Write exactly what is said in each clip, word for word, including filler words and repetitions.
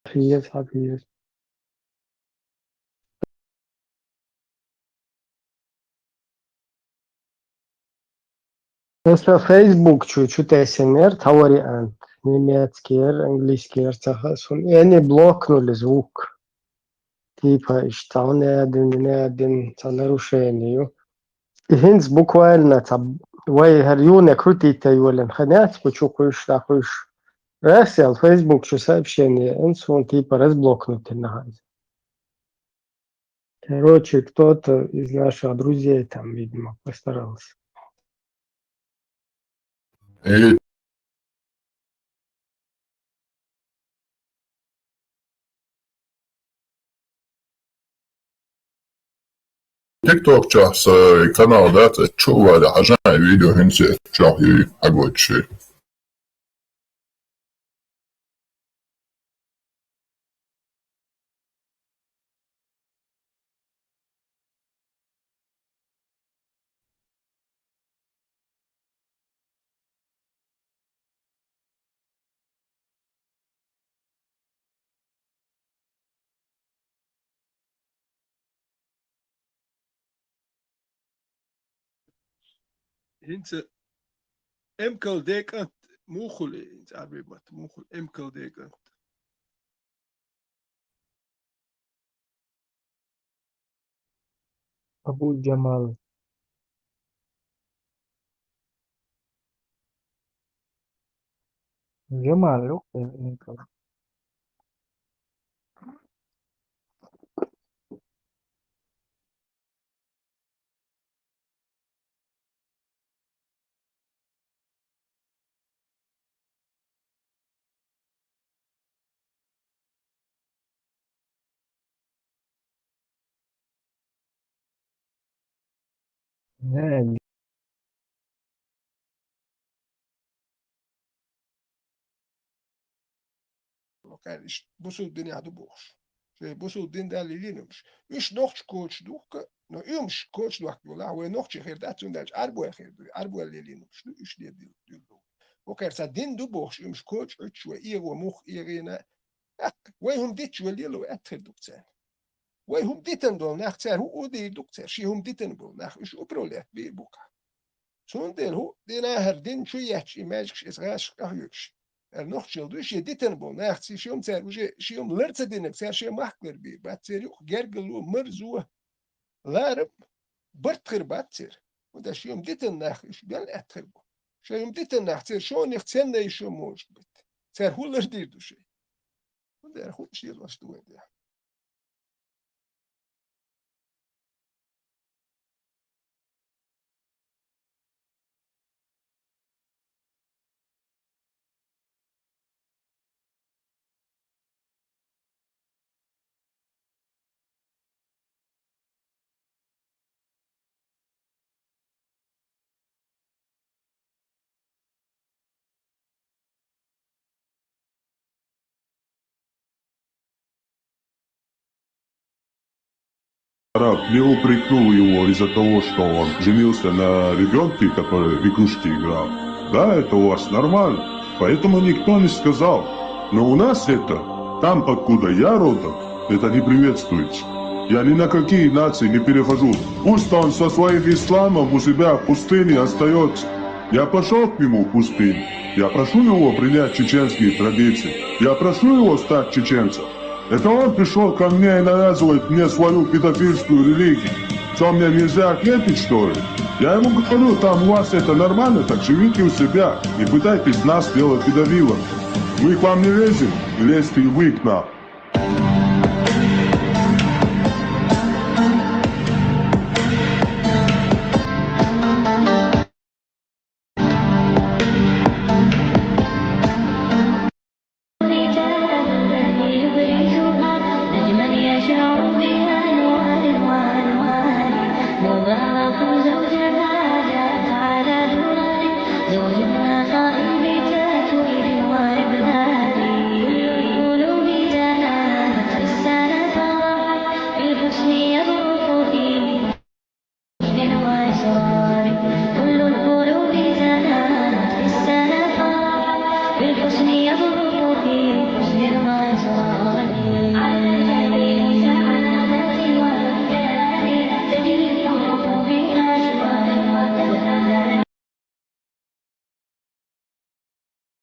Хьежа, хьежа. Аса Facebook чу, чу тесинера цхьа вариант. Немецкийра, английскийра ца хаьа сона. И аьнна блокнули звук. Типа, иштта, цхьа хӀума аьнна, аьнна, цхьа нарушение ю. И хӀинца буквально цхьа вай хӀара юне крутить йолийна хиннад, кху чу кхуьйсуш, дӀакхуьйсуш. Раьсса аьлла, Facebook чу сообщение аьнна, сона типа разблокнуть дина хьайза. Короче, кто-то из наших друзей там, видимо, постарался. Э, TikTok чохь сан канал дац, чу а валахь, хьажахь видео хӀинца чохь юй, хьагойтуш. ХӀинца эмкал декӀант мухули, хӀинца Ӏарбий матта мухули эмкал декӀант. Абу Джамал. Джамал, лёгкий эмкал. Не, Бусул динехь ду бохуш. Шайн бусул дин Далла лелийнарш. Уьш нохча коча духка, но уьш коча дохка йолахь, вай нохчий хир дац, цундела Ӏарбой хир ду, Ӏарбой лелийнарш ду, уьш де дил-, дилла. Окхара цхьа дин ду бохуш, уьш коча Ӏуьттуш вай, эгӀо мух, эгӀийна. Вай хӀума дитча вай лело аьттехьа ду-кх царна. Вай хӀума дитина болу нах, цара хӀуъу дийр ду-кх цара, шен хӀума дитина болу нах, уьш управлять бийр бу-кх. Цундела хӀуъу дина хӀара дин чу етташ и маьждигаш, иза гӀашах къахьоьгуш. ХӀара нохчалла ду, шен дитина болу нах, ци шен хӀума цара уже, шен хӀума лар ца динарг, цара шен махкалар бийр бац, церан юкъа гергарло, марзо, ларам, барт хир бац церан. ХӀунда аьлча шен хӀума дитина нах уьш бен аьттехьа бу. Шайн хӀума дитина нах церан шоних ценна йиш йо может быть. Цара хӀун лардийр ду шайн? ХӀунда аьлча хӀуъу шен лош ду вайн тӀехь. Араб не упрекнул его из-за того, что он женился на ребёнке, который в игрушки играл. Да, это у вас нормально. Поэтому никто не сказал. Но у нас это, там, откуда я родом, это не приветствуется. Я ни на какие нации не перехожу. Пусть он со своим исламом у себя в пустыне остаётся. Я пошёл к нему в пустыню. Я прошу его принять чеченские традиции. Я прошу его стать чеченцем. Это он пришёл ко мне и навязывает мне свою педофильскую религию. Что, мне нельзя ответить, что ли? Я ему говорю, там у вас это нормально, так живите у себя, не пытайтесь нас делать педофилами. Мы к вам не лезем, не лезьте и вы к нам.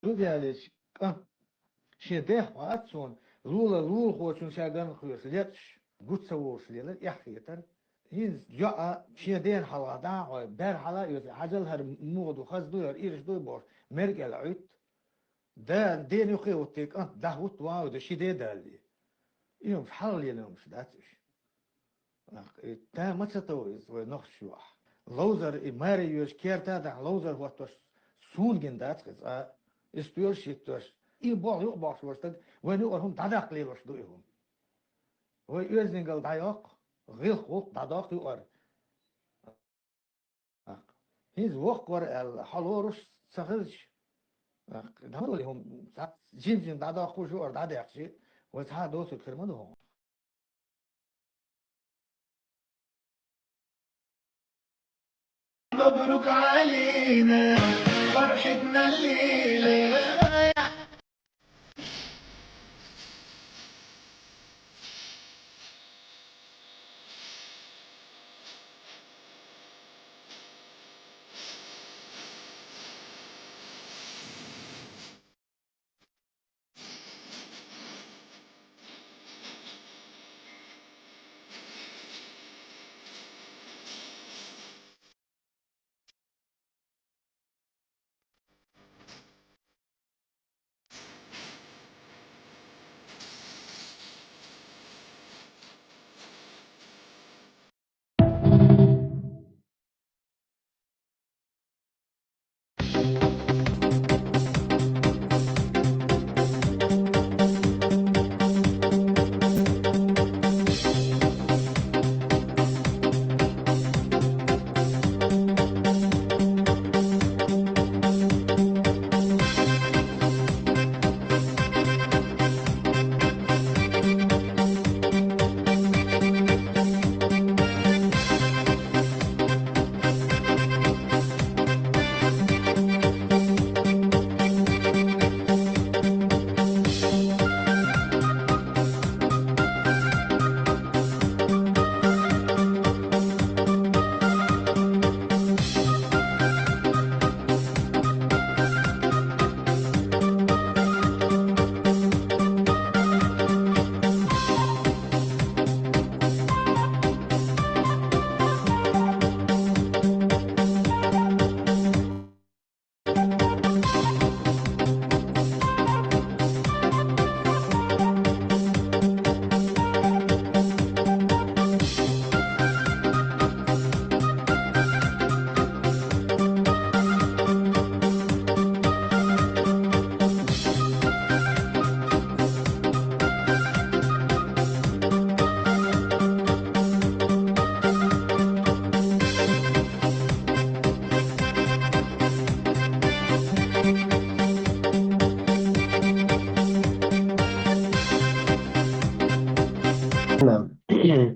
Ду даьллича, кӀант, шен ден хьоац цунна, лула лулахочун ша ган кхоьруш леташ, гуц ца волуш лелар, эхь хетар. ХӀинца йоӀа шен дена хьалха дӀа а хьой, бер хьала а оьций, хьажал хӀара муха ду, хаза ду хӀара, ираш ду бохуш, мер кӀел Ӏуьтту. Да, дена юххе а хӀуттий, кӀант дӀахӀутту ван а ду, ши де даллий. И хӀумаш хьалха лелийна хӀумаш дац уьш. Нах, и да ма ца тов иза вай нохчаш юкъахь. Ловзар, и маре йоьдуш, керта а дахьа, ловзар хӀоттош суна гина дац хӀинца, а, и стоьлаш йиттош. И болх юкъа бохуш волу стаг, вайна юкъара хӀума дӀадаккха лелош ду и хӀума. Вай оьздангалла дӀайоккху, гӀиллакх-гӀуллакх дӀадоккху юкъара. ТӀаккха. ХӀинца воккха вара аьлла, хьо лоруш ца хилча, тӀаккха, дӀа ма долу и хӀума, цхьа жим-жим дӀадоккхуш юкъара дӀадаьккхича, вай цхьа а доцург хир ма ду хьуна. مبروك علينا فرحتنا الليلة.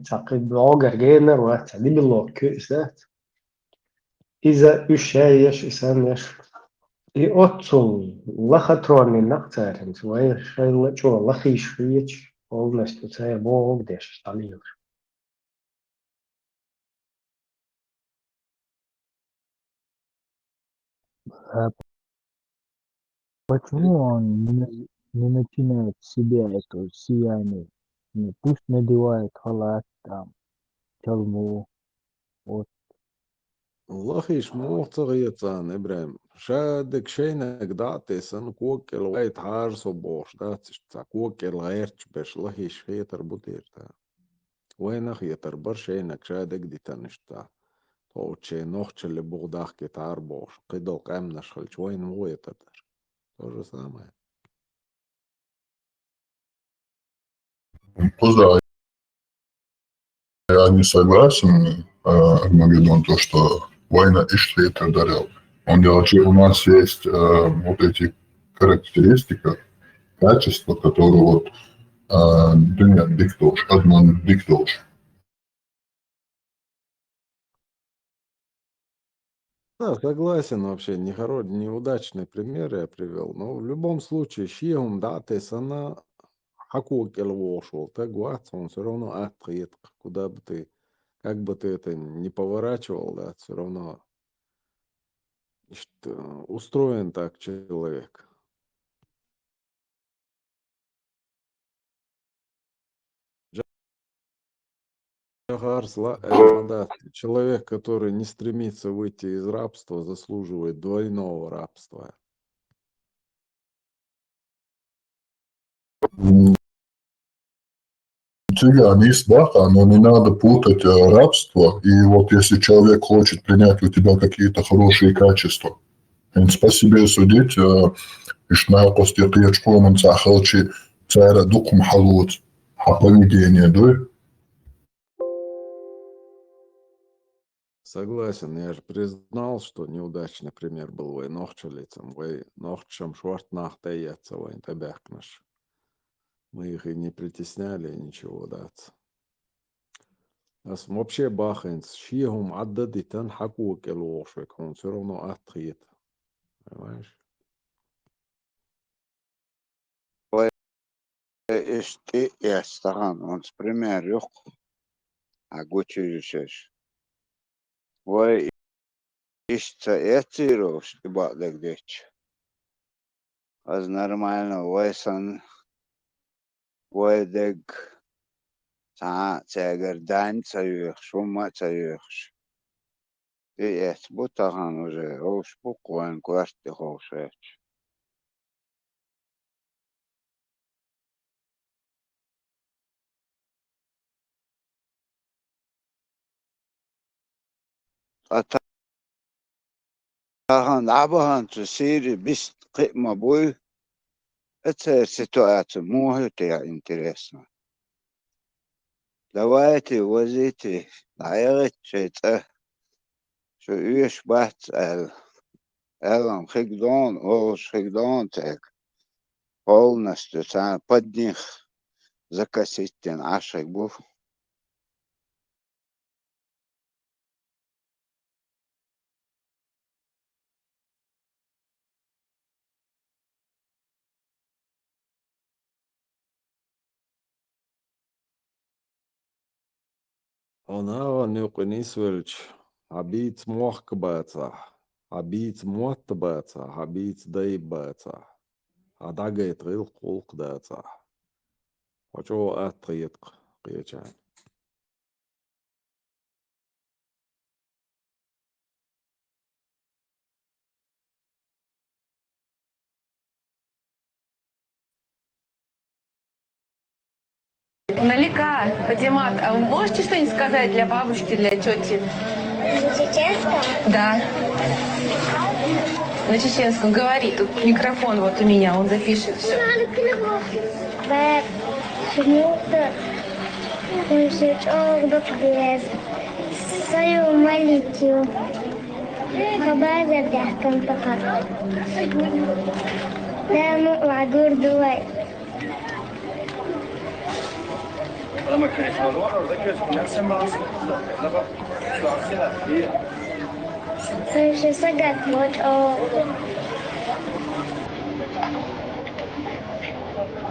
Цхьа кхин бӀогар генар вац, цхьа дибилло куьйса дац. Иза уьш шаеш, и саннеш. И оццул лаха тронный нах царинца, вай шайла чӀогӀа лахийша хеташ, полностью церан бохург деш дӀалелаш. А почему он не, на- не начинает себе это сияние? Ну, пусть надевает халат, там, чалму. Вот. Лахийша муха ца хета царна, ИбрахӀим? Ша дерг шайниг дӀа а тесна, кога кӀел вайта хьажа со бохуш дац иштта, цхьа кога кӀел гӀерташ берш лахийша хетар бу дера та. Вайна а хетар бара шайниг ша дерг дитанаш та. Тхо оцу шайн нохчалле буха дахкийтахьара бохуш, кхидолу къаьмнаш хилча, вайна муха хетар дара? То же самое. Кхуза, я не согласен, э, Армагеддон, то, что вайна иштта хетар дара. Он дело, у нас есть, э, вот эти характеристика, качество, которое вот, а, дуьнен дика долуш, адаман дика долуш. Да, согласен, вообще, не хоро-, неудачный пример я привёл. Но в любом случае, шен хӀума дӀа а тесна, хьан кога кӀел вогӀуш волу стаг вац, хьуна всё равно атта хета, куда бы ты, как бы ты это ни поворачивал, да, всё равно Иштта устроен так человек. Харцла, э, да, человек, который не стремится выйти из рабства, заслуживает двойного рабства. М, циган есть, да, но не надо путать, э, рабство. И вот если человек хочет принять у тебя какие-то хорошие качества, хӀинца по себе судить, э, иш накъости кхечу къоман ца халчи цара дукхум хьалоц, хьа поведение, да? Согласен, я же признал, что неудачный пример был вай нохчаллицам, вай нохчам шорт нах тӀеэцца вайн тӀебаьхкинарш. Мы их и не притесняли, и ничего, дац. Ас вообще бахинца, шен хӀума Ӏадда дитан хьакуга кӀел вогӀуш век, хьуна всё равно атта хета. Понимаешь? Вай иштта тӀеэцна тахана, хӀинца пример юкъа, хьан гучуьйжуш. Вай иштта ца эццийраш, и бакъдерг дечча. Аз нормально, вай санна, вай дерг цхьа а цаьгара дайн а ца йоьхуш, хӀумма а ца йоьхуш. И эц бу тахана уже, ховш бу-кх вайн коьрта тӀе ховш хеташ. Ткъа тахана дӀабаханчу Сири бист кхиъ ма буй, эцеран ситуаци муха ю те, интересно. Давайте, возите, дӀаягӀийта шайн цӀа, шу оьшуш бац аьлла. Аьлла-м хиг дона, олуш хиг дона цаьрга. Полностью царна под них закосить дина Ӏаш хиг бу. Хьо нахана юкъа нисвелча, хьан бийца мохк бацахь, хьан бийца мотт бацахь, хьан бийца дай бацахь, хьан дӀагайта гӀиллакх-гӀуллакх дацахь, хьо чӀогӀа атта хета-кх кхечарна. Малика, Патимат, а вы можете что-нибудь сказать для бабушки, для тети? На чеченском? Да. На чеченском говори, тут микрофон вот у меня, он запишет все. Бэп, шнута, он же чёрт без. Салам алейкум. Хабар за бяхкам пока. Да, ну, лагур давай. Ше сагат мочо.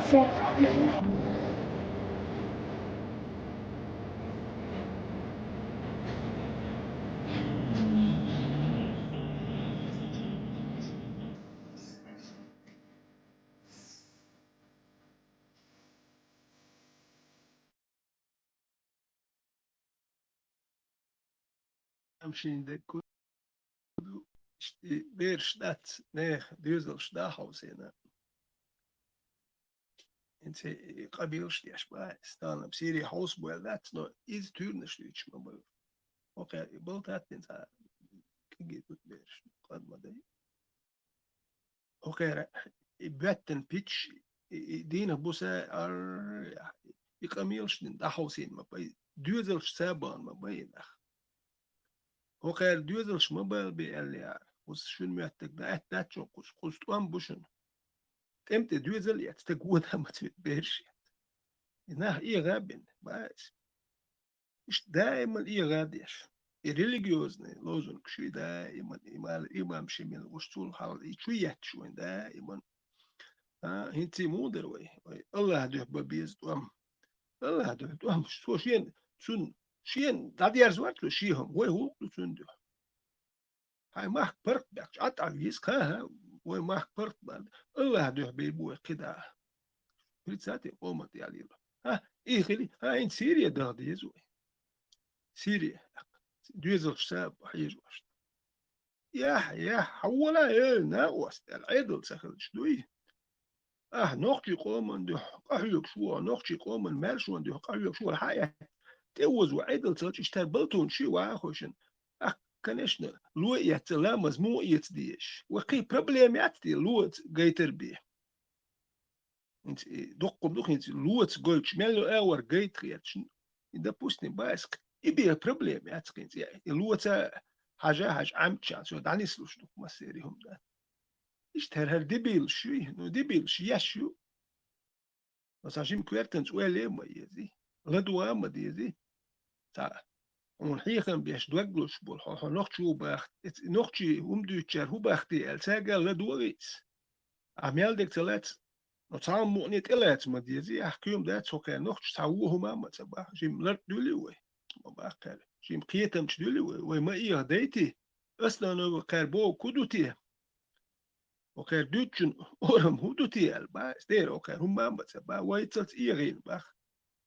Всё. Амма шен дерг ду, иштта бераш дац, нехан доьзалш дӀахьовсийна. ХӀинца и къабелаш деш бац, сталам Сири хьовсабойла дац, но иза туьйранаш дуьйцуш ма бара. ХӀокхаьрга и балтаттина цхьа кӀегий тӀуьту бераш, къад ма дай. ХӀокхаьрга и боьттина пичча, и, и дийнах буса ар-, и къамелаш дина дӀахьовсийна ма бай, доьзалш ца бахна ма бай и нах. ХӀокхаьрга доьзалш ма бала бе аьлла яра. Кхуза шуна моьттург даьтта дац шуна кхуза, кхуза тӀом бу шуна. ТӀем тӀе доьзал а эцна, стаг вода ма ца витта, бераш а эцна. И нах эгӀа а бина, бац. Иштта даиман эгӀа а деш. И религиозный лозунгаш ю даиман, имам, имам Шемал гуш цул хьал, и чу етташ вайн даиман. А, хӀинца и муха дара вай? Вай АллахӀ дуьхьа бан беза тӀом. АллахӀ дуьхьа тӀом, цо шена, цунна, шена дӀадерзавар цо шен хӀума, вай гӀуллакх ду цунна дуьхьа. Хьайн махка паргӀат баьккхича, Ӏа тӀавийза, кхаха, вай махка паргӀат баьнна, АллахӀ дуьхьа бен бу вай кхидӀа. Прицати къоман тӀе ялийла. ХӀа, и хили, хӀа, хӀинца Сири даха деза вай. Сири, доьзалш са хьежа вашта. Яхь, яхь, хьавола, э, накъост, аьлла, Ӏедал ца хилча дуй. Ахь нохчий къоман дуьхьа къахьоьгуш ву, нохчий къоман маьршон дуьхьа къахьоьгуш ву, хьаэц. ТӀеоза ву Ӏедал ца хилча, иштта балтун ши вахошин. Ах, конечно, ло эцца ламаз муха эца дезаш. Ва кхин проблема яц те, лоца гайтар бе. ХӀинца и доккхур ду, хӀинца лоца гойтуш, мел йо агӀор гайта хеташ. И, допустим, баск, и бе проблема яц хӀинца. И лоца хьажа, хьажа Ӏамчан, со дӀанислуш ду массери хӀума дац. Иштта хӀара, хӀара дебилаш ю, ну, дебилаш еш ю. Аса жим коьртанца ойла ма ези, ладувгӀа ма дези. Ца, хьуна хьехам беш дог луш болу, хьо, хьо нохчо бахт, эц-, нохчий хӀума дуьйцучара хӀу бахти аьлла, цаьрга ладогӀа иза. Ахь мел дерг ца лаьц, но цхьа хӀума мукъане тӀелаьца ма дези, ахь кхин хӀума дац, хӀокхара нохчо цхьа вон хӀума а ма ца бах, жим лар дуьлий вай? Ма бах кхара. Жим кхетамча дуьлий вай? Вай ма эха дайти? Основной вай кхара боху ку ду те? Окхер дуьтчун орам хӀу ду те аьлла, ба, стера окхер хӀумма а ма ца ба, вай цалц эгӀийна бах.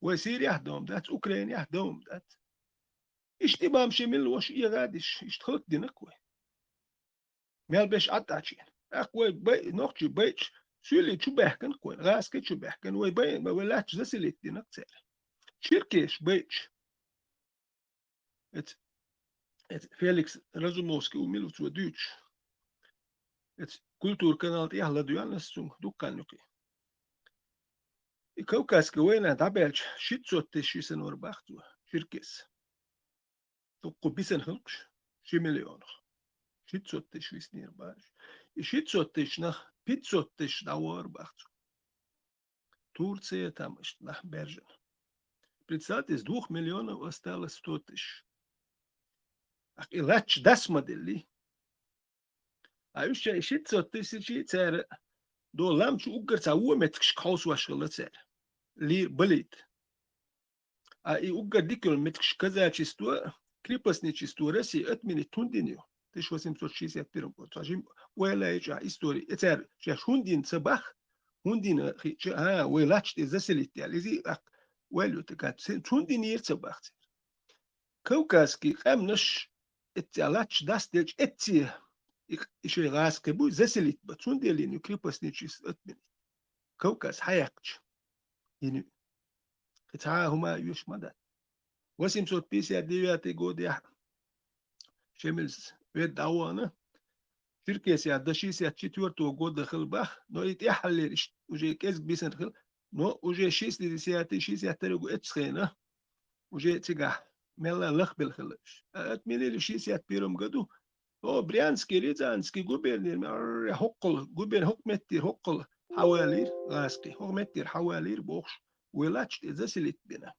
Вай Сирияхь дом дац, Украинехь дом дац. Иштта имам Шемил ваша эгӀадиш, иштта хӀаллакдинарг вай. Мел беш Ӏад Ӏачийна. ТӀаккха вай бай-, нохчий байча, суьйли чу баьхкинарг вай, гӀазкхи чу баьхкина, вай бай-, вай лаьтташ заселить динарг цара. Черкеш байча, Эц-, эц Феликс Разумовский у милуцо дуьйцуш. Эц культура канал тӀехь ладоьгӀна ас цунга дуккханна юкъе. И Кавказский война дӀабаьлча, шиццот тыщ висанор бах цо, черкес. Дуккху бисана хилкхаш, ши миллионах. Шиццот тыщ виснера баш. И шиццот тыщ нах, пятьсот тыщ дӀавахар бах цо. Турция там иштта нах бержина. Представьте, из двух миллионов осталось сто тысяч. Ах, и лач дас ма делли. А уьш чай шиццот тысячи цара до лам чу уггар ца вон меткаш кхаусваш хилла цара. Ли-, балийта. А и уггар дика йолу меттигаш казачество, крепостничество России отменить хӀунда йина ю? Тысяча восемьсот шестьдесят первом году. Цхьа жим ойла йича истори. И цара шаьш хӀунда йина ца бах, хӀунда йина хиъча, а, вай лач тӀе заселить яьлла. Иза а ойла ю тӀаккха. Цун-, хӀунда йинера ца бах цара. Кавказский къаьмнаш эцця лач дас делча эцце и, и шайн гӀазкхи буй заселить бан. Цундела йина ю крепостничество отменить. Кавказ хьаяьккхича йина ю. Кхин цхьа а хӀума а оьшуш ма дац. Восемьсот пятьдесят девятый годехь Шемилс ведда дӀавахана, Черкесехь до шестьдесят четвёртого года хилла бах, но и тӀаьххьаллера иштта уже кӀезиг бисина хилла, но уже шестидесятый, шестьдесят второй год эццу хенахь, уже цигахь мелла лахбелла хилла уьш. А отменили шестьдесят первом году, о, Брянский, Рязанский губернера, м-, хӀоккхул, губер-, хӀокху меттера хӀоккхул хьавалийра гӀазкхи, хӀокху меттера хьавалийра бохуш, вай лач тӀе заселить бина.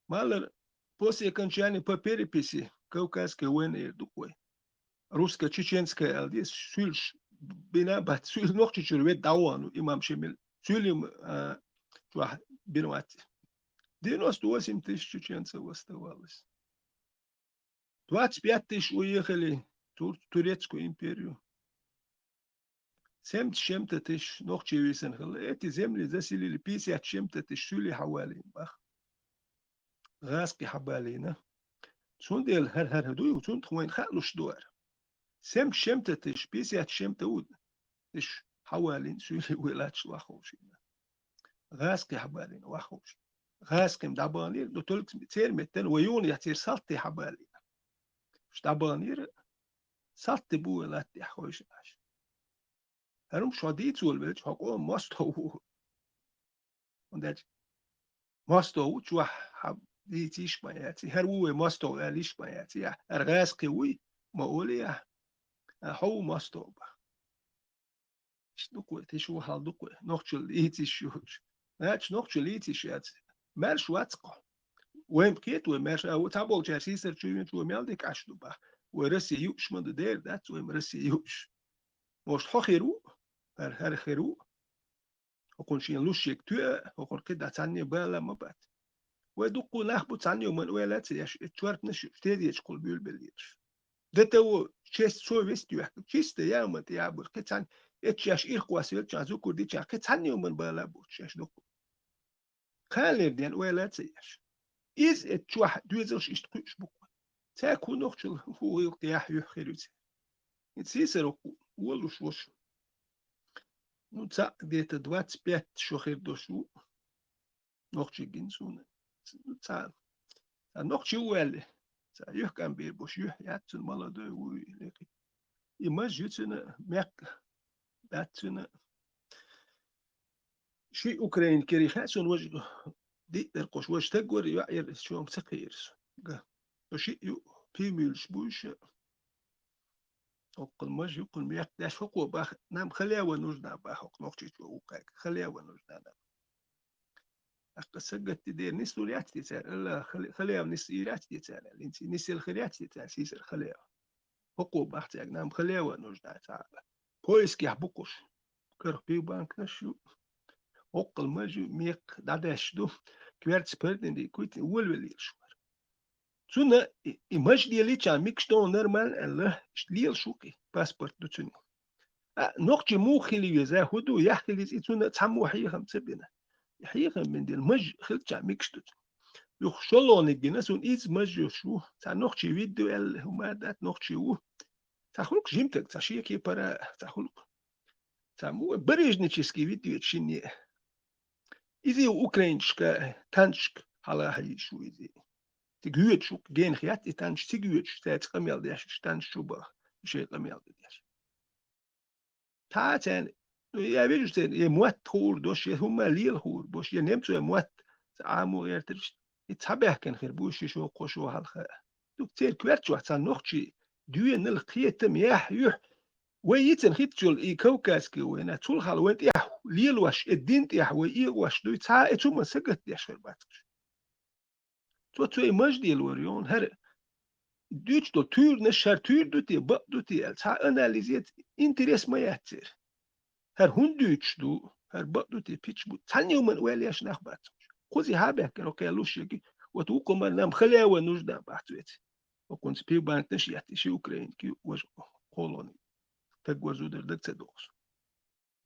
Малар, после окончания по переписи Кавказской войны эр ду вай. Русско-чеченская аьлла деза, суьйлаш бина бац, суьйла Нохчийчуьра ведда дӀавахана ву имам Шемил. Суьйла, а, чохь бина вац. Девяносто восемь тысяч чеченцев оставалось. Двадцать пять тысяч уехали в Тур-, Турецкую империю. Семьдесят с чем-то тысяч нохчий висина хилла. Эти земли заселили пятьдесят с чем-то тысяч суьйли хьавалийна бах. ГӀазкхи хьабалийна. Цундела хӀара, хӀара дуй, цунна тхо вайна хаалуш ду хӀара. Семьдесят с чем-то тысяч, пятьдесят с чем-то ву тыщ хьавалийна суьйли вай лач ваховшийна. ГӀазкхи хьабалийна ваховшийна. ГӀазкхи-м дӀабаханера, но только церан меттана вай юханехь церан салтий хьабалийна. Уьш дӀабаханера, салти бу вай латтехь хойшина Ӏаш. ХӀара-м шо дийца волавелча, хьо къоман мостагӀа ву. ХӀунда аьлча мостагӀа ву чохь хьан дийца йиш ма яц. И хӀара ву вай мостагӀа аьлла йиш ма яц. Я, хӀара гӀазкхи вуй, ма олий ахь, а, хьо ву мостагӀа бах. Иштта ду-кх вай, тиша ву хьал ду-кх вай, нохчалла дийца йиш йолуш. Нахча нохчалла дийца йиш яц. Маьрша вац-кх хьо. Вайн кхета вай маьрша, а, ву цхьаболчара сийсара чу веанчу вай мел дика Ӏаш ду бах. Вай Россия юуш ма ду, дера дац вай-м Россия юуш. Может, хьо хир ву? ХӀара, хӀара хир ву? ХӀокхунна шена луш ерг тоьа, хӀокхунна кхидӀа цхьанне бала ма бац. Вай дуккха нах бу цхьанне а ман ойла ца еш, эцу чортанаш тезеташкахула буьйлабелла ераш. До того честь, совесть йоьхкина, чисто яманта ябур, кхин цхьанне, эцу шаьш ирхъос велчахь, зукур дичахь, кхин цхьанне а ман бала боцуш шаьш дуккха. Кхалера ден ойла ца еш. Иза эт чохь доьзалш иштта кхуьуш бу-кх. Цаьрга хӀун нохчалла хӀу гӀилкх яхь юьхь хир ю церан. И сийсара волуш ву шу. Ну, цхьаъ где-то двадцать пять шо хир долуш ву. Нохчий гина суна. Цхьа, цхьа нохчий ву аьлла. Цхьа юьхькӀам бийр бу шу, юьхь яц цуьнан, молодой ву и лекхи. И маж ю цуьнан, мекх дац цуьнан. Ши Украина кирий хаьа суна, важа диъ дара кхуш, важа стаг вара, йоӀ яра, чома ца кхиира со. Га. Со шиъ ю, пимуьйлаш бу уьш. Оккхул маж ю, кхунна мекх даьш хӀокхо баха, нам халява нужна баха, хӀокху нохчийчо ву кхаьга. Халява нужна нам. ТӀаккха сагатти дера нислур яц те цара, Алла, хал-, халява нисйийр яц те цара, линций нисъелла хир яц те цара, сийсара халява. ХӀокхо бах цаьрга, нам халява нужна цхьаъ. Поискехь бу кхуш. Карах пивбанкаш ю. Оккхул маж ю, мекх дӀадаьшш ду. Коьртачу пардин дийкуьйтина, волавелла лелаш вара. Цунна и, и маж делича, микаш тӀе нормально аьлла, иштта лелаш ву-кх и, паспорт ду цуьнан. А, нохчий муха хила веза, хӀун ду, яхь хила иза, и цунна цхьаммо хьехам ца бина. Хьехам бина дела, маж хилча, микаш ду цуьнан. Юха шолгӀаниг гина, суна иза маж йолуш ву, цхьа нохчий видео аьлла, хӀума дац, нохчий ву. Цхьа хуьлу-кх жимтаг, цхьа шеке пара, цхьа хуьлу-кх. Цхьа мо барыжнический видео шинне. Иза ю украинчашка танчашка хьала хьийзаш ву иза. Цига йоьдуш ву, генах яц и танчаш, цига йоьдуш, цаьрца къамел деш, танчаш чу баха, шайн къамел дан деш. Цхьа а царна, ну, я вижу, церан я мотт хуур долуш, я хӀумма лела хуур болуш, я немцойн мотт ца Ӏамо гӀертарш, и цхьа баьхкина хир бу ши шо, кхо шо хьалха. Дукха церан коьртачохь цхьа нохчий доьналла кхетам яхь юьхь. Вай йицина хӀиттачул и кавказский вайна, цул хьалха вайн тӀехь лелош, и дин тӀехь вай эгӀош дуй, цхьа а и цу ма сагатдеш хир бац уьш. Цо цо и маж делора йону, хӀара дуьйцуш долу туьйранаш, хӀара туьйра ду те, бакъ ду те аьлла, цхьа анализ яц, интерес ма яц церан. ХӀара хӀунда дуьйцуш ду, хӀара бакъ ду те, пич бу, цхьанна а хӀуманна ойла еш нах бац уьш. Кхуза хьа баьхкина, кхел луш ерг, вот вукху ма нам халява нужна бац веци. Окхунца пивбанкаш а етта, и ши украинка ю, важа кхолониг. Таг вара зудар даг ца дохуш.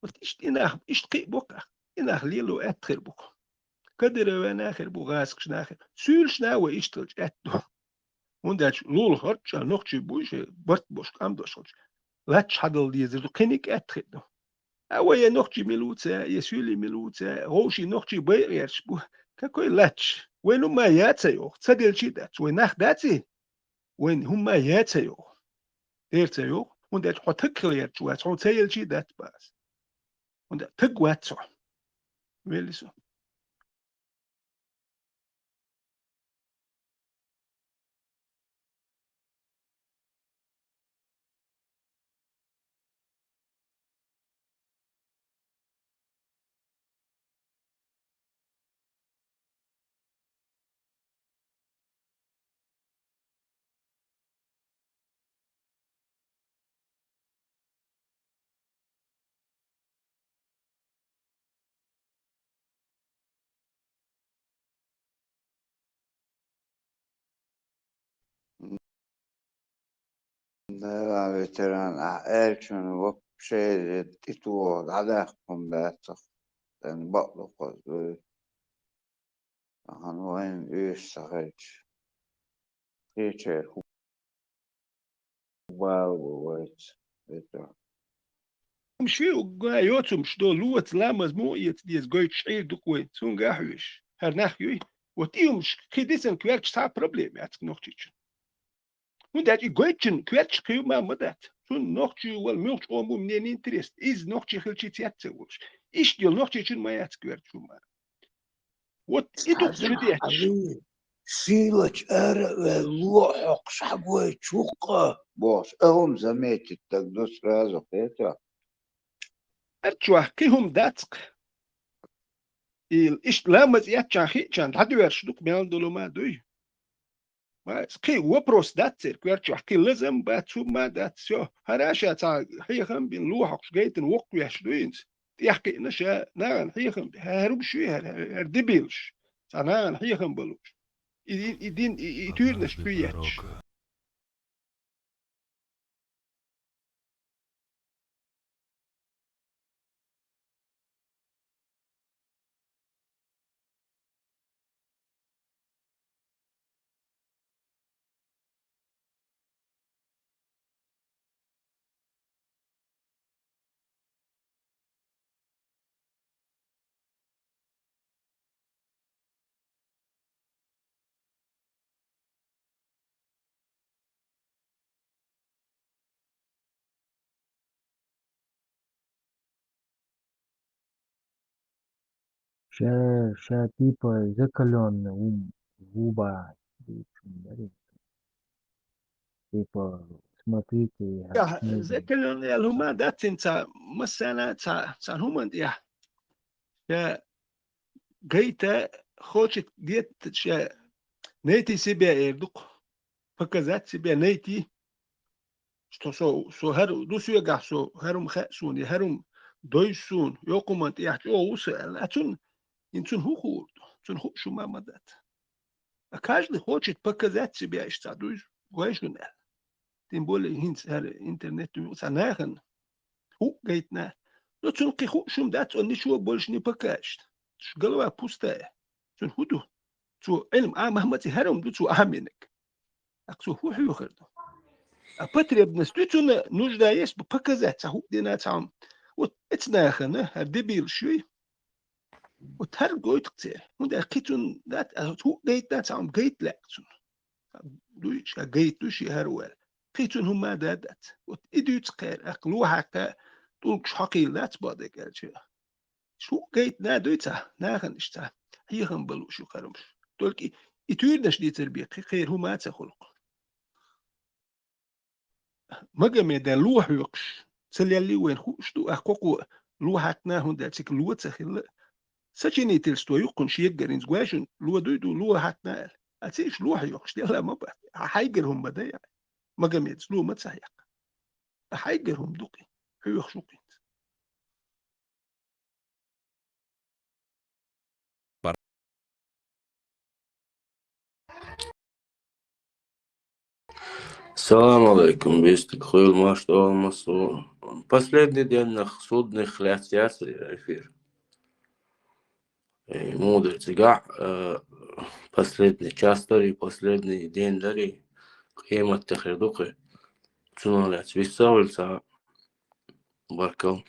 Вот иштта и нах, иштта кхин а бу-кх, и нах лело аьтта хир бу-кх. Кадыровна хир бу, гӀазкхашна хир. Суьйлашна а вай иштта хилча аьтта ду. ХӀунда аьлча лула хӀорд чӀа нохчий буй шайн барт бош, къам дош хилча. Лаьтташ хьадала дезар ду, кхиниг а аьтта хир ду. А вай я нохчий мила ву ца, я суьйлий мила ву ца, вовший нохчий байа гӀерташ бу. Какой лаьтташ? Вайн хӀумма я ца йоху, ца делчий дац. Вай нах дац и? Вайн хӀумма я ца йоху. Дера ца йоху, хӀунда аьлча хьо таг хила гӀерташ вац, хьо ца елчий дац бац. ХӀунда таг вац хьо. Велли со. Дала ветеран, ахь аьллачун вообще тӀетоха дӀадаьккхина бацахь, тӀаккха бакъ ду кхуза дуй. Ахьа вайна уьш ца хилча, кхечеран хӀу бала бу вайца, это. Амма ши угга йоцумаш до, лоца ламаз муха эца деза гойтуш Ӏийр ду-кх вай, цуьнга а хьоьжуш. ХӀара нах юй? Вот и хӀумаш кхин дисина коьртачу цхьа а проблема яц-кх Нохчийчун. ХӀунда аьлча и гойтучун коьртачу кхин ма, ма дац. Цунна нохчий вала муьлхачу къоман мнение, интерес. Иза нохчий хилчий цец ца волуш. Иштта йолу Нохчийчун ма яц коьртачу ма. Вот и ду-кх чу детташ. Сийлачу ара а ваьлла, ло а хьокхуш хьагойтуш ву-кх, бохуш, а хӀума заметить дага ду сразу, хета. Арчохь кхин хӀума дац-кх. И иштта ламаз эцчахь хиъчахь дӀадоьрзуш ду-кх, мел долу ма дуй. Ма, кхин вопрос дац церан коьртачохь, кхин лазам бац, хӀума дац, всё. ХӀара ша цхьа хьехам бина, ло хьокхуш гайтина воккхавеш ду хӀинца. ТӀехь кхиъна ша нахана хьехам бина. ХӀара хӀумаш юй хӀара, хӀара дебилаш. Цхьа нахана хьехам балуш. И, и, и дин, и, и туьйранаш кхуьйетташ. Ща, ща типа закалённый ум, губа, типа, смотрите, Ягь, закалённый ял хӀума дац цун цхьа массана цхьа, цхьа хӀуман тӀехь. Ша гайта хочет где-то ша найти себя эр ду-кх. Показать себя, найти. Что со, со хӀара ду соьгахь, со хӀара хӀума хаьа суна, я хӀара хӀума дойза суна, йоккха хӀуман тӀехь чӀогӀа ву со аьлла. А цунна, хӀинца цунна хӀун хуур ду? Цунна хууш хӀума ма дац. А каждый хочет показать себя, иштта дуй, гой шуна аьлла. Тем более хӀинца хӀара интернет ю цхьа нахана. ХӀуъ гайтина. Но цунна кхин хууш хӀума дац, он ничего больше не покажет. Ш-, голова пустая. Цунна хӀун ду? Цо Ӏилма Ӏамах ма цӀи хӀара хӀума ду цо Ӏаминарг. Акх цо хӀун хьоьхур ду? А потребность ду цунна, нужда есть показать, цхьа хӀуъ дина цхьа хӀума. Вот эцу нахана, хӀара дебилаш юй. Вот хӀара гойту-кх церан. ХӀунда аьлча кхин цунна дац, а хӀуъ гайтина цхьа хӀума гайта лаьа-кх цунна. Дуй, ша гайта ду шен хӀара ваьлла. Кхин цунна хӀума ма дац. Вот и дуьйцу кхера, акх ло хьакха, тӀулгаш хьокхийла дац боху дерг аьлча. Шу гайтина дуй цхьа, нахана иштта хьехам бан лууш ю кхара хӀумаш. Только и, и туьйранаш дийцар бен кхин кхера хӀума а ца хуьлу-кх. Магомеда ло хьоькхуш, ца лелли вайна хууш ду, акх кхокхо ло хьаькхна, хӀунда аьлча цига ло ца хилла. Сочинительство ю-кх кхуьнан шегара, хӀинца гой шуна ло дуй ду, ло хьаькхна аьлла. А цига ло хьоькхуш делла ма бац. Хьан хьайгара хӀума ма дай. Магомеда ло ма ца хьаькхна. А хьайгара хӀума ду-кх и, хьоьхуш ву-кх хӀинца. Салам алейкум, бистик хуьлда, маьрша догӀу массо. Последний денах, судных лаьцна яцара эфир. Э, муха дара цигахь, э, последний час дарий, последний день дарий, къемат де хир ду-кх. Цунах лаьцна виссагӀвелла цхьа. Баркалла.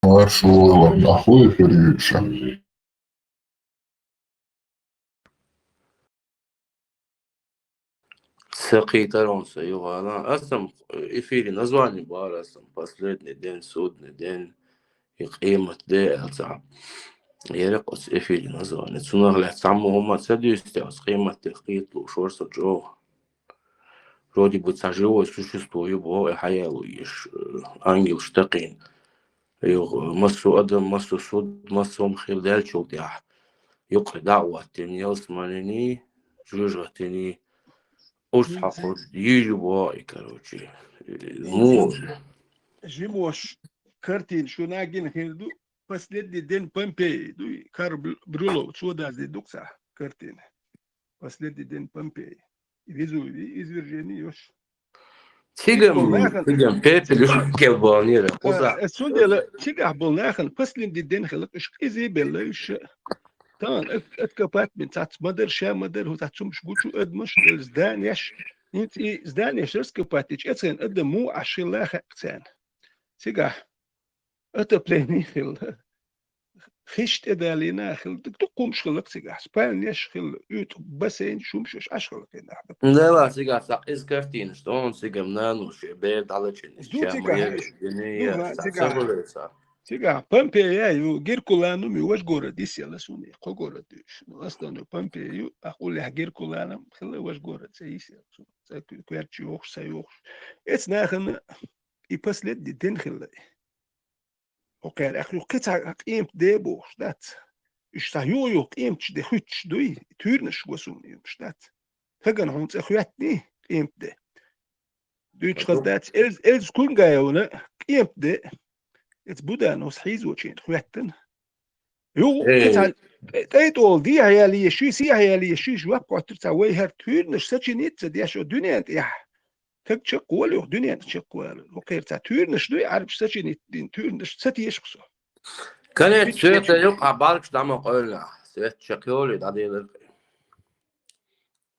Маршо валла, нах, хӀун эфир ю ша? Ца кхийтар хьуна сан юххе. Аса-м эфиран название бахара аса-м: последний день, судный день, и къемат де аьлла цхьа. Яра-кх оцу эфиран название. Цунах лаьцна цхьаммо хӀума ца дуьйцу те, оцу къемат де кхета лууш вара со чӀогӀа. Вроде бы цхьа живое существо ю боху, и хьаяло еш, э, ангелаш такхийна. Юха массо адам, массо суд, массо хӀума хир даьллачул тӀаьхьа юккъе дӀа а хӀоттийна, ялсаманиний, жожагӀатиний, урс хьокхуш йийр ю боху и, короче. Э, муха? Жимош картина шуна гина хир ду, последний день Помпеи ду, Карл Бр-, Брюлов, цо даздина ду-кх цхьа картина. Последний день Помпеи. Везувий извержение йош. Цигахь, цигахь пепел ю кхел бахнера, кхузахь. Э, цундела цигахь болу нахана последний день хилла-кх, уьш къизий белла уьш. Тахана от-, откопать бина цхьацца ма-дарра, ша ма-дарра, хӀу цхьацца хӀумаш гучу адамаш, э, зданеш. ХӀинца и зданеш раскопать дича, эцхен адам муха Ӏаш хилла хаьа-кх царна. Цигахь отопление хилла. Хиш тӀедалийна хилла, дукха хӀумаш хилла-кх цигахь, спальнеш хилла, уьйтӀа бассейн, шумаш Ӏаш хилла кхин нах. Дела, цигахь цхьа къиза картинаш ду, цигахь нанас шен бер дӀалачийна, ду ша ма цигахь, ера, ду, я, ма цхьа цигахь. Ца хуьлуьйту цхьа. Цигахь Помпея ю, Геркуланум ю, важа город йисъелла суна, кхо город ю уьш. Ну, основной Помпея ю, а уллехь Геркуланум хилла, важа город ца йисъелла суна. Ца ку-, коьртачу йохуш, ца йохуш. Эцу нахана и последний день хилла. Хьо кхера, ах, юха кхин цхьа къемат де бохуш дац. Уьш цхьа юха-юха къематаш де хуьттуш дуй, туьйранаш го суна юмаш дац. Хагана хьуна цӀе хоьттиний къемат де? Дуьйцуш хаза дац, Эльз-, Эльза Кунгаевна къемат де, эца Будановс хьийзочийн хоьттина. Юха кхин цхьа тӀе-, тӀайтӀолу дехьа яла еш, сехьа яла еш, жоп хоттура цхьа, вай хӀара туьйранаш сочинить ца деш, о дуьнен тӀехь. Каг чекхволу юха, дуьненах чекхволу. Хьо кхера цхьа туьйранаш дуй, Ӏарбаша сочинить дина туьйранаш, ца теша-кх со. Конец света ю-кх, хьан бӀаьргаш дӀа ма къевлина. Свет чекхйолий, дӀаделира-кх.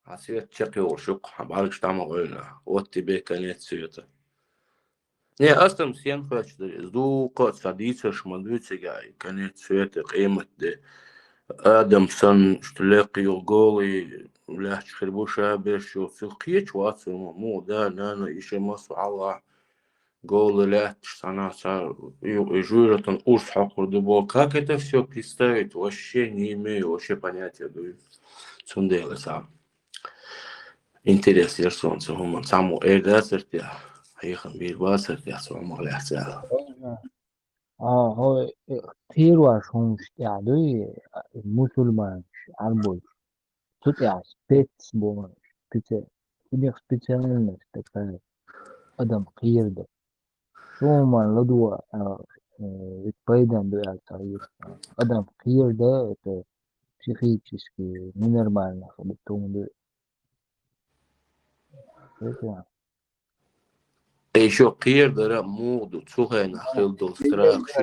Хьан свет чекхйолуш ю-кх, хьан бӀаьргаш дӀа ма къевлина. Вот тебе конец света. Не, ас-м сен хоьттуш дара иза. Дуккха а цхьа дийцарш ма дуй цигахь, конец света, къемат де. Адам санна, иштта лекха юха голый лаьтташ хир бу ша берш йолу, цуьнга кхеташ вац хӀума, муха да, нана, и шен массо хьалха. голы лаьтташ цхьана цхьа ю-, жуьйратан урс хьокхур ду боху. Как это всё представить? Вообще не имею вообще понятия, дуй. Цундела цхьа интерес яра суна цу хӀуманна. Цхьаммо эр дацара те, хьехам бийр бацара те, цу хӀуманах лаьцна аьлла. А, хьо, э, кхерош хӀуманаш тӀехь дуй, э, мусульманаш, Ӏарбойш. Цу тӀехь спец бохуш, специ-, у них специальность такая, адам кхерадан. Шу хӀуманна ладугӀу, а, э, вит пайдана ду аьлла ца хьийза. Адам кхерадан, это психически ненормально хила тхуна ду. Это И ещё кхерадара муха ду, цу хенахь хилла долу страхаш,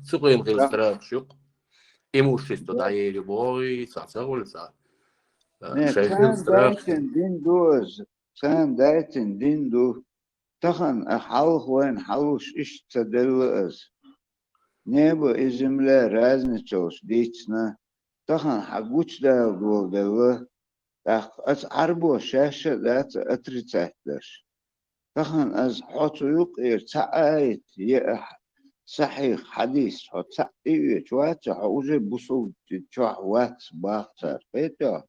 цу хенахь хилла страхаш ю-кх. Имущество дӀаели боху, цхьа ца хуьлу цхьа. Не, шайн хилла страх. Царна дайтина дин ду иза, царна дайтина дин ду. Тахана а хьалха вайна хьалуш иштта ца делла аса. Небо и земля разница йолуш дийцина, тахана хьан гучудала доладелла, тӀаккха аса Ӏарбо шаьш а дац отрицать деш. Тахана аса хьо цу юкъера цхьа аят е а сахьих хьадис хьо цхьаъ тӀеоьцуш вац, хьо уже бусулба чохь вац бах цара, кхетий хьо?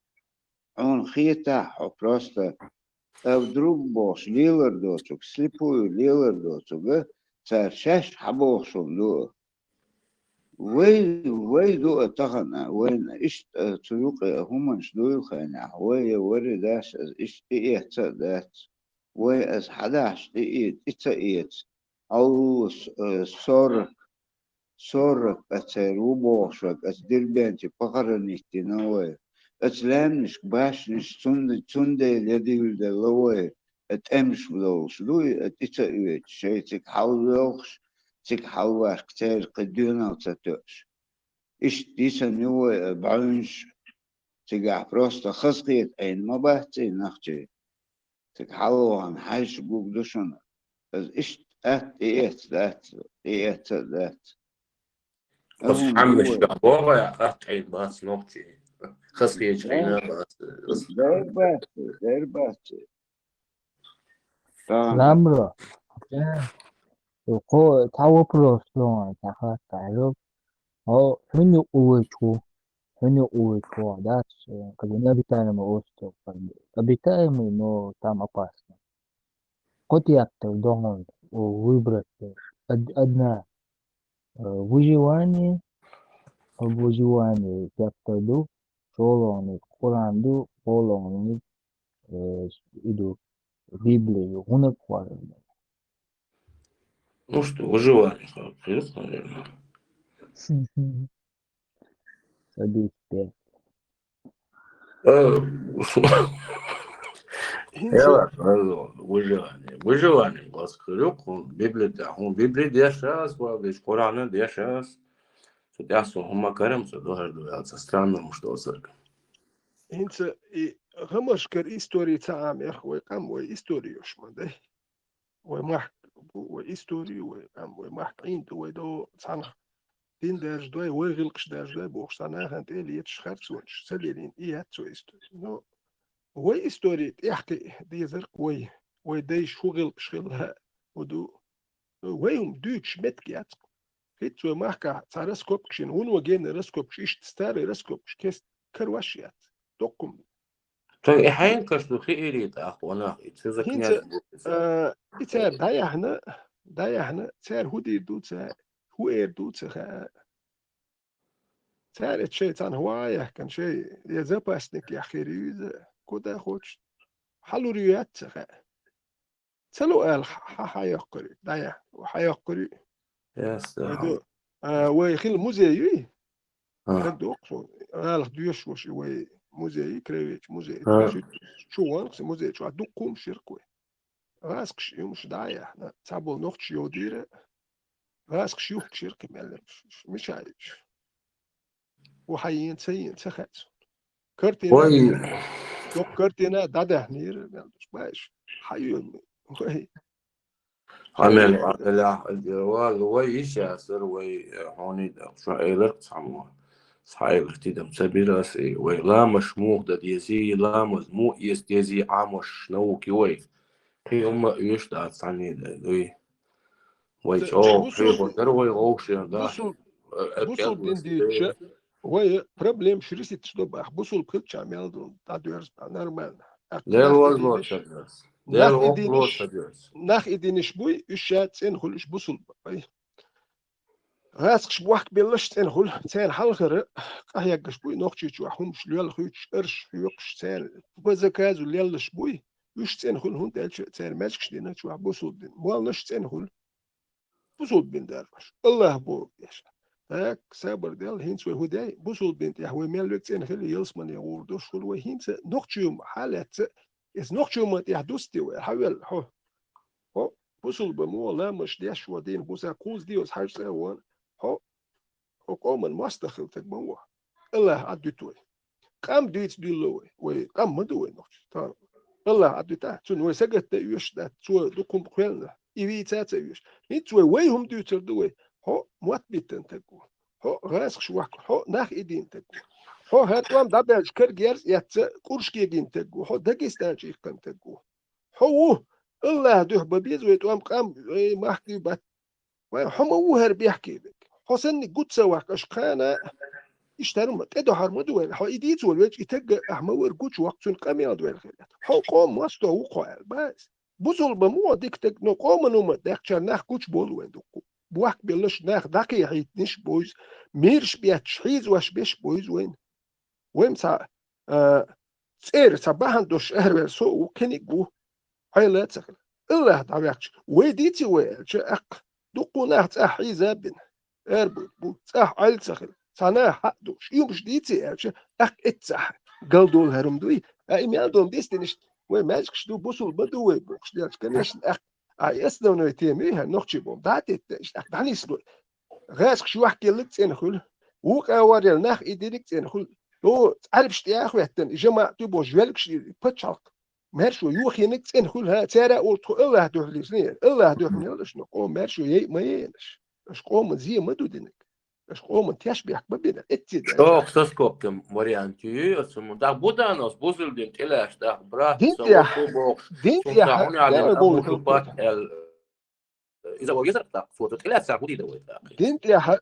Хьуна хетахь хьо просто а вдруг бохуш лелар доцург, слепую лелар доцург, цара шаьш хьабохуш хӀума ду. Вай, вай ду а тахана, вайна иштта цу юкъе а хӀуманаш дуйла хенахь, вай я вари даш аса иштта тӀеэцца а дац. Вай аса хьадахьаш тӀе-, тӀе ца эца. Аллас, э, сорок, сорок а церан ву бохуш верг, аса Дербенте похоронить дина вай. Аса лаьмнашка башнаш цунда-, цундела я дилла делла вай, а тӀемаш долуш дуй, а тӀе ца оьцуш, шайн цига хьалавоьлхуш, цига хьалавашка церан кхин доьналла ца тоьуш. Иштта дисина ю вай, а бӀаьвнаш, цигахь просто хазахета Ӏийна ма бац и нохчий. Цига хьалавахана хьаьжча гуг ду шуна. Аса иштта атта тӀеэцца дац, тӀеэцца а дац. Аса хьаьжча боху, атта Ӏийна бац нохчий. Хазахеташ Ӏийна бац. Дер бац, дер бац. Ламро. Кхо, цхьа вопрос ду, цхьа хатта хьажал. Хьо хӀун юкъа вуьйцу? ХӀун юкъа вуьйцу хьо, дац, э, как бы необитаемый остров, как бы обитаемый, но там опасно. Кхо тептар ду хьуна, о, выбрать деш. Од-, одна, э, выживание, об выживании тептар ду, чӀогӀа Къуръан ду, чӀогӀа, э, и ду, Библи ю, хӀунда кхоьллина? Ну что, выживание, наверное. Садись, пять. Э, хӀинца я ладно, выживание. Выживание, глаз хилюк, хӀун Библи тӀехь, хӀун Библи деш ас, ва веш Корана деш ас. Цу тӀехь со хӀумма карам ца дохар ду, аьлла, ца странно, муш доцург. ХӀинца и гӀамашкара истори ца Ӏамех вай къам, вай историеш ма дай. Вай махка бу, вай истори, вай къам, вай махка Ӏийна ду, вай до цхьанах дин даржадой, вай гӀиллакхаш даржадой бохуш, цхьа нахана тӀе а леташ харцонаш ца лелийна, и яц цо истори. Но вай истори тӀехь кхиа дезарг вай, вай дайша хӀун гӀиллакхаш хилла, хӀун ду. Вай хӀума дуьйцуш меттиг яц. ХӀинца вай махкахь цхьа раскопкаш йина, вуно гена раскопкаш, иштта старый раскопкаш, кест карваш яц. Доккхум. Тхуна и хьенан каш ду хиирий тӀаккха ванах, и цу за хӀинца, князь бу иза. А, и цара дӀаяхьна, дӀаяхьна, цара хӀун дийр ду ца, хӀун эр ду ца хаьа. Цара эцу шайн цхьана хӀун а яхкана, шайн я запасник яххийр ю иза, куда хочешь. Хьалур ю яц ца хаьа. Ца лу аьлла, хьа-, хьа-, хьайоккхур ю, дӀаяхьа, хьайоккхур ю. Яс, Вай ду, а, вай хила музей юй? А. Хила доккху, гӀалах доьшуш вай музей, краеведческий музей. А. Шу, шу ванахса музей чу дуккхум ширк вай. ГӀазкхаш юмаш дӀа а яхна, цхьаболу нохчаш йодийра, гӀазкхаш юхкуш яра кхин мел. Мича йиш? Ву хьан йина, ца йина, ца хаьа цунна. Картина, Вай. Доккха картина дӀадаьхнера, мел душ, баьш. Хьан йоьллу? Вай. Хьан мел, Вай. Вай, вай, вай, йиш яцара, вай, э, хьуний дан, шу элар цхьаммо. Цхьа элар тидам ца бира ас, и вай ламаш муха дан дезий, ламаз муха эца дезий, Ӏамош науки вай. Кхин хӀумма а оьшуш дац цхьанний дан, дуй. Вай чӀогӀа хьоьхур дара вай вовшийн, да. Бусул-, бусулба дин дуьйцуча, вай проблемаш рисийташ ду бах. Бусулба хилча мел ду, дӀадоьрзу, нормально. Дела вазло ца доьрзу. Дела вазло ца доьрзу. Нах и динаш буй, уьш ша цӀена хуьлуш бусулба. Вай. ГӀазкхаш бохк беллаш цӀена хуьлу, церан хьалхара къахьегаш буй, нохчийчохь хӀумаш лоьлхуьйтуш, арш хьоькхуш, церан по заказу леллаш буй, уьш цӀена хуьлу, хӀунда аьлча церан маьжгаш дина чохь бусулба дин. Молланаш цӀена хуьлу. Бусулба дин дарбаш. Аллах боху деш. Так, сабар дел, хӀинца вай хӀу дай, бусулба дин тӀехь вай мел вег цӀена хили, ялсмане гӀур дош хуьлу вай хӀинца, нохчий хӀума хьалаьцца, иза нохчий хӀума тӀехь дусти вай, хьавел, хьо. Хьо, бусулба мо, ламаш деш во дийна, буса кхуза диос хьажа цӀа вон. Хьо, хьо къоман мостагӀ хила таг ма во. Аллах Ӏад дуьту вай. Къам дуьйца дуьллу вай. Вай къам ма ду вай нохчий. Та, Аллах Ӏад дуьту, цунна вай сагатта оьшуш дац, цо дукхум кхоьллина. И вийца а ца оьшу. ХӀинца вай, вай хӀума дуьйцур ду вай. Хьо мотт биттина таг ву. Хьо гӀазкхаш ваккха, хьо нах и дийна таг ву. Хьо хӀара тӀом дӀабаьлча каргерз а эцца, кӀурш кегийна таг ву. Хьо Дагестан чу иккхина таг ву. Хьо ву, Аллах дуьхьа бан беза вай тӀом къам, вай махкий бат. Вай, хьо ма ву хӀара бехке верг. Хьо санна гуц ца ваккха, аша кхана иштта хӀара ма, тӀедохьар ма ду вай. Хьо и дийца волу велча, и тагга ахьа ма вара гучу воккха, цуьнан къамел ду вай хилла. Хьо къоман мостагӀ ву кхо аьлла, бац. Бусулба мо дика таг, но къоман хӀума даьккхича нах гучу болу вайн дуккху. Бохк беллаш нах дӀакхехьийтинаш бу иза, мийраш бетташ, хьийзош беш бу иза вайна. Вайн цхьа, а, цӀера цхьа бахьана дош аравер со а ву, кхиниг а ву, Ӏела а ца хила. Аллах дӀаваьккхича, вай дийци вай аьлча, аккха дуккху нах цӀахь хьийза а бина. Эр бу, бу, цӀахь Ӏел ца хила. Цхьа нах хьаъ дууш, юмаш дийци аьлча, аккха эццахь галдолу хӀара хӀума дуй. А и мел долу дистинаш, вай маьжгаш ду, бусулба ду вай бохуш делча, конечно, аккха. А и основной тема ю хӀара нохчий боху. ДӀа а тетта, иштта аккха дӀанислой. ГӀазкхаш йохкаеллиг цӀена хуьлу. Вукъа варел нах и диниг цӀена хуьлу. О, Ӏарбаш тӀе а хӀоьттина, и жамаӀат ю бохуш, велгаш и пачхьалкх. Маьршо йохийниг цӀена хуьлу, хӀа, цара а олу тхо Аллах дуьхьаллиз не, Аллах дуьхьаллиз аша, но къоман маьршо яй а ма яйна аша. Аша къоман зе ма ду диниг. Аша къоман тешбехк ма бина, эцци даьлла. ЧӀогӀа соскобкин вариант ю, оцу ма дагахь Будановс бусулба дин тӀелаьцна дагахь, брат, дин тӀехь, бохуш, дин тӀехь хьуна Абу Жубат аьлла. Иза вай везар тӀаккха, цо цо тӀелаьцна хӀу дийр вай тӀаккха. Дин тӀехь,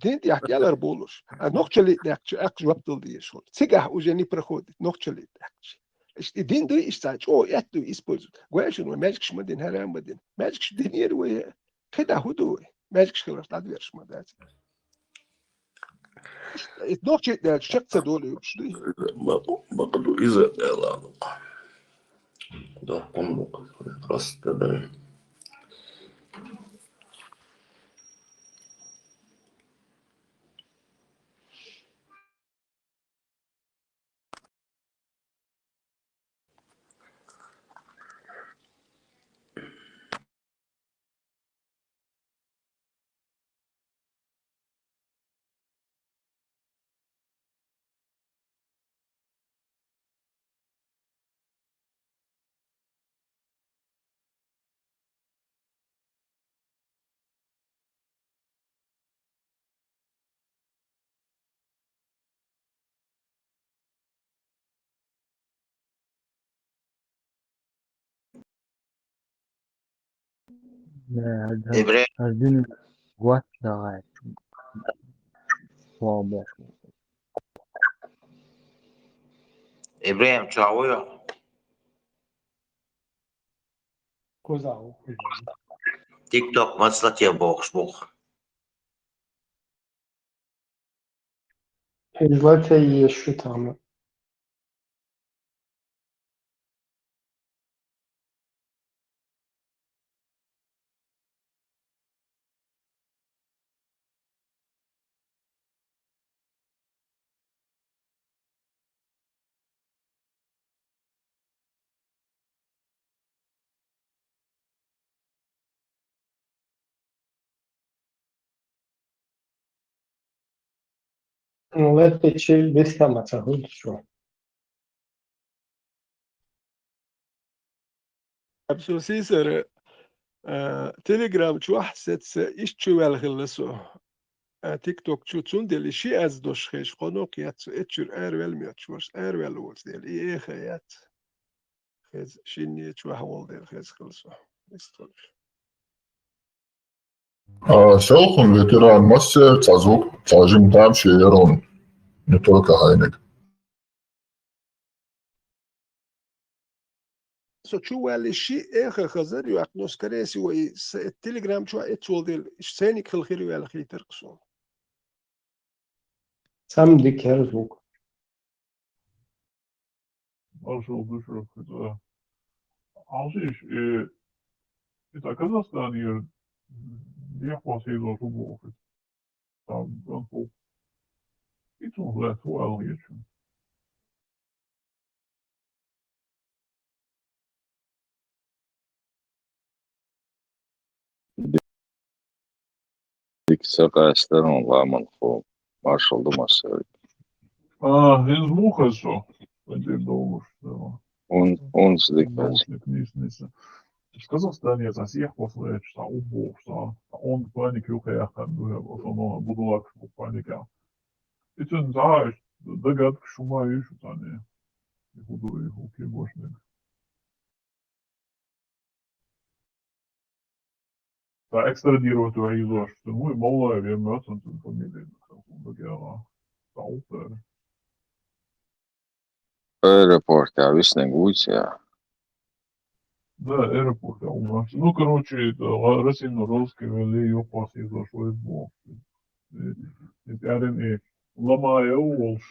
дин тӀехь кӀелар болуш. А нохчаллий даьккхича, аккха жоп дала дезаш хуьлу. Цигахь уже не проходит, нохчаллий даьккхича. Иштта и дин дуй, иштта цхьа чӀогӀа аьтто дуй использовать. Гой шуна вай маьжгаш ма дина, хӀара ма дина. Маьжгаш динера вай, кхидӀа хӀу ду вай? Маьжгаш хиларх дӀадоьрзуш ма дац. И нохчий даьлча чекх ца долуьйтуш дуй? Бакъ-, бакъ ду иза аьлла. Доккхун ду. Просто, да. ИбрахӀим. ХӀара дин гӀоттагӀа. ИбрахӀим, чӀогӀа вуй хьо? Кузов. ТикТок маслате бохуш бу. Излате еш шу тама. Ну, лаьттачи весхьа ма ца хуьлу шу. Абсурсисара, а, Telegram чохь сецца иштта чу ваьлла хилла со. А, TikTok чу цундела ши аз дош хезаш кхоно кхетта со, эцчуьра араваьлла моьттуш варш, араваьлла воцу дела, и эха яц. Хеза, шинне чохь волу дела хеза хилла со. Иштта хуьлуш. А, селхун ветеран массер, цхьа зуг, цхьа жим там шеерун. Не только хайнек. Со чу валли ши эхо хазар юакъ, но, скорее всего, и с-, э, Telegram чу эцолдел, сеник хил хир вяла хитар ксун. Сам дикер звук. Маршал душев, это, алжиш, э, это Казахстан, я, я хвастаюсь, что был, это, там, там, был. И тут, да, это, ладно, я чё. Дика ца къаьстар хьуна, ламан хо, маршал ду массарга. А, хӀинца муха со? Хазир долуш, да. Ун-, унца дика. Наушник нийса, нийса. Из Казахстане цхьа сехь послаьча, цхьа уббохуш, цхьа, цхьа онда паника юххе яьккхина ду, хӀе, оцу нохана будулакаш бу паникехь. И цуьнан цхьа а дагадка шу ма вуьйш цхьаьна. И хӀун ду, и хӀун кегошниг. Цхьа экстрадировать ван йизош, цуьнан вуй Мавлаев, я моьтту цуьнан фамилия, цуьнан багера. Цхьа утара. Аэропортехь виснарг вуй цхьа? Да, аэропортехь ву. Ну, короче, это, ла-, Россиян розыске велли, юххе йизош вай боху. И, и тӀаьхьарна и Ломаев волуш,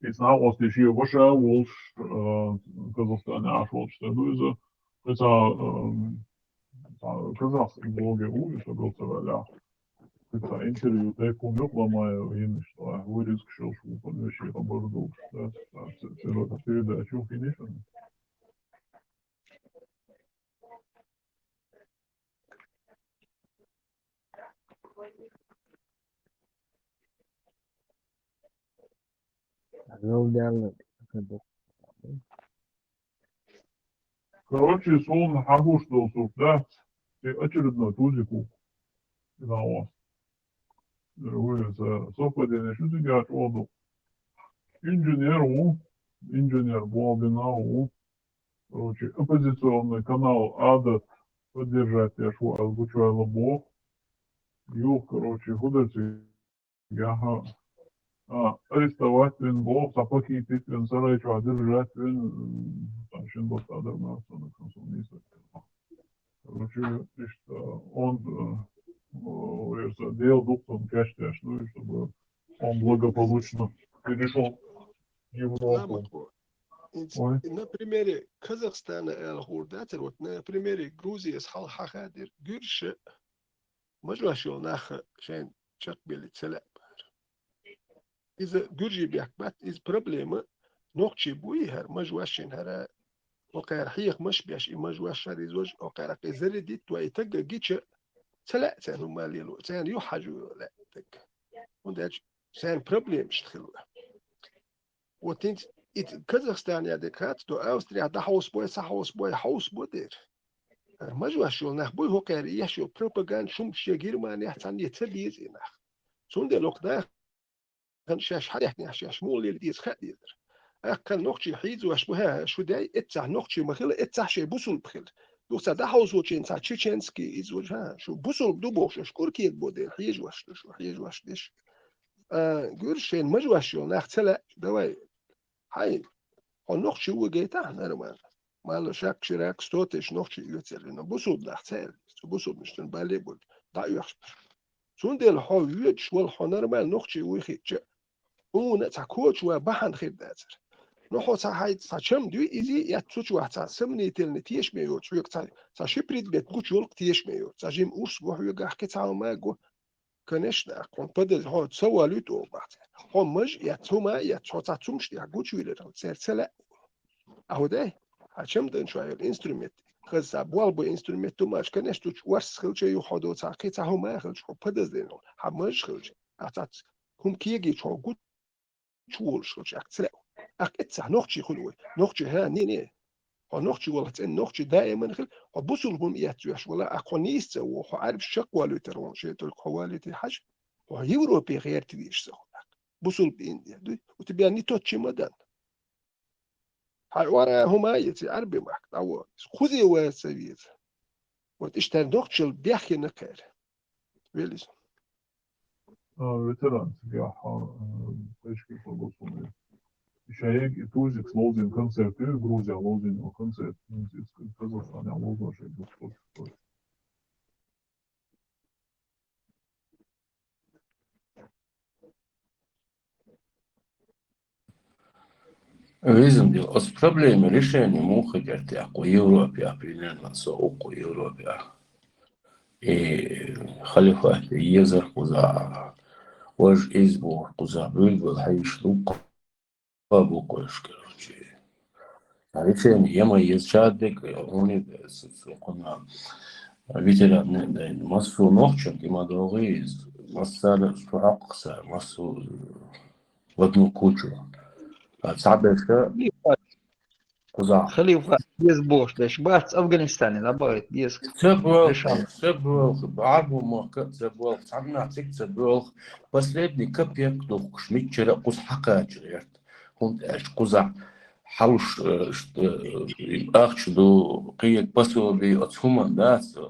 и цхьа а оцу шен ваша волуш, а, Казахстане Ӏаш волчу тӀе ду иза. Кхин цхьа, а, цхьа казахский блогер ву, и со гал ца ваьллехь. Кхин цхьа интервью тайпа хӀума ю Ломаев йинаш, цхьа вырезка йолуш ву, хӀун вешин хабар долуш, да, цхьа, цхьа, цхьа передача ю хӀинца. Короче, суна хьагуш долу сурт дац, и очередной тузик ву. Динан вац. Вуьйца совпадение шу цига чӀогӀа ду. Инженер ву, инженер болх бина ву. Короче, оппозиционный канал Адат поддержать деш ву аьлла гучуваьлла боху. Юха, короче, хӀун дара цигахь? А, арестовать вина боху, цхьа пакетик вина, сарай чохь держать вина, м, там шин баттахь дар ма ца, ца, ца, ца, ца. Короче, иштта, он, э, э, Дела дукха кечдеш, ну, и чтобы он благополучно перешёл в Европу. Ой. На примере Казахстана аьлла хуур дацара, вот на примере Грузии хьал хьахадира, гуьрша мажош йолу нах шайн чекхбелли ца лаьа бахара. Иза гуьржий бехк бац, иза проблема нохчий буй хӀара, мажош шайн хӀара, окхара хьехамаш беш, и мажош шара иза важа, окхара кхин зарядить вай тагга гича, ца лаьа царна хӀума лело, царна юхь хьажо лаьа тагга. ХӀунда аьлча царна проблемаш хилла. Вот хӀинца и Казахстане дерг хац, до Австрия дӀахьовсабой, схьахьовсабой, хьовсабо дера. Мажош йолу нах буй хӀокхара еш йолу пропаганда, шумаш шен Германехь цхьанне ца деза и нах. Цундела окху дахана шаьш хьадаьхнехь, шаьш муха лела деза хаа дезара. Аккхан нохчий хьийзош бу, хӀа, шу дай, эццахь нохчий ма хила, эццахь шайн бусулба хила. Юха цхьа дӀахьовсочийн цхьа чеченский иза ву, хӀа, шу бусулба ду бохуш, шу куркега бо дела, хьежош ду шу, хьежош деш. А, гуьрш шайн мажош йолу нах ца лаьа, давай. Хьай, хьо нохчи ву гайтахь, нормально. Мало шак, ширак, сто тысяч нохчи оьцур, но бусулба нах ца аьлла. Цу бусулбанаш цуьнан бале а болчу, дӀаоьхуш. Цундела хьо воьдуш вала, хьо нормально нохчи вуй хиъча, хьуна а цхьа коча ван бахьана хир дацара. Но хьо цхьа хьайца цхьа чам дуй, изий эццу чохь цхьа сомнительный тешаме йоцу, хьоьга цхьа, цхьа ши предмет гучу йолу тешаме йоцу, цхьа жима урс го хьоьгахь, кхин цхьа хӀума го. Конечно, хьуна подоз-, хьо ца валуьйту оха бахьа цара. Хьо маж а эцна, хӀума а эцна, хьо цхьа цумаш тӀехь гучувелира, цара ца лаьа. Ахьа дай, хьан чамданчохь йолу инструмент, хаза цхьа болх бан инструмент ду маж, конечно, цу чу орс хилча, юха хьо доцахь кхин цхьа хӀума а хилча, хьо подозрение, хьан маж хилча, ахьа цхьацца хӀума кегийча хьо гучу чуволуш хилча, ахь ца лаьа. Ахь эццахь нохчий хуьлу вай. Нохчий, хӀа, не, не. Хьо нохчий валахь цӀена нохчий даиман хила, хьо бусулба хӀума эцна веш вала, ахь хьо нийса ца во, хьо Ӏарбаш чекхвалуьйтур ву, шен только хьо валуьйтий хьажа, хьо Европе гӀерта везаш ца хуьлу. Бусулба дин дуй, у тебя не тот чемодан. Хьан ора хӀума а эций Ӏарби махка, дӀаво, кхузе ван ца веза. Вот иштта дохчул дехкина кхер. Велис. А, ветеран, я, а, э, точки по голосу. Шаек и Тузик с Лозин концерт, и Грузия Лозин концерт, Казахстан Лозин. Визамди, оцу проблеман решени муха хир дара тӀаккха Европехь, примерно, со укху Европехь. И халифат езар кхузахь, важа иза боху кхузахь, буьйлабала хьийзаш ду, кхо бу кхуьйсуш, короче. Решени я ма еза, шадерг, хӀунда аьлча, кхунна ветеран а дайна, массо а нохчо тӀе ма догӀий иза, массара а цу хьокху цара, массо а в одну кучу. А цхьаберш кхузахь. Халифат деза бохуш дерш бац, Афганистане дӀабахийта деза. Ца боьлху, ца боьлху, бӀарбу мохка а ца боьлху, цхьаннах цига ца боьлху, последний копейк духкуш, миччара а кхуза хьакхача гӀерта. ХӀунда аьлча кхузахь хьалуш, э, ш-, э, ахча ду, кхин пособи оцу хӀуманна дац, э,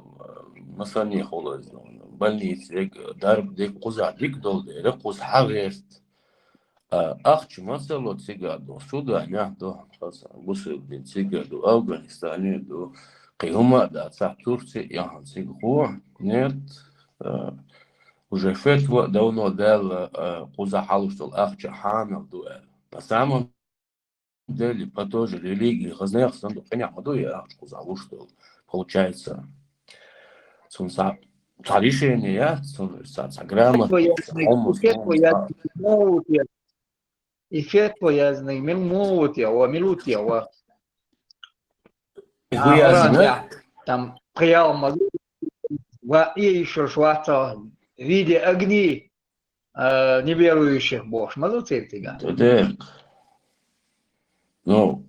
масанехула, больницега, дарба дерг кхузахь дика долу дела, кхуза хьагӀерта. А, ахча ма ца ло цигахь ду, Суданехь ду, хьан хаза, бусулба дин цигахь ду, Афганистане ду, кхин хӀума а дац, цхьа Турци а яхьан цигахь хӀу, нет, а, уже фетва а давно даьлла, а, кхузахь хьалуш долу ахча хьанал ду аьлла. На самом деле, по той же религии, хазанех санна ду, къинехь ма ду и ахча кхузахь луш долу. Получается, цунна цхьа, цхьа решение яц, цунна цхьа, цхьа грамота, цхьа хӀума, И фетва яздинарг муха ву те? И фетва яздинарг мила муха ву те, ва мила ву те, ва? И хӀун яздинарг? Там пхьегӀа ма ду, ва и йиш йолуш вац, в виде огни, а, неверующих бохуш ма ду церан цигахь? Де. Ну,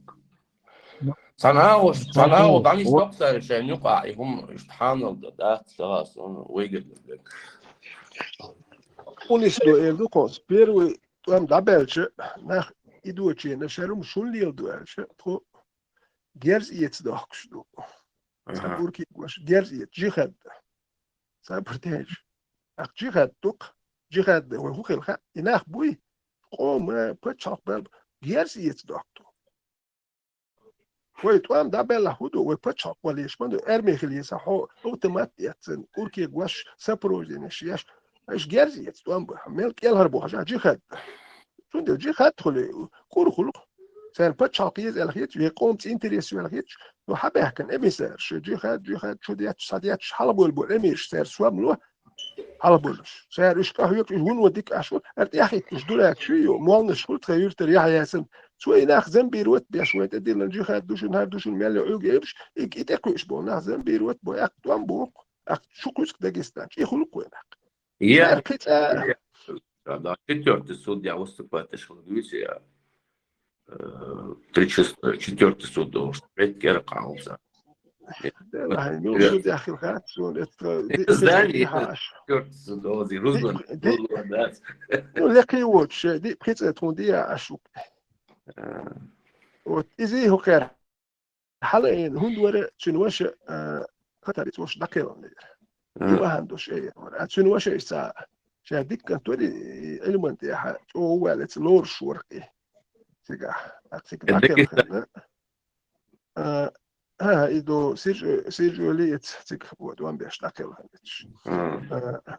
цхьана агӀо, цхьана агӀо дӀанис доккхуш шайна юкъахь, и хӀума иштта хьанал дан дац, сагӀа суна вайгара дерг. Унис ду эр ду кхо, первый тӀом дӀабаьлча, нах и дочийна, шарум шун леладу аьлча, тхо герз эца дохкуш ду. Цхьа гуркиг ваша герз эца, джихад дан. Сабар деш. Ах джихад ду-кх, джихад дан, вай хӀун хила хаьа, и нах буй, къома, пачхьалкх бел, герз эца дохку. Вай тӀом дӀабелла хӀун ду, вай пачхьалкх валийш ма ду, арми хила еза хьо, автомат эццина, гуркиг ваша, сопровожденеш еш, аша герз эца тӀом бу, мел кӀелхьара бу хьажа, джихад дан. Цундела джихад хуьлу, кӀур хуьлу. Церан пачхьалкх еза аьлла хеташ, вай къомца интерес ю аьлла хеташ, ну, хьабаьхкина эмиссарш, джихад, джихад, чу детташ, схьадетташ, хьалабойла бу эмирш, церан сом ло, хьалабойла. Церан уьш къахьоьгуш, уьш вуно дика Ӏаш ву, ара тӀехӀитташ дурак шу ю, молнаш хуьлу тхан юьртара Яхьъясан. Цо и нах замбийр ват беш, вай тӀедиллина джихад ду шуна, хӀара ду шуна, мел йо Ӏуьйга эбаш, и, и тӀекхуьуш болу нах замбийр ват бо, аьхка тӀом боху, аьхка шу кхуьску Дагестан, и хуьлу кхуьнах. Я, кхин цӀа да, четвёртый суд я выступать, ишхула дуьйцу я. Э, тридцать четвёртый суд должен. Пять кера кхалса. Делахь, ну, суд яхил хац, суд, это, Здание, ди-, ди-, четвёртый суд должен. Рузман, ди-, Рузман, да. Ну, лекхи вочу, ди-, пхи цӀе тхуна диа ашу. А, Вот, иза хӀу кхер. Хьала эн, хӀунда вара, цуьнан ваша, а, хатарица ваша дӀакхелхина. а. Бахьана дош э, а цуьнан ваша иштта ша дикка тоди, Ӏилман тӀехьа чӀогӀа ваьлла, ца лоруш вара и. Цигахь, а, цига дӀакхелхина. А, а, и до Сиржо-, Сиржоли эца цига вот ван беш дӀакхелхина. А. А,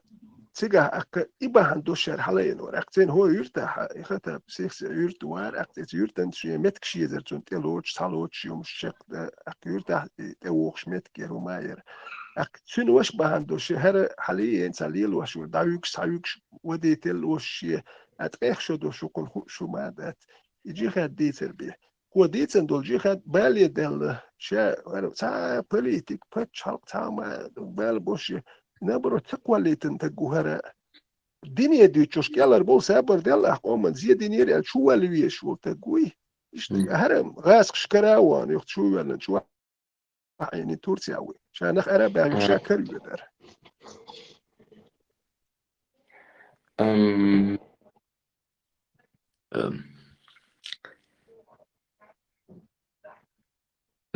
цигахь аккха и бахьана дош шаьра хьала ен вара. Аккха цен хӀо юьртахьа, и хата психсе юьрта вара, аккха цец юьртан шен метка шезар цун тӀе лоцуш, цхьа лоцуш юмаш чекх, аккха юьртахь и тӀе вохуш метка яр, хӀума яр. Аккха цуьнан ваша бахьана дош, хӀара хьала ен ца лелош вара, дӀавуьгуш, цхьа вуьгуш, водитель лош шен, а ткъех шо дош, хӀукхун ху-, шу ма дац. И джихад дийцар бе. Кхо дийцан долу джихад бале делла, ша вара цхьа политик, пачхьалкх, цхьа ма бала бош, наоборот, ца кхоллийтина таг ву хӀара. Дине дуьйцуш кӀелхьара болу сабар делла, ахь къоман зе динера аьлла, чу валла везаш волу таг вуй. Иштта хӀара гӀазкхаш кара а вахана, юха чу ваьлла, чу ваьлла, Турция вуй. Ша нах арабаьхьа, ша карведара. Ам, ам,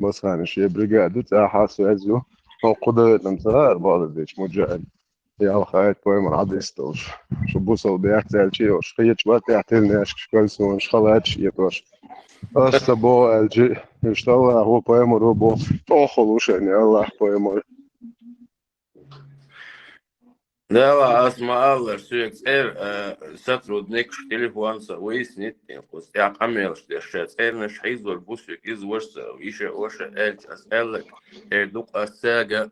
Басхана шен бригада цӀахьа связь ю. Хьо кху дайтӀам ца гӀара бала дечу муджаӀин. Ялхайт поймар Ӏадисталш. Шу бусал бехцаьлчи йолуш, кхечу баттехь тельняшкаш, кальсонаш, халаташ этӀош. Аш ца боху аьлчи, иштта Аллахо поймаро боху, тӀохула ву шайна, Аллах поймар. Дела, ас ма-аллара, соьга цӀера, а, сотрудникаш телефонца выяснить дина, кхуза тӀехь къамелаш деш, ша цӀернаш хьийзор бу соьга, иза ваша ца, иша ваша аьлча, ас аьлларг, эр ду-кх ас цаьрга,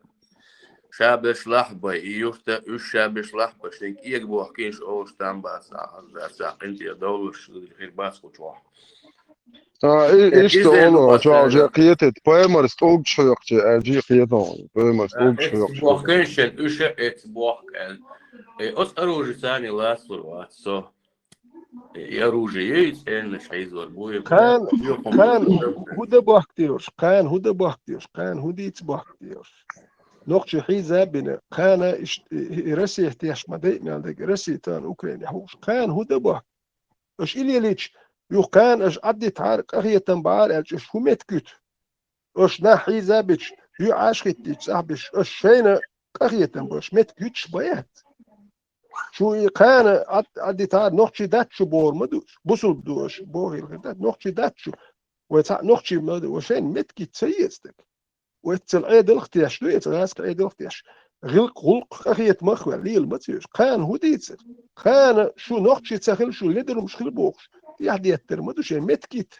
ша берш лахьа бай, и юрта, уьш ша берш лахьа бай, шайга кӀега бохкийша олуш там бац, ахьа, аса къинтӀера довлуш хир бац кху чохь. А, и, иштта олу, чохь же кхетийта, поймарс тӀулгаш хьоькхучу, аьлчи кхетон, поймарс тӀулгаш хьоькхучу. Бохкан шен уьша эц бохк аьлла. Э, оцу оружица лацлур вац со. Э, оружие ю, цӀернаш хьийзор бу, и кхана, кхана хӀун дан бохк дерш, кхана хӀун дан бохк дерш, кхана хӀун дийца бохк дерш. Нохчий хьийза а бина, кхана иш-, и, и Россия теш ма дай мел дерг, Россия тан Украине хьуш, кхана хӀун дан бохк? Аша и лелийча, юха кхана аша Ӏаддитахьара, къахетам бахьара аьлча, аша хӀун меттиг юьту? Аша нах хьийзабича, юьхьӀаш хӀиттича, цӀахь беш, аша шайна къахетам бу, аша меттиг юьтуш бан яц. Шу и кхана Ӏад-, Ӏаддитахьара, нохчий дац шу бохур ма ду, бусулба ду аша, бохийла хир дац, нохчий дац шу. Вай цхьаъ нохчий ма ду, вай шайна меттиг йиц ца еза стаг. Вай цхьана Ӏедалх теш ду, эца гӀаска Ӏедалх теш. ГӀилкх, гӀуллакх, къахетамах ваьлла, лела ма ца веш. Кхана хӀун дийцар? Кхана шу нохчий ца хила, шу ледарумаш хила бохуш, тӀаьхьадеттар ма ду шайн меттиг йита.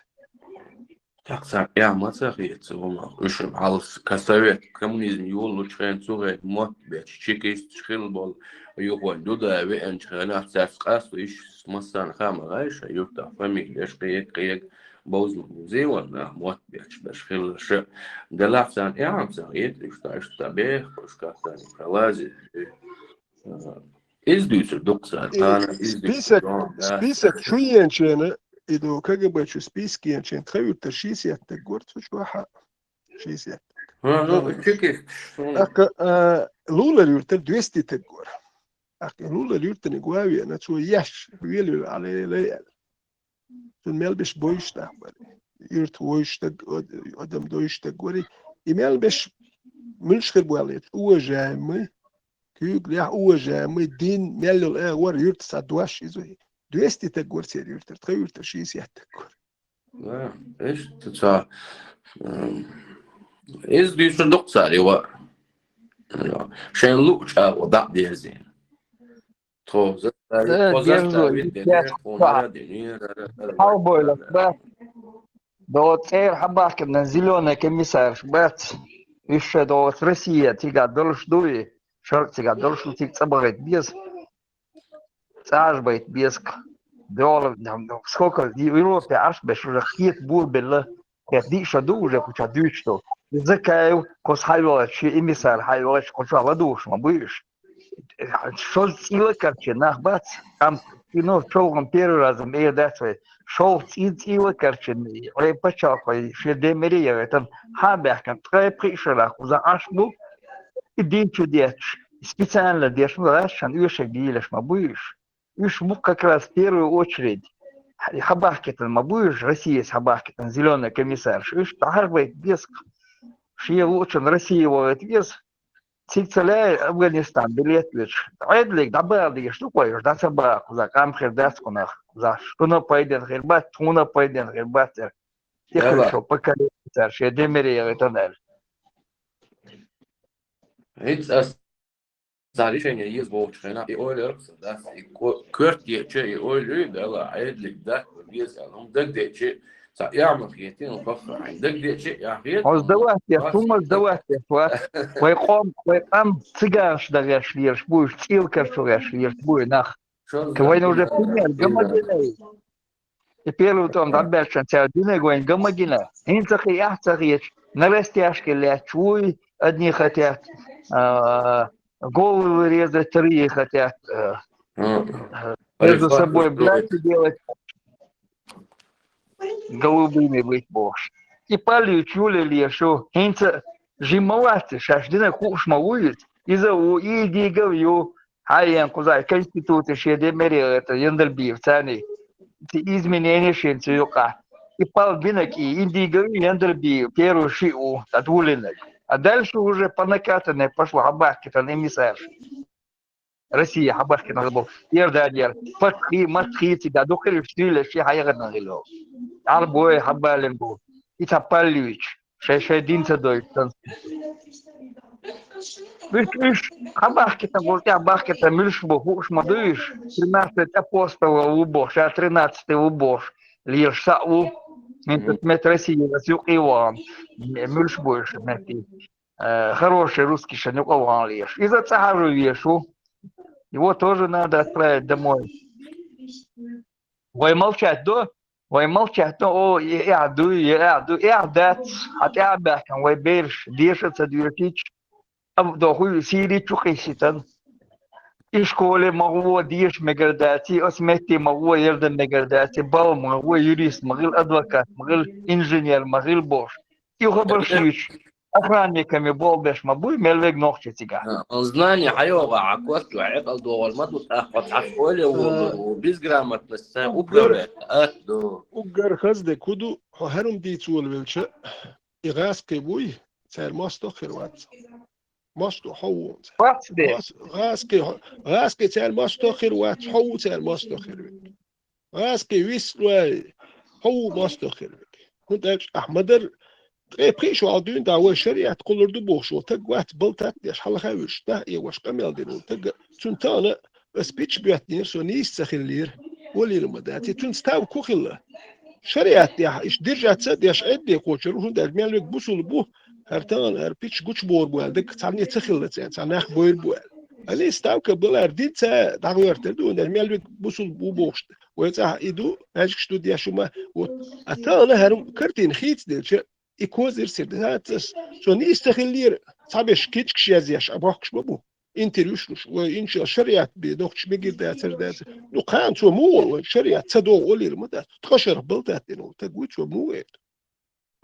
ТӀаккха царна эхь ма ца хета, ца ву нах. Уьш хьалса, ка совет, коммунизм йолалучу хенахь цу хенахь мотт бетташ, чекисташ хилла болу юхойн Дуда веанчу хенахь, цаьрца къасто йиш массарна хаа ма гӀайша, юьртахь фамилеш кхега-кхега, бовза ма бузий ван нах мотт бетташ берш хилла ша. Делахь царна эхь ца хета, уьш тӀаьхьа, уьш тӀаьхьа бехаш, как-то они пролазят. Иза дуьйцур ду-кх цара, кхана иза дуьйцур ду, да. Список чу енчена, и ду КГБ чу список енчена, тхан юьртара шийсеттаг гора цу чохь а. Шийсеттаг. ХӀан, ну, чекисташ суна. ТӀаккха, а, Лулара юьртара двести таг гора. ТӀаккха Лулара юьртаниг ван веана, цо еш, велавелла, Ӏалелай аьлла. Цунна мел беш бойуш нах бара. Юьрта войуш стаг, од-, адам дойуш стаг вара. И мел беш муьлш хир бу аьлла, уважаемый, куьйгаллехь уважаемый, дин, мел йолу агӀор юьртаца дош иза. Двести таг вара церан юьртара, тхан юьртара шийсеттаг вара. Да, иштта ца, м, иза дуьйцур ду-кх цара, йо. Шайн луъу чӀагӀо дӀа а дерзийна. Тхо заставить, э, тхо заставить дерзо, тхуна ара динера, ара, ара, хьалбойлуш ара, бац. До цӀера хьабахкина зелёный комиссарш бац. Уьш ша до Россия цигахь долуш дуй, шаръ цигахь долуш ду, цига цӀа бахийта беза. ЦӀа аш байта беза-кх. Дола, сколько Европе Ӏаш беш уже кхета бур белла. Кхета диъ шо ду уже кху чохь дуьйцуш долу. Закаев, кхуза хьайоьллачу, шен эмиссар хьайоьллачу, кху чохь ладугӀуш ма буй уьш. Шозза цӀийла а карчийна нах бац, амма, ну, шолгӀа первый разом эр дац вай. ШолгӀа цӀий-, цӀийла а карчийна, вай пачхьалкх вай шен ден мере яхийтина, хьан а баьхкина, ткъе пхиъ шарахь кхузахь Ӏаш бу, и дин чу детташ, специально деш ма дац, шайн оьшург йийлаш ма буй уьш. Уьш бу как раз в первую очередь. Хьабахкийтина ма буй уьш, Россияс хьабахкийтина зелёный комиссарш. Уьш дӀахьарбайта беза-кх. Шен луучун Россия вахийта веза. Цига ца лаьий Афганистан билет вечу. Ӏедалиг дӀабала дезаш ду кхойуш, дӀа ца баха, кхуза къам хир дац кхунах. Кхуза шуна пайден хир бац, тхуна пайден хир бац цара. Тихо, шо поколение цара, шен ден мере яхийтина аьлла. ХӀинца ас Цара решение еза бохучу хенахь, и ойла яра-кх сан дас, и ко-, коьрта дечи, и ойла юй, Дала, Ӏедалиг даккха беза аьлла, хӀума дагадечи, цхьа эхь ма хетий, хӀума хахха хьайна дагадечи, эхь хета. Хьо сдавать деш, хӀума сдавать деш вац. Вай къом, вай къам циганаш дан гӀеш лелаш бу уьш, цӀийла карчо гӀеш лелаш бу и нах. Вайна уже пример ган ма гина. И первый тӀом дӀабаьлча цара динарг вайна ган ма гина. ХӀинца кхин эхь ца хеташ, на растяжке лаьтташ вуй, одни хотят, а, головы резать, вторые хотят, а, между собой братья делать. Голубыми быть бохуш. И паллуьйтуш юле лешу. ХӀинца жимма вац, шаьш динарг хууш ма вуй иза. Иза ву, и дийгал ю. Хьан ен кхузахь конституци шен де мере это Яндарбиев царний. Ци изменение шен цу юкъа. и палбинаг, и индиговый яндарби первый ши у, тӀадвулинаг. А дальше уже по накатанной пошло, хьабахкитан эмиссарш. Россия хьабахкитан гӀилбу. Иорданияр. Фатхи, Матхи, цига дукхилиш, стилеш, ши хьаягӀадан гӀилу. Арбой хьабалин бу. Ица Паллевич. Шай, шай дин ца дойт, сан. Уьш, уьш, хьабахкитан, гӀултӀа бахкитан, муьлш бу, хууш ма дуйш. Тринадцать апостолов ву бохуш, ша тринадцатый ву бохуш. Лелаш са ву. Мин тут мет Россия, вас юкъе ван. Муьлш бу уьш, мети. Э, хороший русский шан юкъа ван леш. Иза цӀа хьажу веш ву. Его тоже надо отправить домой. Вай молчать до? Вай молчать до? О, я, я дуй, я, я дуй, я дац. А ты обязан, вай берш, деша ца дуйшич. Аб до хуй Сири чу кхисситан. И школе ма гӀо деша мегар дац, и ас метте ма гӀо ердан мегар дац, и бал ма гӀо юрист ма гӀил, адвокат ма гӀил, инженер ма гӀил бош. И хабар шуьйч. Охранниками болбеш ма буй, мел вег нохчи цига. А, он знание хьайогӀа, а кот чу хьекъал догӀур ма ду, тӀаккха цхьа школе волу, безграмотность, ца уггар, уггар, ат ду. Уггар хазде куду, хьо хӀарум дийцволавелча, и гӀаскхи буй, цаьр мостагӀ хир вац. МостагӀ хьо ву цаьр. Вац де. Мос-, гӀаскхи хьо-, гӀаскхи цаьр мостагӀ хир вац, хьо ву цаьр мостагӀ хир вац. ГӀаскхи вислой, хьо ву мостагӀ хир вац. ХӀунда аьлча ахьа ма-дарра, ткъе пхи шо хьалха дуьйна дӀа вай шариат кхуллур ду бохуш волу таг вац, балтат деш, хьалха вуьш, нах эгош къамел дина волу таг, цунна тахана ас пич боьттинера, со нийса ца хиллера, олийла ма дац. И цунна ставка хӀун хилла? Шариат тӀехь, иштта держаться а деш, Ӏедде кхочур, хӀунда аьлча мел вег бусул бу, хӀара тахана, хӀара пич гучубогӀур бу аьлла, дагахь цхьанне ца хилла цӀен, цхьа нах бойр бу аьлла. Али ставка балар дин ца дӀагӀоьртар ду, хӀунда аьлча мел вег бусул бу бохуш, вай цӀахь и ду, аьжкаш ду деш хӀума, вот. А тахана хӀара картина хийцаделча, и козыр сир дац ас. Цо нийса ца хиллера, цхьаберш кичкаш язъеш, а бохкуш ма бу. Интервьюш луш, вай иншалла шариат бе, дохкуш мегар дацар дац. Ну, кхана цо муха вай шариат ца догӀу олийла ма дац. Ткъа шарахь балтат дина волу таг вуй, цо муха эр ду?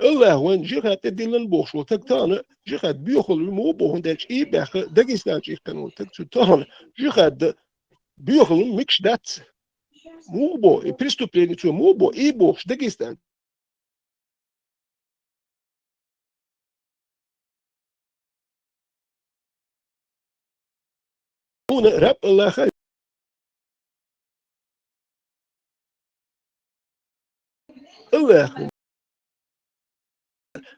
Аллах вайн жихад тӀе диллина бохуш волу таг тахана жихад боьхалла муха боху, хӀунда аьлча и баьхха Дагестан чу иккхина волу таг цу тахана жихад боьхалла микаш дац. Муха бо, и преступление цо муха бо, и бохуш Дагестан. Хьуна Раб Аллаха, Аллаха,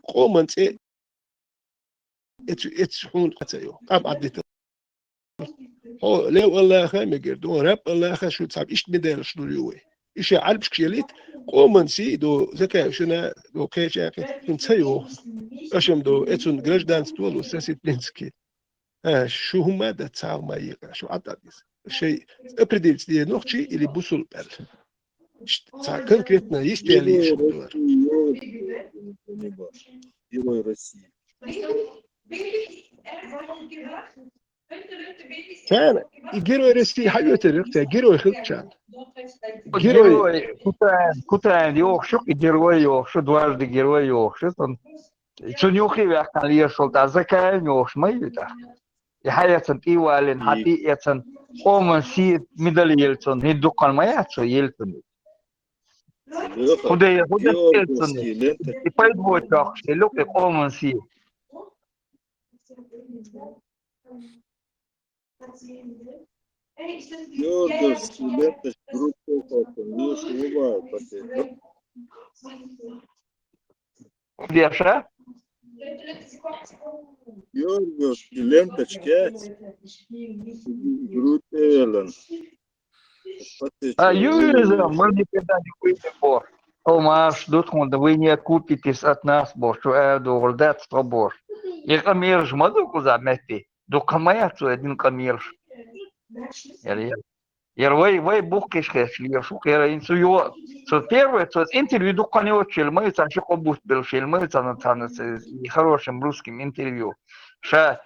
къоман цӀе эцу, эцу хьуна къа ца йо, къам Ӏаддита. Хьо лев Аллаха мегар ду, Раб Аллаха шу цхьа иштта медалаш лур ю вай. И ша Ӏарбашка елийта, къоман сий ду, закай шуна ду, кхеча кхе, хӀун ца йо. Ашам ду, эцун гражданство лу, сосед Минский. А, шу хӀума дац, цхьа хӀума йикъа, шу Ӏадда иза. Шай определиться де нохчий или бусул баьлла. Ш-, цхьа конкретно йистели шу дуар. Герой России. Царна и Герой России хьаоьцур яра, царна герой хилчарна. Герой. Герой, Кутаев, Кутаев йохуш ю, и герой йохуш ю, дважды герой йохуш ю, цунна. Цунна юххе ваьккхина лешал, тӀа Закаев йохуш ма ю тӀа. И хьаэцан тӀе валина, хьа тӀе эцан, къоман сий медаль елла цунна, хӀинца дуккхана ма яц цо елла цунна. Худа, худа елла цунна. И пайда боцу чохь, и лукъе къоман сий. Георгиевский ленточка, группа, вот, видишь, врубаю, посмотри. Деша? Георгиевский ленточка, группа, Эвелин. А, юьза, мы никогда не выйдем, бо. О, Маш, дут хунда, вы не откупитесь от нас, бо, шу а дугӀур дац, бо. И къамелаш ма ду кхуза метти. Дукха ма яц цо дина къамелаш. Яра, яра. Яра вай, вай бухкеш хеш, яра шу кхера ин цу йо. Цо первое, цо интервью дукха не отчил, мы цан ши къобут бел шил, мы цан, цан, и хорошим русским интервью. Ша,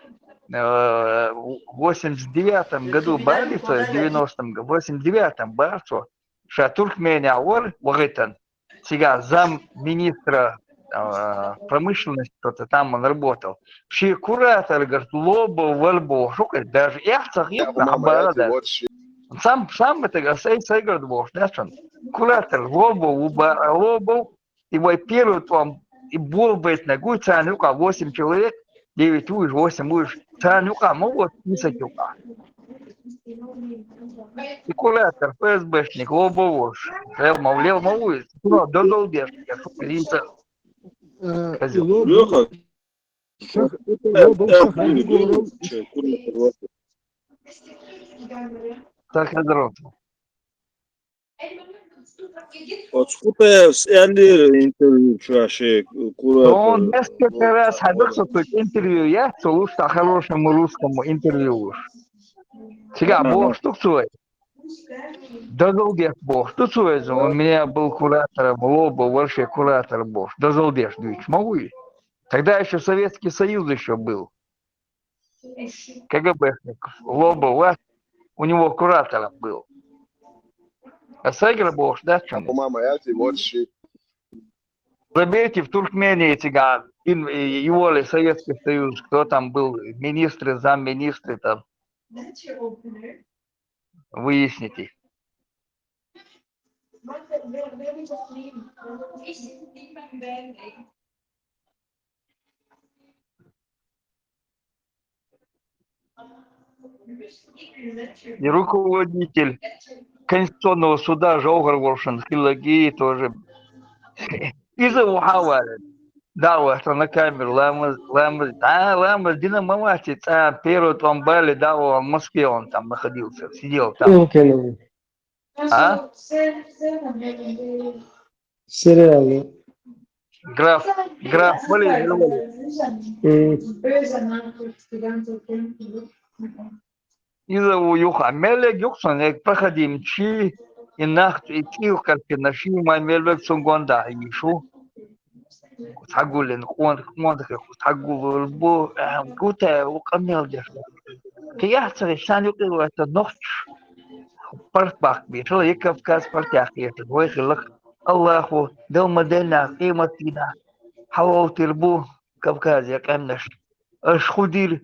э, в восемьдесят девятом году бали, то есть в девяностом, в восемьдесят девятом бацо, ша Туркмения вар, вагитан. Цигахь замминистра, а, промышленности, что-то там он работал. Ши куратор, говорит, лоба валбо, шу, говорит, даже эх ца хетна, хабара да. Сам, сам это, говорит, сай, сай, говорит, бо, да, сон. Куратор лоба, уба, лоба, И вай первый тӀом, и болбайтнаг вуй, царна юкъахь восемь человек, девять вуй, восемь вуй, царна юкъахь ма ву, десять юкъахь. И куратор, ФСБшник, Лобов волуш, лел ма, лел ма вуй, ну, дозалла деш, я шуьга лийца. Э, хаза. Лобов, Лёха, шах-, Лобов шахьар Егоров. Так, Хазаров. Оцу Кутаевс аьллера интервью чу шен куратор. Он несколько раз хьадахса цо интервью яц, цо луш, по-хорошему русскому интервью луш. Цигахь бохуш ду цо вай. Дозалла деш бохуш ду цо вай, у меня был куратор, Лобов вара шен куратор бохуш. Дозалла деш дуьйцуш ма вуй. Тогда ещё Советский Союз ещё был. КГБшник Лобов вац, у него куратором был. А Сайгара бохуш дац чунна? По-моему, я вот ши. Забейте в Туркмении цигахь, ин-, и-, его ли Советский Союз, кто там был, министры, замминистры там. Выясните. И руководитель Конституционного суда ЖовхӀар волуш хилла, и тоже. Иза ву хьан вара? Да, вот на камеру, ламаз, ламаз, а, ламаз дина ма вац, цӀа первый тӀом бале, да, он в Москве он там находился, сидел там. Окей, ну. А? Сериал. Граф, граф, блин, ну. М. Иза ву юха, мел верг юха сан, э, проходимчи, и нах, и цӀийх карчина ши ма мел верг цуьнан гондахь йийш ву. Цхьагуллин, къон-, къонахий, цхьагуллур бу, э, гутай, ву къамел деш. Кхин яц ца хиш, сан юкъе вац нохчаш. Парт баккха беш, ла, я Кавказ парт яккха езаш, вай хилла. Аллахо, Дала ма деллинехь, къематдийнахь хьалавойтур бу Кавказе къаьмнаш. Аша хӀун дийр,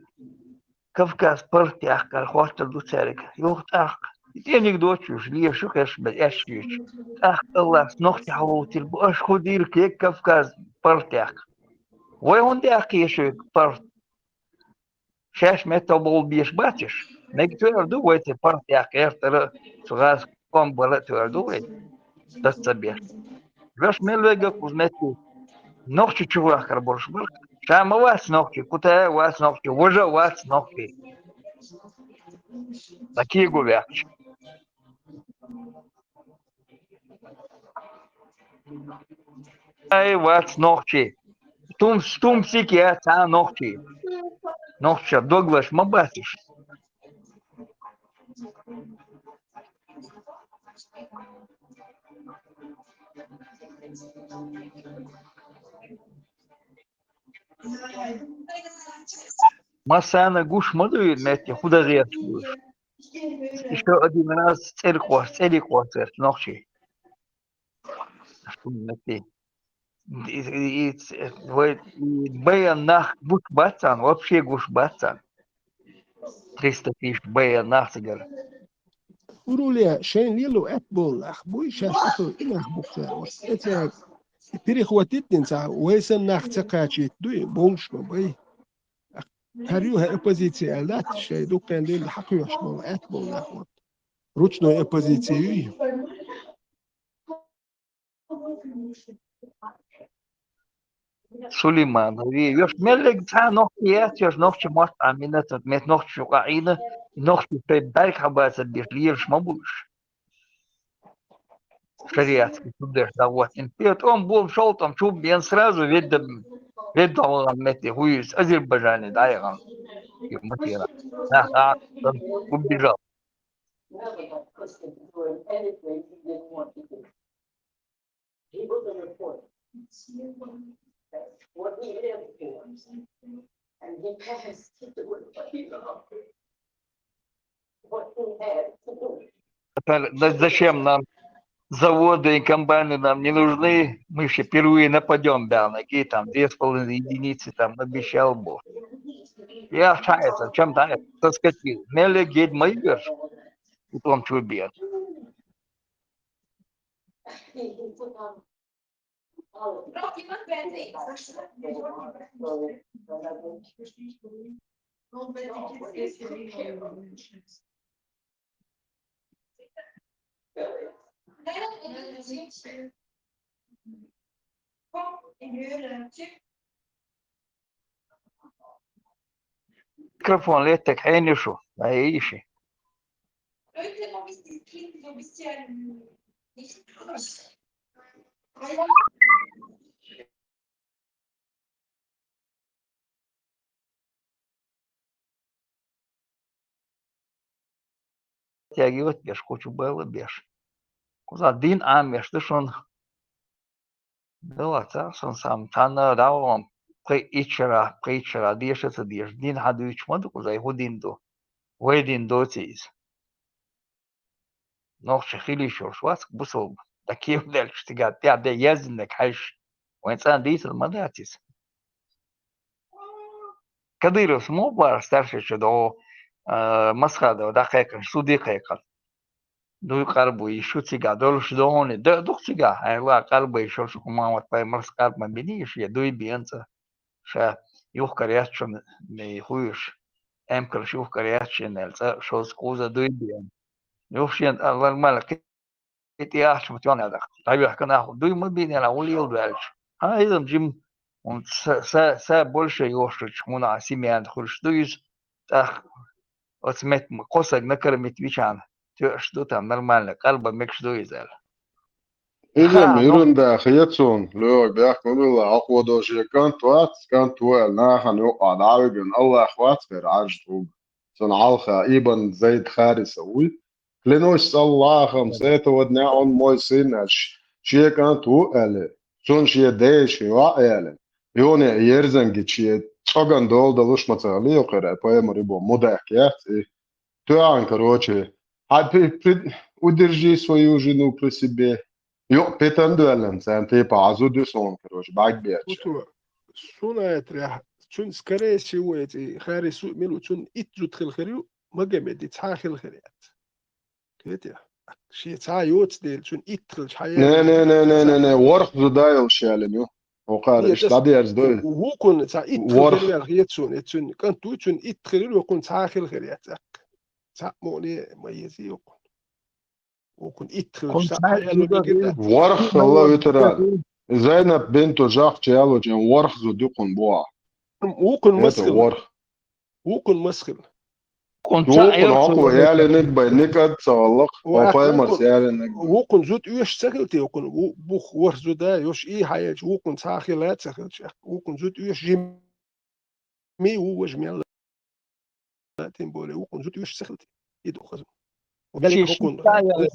Кавказ парт яккхар хоттур ду цаьрга. Юха тӀаккха, тӀемиг доцуш, леша шу кхерш бен аьшшечу. ТӀаккха Аллас нохчий хьалавойтур бу, аша хӀун дийр, кхе Кавказ парт яккха. Вай хӀунда яккхий шуьга парт? Шаьш меттахбовла безаш бац уьш. Мега тоьар ду вай цу парт яккха, гӀертара цу гӀазкхи къам бара а тоьар ду вай. Дац ца беш. Веш мел вега кхуза метте. Нохчий чу вахкар болуш бара. Ша ма вац нохчий, Кутай а вац нохчий, важа а вац нохчий. Сан кего ваьккхича. Ай, вац нохчий. Тумс-, тумсик яц, а, нохчий. Нохча доглаш ма бацаш. Массарна гуш ма ду и метте, хӀун дан гӀерташ бу уьш. Ещё один раз цӀеркъош, цӀерий къош церт нохчий. Шун метте. И, и, и, ц-, вай, и баян нах гуш бац царна, вообще гуш бац царна. Триста тысяч баян нах цигара. Уруле, шайн лело аьтта болу нах буй, шаьш ато и нах бу цара. Эцерг перехватить дина ца, вай санна нах ца кхачийта дуй, бовлуш ма бай. ХӀара ю хӀара оппозиция аьлла дац, шайн дуккхен дина хьакхоьхьуш болу, аьтта болу нах вот. Ручной оппозиция юй. Сулейманов, веш меллиг цхьа нохчи яц, еш нохчи мотт Ӏамина, мет нохчи юкъа Ӏийна, нохчи шайн бӀаьрг хьабацар беш лелаш ма бу уьш. Шариатский судеш дӀагӀоттина. Пе тӀом бу, шолтӀам чу бен сразу ведда, ведда вахана метте хӀуьйуьйту Азербайджане дӀаяхана. Матера. Нах а, убежал. Теперь, да зачем нам заводы и комбайны, нам не нужны, мы ещё впервые нападём, да, на какие там две с половиной единицы там обещал Бог. Я шайца, чем там соскочил? Меллиг гед ма йоьш, утом чу бен. Микрофон леттек хьенешу, ай иши. Тягивать беш, кучу было беш. Куда дин амеш, ты шон. Дала ца, сон сам, тана даун, пхи ичера, пхи ичера, деша ца деш, дин хадуич маду, куда и худин ду. Вай дин доциз. Нохчи хилиш йолуш вац бусалба. Даккхийла делча стигат тӀехь де яздинниг хьаьжча, вайн цӀан дийцар ма дац иза. Кадыровс мо бара старший чу догӀу, а, Масхадов дӀакхайкхина, суде кхайкхина. Дуй къарбуй шу цигахь долуш догӀуни, дан а ду-кх цигахь, хьайла къарбуй шо шу Мухьаммад пайхамарс къарбан бинийша, я дуй бен цӀа. Ша юхкар яц шуна, ме хуьйш, эмкалш юхкар яц шена аьлла, цӀа шозза кхуза дуй бен. Юха шена тӀа нормально кхин тӀе ахча ма тоьхна дӀавехкана ахьа дуй ма бийна, хьо лела ду аьлча. Хьан иза-м жим, хӀунда са, са, са больше йошучу хӀуна а Семен хуьлуш ду иза, тӀаккха оцу метта кхо саг накормить вичахьана, тоьаш ду там нормально, къарба мегаш ду иза аьлла. Иза-м ерунда хета суна, лоьгӀа бехк ма билла, хьо кхо дошен кӀант вац, кӀант ву аьлла, нахана юкъахь дӀавигина, Аллах вац хир Ӏаржа тӀуг. Цунна хьалха Ибн Зайд Хариса вуй. Клянусь Аллахом, с этого дня он мой сын, аьлла, шен кӀант ву аьлла, цунна шен ден шен йоӀ аьлла. Юна ерзанги шен цӀоган дола далуш ма ца хилла йокхуьра, пайхамар бо мудак яц и. Тоьхьан, короче, хьан при, при, удержи свою жену при себе. Юкъа питан доьллина царна тайпа хьан зуда ю суна, короче, бӀаьрг беча. Суна аьлла, цуьнан, скорее всего, эций Харису а мила ву, цуьнан итт зуда хила хир ю, Магомеди цхьа а хила хир яц. Кхетий? Шен цхьа а йоцу дела, цуьнан итт хилча хьан Не, яра? Не, не, не, не, не, ворхӀ зуда йолуш яьллина ю. ХӀокхара Нет, иштта дӀадерзадой. ВукхуннагӀа цхьа итт хила ВорхӀ. Хир яьлла хета суна, эций цуьнан кӀант ву, цуьнан итт хила хир, вукхуннагӀа цхьа а хила хир яц аьлла. Цхьаъ мукъане а ма езий вукхуннагӀа. ВукхуннагӀа итт хилча, цхьаъ хьан яьлла мегар дац. ВорхӀ хилла витаран. Зайнаб бинту Жахча яьллачун ворхӀ зуда ю кхунна бохьа. ВукхуннагӀа маса хилла. ВорхӀ. ВукхуннагӀа маса хилла. ВукхуннагӀа хӀокхо ялийнарг бен никъ а ца хилла-кх, хӀокхо паймарс вукхуннагӀа ялийнарг бен. ВукхуннагӀа зуда оьшуш ца хилла те, вукхуннагӀа бу-, бух ворхӀ зуда йош и хьаелча, вукхуннагӀа цхьа а хилла а ца хилча, вукхуннагӀа зуда оьшуш жим- Ми ву важа мел, тем более, вукхуннагӀа зуда оьшуш ца хилла те. И ду хаза. Ши шиъ дӀа а яьлла,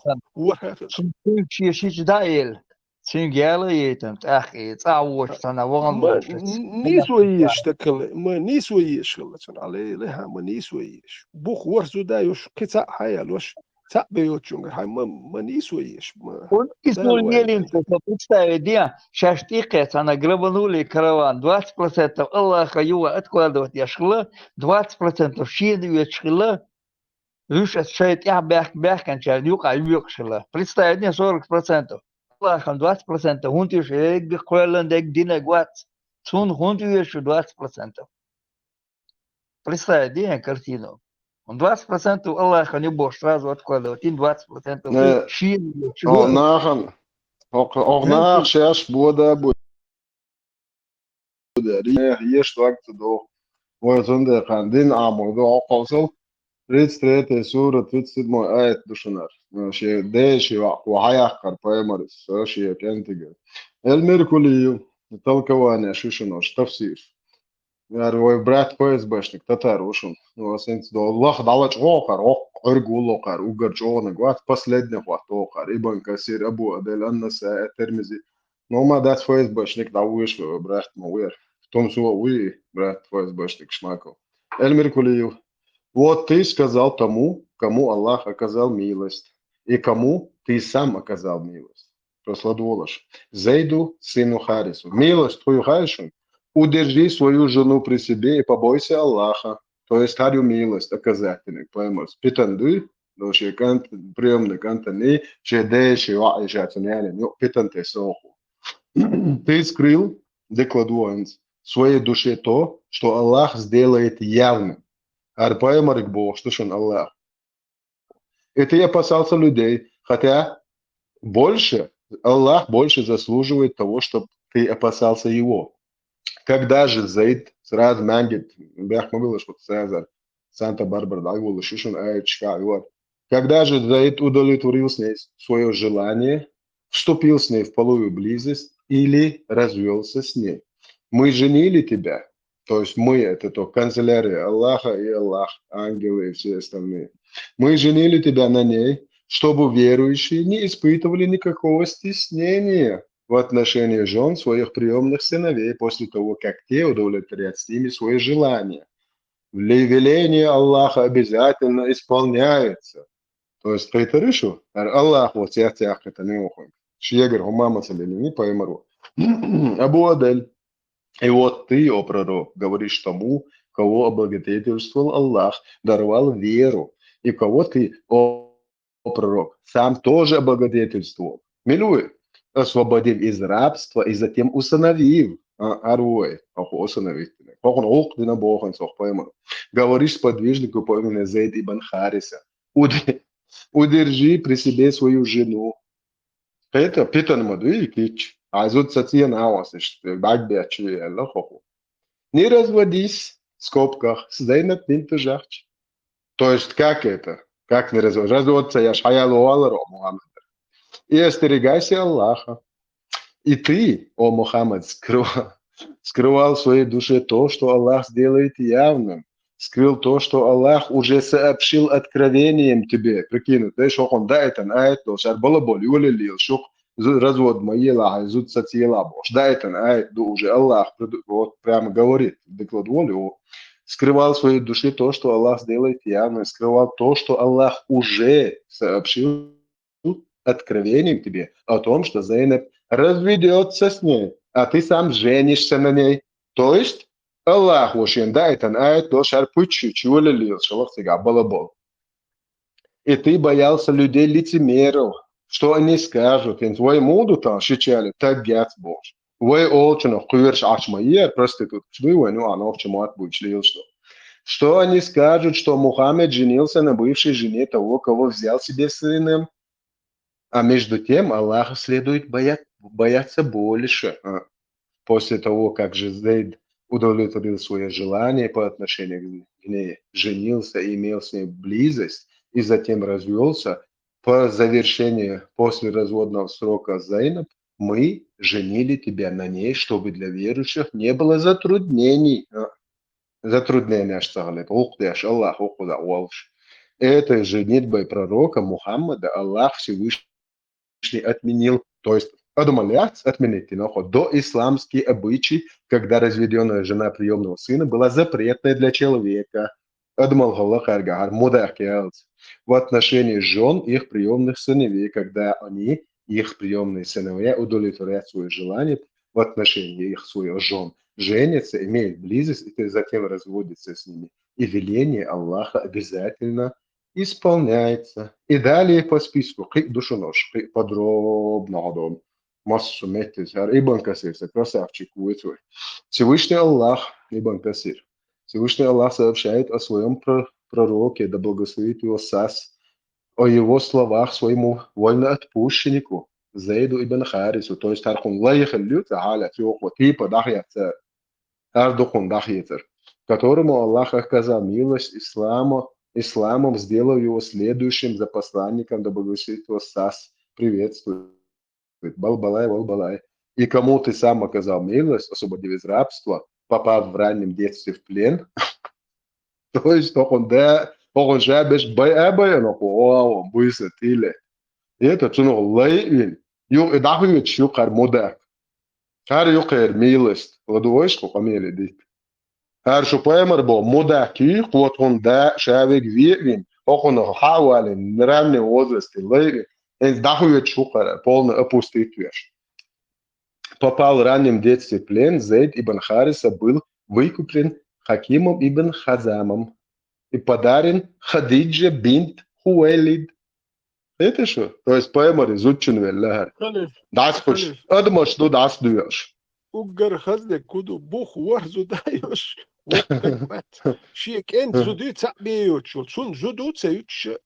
цуьнга ши шиъ дӀа а елла, цуьнга яла а яйтина, тӀаккха и цӀахь вочу цхьана вахана Ма, вочу. Н-, нийсо езаш стаг хилла, ма, нийсо езаш хилла цуьнан. Аллай, лай хьан, ма нийсо езаш. Бух ворхӀ зуда йош, кхин цхьаъ хьан яьлла йош. Цхьаъ бен йоцучунгара хьайн ма, ма нийсо езаш, ма. ХӀунда и суна елийна, ца представить де, шаьш тӀекхе цхьана грабанули караван, двадцать процентов Аллаха юха откладывать еш хилла, двадцать процентов шена оьцуш хилла, вуьш аса шайн тӀехь баьхка баьхканчарна юкъахь йоькъуш хилла. Представить де, сорок процентов. Аллахана двадцать процентов хӀунда оьшу, эгга кхоьллина дерг динарг вац. Цунна хӀунда оьшу двадцать процентов? Представить де картину. Он двадцать процентов Аллахана ю бохуш сразу откладывать, и двадцать процентов Не, шена ю. Хьо нахана, хьо, хьо нах шаьш бода бу-, еш дог ца доху. Вай цундела дин Ӏамор ду хьо кховсал. Тридцать третья сура, тридцать седьмой аят ду шунара. Шен ден шен ваӀ кхо хьаяккхара пайхамарис, шен кӀентигара. Эль-Миркулию, толкование шу шуна, тафсир. Яра вай брат ФСБшник татар ву шуна. Ну, ас хӀинца до лаха дӀалачкъохар, гӀоккха Ӏуьрг вуллохар, уггар чӀогӀанаг вац, последний хӀотта вохар. Ибн Касир, Абу Адель, Ан-Насаи, Ат-Тирмизи. Ну, ма дац ФСБшник дӀавуьйш вай брат ма вер. Тумсо а вуй, брат ФСБшник Шмаков. Эльмир Кулиев. Вот ты сказал тому, кому Аллах оказал милость, и кому ты сам оказал милость. Просто ладволаш. Зайду, сыну Харису. Милость твою хайшун. Удержи свою жену при себе и побойся Аллаха. То есть, харю милость оказательный, поймал. Питан дуй, но ши кант, приемный кантани, ши дэ, ши ва, ши ацуняли, ну, питан те соху. Ты скрыл, докладывается, в своей душе то, что Аллах сделает явным. ХӀара пайхамарга бохуш ду шуна Аллах. И ты опасался людей, хотя больше, Аллах больше заслуживает того, чтобы ты опасался его. Когда же Зайд, сразу мангит, бяхма было, что сразу Санта-Барбара, да, его лишишун, а, чка, и вот. Когда же Зайд удовлетворил с ней свое желание, вступил с ней в половую близость или развелся с ней. Мы женили тебя, то есть мы, это то канцелярия Аллаха и Аллах, ангелы и все остальные. Мы женили тебя на ней, чтобы верующие не испытывали никакого стеснения в отношении жен своих приемных сыновей после того, как те удовлетворят с ними свои желания. Веление Аллаха обязательно исполняется. То есть, кхетарий шу, хӀара Аллах вот цецяхката неухой. Шегар хӀума масалили пайхамару. Абу Адель. И вот ты, о пророк, говоришь тому, кого облагодетельствовал Аллах, даровал веру, и кого ты, о пророк, сам тоже облагодетельствовал. Милуй, освободив из рабства и затем усыновив. А, арвой, оху усыновить. Хохун ух дина бохун сох пайхамару. Говоришь сподвижнику по имени Зейд ибн Хариса. Уд-, удержи при себе свою жену. Это питан маду и кич. А зуд сациен авасиш, бак бячи, хоху. Не разводись, в скобках, с Зайнаб бинту Жахч. То есть, как это? Как не развод? Разводиться я ж хаял уалар, о Мухаммад. И остерегайся Аллаха. И ты, о Мухаммад, скрывал, скрывал в своей душе то, что Аллах сделает явным. Скрыл то, что Аллах уже сообщил откровением тебе. Прикинь, то есть, он да, это, а это, шар было боль, юлили, шух, зу-, развод мои лахай, зуд сациела бош. Да, это, а это, ну, уже Аллах пред-, вот прямо говорит, докладывали, о, скрывал в своей душе то, что Аллах сделает явным, скрывал то, что Аллах уже сообщил откровением тебе о том, что Зайнаб разведется с ней, а ты сам женишься на ней. То есть Аллах ушен да, это, а это, шар пучу, чего ли лил, шалах сега, балабол. И ты боялся людей лицемеров, что они скажут, и твой муду там шичали, так гяц бош. Вай олчунах куверш ачма, е проститутка, ну, вай, ну, она в чему отбучили, что. Что они скажут, что Мухаммед женился на бывшей жене того, кого взял себе сыном? А между тем Аллаха следует боя-, бояться больше. А после того, как же Зейд удовлетворил свое желание по отношению к ней, женился и имел с ней близость, и затем развелся, по завершении, после разводного срока Зайнаб, мы женили тебя на ней, чтобы для верующих не было затруднений. А, затруднения, что говорит, ух деш, Аллах, ух да, уалш. Этой женитьбой пророка Мухаммада Аллах Всевышний отменил, то есть, а думали, а, отменить, но хо-, до исламские обычаи, когда разведённая жена приёмного сына была запретной для человека. Адамал хала харгахар, мудах ялц. В отношении жён их приёмных сыновей, когда они, их приёмные сыновья, удовлетворят свои желания в отношении их своих жён, женятся, имеют близость и затем разводятся с ними. И веление Аллаха обязательно исполняется. И далее по списку, кхы душунош, кхы подробно годом. Массу метис, хар Ибн Касир, са красавчик, вуйцуй. Всевышний Аллах, Ибн Касир. Всевышний Аллах сообщает о своём про-, пророке, да благословит его Сас, о его словах своему вольноотпущеннику, Зейду ибн Харису, то есть Тархун Лайхаллю, Тааля, Тиохо, типа, дахьяца, Ардухун дахьяцар, которому Аллах оказал милость ислама, исламом, сделав его следующим за посланником, да благословит его Сас, приветствует. Балбалай, балбалай. И кому ты сам оказал милость, освободив из рабства, попав в раннем детстве в плен. То есть, токон да, токон жабеш бай, а бай, но, о, буйса тиле. И это цуно лай вин. Ю, и дахует щукар мудак. Хар юкер милость. Ладуойш ку камели дит. Хар шу паймар бо мудак ки, кот хун да, шавег виевин. Окуно хавалин, ранний возрасте лай вин. Эн дахует щукар, полный опустить веш. Попал в раннем детстве в плен, Зейд ибн Хариса был выкуплен Хакимом ибн Хазамом и подарен Хадидже бинт Хуэлид. Хеташ? То есть пайхамар зудчун велла хӀара. Хали, ДӀасхуш. Хали. Адамаш ду дӀасдуьйш. Уггар хазнаг хӀу ду, бух ворхӀ зуда йош. Ши кӀент зуди цаӀ бейочул. Цун зуду ца юча.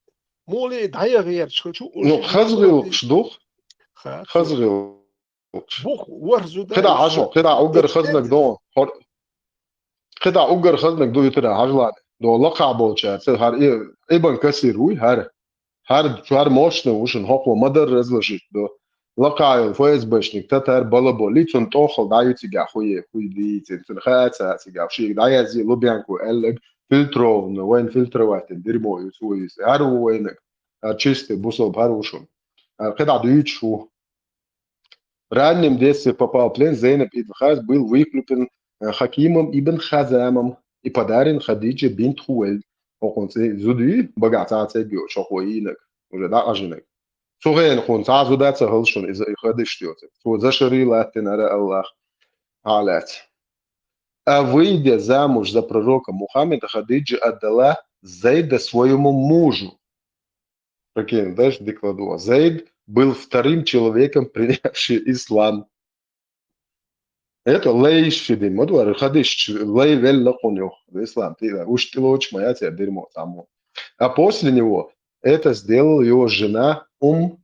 Муле дӀаяхъярчхачу. Ну, хазгӀилкъш дух. Ха, ХазгӀилкъш. Бух ворхӀ зуда Кхида йош. хьажо, кхида уггар хазнаг ду. Хор-, кхида уггар хазнаг ду ютра хьажлан. Ду лакха болча, ца хар и-, Ибн Касир уй, хар. Хар, хар мощный ушин хохло мадар разложить ду. Лакха йол ФСБшник, татар балабо, лицун тохал даю цига хуе, хуй ди, цин, цин хаца цига, ши дая зи лубянку эллег фильтровно, вайн фильтровать, дерьмо ю, свой ю. Хар у вайнак. А чистый бусол хар ушун. А кхида дуйчу. В раннем детстве попал в плен Зейнаб ибн Харис, был выкуплен, э, Хакимом ибн Хизамом и подарен Хадидже бинт Хувейлид. Оконце зуди, бага ца ца гео, шохо инак. Уже да ажинак. Сухен хун ца зуда ца халшун из хадиш тёце. Су зашари латтен ара Аллах. Алят. А выйдя замуж за пророка Мухаммеда, Хадиджа отдала Зейда своему мужу. Прикинь, дальше докладывал. Зейд был вторым человеком, принявший ислам. Это лейш фидин, вот, говорю, хадиш, лей вель лакун ёх, ислам, ты, да, уж ты лоч моя тебя дерьмо, там, вот. А после него это сделала его жена Ум,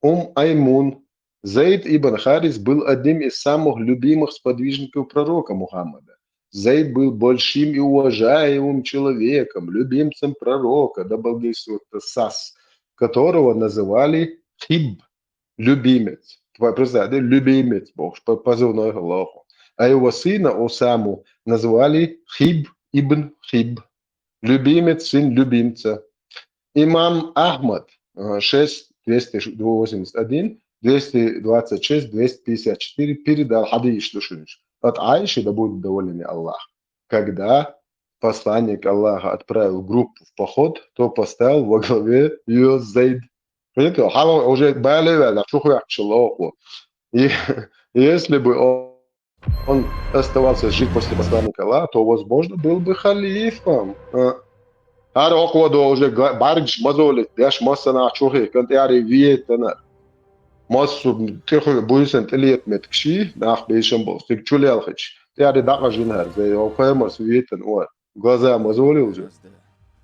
Ум Аймун. Зейд ибн Харис был одним из самых любимых сподвижников пророка Мухаммада. Зейд был большим и уважаемым человеком, любимцем пророка, да благословит Сас, которого называли Хиб, любимец. Твой, представь, да, любимец, Бог, по-, позывной Аллаху. А его сына Усаму называли Хиб ибн Хиб, любимец, сын любимца. Имам Ахмад, э, шесть двести восемьдесят один, двести двадцать шесть, двести пятьдесят четыре, передал хадиш душуниш от Аиши, да будет доволен Аллах, когда посланник Аллаха отправил группу в поход, то поставил во главе её Зейд. Понимаете, хало уже балеве, да, чухуяк шелоху. И если бы он, он оставался жить после посланника Аллаха, то, возможно, был бы халифом. А, ар оквадо уже га-, баргш мазолит, дяш масана чухи, кан тяри виетана. Массу тихо буйсан тилиет меткши, нах бейшан бол, стик чулялхич. Тяри дакъа жинхар, зей, о, поймас виетан, о, глаза мазолил же.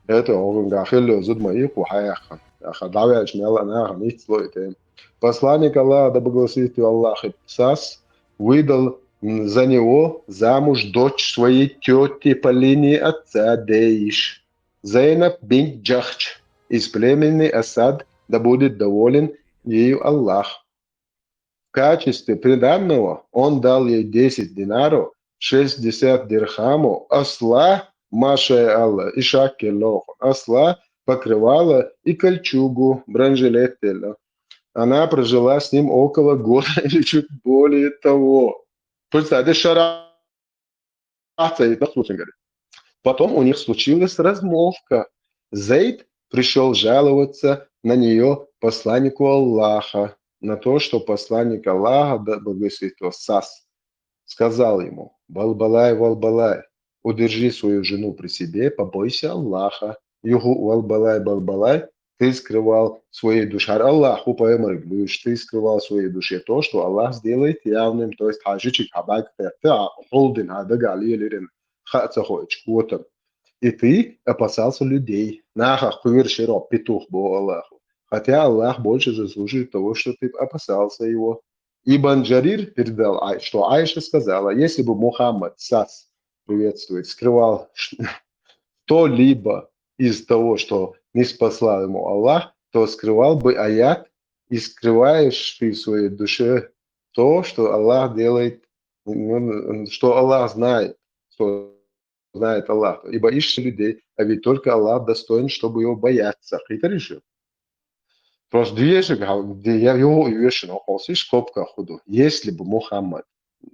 Это огонь гахилло зуд ма иху хаяхан. Аха давяч мяла нахан ицло и тем. Посланник Аллаха, да благословит его Аллах, Сас выдал, м, за него замуж дочь своей тёти по линии отца Дейш, Зейнаб бинт Джахч из племени Асад, да будет доволен ею Аллах. В качестве приданого он дал ей десять динаров, шестьдесят дирхамов, осла, маша Аллах, и шакель лохон, осла, покрывало и кольчугу, бронежилет тело. Она прожила с ним около года или чуть более того. Представьте, шара Потом у них случилась размолвка. Зейд пришёл жаловаться на неё посланнику Аллаха, на то, что посланник Аллаха, да благословит его Сас, сказал ему: «Балбалай, Валбалай, удержи свою жену при себе, побойся Аллаха». Юху Валбалай, Балбалай, ты скрывал в своей душе. Аллах, ху пайгамбар, говоришь, ты скрывал в своей душе то, что Аллах сделает явным. То есть, хажичик, хабак, ты, а, холдин, хадага, лилирин, хаца, хоч, квотом. И ты опасался людей. Наха, хуир, широ, петух, бо Аллаху. Хотя Аллах больше заслуживает того, что ты опасался его. Ибн Джарир передал, Ай-, что Айша сказала: «Если бы Мухаммад, Сас, приветствует, скрывал что-либо из того, что ниспослал ему Аллах, то скрывал бы аят, и скрываешь ты в своей душе то, что Аллах делает, ну, что Аллах знает, что знает Аллах, и боишься людей, а ведь только Аллах достоин, чтобы его бояться». Хитр ещё. Просто две же, га-, где я его и вешен, он скобка худу. Если бы Мухаммад,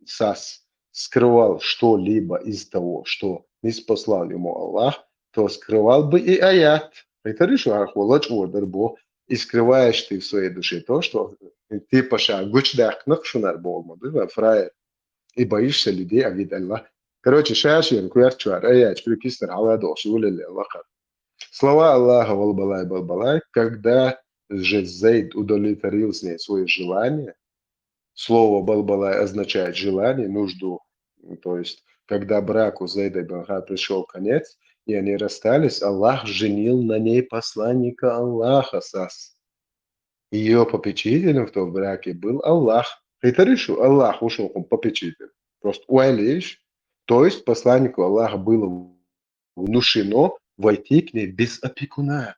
Сас, скрывал что-либо из того, что ниспослал ему Аллах, то скрывал бы и аят. Хитр ещё, а, хулач, о, дарбо. И скрываешь ты в своей душе то, что ты, паша, гуч дах, нахшунар болма, да, фраер. И боишься людей, а ведь Аллах. Короче, шашин, куярчуар, аяч, приписар, халадо, шулеле, Аллаха. Слова Аллаха, Валбалай, Балбалай, когда же Зейд удовлетворил с ней свое желание, слово «балбалай» означает желание, нужду. То есть, когда браку Зейда ибн Хар пришел конец, и они расстались, Аллах женил на ней посланника Аллаха, сас. Ее попечителем в том браке был Аллах. Хитаришу, Аллах ушел попечитель. Просто уайлиш. То есть посланнику Аллаха было внушено войти к ней без опекуна.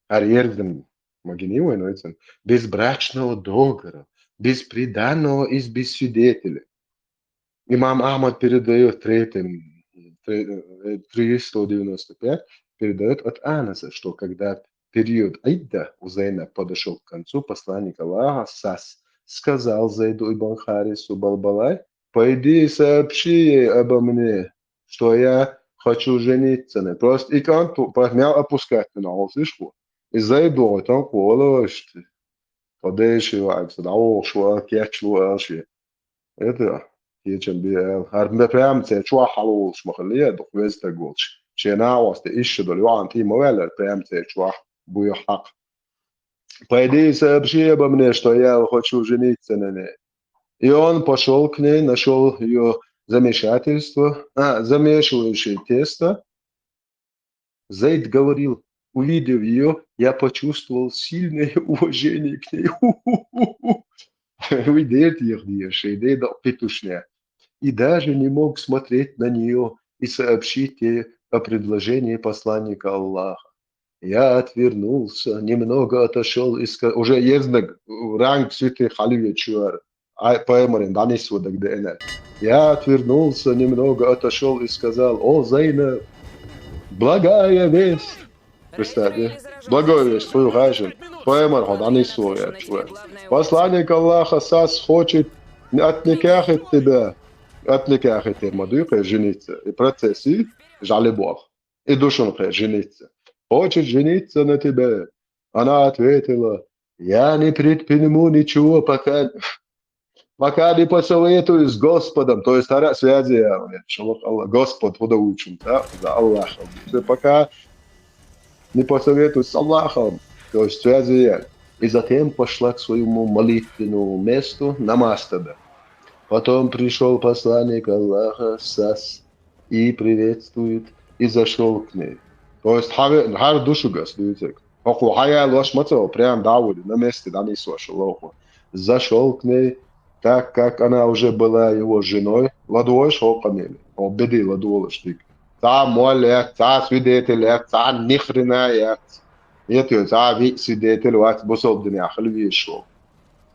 Арьерден магини войнойцем, без брачного договора, без приданого и без свидетеля. Имам Ахмад передает в третьем, тре- э, три сто девяносто пять, передает от Анаса, что когда период Идда у Зейнаб подошел к концу, посланник Аллаха, сас, сказал Зейду ибн Харису балбалай: «Пойди и сообщи ей обо мне, что я хочу жениться на ней». Просто и канту, просто мяу опускать на нее, слышь, вот. И Зейд там коло, что подейши вакса, да, о, шо, кеч, шо, шо. Это, кечем би, э, ар ме прям це чуа халуш махалия, дух везде голч. Чена осте, ищи долю, ан ти мавелер, прям це чуа буя хак. «Пойди и сообщи обо мне, что я хочу жениться на ней». И он пошел к ней, нашел ее замешательство, а, замешивающее тесто. Зейд говорил: «Увидев ее, я почувствовал сильное уважение к ней». Уйдет их деши, да петушня. И даже не мог смотреть на нее и сообщить ей о предложении посланника Аллаха. Я отвернулся, немного отошел и сказал, уже ездок, ранг святых халюя чуар, а поэморин, да не сводок ДНР. Я отвернулся, немного отошел и сказал: «О, Зейнаб, благая весть». Представь, да? Благая весть, твою хажин. Поэмор, да не своя чуар. Посланник Аллаха сас хочет отникахать тебя. Отникахать тебя, мадука, жениться. И процесси, жалибох. И душенка жениться. Хочет жениться на тебе. Она ответила: «Я не предприму ничего, пока, пока не посоветуюсь с Господом». То есть, ара связи, я, шалах Аллах, Господь, куда учим, да, за Аллахом. Всё, пока не посоветуюсь с Аллахом, то есть связи я. И затем пошла к своему молитвенному месту, намаз тогда. Потом пришел посланник Аллаха, сас, и приветствует, и зашел к ней. То есть, хаве, хар душу гас, дуйцек. Хоху хаял ваш мацо, прям давуди, на месте, да не слышал, лоху. Зашел к ней, так как она уже была его женой, ладуош хокамели, о, беди ладуолаш тик. Ца молят, ца свидетелят, ца ни хрена ят. Это ца ви свидетель вац бусол дня хальвишо.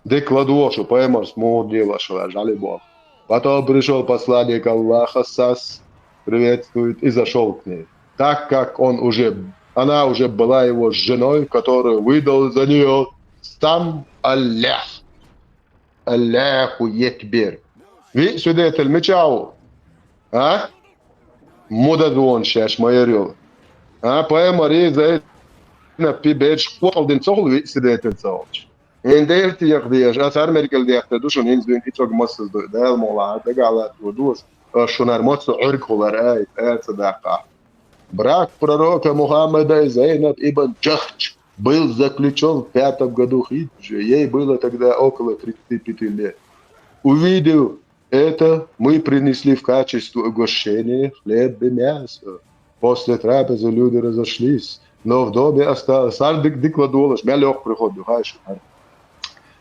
Дик ладуошу, поэмор смух делашо, жали бог. Потом пришел посланник Аллаха, сас, приветствует, и зашел к ней. Так как он уже, она уже была его женой, которую выдал за нее сам Аллах. Аллаху Екбер. Ви свидетель мичау? А? Муда дуон шаш майорил. А, поэмор и за на пибеч куалдин цохол ви свидетель цохолч. Эндер тиях диеш, а сар меркел диях те душун инзуин ицог массыз ду, дэл мола, дагала ду дус, а шунар моцу ург хулар ай, ай цадака. Брак пророка Мухаммада и Зейнаб ибн Джахч был заключен в пятом году хиджры. Ей было тогда около тридцати пяти лет. Увидев это, мы принесли в качестве угощения хлеб и мясо. После трапезы люди разошлись, но в доме осталось... Сар дик, дик ладуолаш, мя лёг приход, хайши.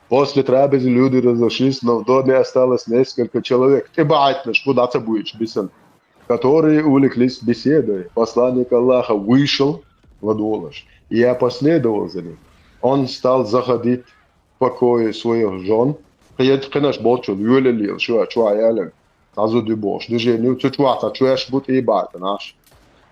После трапезы люди разошлись, но в доме осталось несколько человек. Ты баать наш, куда ты будешь, бисан? Которые увлеклись беседой. Посланник Аллаха вышел, ладуолаш, и я последовал за ним. Он стал заходить в покои своих жен. Хиет хинаш болчул, юэлелил, шуа, чуа ялен. Тазу дюбош, движению, цу чуа, та чуэш бут и баат наш.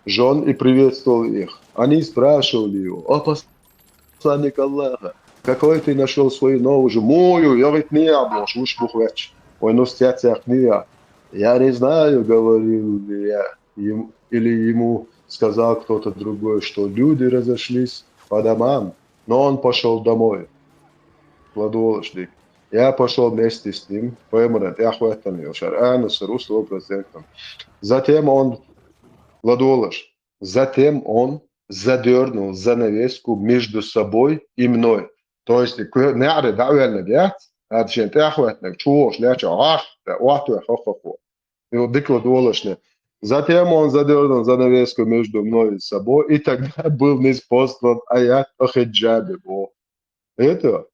Жен и приветствовал их. Они спрашивали его: «О посланник Аллаха, какой ты нашел свою новую жену?» Мою, я ведь не обош, уж бухвеч. Ой, ну, стяцях не я. «Я не знаю», говорил я, им, или ему сказал кто-то другой, что люди разошлись по домам, но он пошел домой. Ладуолаш дик. Я пошел вместе с ним, поэморат, я хватан его, шар, а, ну, сору сто процентов. Затем он, ладуолаш, затем он задернул занавеску между собой и мной. То есть, кхы-, неӀаре дӀаваьннарг яц, хӀара шен тӀехьахӀоьттинарг чуволуш леча гӀаш, тӀе оттаваьхьа хӀокхо. И вот дика ладогӀалаш. Затем он задёрнул занавеску между мной и собой, и тогда был ниспослан аят о хиджабе, бо. Это?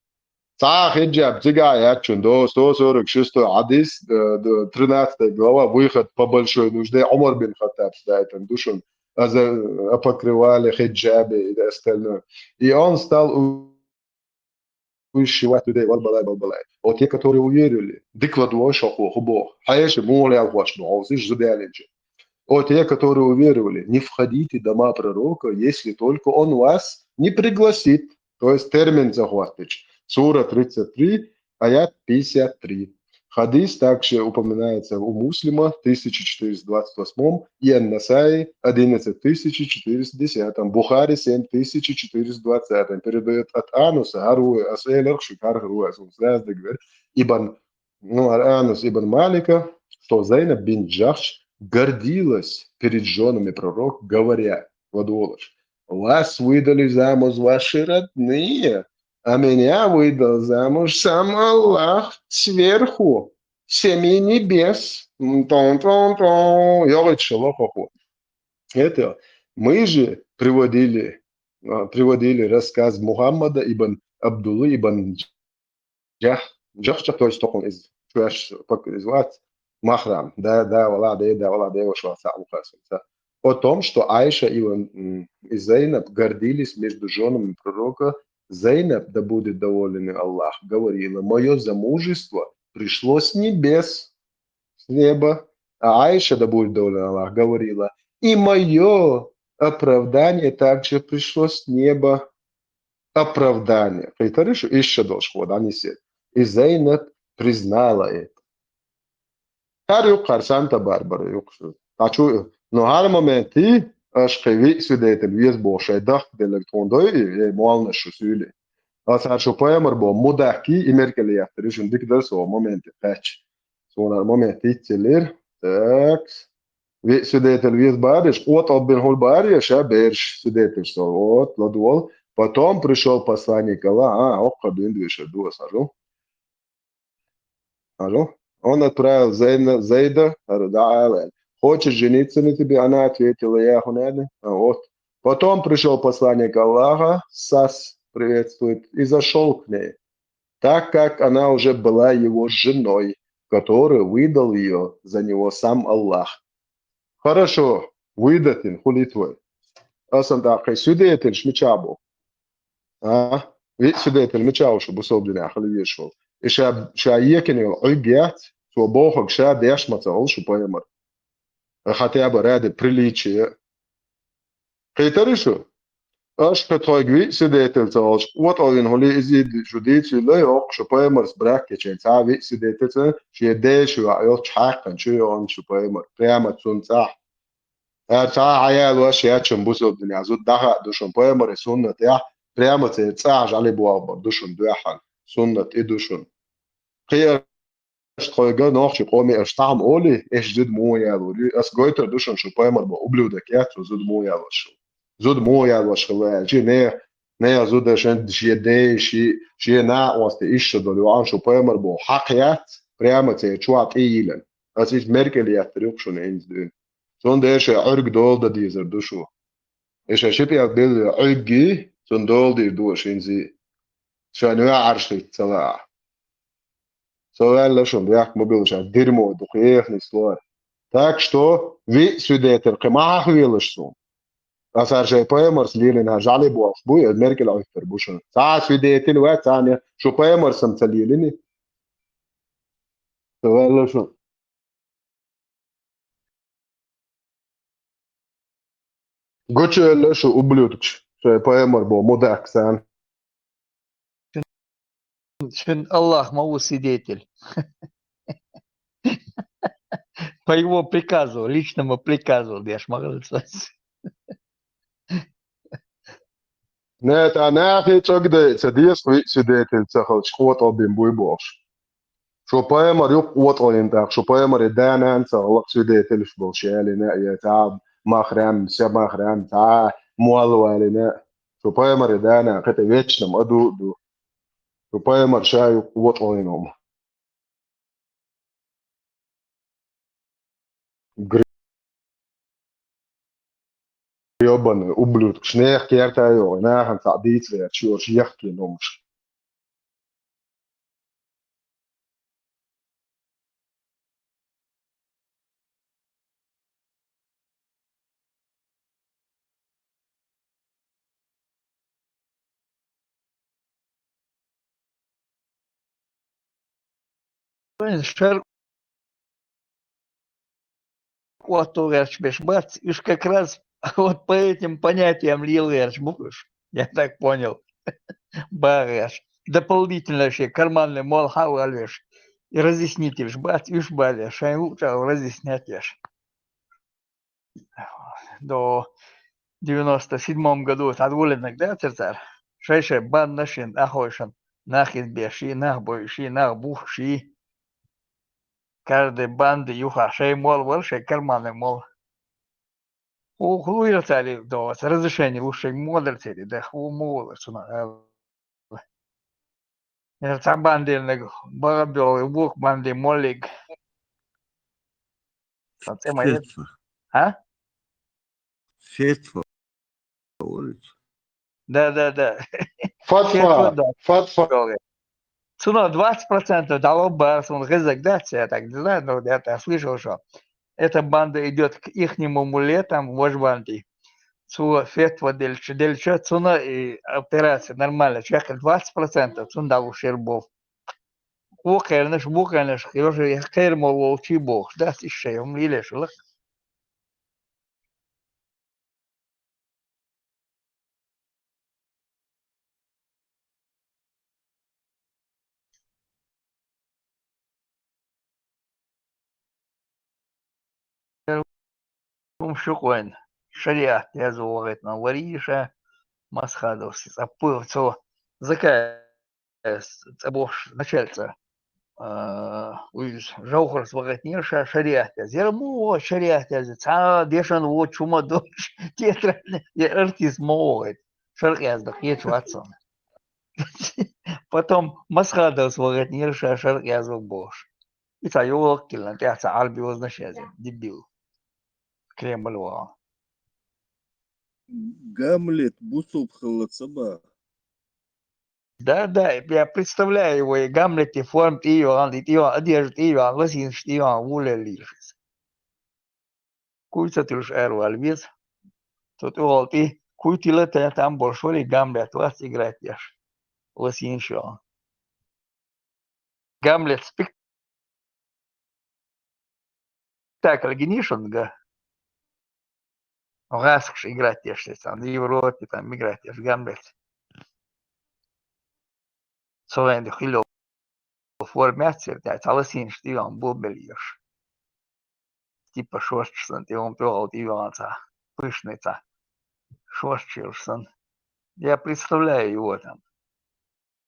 Цхьа хиджаб цигахь яц шуна, до сто сорок шестой хьадис, э, до тринадцатой глава, выход по большой нужде, Умар бин Хаттаб стоит, он душун, а за, а покрывали хиджабе и остальное. И он стал у-, увещевать людей, валбалай, валбалай. Вот те, которые уверовали, дика ладогӀалаш хӀокхо, хӀу боху, хьаша муха лелхош бу, хьовсуш зудаьллинчу. О, те, которые уверовали, не входите в дома пророка, если только он вас не пригласит. То есть термин захватывать. Сура тридцать три, аят пятьдесят три. Хадис также упоминается у Муслима в тысяча четыреста двадцать восьмом и Ан-Насаи одиннадцать тысяч четыреста десятом, Бухари семь тысяч четыреста двадцатом. Передает от Ануса, Харуа, Асэлэр, Шикар Харуа, Ибн, ну, Анус ибн Малика, что Зайнаб бин Джахш гордилась перед женами пророка, говоря, ладогӀалаш: «Вас выдали замуж ваши родные, а меня выдал замуж сам Аллах сверху, семи небес». М, тон, тон, тон. ЙогӀуьйтуш лохо хӀу. Это мы же приводили, а, приводили рассказ Мухаммада ибн Абдуллы ибн Джах-, Джахджах, то есть тохун из, чуэш, пак из вац, Махрам, да, да, вала, да, да, вала, да, ваша, са, уха, са, са. О том, что Айша и, м, и Зайнаб гордились между женами пророка, Зайнаб, да будет доволен им Аллах, говорила: «Мое замужество пришло с небес, с неба». А Айша, да будет доволен Аллах, говорила: «И мое оправдание также пришло с неба». Оправдание. Кхийтарий шу, иштта долуш хӀу дан йисина. И Зайнаб признала это. ХӀара юккъара санта барбара юккъа шу. Ткъа чу, ну, хӀара моменте аша кхин виъ свидетель веза боху шайн дахка делларг тхуна дойу и, эй, молланаш шу суьйлий. Аса хӀара шу пайхамар боху мудаккий и меркӀале яттарий шуна дика дара со моменте кхаьчча. Суна хӀара момент дицделира. Так. Виъ свидетель веза бара, ша къотӀалбина хӀума бара, ша бераш свидетель со. Вот, ладогӀал. Потом пришёл посланник Аллаха. А, хӀокху дуьйна вешар ду аса, хьажал. Хьажал. Он отправил Зайна-, Зайда, хӀара дӀаала аьлла: «Хочешь жениться на тебе?» Она ответила: «Я хунада». А, вот. Потом пришёл посланник Аллаха, сас приветствует, и зашёл к ней, так как она уже была его женой, которую выдал её за него сам Аллах. Хорошо, выдать ин хули твой. Асан тӀаккха свидетельш мича бу? А? Виъ свидетель мича ву шу бусалба динехь хила везаш волу? И ша, ша екина йолу Ӏуьрг яц, цо бохург ша деш ма ца волу шу пайхамар. Хотя бы ради приличия. Кхийтарий шу? Аша кхин тхойга виъ свидетель ца волчу, къотӀалвина хӀули иза шу дийцийла, йоккху шу пайхамарс брак кечен цхьа а виъ свидетель ца, шен ден шу йоӀ йолчу хьаькхна чу йоӀан шу пайхамар, прямо цунна цӀахь. Ара цхьа а хьаялош яц шуна бусалба динехь, зуда дӀахаа ду шуна пайхамаран суннатехь, прямо церан цӀахь жӀали бохбар ду шуна дуьххьал, суннат и ду шуна. Кхин аша тхойга нохчийн къоме аша цхьа хӀума олий, аша зуда муха ялор ю? Ас гойтур ду шуна, шу пайхамар боху ублюдок яц, цо зуда муха ялош хилла. Зуда муха ялош хилла аьлча, нехан, нехан зуда шен, шен ден, шен, шен накъосте иштта долу йоӀан шу пайхамар боху хьакха яц, прямо церан чохь тӀе йийлина. Ас иза меркӀале яттар ю-кх шуна хӀинца дуьйна. Цундела шайн Ӏуьрг дола дан дезар ду шу. И шайн ши пӀелг билла Ӏуьрггий, цунна дола дийр ду аша хӀинца. Шайн ваьӀарш хӀитта ца лаахь. Со ваьлла шуна, бехк ма билла, ша дерьмо ду, кхехнис лой. Так что, виъ свидетель кхин ма хьахвелаш суна. Аса хӀара шайн пайхамарс лелийна жӀали бохуш буй, аса меркӀал Ӏуьттар бу шуна. Цхьа а свидетель вац, цхьа а не, шу пайхамарс-м ца лелийний. Со ваьлла шуна. Гучуэлла шу, ублюдкаш, шайн пайхамар боху мудак царна. Шун Аллах ма ву свидетель. По его приказу, личному приказу, деш ма хилла цо. Не, тӀа нахе чӀагадайа ца деза, виъ свидетель ца хилча, къотӀалбина буй бохуш. Шу пайхамар ю-кх къотӀалйина тӀаккха, шу пайхамаран да-нана ца хилла-кх свидетелаш болуш ялийна, я цхьа а махрам, ша махрам, цхьа а молла валийна. Шу пайхамаран да-нана кхин тӀе вечнам а ду а ду. Ю паймар ша ю вотӀойнум. Грёбаный ублюдкаш, нех кертайо, нахана цхьа дийца вер, чу йош яхкин умаш. Шер оттугӀерчбеш бац, уж как раз вот по этим понятиям лелгӀерч букваш, я так понял. БагӀаш. Дополнительно ши карманный мол хьавалвеш. И разъяснитель бац, уж бале, шайн луча разъяснять еш. До девяносто седьмом году цхьа вулинаг дацар цар. Шай-шай бандашин, ахойшин, нах избеши, нах бойши, нах бухши. Каждый банды юха шай мол вар, шай карманный мол. Ху-, хуйра цари до, с разрешения лучше модар цари, да, ху мол, сына, э, э, цхьа бандинаг, бага бёл, вук банди моллиг. Сан цӀи ма яр. Фетва. А? Фетва. Да, да, да. Фетва, Фатва, да. Фатва. Цуно двадцать процентов дало бар, сон гызак, да, я так не знаю, но я так слышал, что эта банда идёт к ихнему муле, там, вож банди. Цу фетва дельча, дельча, цуно и операция нормально. Человек двадцать процентов, цун дало шербов. Вукхернаш, вукхернаш, ёжа, я хер мол волчи бог, да, сишей, он лилеш, лак. Ум шукъвен, шариат язва вагӀетна вариша, масхадовси цӀаппу цо закай цӀабохш начальца, а, уйз Жавхарс вагӀетнер ша шариат яз. Яра му шариат яз, ца дешан во чума доч, театральный, я артист мо вагӀет. Шаркъ яз да кхечу вацан. Потом Масхадовс вагӀетнер ша шаркъ яз бохш. И ца йолок килна, тя ца Альби вознаш яз, дебил. Кремль вагӀа. Гамлет бусуб хилла ца ба. Да, да, я представляю его, и Гамлет, и форм, и Иоанн, и Иоанн, одежда, и Иоанн, лосинш, и Иоанн, вуле лишис. Куйца тюлш эрвал виз. Тут уолти, куй тила та там больше ли Гамлет вас играть яш. Лосинш Иоанн. Гамлет спектакль гинишунга. Гъаскш играть еш, там, в Европе, там, играть еш, Гамлет. Цо венди хилё формяцир, да, цаласинш, диван, бубель еш. Типа шорчсан, диван, пёгал, диван, ца, пышный, ца. Шорчился. Я представляю его там.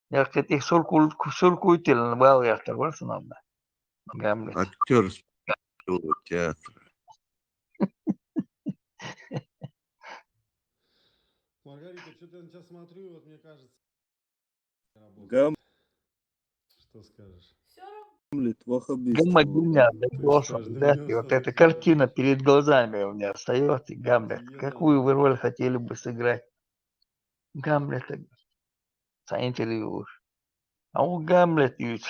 Я кхетих суркул-, суркуйтилан вал яхтар варсанамна. Гамлет. Актёр театра. Маргарита, что-то я на тебя смотрю, вот мне кажется. Гам- Что скажешь? Гамлет, вахабист. Гамма гимна, да, просто, да, и вот эта картина перед глазами у меня остаётся, Гамлет. Какую вы роль хотели бы сыграть? Гамлета. Ца интервью. А у Гамлет юц.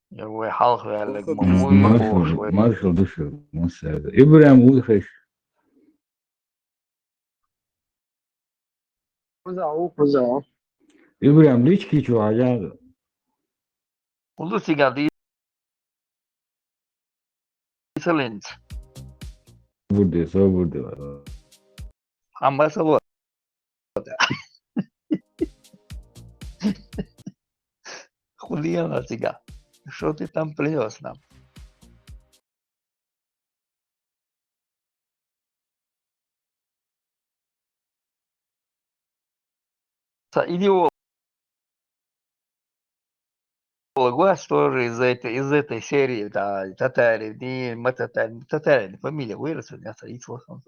Я вай халх вяллаг ма вуй. Маршал, маршал душев, масса. Ибрам уй хеш. Уза, уза. Ибрам лички чу аляга. Улу сигади. Исалинц. Бурди, со бурди. Амма сало. Хулиан сига. Что ты там принёс нам? Ца идеолог вас тоже из этой, из этой серии, да, татарин, не, ма татарин, татарин, фамилия выросла, у меня ца и слышал.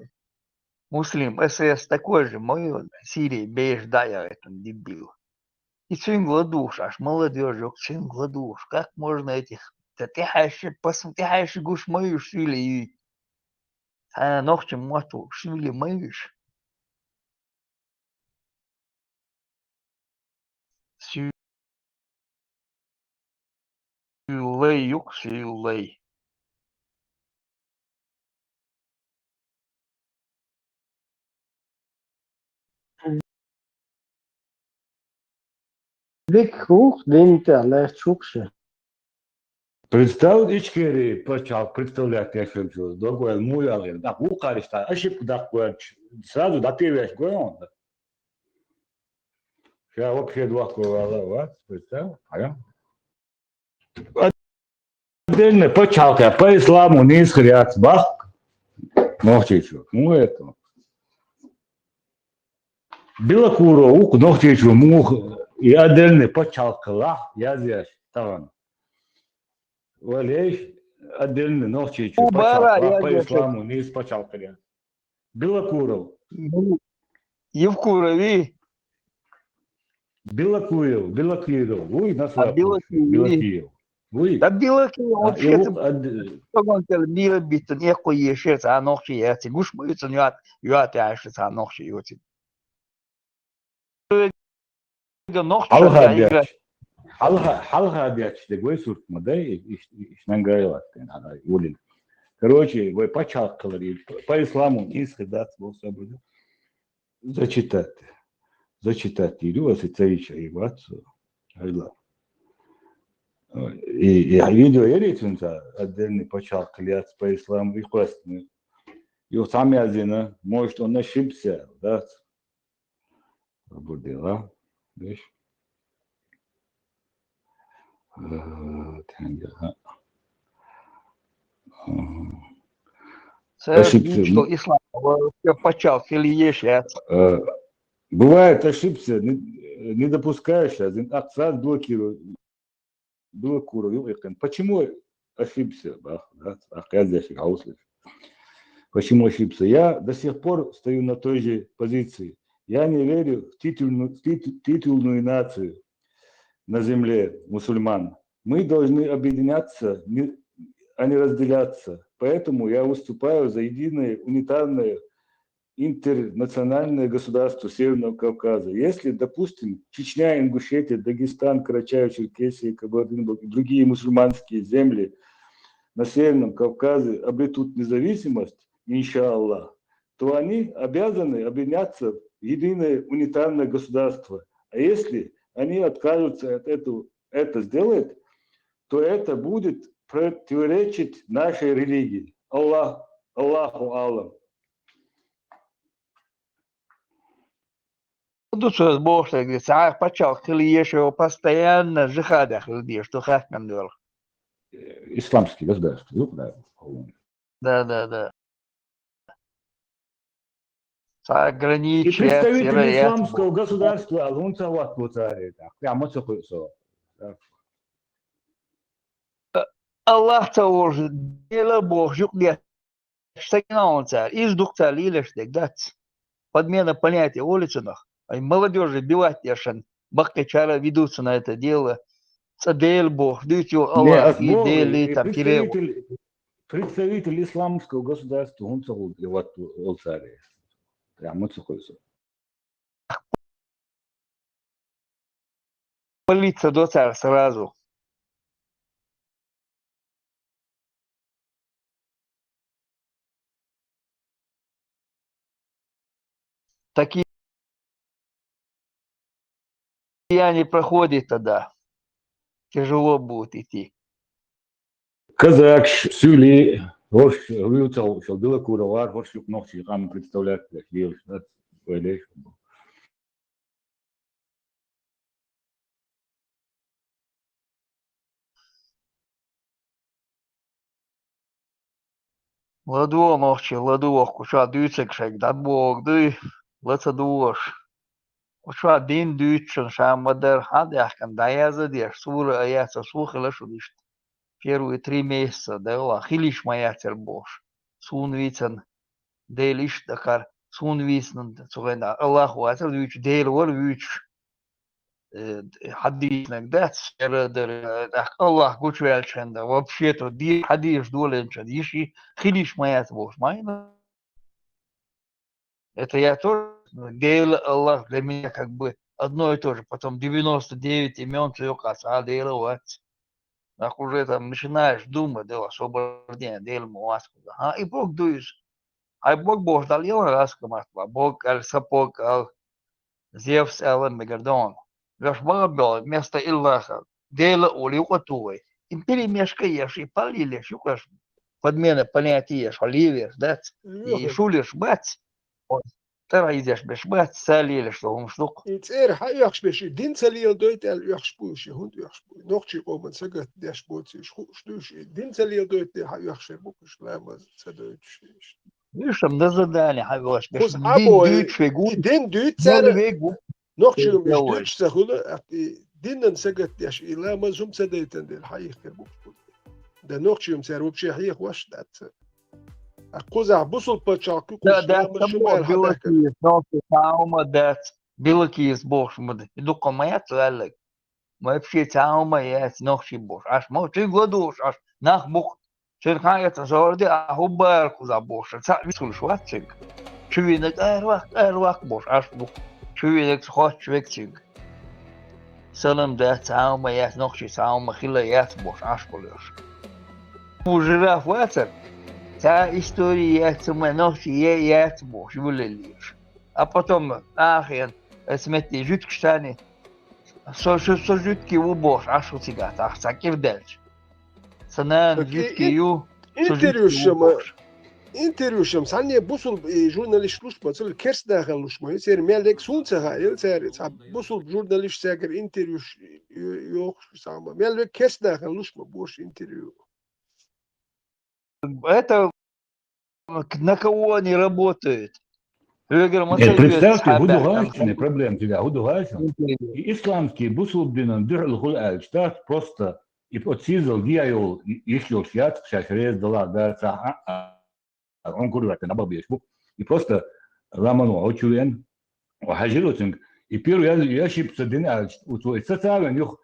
Муслим, СС такой же, мой Сирии бежит, да, я это дебил. И цуьнга ладугӀуш, аш молодёжь йоккха цуьнга ладугӀуш. Как можно этих, да тӀехьаьшши, пос-, тӀехьаьшши гуш ма вуьйш, суьйле юй. Цхьа нохчийн мотт ву, суьйле ма вуьйш. Суьйлай юкъ, суьйлай. Дика хӀух, дин тӀе лаьтташ хӀух ше. Представь, Ичкери пачхьалкх представлять деш хилча, догвайла мух ял хир. ДӀа вукхариш тӀа ошибка даккха ваьлча, сразу дӀатӀевеш гой хьона. Ша вообще дохко вала вац, представь, хьайо. Отдельный пачхьалкх по исламу нийса хир яц бах Нохчийчоь. Ну, это. Белокуров ву-кх Нохчийчоь мух и отдельный пачхьалкх хилахь язъеш тахан. Валейш, отдельный Нохчийчоь пачхьалкх хилахь, по исламу нийса пачхьалкх хир яц. Белокуров. Ну, Евкуров и? Белокуев, Белокиров. Уй, нас А, лапу. Белокиев. Белокиев. Уй. Да Белокиев, А, он и сейчас ву-, а, д-, погон тел мира битун, я кое шец, а нохчи я ци. Гуш ма вуьйцун, юат, юат я шец, а нохчи юци. Нохчи Хьалха я игра. Беш. Хьалха, хьалха беш, де гой сурт ма дай, иш, иш нангай латтен, ана, улил. Короче, вай пачхьалкх хилар, по исламу нийса хир дац, бо сабуда. Зачитать. Зачитать йийр ю аса, ца йича хӀай вац со. Хьайла. И, и видео яри цунца, отдельный пачхьалкх хилац по исламу, и кхоьссина. Юха цхьа ма яздина, может, он ошибся, да? Бурдила. Видишь? Э, тенге, а. Мгм. Цербич, Ошибся, что ну. Ислам, э, пачхьалкх хила еш яц. Э, бывает, ошибся, не, не допускаешь, а зин акцент блокирует. Белокуров, юкъ иккхина. Почему ошибся? Бах, да? Ахъ яздеш хьовсалаш. Почему ошибся? Я до сих пор стою на той же позиции. Я не верю в титульну-, в титу-, титульную нацию на земле мусульман. Мы должны объединяться, не, а не разделяться. Поэтому я выступаю за единое унитарное интернациональное государство Северного Кавказа. Если, допустим, Чечня, Ингушетия, Дагестан, Карачаево-Черкесия, Кабардино-Балкария и другие мусульманские земли на Северном Кавказе обретут независимость, иншаллах, то они обязаны объединяться в единое унитарное государство. А если они откажутся от этого, это сделать, то это будет противоречить нашей религии. Аллах, Аллаху алам. Ду цо бохург, цхьа пачхьалкх хила еш, йо, постоянно жихадехь хила дезаш ду, хаьттина доьлху. Исламский государство, юкъ, да, по-моему. Да, да, да. Цхьа граница И представитель яц, яц исламского боху. Государства, а хӀунда ца хӀоттаво цара тӀаккха? Я ма ца кхуьу со. Аллах ца волуш, Дела бохуш юкъа детташ стаг ма ву цара. Иза ду-кх цара лелаш дерг, дац. Подмена понятия олу цунах. Ай, молодёжь бивать деш шайн, баккхийчара ведутся на это дело. Цкъа Дела бохуш дуьйцу, Не, Аллах, ас и боху, Дела, и там, Кирилл. Представитель, представитель исламского государства хӀунда ца хӀутту, и вот олу цара. Я ма ца кхуьу со. Палица до цара сразу. Такие не проходит тогда. Тяжело будет идти. Казакаш, суьйли, хӀорш, вуьйцал, шал Белокуров вара, хӀорш юкъа нохчий къам представлять деш лелаш дац, вай леш. ЛадогӀа нохчий, ладогӀа, кху чохь дуьйцург шайга дӀабогӀург дуй, ла ца догӀуш. Кху чохь дин дуьйцучун ша ма-дарра хьан а даьхкина, дӀаяза а деш, сура а яц, аса хила шуна иштта. Первые три месяца, да, ва, хила йиш ма яцара бохуш. Суна вийцина, Дела иштта дакхар, тхуна вийсанна, цу хенахь Аллах вацара вуьйцуш, Дела вара вуьйцуш, э, хьадийцинарг дац, шера дара, тӀаккха Аллах гучуваьллачу хенахь, вообще-то, де-, хьадийцаш долийначун йиш хила йиш ма яц бохуш, ма йина. Это я тоже, ну, Дела, Аллах для меня как бы одно и то же. Потом девяносто девять имён цу юкъа цхьа а Дела вац. Нах уже там начинаешь думать, да, освобождение, Дела ма вац кхуза. А, и Бог дуьйцу. Хьайн Бог бохуш дӀа лела раска матла. Бог аьлла, сапог аьлла, Зевс аьлла, мегар ду хьуна. Веш бага бел, вместо Иллаха, Дела а олий юкъа тухий. И пилимешка еш, и паллилеш юкъаш, подмена понятий еш, хьо левеш дац, и шулеш бац. ТӀархьийзеш берш бац, ца лелаш долу хӀумаш ду-кх. И цӀера хьаоьхуш берш, и дин ца леладойту аьлла оьхуш бу уьш, и хӀунда оьхуш бу? Нохчийн къоман сагатдеш боцу уьш, хууш ду уьш, и дин ца леладойту хьаоьхуш хир бу-кх уьш, ламаз ца дойтуш уьш. Уьш-м наза дани хьаоьхуш берш, кхуза дин Ӏабой, дуьйцуш вегу, и дин дуьйцу цара, мел вегу. Нохчийн хӀумаш дуьйцуш ца хуьлу, и динан сагатдеш, и ламаз хӀума ца дайтан дела, хьаихкхир бу-кх. Да нохчийн хӀума цара вообще хьехош дац. А кхузахь бусулба пачхьалкх кхуьйсуш, да, ламаз шу мел хьадахкар. Билакис, нохчийн цхьа хӀума дац, билакис бохуш ма ду. И дуккха ма яц ваьлларг. Ма вообще цхьа хӀума яц нохчийн бохуш. Аш ма, цуьнга ладугӀуш, аш нах бу-кх. Цуьнан хьан эцна сорди, а хӀуббара кхузахь бохуш, цхьаъ вицхуьлуш вац цуьнга. Чу вийнарг араваккха, араваккха бохуш, аш бу-кх. Чу вийнарг ца хоттуш вега цуьнга. Салам дац, цхьа хӀума яц, нохчийн цхьа хӀума хила яц бохуш, Ӏаш болуш. Ву жираф вацара, цхьа истори яц, хӀума нохчийн е яц бохуш, юлаллаш. А потом, ахен, эс метте жуьгташ царни, со, со, со жуьгти ву бохуш, Ӏаш ву цигахь, тахь цхьа кӀира даьлча. Сан нана жуьгти ю, со жуьгти ву бохуш. Интервьюшам, интервьюшам, санне бусулба и журналист луш ма, цул керста нахана луш ма, церан мел вега суна ца хаьа, церан цхьа бусулба журналист цаьргара интервьюш йохуш, сама. Мел вега керста нахана луш ма, бохуш интервью. Это на кого они работают? Хьоьгара ма ца йоьду цхьа баьхкина. Нет, представьте, хӀун ду хаьий шуна, проблема цигахь, хӀун ду хаьий шуна? И исламский бусулба динан дуьхьал хуьлу аьлча, дац просто, и оцу сийзал дехьа йолу, и, йиш йолуш яц, шаьш реза далахь дац, а, а, а, хьуна курваьттина набах беш бу. И просто ламан ван чу веана, хьажира оцуьнга. И первый я, я ошибся дина аьлча, оцо и ца цавен юха,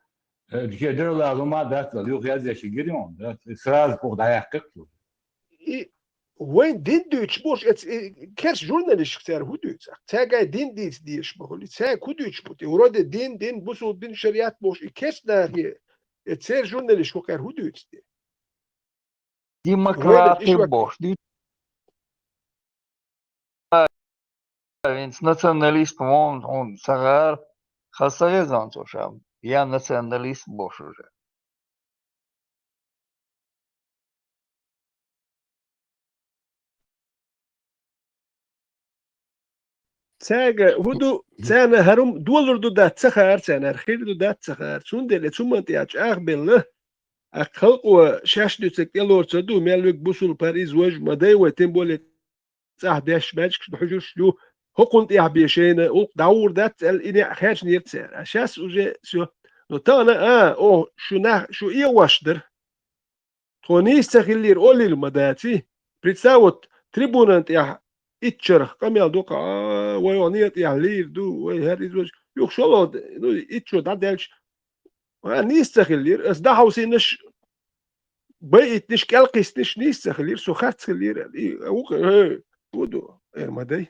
э, шен дералла лума дац аьлла, юха язъеш гири он, да? И сразу кхух дӀаяьккхира цо. И вайн дин дуьйцуш бохуш, эц-, и керс журналисташка цара хӀун дуьйцу? Цаьргай дин дийца дезаш ма хуьлу. Цаьрга хӀун дуьйцуш бу те? Вроде дин, дин, бусулба дин, шариат бохуш, и керс нахе, э, церан журналисташка кхара хӀун дуьйцу те? Демократы бохуш, дуьйцу. ХӀинца националист вон, хьуна ца гӀара, хаза ца веза цо ша, я националист бохуш уже. Цаьрга хӀун ду, царна хӀара хӀума долур ду дац ца хаьара царна, хӀара хир ду дац ца хаьара. Цундела цу ман тӀехь чӀагӀбелла, а халкъо шаьш дуьйцург тӀелора ца ду, мел вега бусулба хӀара иза важа ма дай вай, тем более цӀахь деш баьчкаш хьуьжуш ю, хӀокхунна тӀехь бен шайна, улкх дӀагӀур дац аьлла, и неӀ хаьржинера цара. А сейчас уже всё. Но тахана, а, о, шу нах, шу эгӀош дара. Тхо нийса ца хиллера олийла ма даций. Представь, вот трибунан тӀехь итт шарах къамел ду-кх, а, вай оха некъа тӀехь лийр ду, вай хӀара иза важа. Юха шолгӀа, ну, итт шо дӀадаьлча, а, нийса ца хиллера. Ас дӀахьовсийнаш, байийтинаш, кӀел кхиссинаш нийса ца хиллера, со харц хиллера. И, а, вукху, э, хӀун ду, эр ма дай.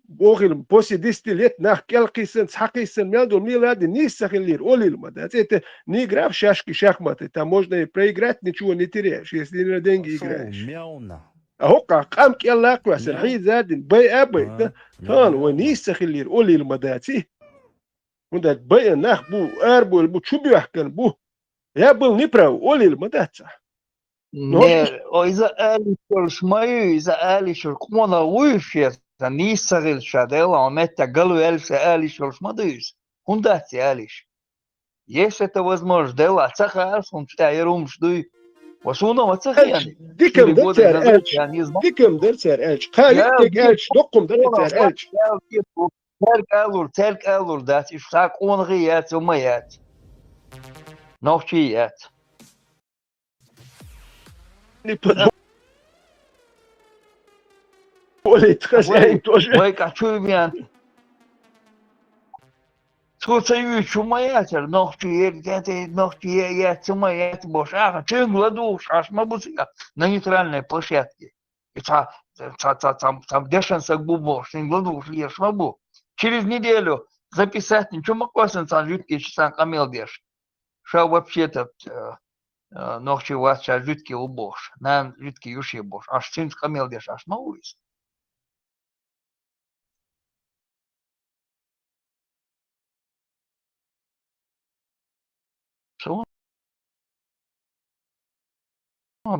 Бохийла, после десяти лет нах кӀел кхиссина, цхьа кхиссина, мел долу мила а дина, нийса ца хиллера, олийла ма дац. Это не игра в шашки, шахматы, там можно и проиграть, ничего не теряешь, если не на деньги играешь. А хӀокхахь къам кӀелла а кхоьссина, хьийза а дина, бай а байтина, тахана вай нийса ца хиллера, олийла ма даций. ХӀунда аьлча байина нах бу, арабевлла бу, чубоьхкина бу. Я был неправ, олийла ма дац ахь. Не, о, иза ала йиш йолуш ма ю, иза ала йиш йолуш къонах вуй уьш, сан нийса ца хилча ша, Делан меттехь галваьлла сан ала йиш йолуш ма ду иза. ХӀунда дац и ала йиш? Если это возможно, Делан ца хаьара суна цу тӀехь яра хӀумаш дуй. Ва суна ма ца хиъна. Дикам дар цара аьлча, дикам дар цара аьлча, кхин а виъ дерг аьлча, доккхум дар цара аьлча. Цаьрга алур, цаьрга алур дац, уьш цхьа къонахий яц, хӀума яц. Нохчий яц. уволить, хозяин тоже. Вай, а чё ваьнта? Цо ца юьйцуш ма яцар, нохчо ер, тӀе, тӀе, нохчо е-, яц, ца ма яц бохуш, аха, цуьнга ладугӀуш Ӏаш ма бу цига, на нейтральной площадке. И цхьа, цхьа, цхьа, цхьа, цхьа дешан саг бу бохуш, цуьнга ладугӀуш лелаш ма бу. Через неделю записать, ничего ма кхоссина цхьана жуьгтича цхьана къамел деш. Ша вообще-то, э, э, нохчо вац, ша жуьгти ву бохуш, нана жуьгти ю шен бохуш. Аш цуьнца къамел деш, аш ма ву иза. Суна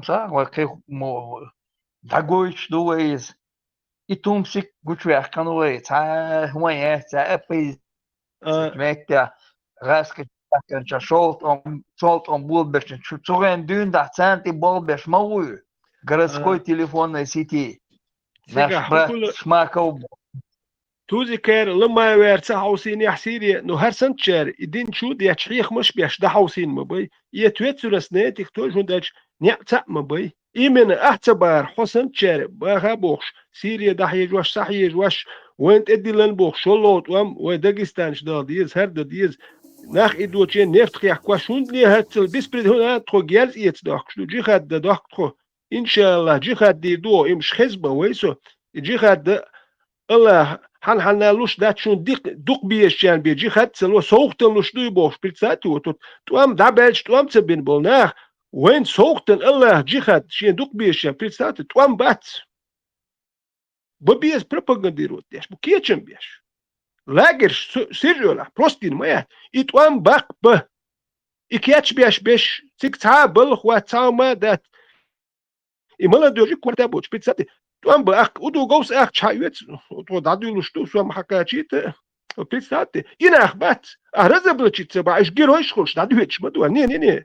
цхьа вай кхин мо-, дӀагойтуш ду вай иза. И тумсик гучуваьккхина вай, цхьа хӀума яц, цхьа а пайда А, меттехь, гӀаскхи чу шолтӀом, шолтӀом болабеш, чу, цу гӀен дуьйна дахь царна тӀе болабеш ма вуй, городской а, телефонной сети. Наш цигахь брат хӀокхула Шмаков бу. Тузикара, Ламаевара ца хьовсийнехь Сири, ну, хӀара санначара, и дин чу детташ хьехамаш беш, дӀахьовсийна ма бай. И Тверцурас нетих тоже хӀунда аьлча, некъ цхьаъ ма бай. Именно ахь ца бахара, хьо санначара баха бохуш, Сири дӀахьежош, схьахьежош, вайна тӀедиллина бохуш, шолгӀа тӀом вай Дагестанчу дала деза, хӀара дан деза. Нах идоче нефть хехкош, хӀунда ле хӀаццал беспред-, хӀунда тхо герз эца дохкуш ду, джихад дан дохку тхо. Иншаллах, джихад дийр ду, имаш хеза бан вай со. И джихад дан Аллах, хьан-хьанна луш дац шуна дик-, дукха безачарна бен джихад ца ло, совгӀатан луш дуй бохуш, представьте, вот тут тӀом дӀабаьлча, тӀом ца бина болу нах, вайна совгӀатан Аллах джихад шен дукха безачарна, представьте, тӀом бац. Бан беза пропагандировать деш, бу кечам беш. Лагерш су-, сиржолахь, просто дина ма яц. И тӀом баккха бан. И кечбеш беш, цига цхьа а балха вац, цхьа а ма дац. И молодёжи квартал боцуш, представьте, тӀом бан ахка, удуговс ахка чхьа оьцу, тхо дӀадуьллуш ду, сом хьакхачийта, представьте, и нах бац, а разоблачить ца бахь, уьш геройш хуьлуш дӀадоьдуш ма ду, не, не, не.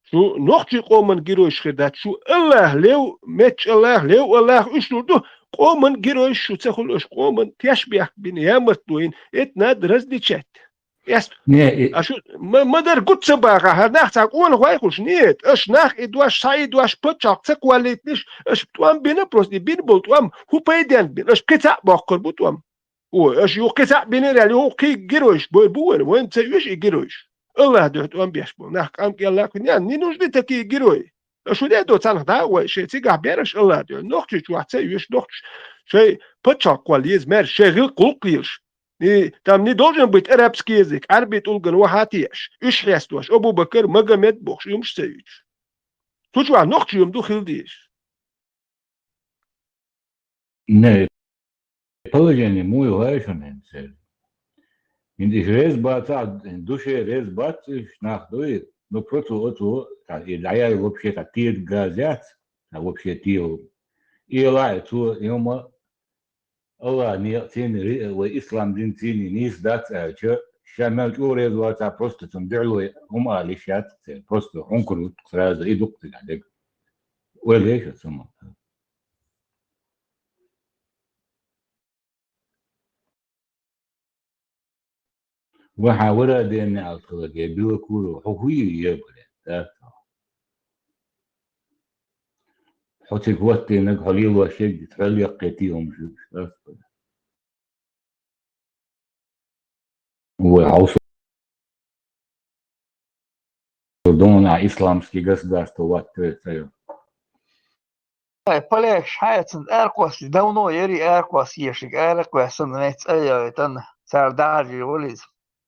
Шу нохчий къоман геройш хир дац, шу Аллах лев, меттачу Аллах, лев Аллах уьш лур ду, къоман геройш шу ца хуьлу, аша къоман тешбехк бина, ямарт лойна, это надо различать. Эс-, не, и а шу ма-, ма-дарра гуц ца баха, хӀара нах цхьа къонахой хуьлуш, нет, аша нах и дош, схьа и дош, паччахьалкх ца кхоллийтинаш, аша тӀом бина, просто и бина болу тӀом, хӀун пайденна бина, аша кхин цхьаъ боккхур бу тӀом. Ой, аша юха кхин цхьаъ бинера аьлла, юха кхин геройш бой бу вайна, вайна ца оьшу и геройш. Аллах дуьхьа тӀом беш болу нах къамкъелла кхуьнан, не нужны такие герои. Аша хӀун де до царнах дӀа а гӀой, шайн цигахь бераш Аллах дуьхьа, нохчийчохь ца оьшу, нохчаш шайн паччахьалкх кхолла еза, мер шайн гӀиллакх гӀуллакх лелаш. И там не должен быть арабский язык, Ӏарби тӀулган вахьа а теаш, уьш хьесташ, Абу-Бакар, Магомед бохуш, уьмаш ца юьйцуш. Цу чохь нохчий хӀума ду хила дезаш. Не, положение муй вай шуна хӀинца. ХӀинца иш реза бацахь, душе реза бац иш нах дуй. Ну, просто оцу, и дӀаяй вообще-то тӀе газ яц, а вообще тӀе. И лай цо, и хӀума Аллах некъ цийна, ри-, вай ислам дин цийна нийса дац аьлча, ша мел чӀогӀа реза вацахь, просто цунна дуьхьал вай хӀума ала йиш яц церан, просто хӀункар ву сразу и дукха цига дерг. Ойла еш аса хӀума. Ваха вара ден аьлла хиларг, я Белокуров, хьо хӀун ю ебаре, да? Хьо цига хӀоттийнарг, хьо лелош ерг, хьол яккхий тӀе хӀума жуьгуш, да? Вай хьовса дона исламский государство ваттаве ца ю. Ай, полякаш хьаьцна аракхосса, давно яри аракхосса ешиг, аракхоьссина вайн цӀа а яйтана, цара дӀахьажийра вализ.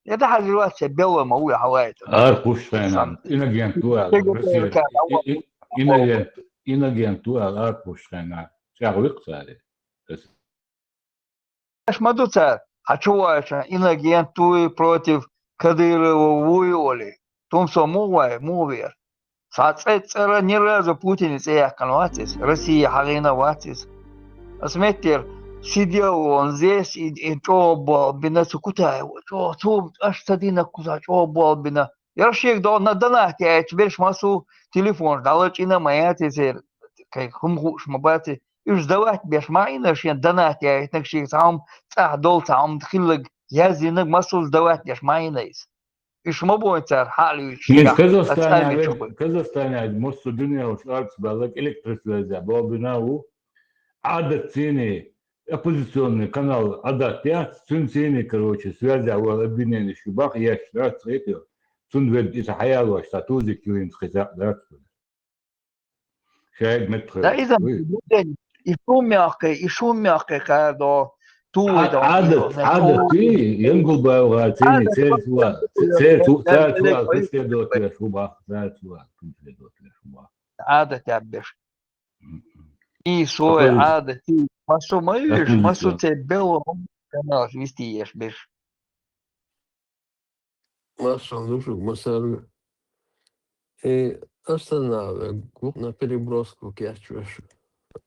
Я дӀахьажийра вац, я белла ма ву, я хьавайтана. Аракхуьссина, инагент ду аьлла, Россия, и-, и-, инагент, инагент ду аьлла, аракхуьссина, чӀагӀвикх царе. Аш ма ду цара, хьан чу ваьлча, инагент вуй, против Кадырова вуй олий. Тумсо муха вай, муха вер? Цхьа цӀе цӀера ни разу Путине цӀе яьккхина вац иза, Россия хьагӀийна вац иза. Ас меттера, сидел он здесь, и, и чӀогӀа болх бина цу Кутаева, чӀогӀа, цо аш ца динарг кхузахь чӀогӀа болх бина. Яра шега дона донат яйта берш массо телефонаш дӀалачкъийна ма яц иза, кхин хӀума хууш ма бац иза. Уьш сдавать беш ма Ӏийна шен донат яйтинарг, шега цхьа хӀума цӀахь долу, цхьа хӀума хилларг, яздинарг массо а сдавать деш ма Ӏийна иза. Уьш ма бойна цара хьалуьйтуш. Ин Казахстане, Казахстане массо а дуьненаш арц баьлларг электросвязь болх бина ву. Ӏадат цийний оппозиционный канал Адат яц, цуьнан цӀийне, короче, связь а вала обвинение шу бах, еш дац, хетийо. Цунна ведда иза хьаялош, цхьа тузик юлинца кхин цхьаъ дац. Шайга меттахъевлла. Да, иза вуй. И шум мягкий, и шум мягкий, кадо. Ту А-, вуй, да, Адат, иза, Адат, ту. Янгулбаев гӀа цӀийне, Адат, церца ва, церца, церца ва, преследовать веш хӀу бах, церца ва, преследовать веш хӀу бах. Адат яббеш. И сой, Адат, и масу ма виш, масу цӀе бело, канал вести еш беш. Масса лушуг, масса. И останавливай, гуп на переброску кечвеш,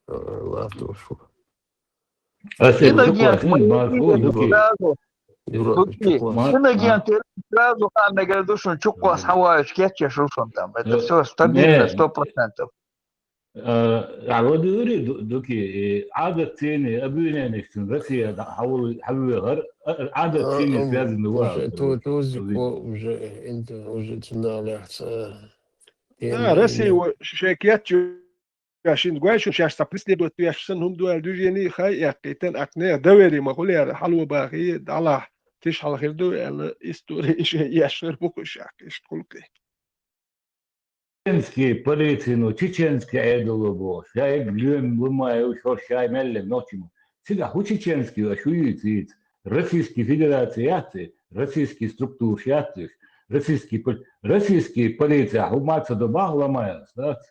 э, латушу. А се Синагент, чуквас, ма ма, вижу, о, дуки. Сразу, Дуки. Чуквас. Синагент, сразу, а, мега душун чуквас, хаваеш, кечеш рушун там. Это всё стабильно, сто процентов. Э, а вот говори, ду-, дуки, э, Адат цӀийне, обвинение, что Россия да, хаву-, хавуьгӀар, э, Адат цӀийне связано ва. Уже ту-, тузик ва, уже, э, инт-, уже цуналехца, э, Да, Россия ва шекет чу, я шин гой шу шаш са преследовать веш сан хӀум дуал движение хай яккитан акне доверие ма хули яра, хьалва бахи, дала, тиш хьал хир ду, эла история ише яшер букуш яккиш кулки. Чеченский полици, ну, чеченский Ӏедало бохуш. Я эг луьм лумай уж хӀорш шай мелле нохчима. Цигахь хӀу чеченский ва, шу йийца йийца? Российский Федерация яц и, российский структураш яц уж. Российский пол-, российский полиция хӀу маца до бах ламай, дац?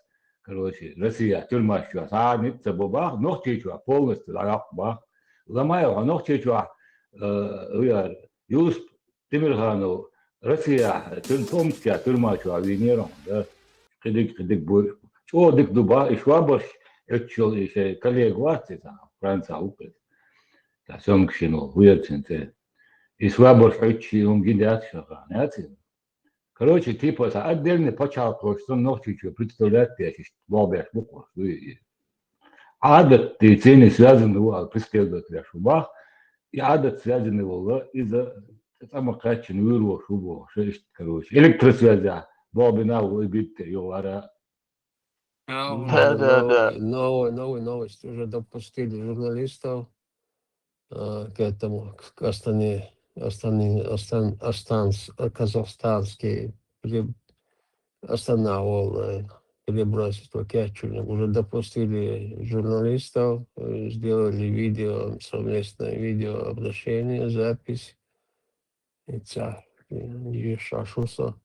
Короче, Россия тюрьмаш чу, а ницца бо бах, Нохчийчохь полностью дӀадоккху бах. Ламай хьо Нохчийчохь, э, уяр, Юсуп Тимирханов Россияхь, тюр-, Томскехь тюрьма чохь вийнера хьуна, да? Кхидиг, кхидиг бу, чӀогӀа дика ду бах, и швабаш, оьццул и шайн коллега вац иза, Франция ву кхидиг. Та Сёмка шина волу, хӀу яра цуьнан цӀе? И швабаш оьццул хӀума гина яц шаха, яц иза? Короче, типа, са отдельный пачхьалкхош санна Нохчийчоь представлять деш, иштта болх беш бу кхуш, дуй и. Адат цӀийне связано ву аьлла преследовать веш ву бах, и Адат связано волу, иза цӀа ма кхаьччина вуьйр волуш ву бохуш, иштта, короче. Электросвязь болх бина ву и битта югӀара. Да, да, да. Новая, новая, новая новость. Уже допустили журналистов, э, к этому, к, к Астане, Астане, Астан-, Астанс-, э, казахстанский пере-, Астана волна, э, перебросить в Кечугу. Уже допустили журналистов, э, сделали видео, совместное видеообращение, запись. И ца, и шашуса.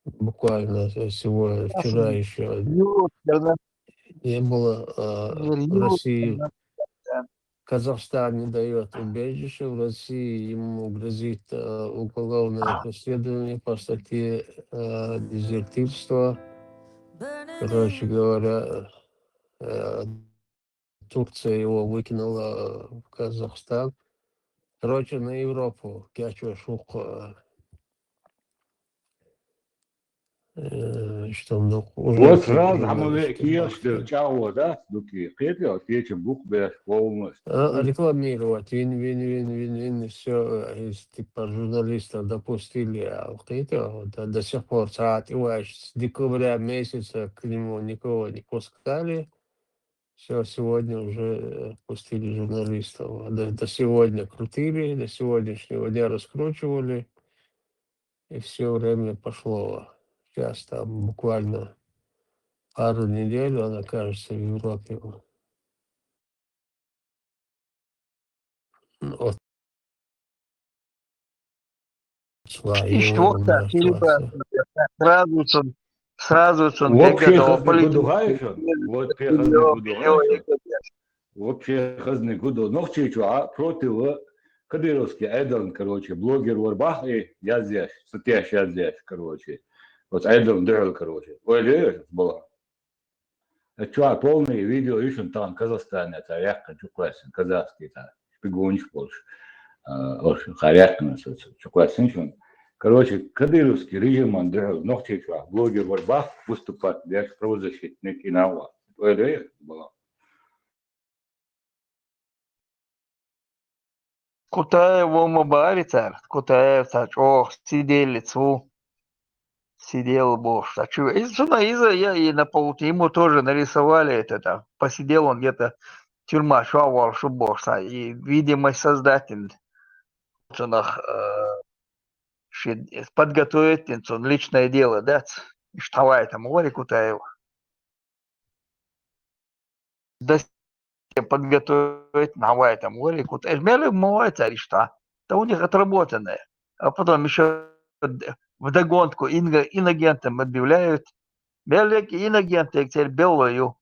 Буквально сегодня, вчера ещё не было, а, в России Казахстан не даёт убежище, в России ему грозит, а, уголовное преследование по статье, а, дезертирство. Короче говоря, а, Турция его выкинула в Казахстан. Короче, на Европу кечвеш ву кху, э, что он, ну, уже вот сразу хьама ве кехаш дер чӀагӀо дац, дуки, кхетий, кечам букъ беш полностью. А, рекламировать, вин, вин, вин, вин, вин, всё, э, из, типа, журналистов допустили, а, кхетий, вот, а до сих пор, цхьа а тӀе ваьш, с декабря месяца к нему никого не пускали. Всё, сегодня уже, э, пустили журналистов. А до, до сегодня крутили, до сегодняшнего дня раскручивали. И всё время пошло. Щас там буквально пару недель он окажется в Европе. М, от Иштта вахта, сразу цун, сразу цун вообще хазни гу ду хьайша? Вот пе хазни гу ду хьайша? Вообще хазни гу ду. Нохчийчохь против кадыровский Ӏедална, короче, блогер вара бах и язъеш, статьяш язъеш, короче. Вот Ӏедална дуьхьал, короче. Ойла йо, бала. Чохь полный видео ю шуна тахана Казахстане цара яьккхина чукхоьссина казахский цара шпигонаш болуш. А, ош хьан яьккхина со чукхоьссина шуна. Короче, кадыровский режиман дуьхьал Нохчийчохь блогер вара бах выступать деш, правозащитник и нагӀа. Ойла йо, бала. Кутаев ву ма бари цара, Кутаев цхьа чӀогӀа сиделлица ву. Сидел бохуш, а чу, иза, цунна иза, я, и на полтинник ему тоже нарисовали это там. Посидел он где-то тюрьма чохь волуш ву бохуш цхьа и видимость создать дина цунах, э, шен подготовить дина цунна личное дело, дац? Иштта хьан вай там гӀори Кутаева. Досье подготовить, нахь вай там гӀори Кутаева. Мел ма вай цара иштта. Да у них отработанное. А потом ещё вдогонку инго-, инагентом объявляют. Мел инагентег церан белло ю.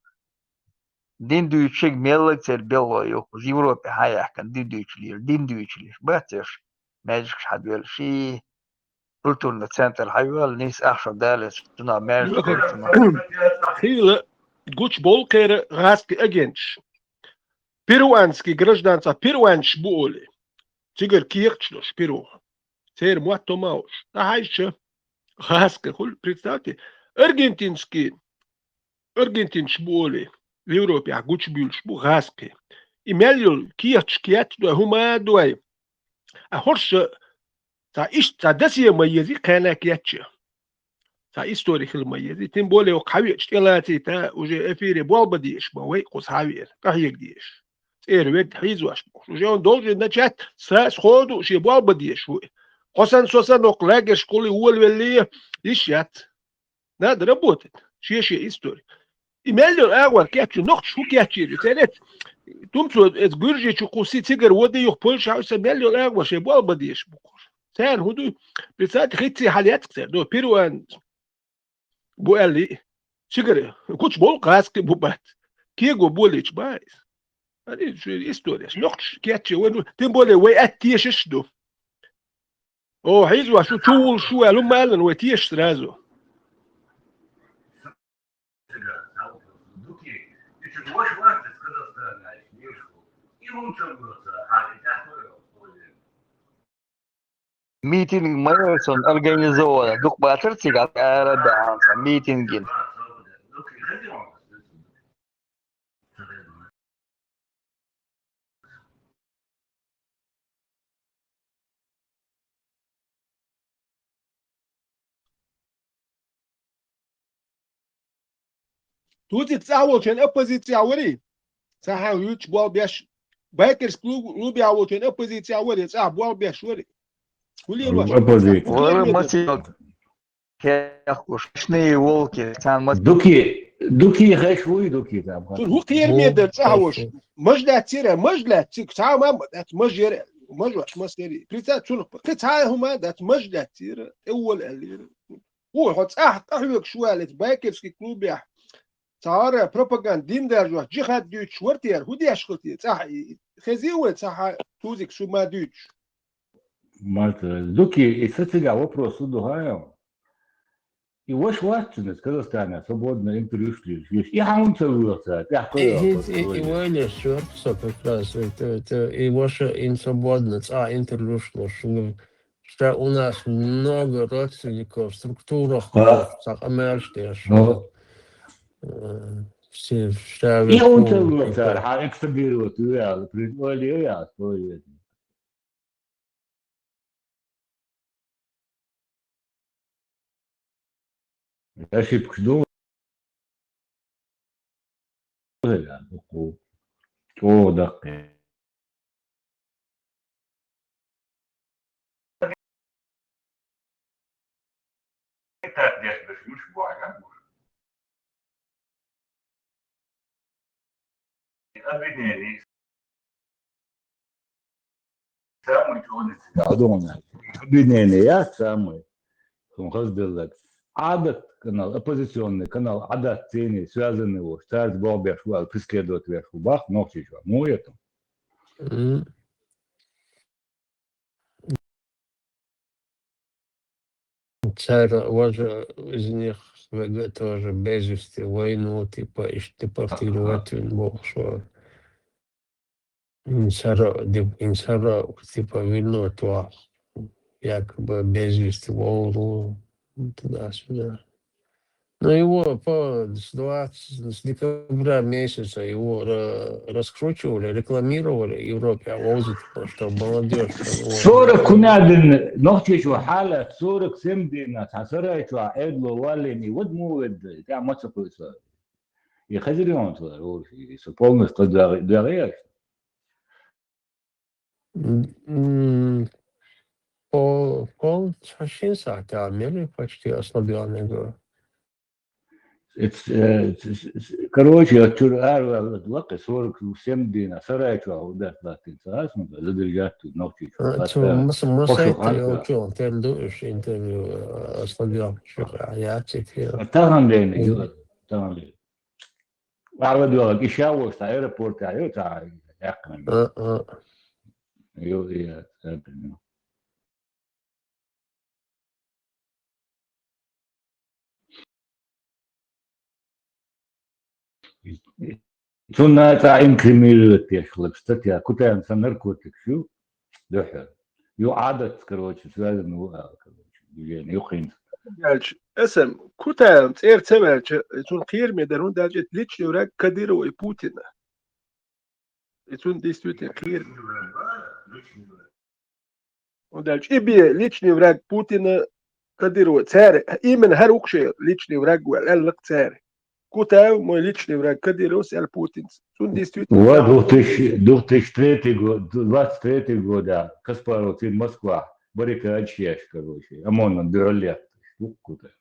Дин дуьйцучуьнга меллаг церан белло ю. Из Европе хьан яхкана дин дуьйцуш лийла, дин дуьйцуш лийла. Бац уьш, маьждигаш хьан дуьйлуш. И культурный центр хьан йоьлла, нийса ахча даллалц, цунах маьждиг хир цунах. Хийла гучубовлу кхера гӀазкхи агенташ. Перуанский гражданца перуанцаш бу олий. Цигара кехаташ долуш Перу. Церан мотт ма олуш. ТӀаккха хьаьжча, гӀазкхи хуьлу, представьте, аргентинский, аргентинцаш бу олий, Европехь гучубуьйлуш бу гӀазкхи. И мел йолу кехаташ кечдой, хӀума а дой. А хӀорш цхьа иштта цхьа досье ма еза, кхана кечъян. Цхьа истори хила ма еза. Тем более, хьан веача тӀелацийта, уже эфире болх бан дезаш бан вай, кхуза хьан веана, къахьега дезаш. ЦӀера ведда хьийзош бохуш. Уже он должен начать, са сходу шен болх бан дезаш ву. Кхо сан, со сан оккха лагершкахула волавеллий, йиш яц. Надо работать. Шен-шен истори. И мел йолу агӀор кечйина, нохчаша хӀун кечйира? Церан эцу, тумцо эцу гуьржичу кху си цигара води юха Польша хьуьйса мел йолу агӀор шен болх бан дезаш бу кхуш. Церан хӀун ду? Представьте, хица хьалаьцна церан. До перуан бу аьллий. Цигара гучубовлу гӀазкхи бу бац. Кего болийча бац. Ари, шу историяш. Нохчаша кечйина вай, ну, тем более вай атта тешаш ду. О, хьийзош шу чу вулуш шу аьлла, хӀумма аьлла, вай теша сразу. Митинг ма яра сан организовано, дукха бацара цига ара а баьхьна сан митингин. Тузик цӀахь волчун оппозицехь варий? Цхьа хьан вуьйцуш болх беш, байкерс клуб, клубехь волчун оппозицехь варий, цӀахь болх беш варий? ХӀун лелош? Оппозиция. Вара масийтал кехкуш, ночные волки, царна ма- Дуки, дуки хеш вуй, дуки там. Цуьнан хӀун кхераме дара цӀахь волуш? Маж лаьццера, маж лаьцциг, цхьа а ма дац, маж яра, маж вац, мас яра. Прица цунах, кхин цхьа а хӀума дац, маж лаьццера, тӀе вола аьллера. ХӀун, хьо цӀахь къахьоьгуш ву аьлла, байкерский клубехь? Цара пропаганда дин даржош, джихад дуьйцуш вара те, хӀун деш хила те? ЦӀахь и, и, хезий вай, цхьа хьан Тузик шу ма дуьйцуш? Марта, дуки, и са цигахь вопрос у ду хьан? И ваша вац цуьнан Казахстанехь свободно интервьюш луьйш. И хьан ца вуьйла цара, тӀехь кхоьллина. И, и, и вайна шорта со как раз, это, это, и ваша ин свободно, цӀа интервьюш луш. Ша, у нас много родственников в структурах, цхьа къамелаш деш. Э, все, ша И веху, он ца вуьйла цара, хьан экстрадировать ву аьлла, придумали ю аьлла, что это? Ошибкаш ду? ЧӀогӀа даккхий. Объединение. Самый трудный. Объединение, я самый. Хазделлаг. Адат канал, оппозиционный канал, Адат цени связанный ваш. Царца болх беш ву, преследовать веш ву. Бах, нохчийчо. Му это? М. Цара важа из них вега тоже без вести войну, типа, иш депортировать вин боху, шо. Инсара, деп-, инсара, типа, вино то, якобы без вести войну, туда-сюда. Но его по, с двадцать, с декабря месяца его ра-, раскручивали, рекламировали Европе, а возит, потому что молодёжь, там, вот. Сорок кунадин нохчийчу хьала, сорок семь дина, цхьа сарайчу Ӏедало валлини, вад му ведда, тӀа маца кхуьйса. И хезира йону цо, и со полностью дагӀа-, дагӀа яш. М, по-, пол-, цхьа шин сахьат а мели почти ослабённый был. Эц-, э, ц-, ц-, ц-, короче, я чур ар ва-, ва-, лакхе сорок семь дина, Сарайчо а удас латин цас, ну, задержать тут, нохчи. А, цу мас-, масайта ханка. Ёлчо, тел ду иш интервью, э, ослабён, чё, а я цифир. А тахан ден, ю-, тахан ден. Ара дуьллаг, и ша вошта аэропорта, ю, та, яккхана. А, а. Ю, я, я, я. Цунна цӀа инкримирует еш хилар статья, Кутаевна сан наркотик шу, дуьхьа. Ю Ӏадат, короче, связано ву ала, короче, движение, ю хин. Аьлча, эсэм, Кутаевна цӀера ца ваьлча, цунна кхераме дара, хӀунда аьлча это личный враг Кадырова и Путина. И цунна действительно кхераме. ХӀунда аьлча и бе личный враг Путина, Кадырова, цара, именно хӀара укх шен личный враг ваьл, аьлла-кх цара. Кутаев мой личный враг Кадыровс, аьлла Путинс. Цунна действительно. Ва, две тысячи, две тысячи третий год, двадцать третий года Каспаровцин Москва, баррикадаш еш, короче, ОМОН-на дуьхьал летташ, Кутаев.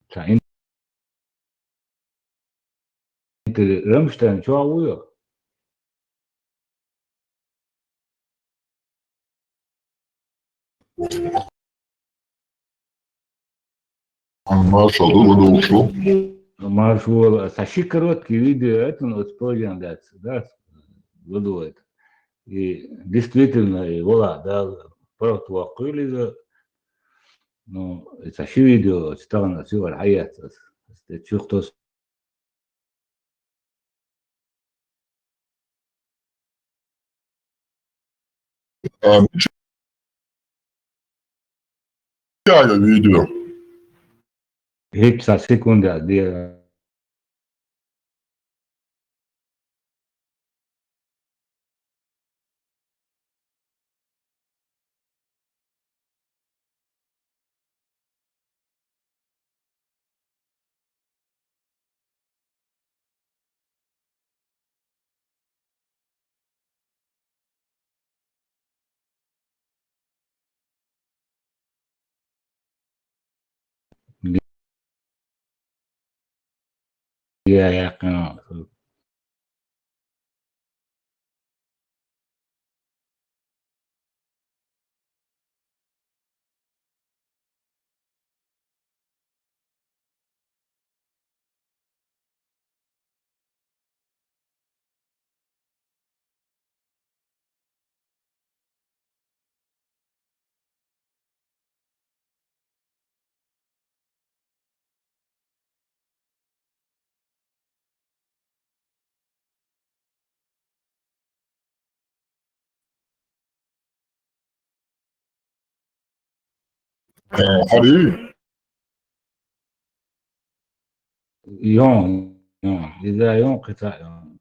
Ца ин-, интер-, Рамштайн чу а вуй? Маршал, ду, ду, ду, шу. Маршал, а са ши короткий видео, это, ну, вот, позже, да, да, выдувает. И действительно, и вала, да, правду вакули, да, ну, это ши видео, это там, на цивар хаят, это чухтос. А, я видео. Гипса секунда, где Я, я, конечно. Э, Хари? Йон, йон, иза йон, кхица йон.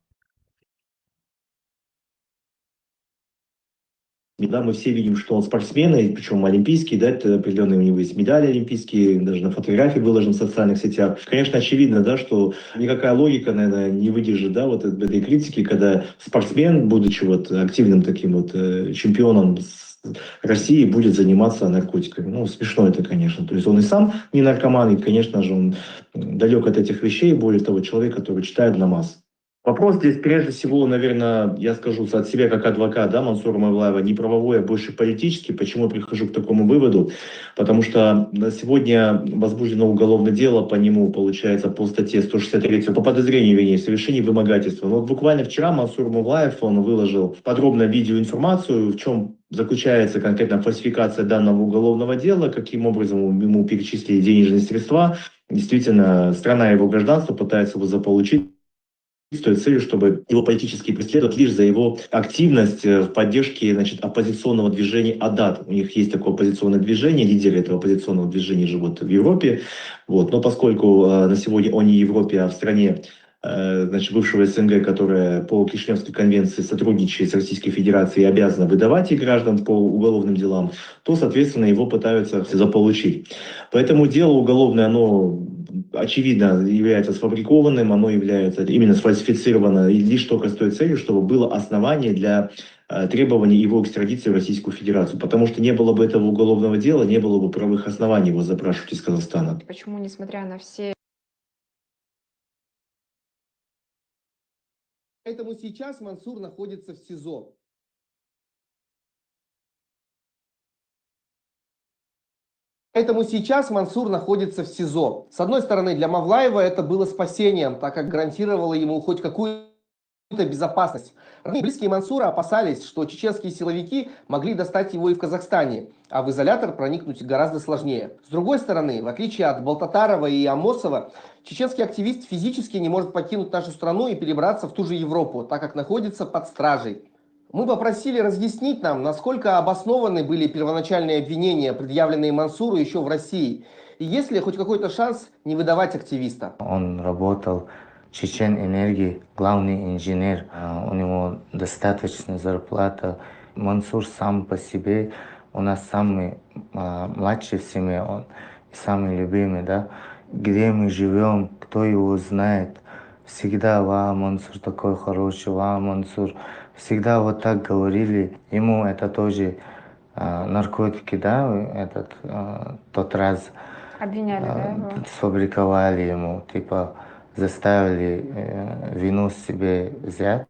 Да, мы все видим, что он спортсмен, и причём олимпийский, да, это определённые у него есть медали олимпийские, даже на фотографии выложен в социальных сетях. Конечно, очевидно, да, что никакая логика, наверное, не выдержит, да, вот этой критики, когда спортсмен, будучи вот активным таким вот, э, чемпионом с-, России, будет заниматься наркотиками. Ну, смешно это, конечно. То есть он и сам не наркоман, и, конечно же, он, м, далёк от этих вещей. Более того, человек, который читает намаз. Вопрос здесь, прежде всего, наверное, я скажу от себя как адвокат, да, Мансура Мавлаева, не правовой, а больше политический. Почему я прихожу к такому выводу? Потому что на сегодня возбуждено уголовное дело по нему, получается, по статье сто шестьдесят три, по подозрению, вернее, в совершении вымогательства. Но вот буквально вчера Мансур Мавлаев, он выложил подробную видеоинформацию, в чем заключается конкретно фальсификация данного уголовного дела, каким образом ему перечислили денежные средства. Действительно, страна его гражданства пытается его заполучить. с той целью, чтобы его политически преследовать лишь за его активность э, в поддержке, значит, оппозиционного движения Адат. У них есть такое оппозиционное движение, лидеры этого оппозиционного движения живут в Европе. Вот. Но поскольку э, на сегодня он не в Европе, а в стране э, значит, бывшего СНГ, которая по Кишиневской конвенции сотрудничает с Российской Федерацией и обязана выдавать их граждан по уголовным делам, то, соответственно, его пытаются заполучить. Поэтому дело уголовное, оно очевидно является сфабрикованным, оно является именно сфальсифицировано и лишь только с той целью, чтобы было основание для э, требований его экстрадиции в Российскую Федерацию. Потому что не было бы этого уголовного дела, не было бы правовых оснований его запрашивать из Казахстана. Почему, несмотря на все Поэтому сейчас Мансур находится в СИЗО. Поэтому сейчас Мансур находится в СИЗО. С одной стороны, для Мавлаева это было спасением, так как гарантировало ему хоть какую-то безопасность. Родные и близкие Мансура опасались, что чеченские силовики могли достать его и в Казахстане, а в изолятор проникнуть гораздо сложнее. С другой стороны, в отличие от Болтатарова и Амосова, чеченский активист физически не может покинуть нашу страну и перебраться в ту же Европу, так как находится под стражей. Мы попросили разъяснить нам, насколько обоснованы были первоначальные обвинения, предъявленные Мансуру еще в России, и есть ли хоть какой-то шанс не выдавать активиста. Он работал в Чечен Энергии, главный инженер. А, у него достаточная зарплата. Мансур сам по себе, у нас самый а, младший в семье, он самый любимый, да. Где мы живем, кто его знает. Всегда: «Ва, Мансур такой хороший, ва, Мансур». Всегда вот так говорили. Ему это тоже а, наркотики, да, этот а, тот раз Обвиняли, да, а, его? Сфабриковали ему, типа заставили э, вину себе взять,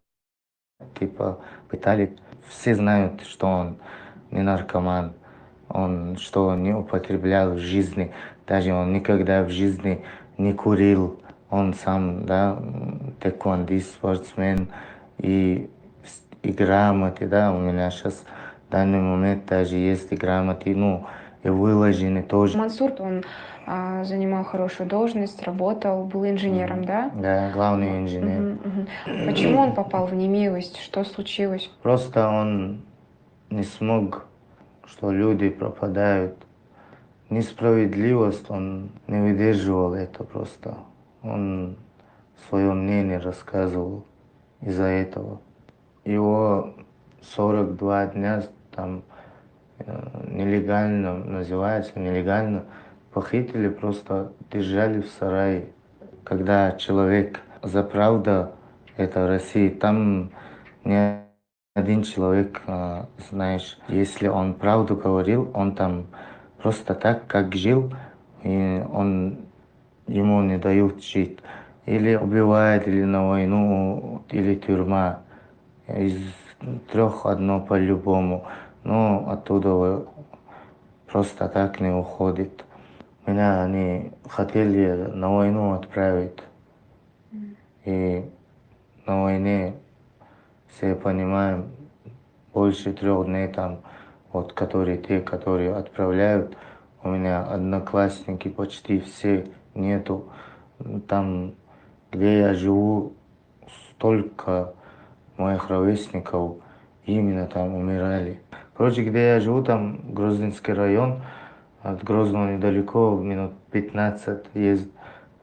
типа пытали. Все знают, что он не наркоман, он что не употреблял в жизни, даже он никогда в жизни не курил. Он сам, да, м, тэквондист, спортсмен, и, и грамоты, да, у меня сейчас в данный момент даже есть и грамоты, ну, и выложены тоже. Мансур, он а, занимал хорошую должность, работал, был инженером, да? Да, главный инженер. Мгм, мгм. Почему он попал в немилость? Что случилось? Просто он не смог, что люди пропадают. Несправедливость, он не выдерживал это просто. Он свое мнение рассказывал из-за этого. Его сорок два дня там э, нелегально, называется нелегально, похитили, просто держали в сарае. Когда человек за правду, это Россия, там не один человек, а, знаешь, если он правду говорил, он там просто так, как жил, и он ему не дают жить. Или убивает, или на войну, или тюрьма. Из трех одно по-любому. Но оттуда просто так не уходит. Меня они хотели на войну отправить. И на войне, все понимаем, больше трех дней там, вот, которые те, которые отправляют, у меня одноклассники почти все нету. Там, где я живу, столько моих ровесников именно там умирали. Короче, где я живу, там Грозненский район, от Грозного недалеко, минут пятнадцать есть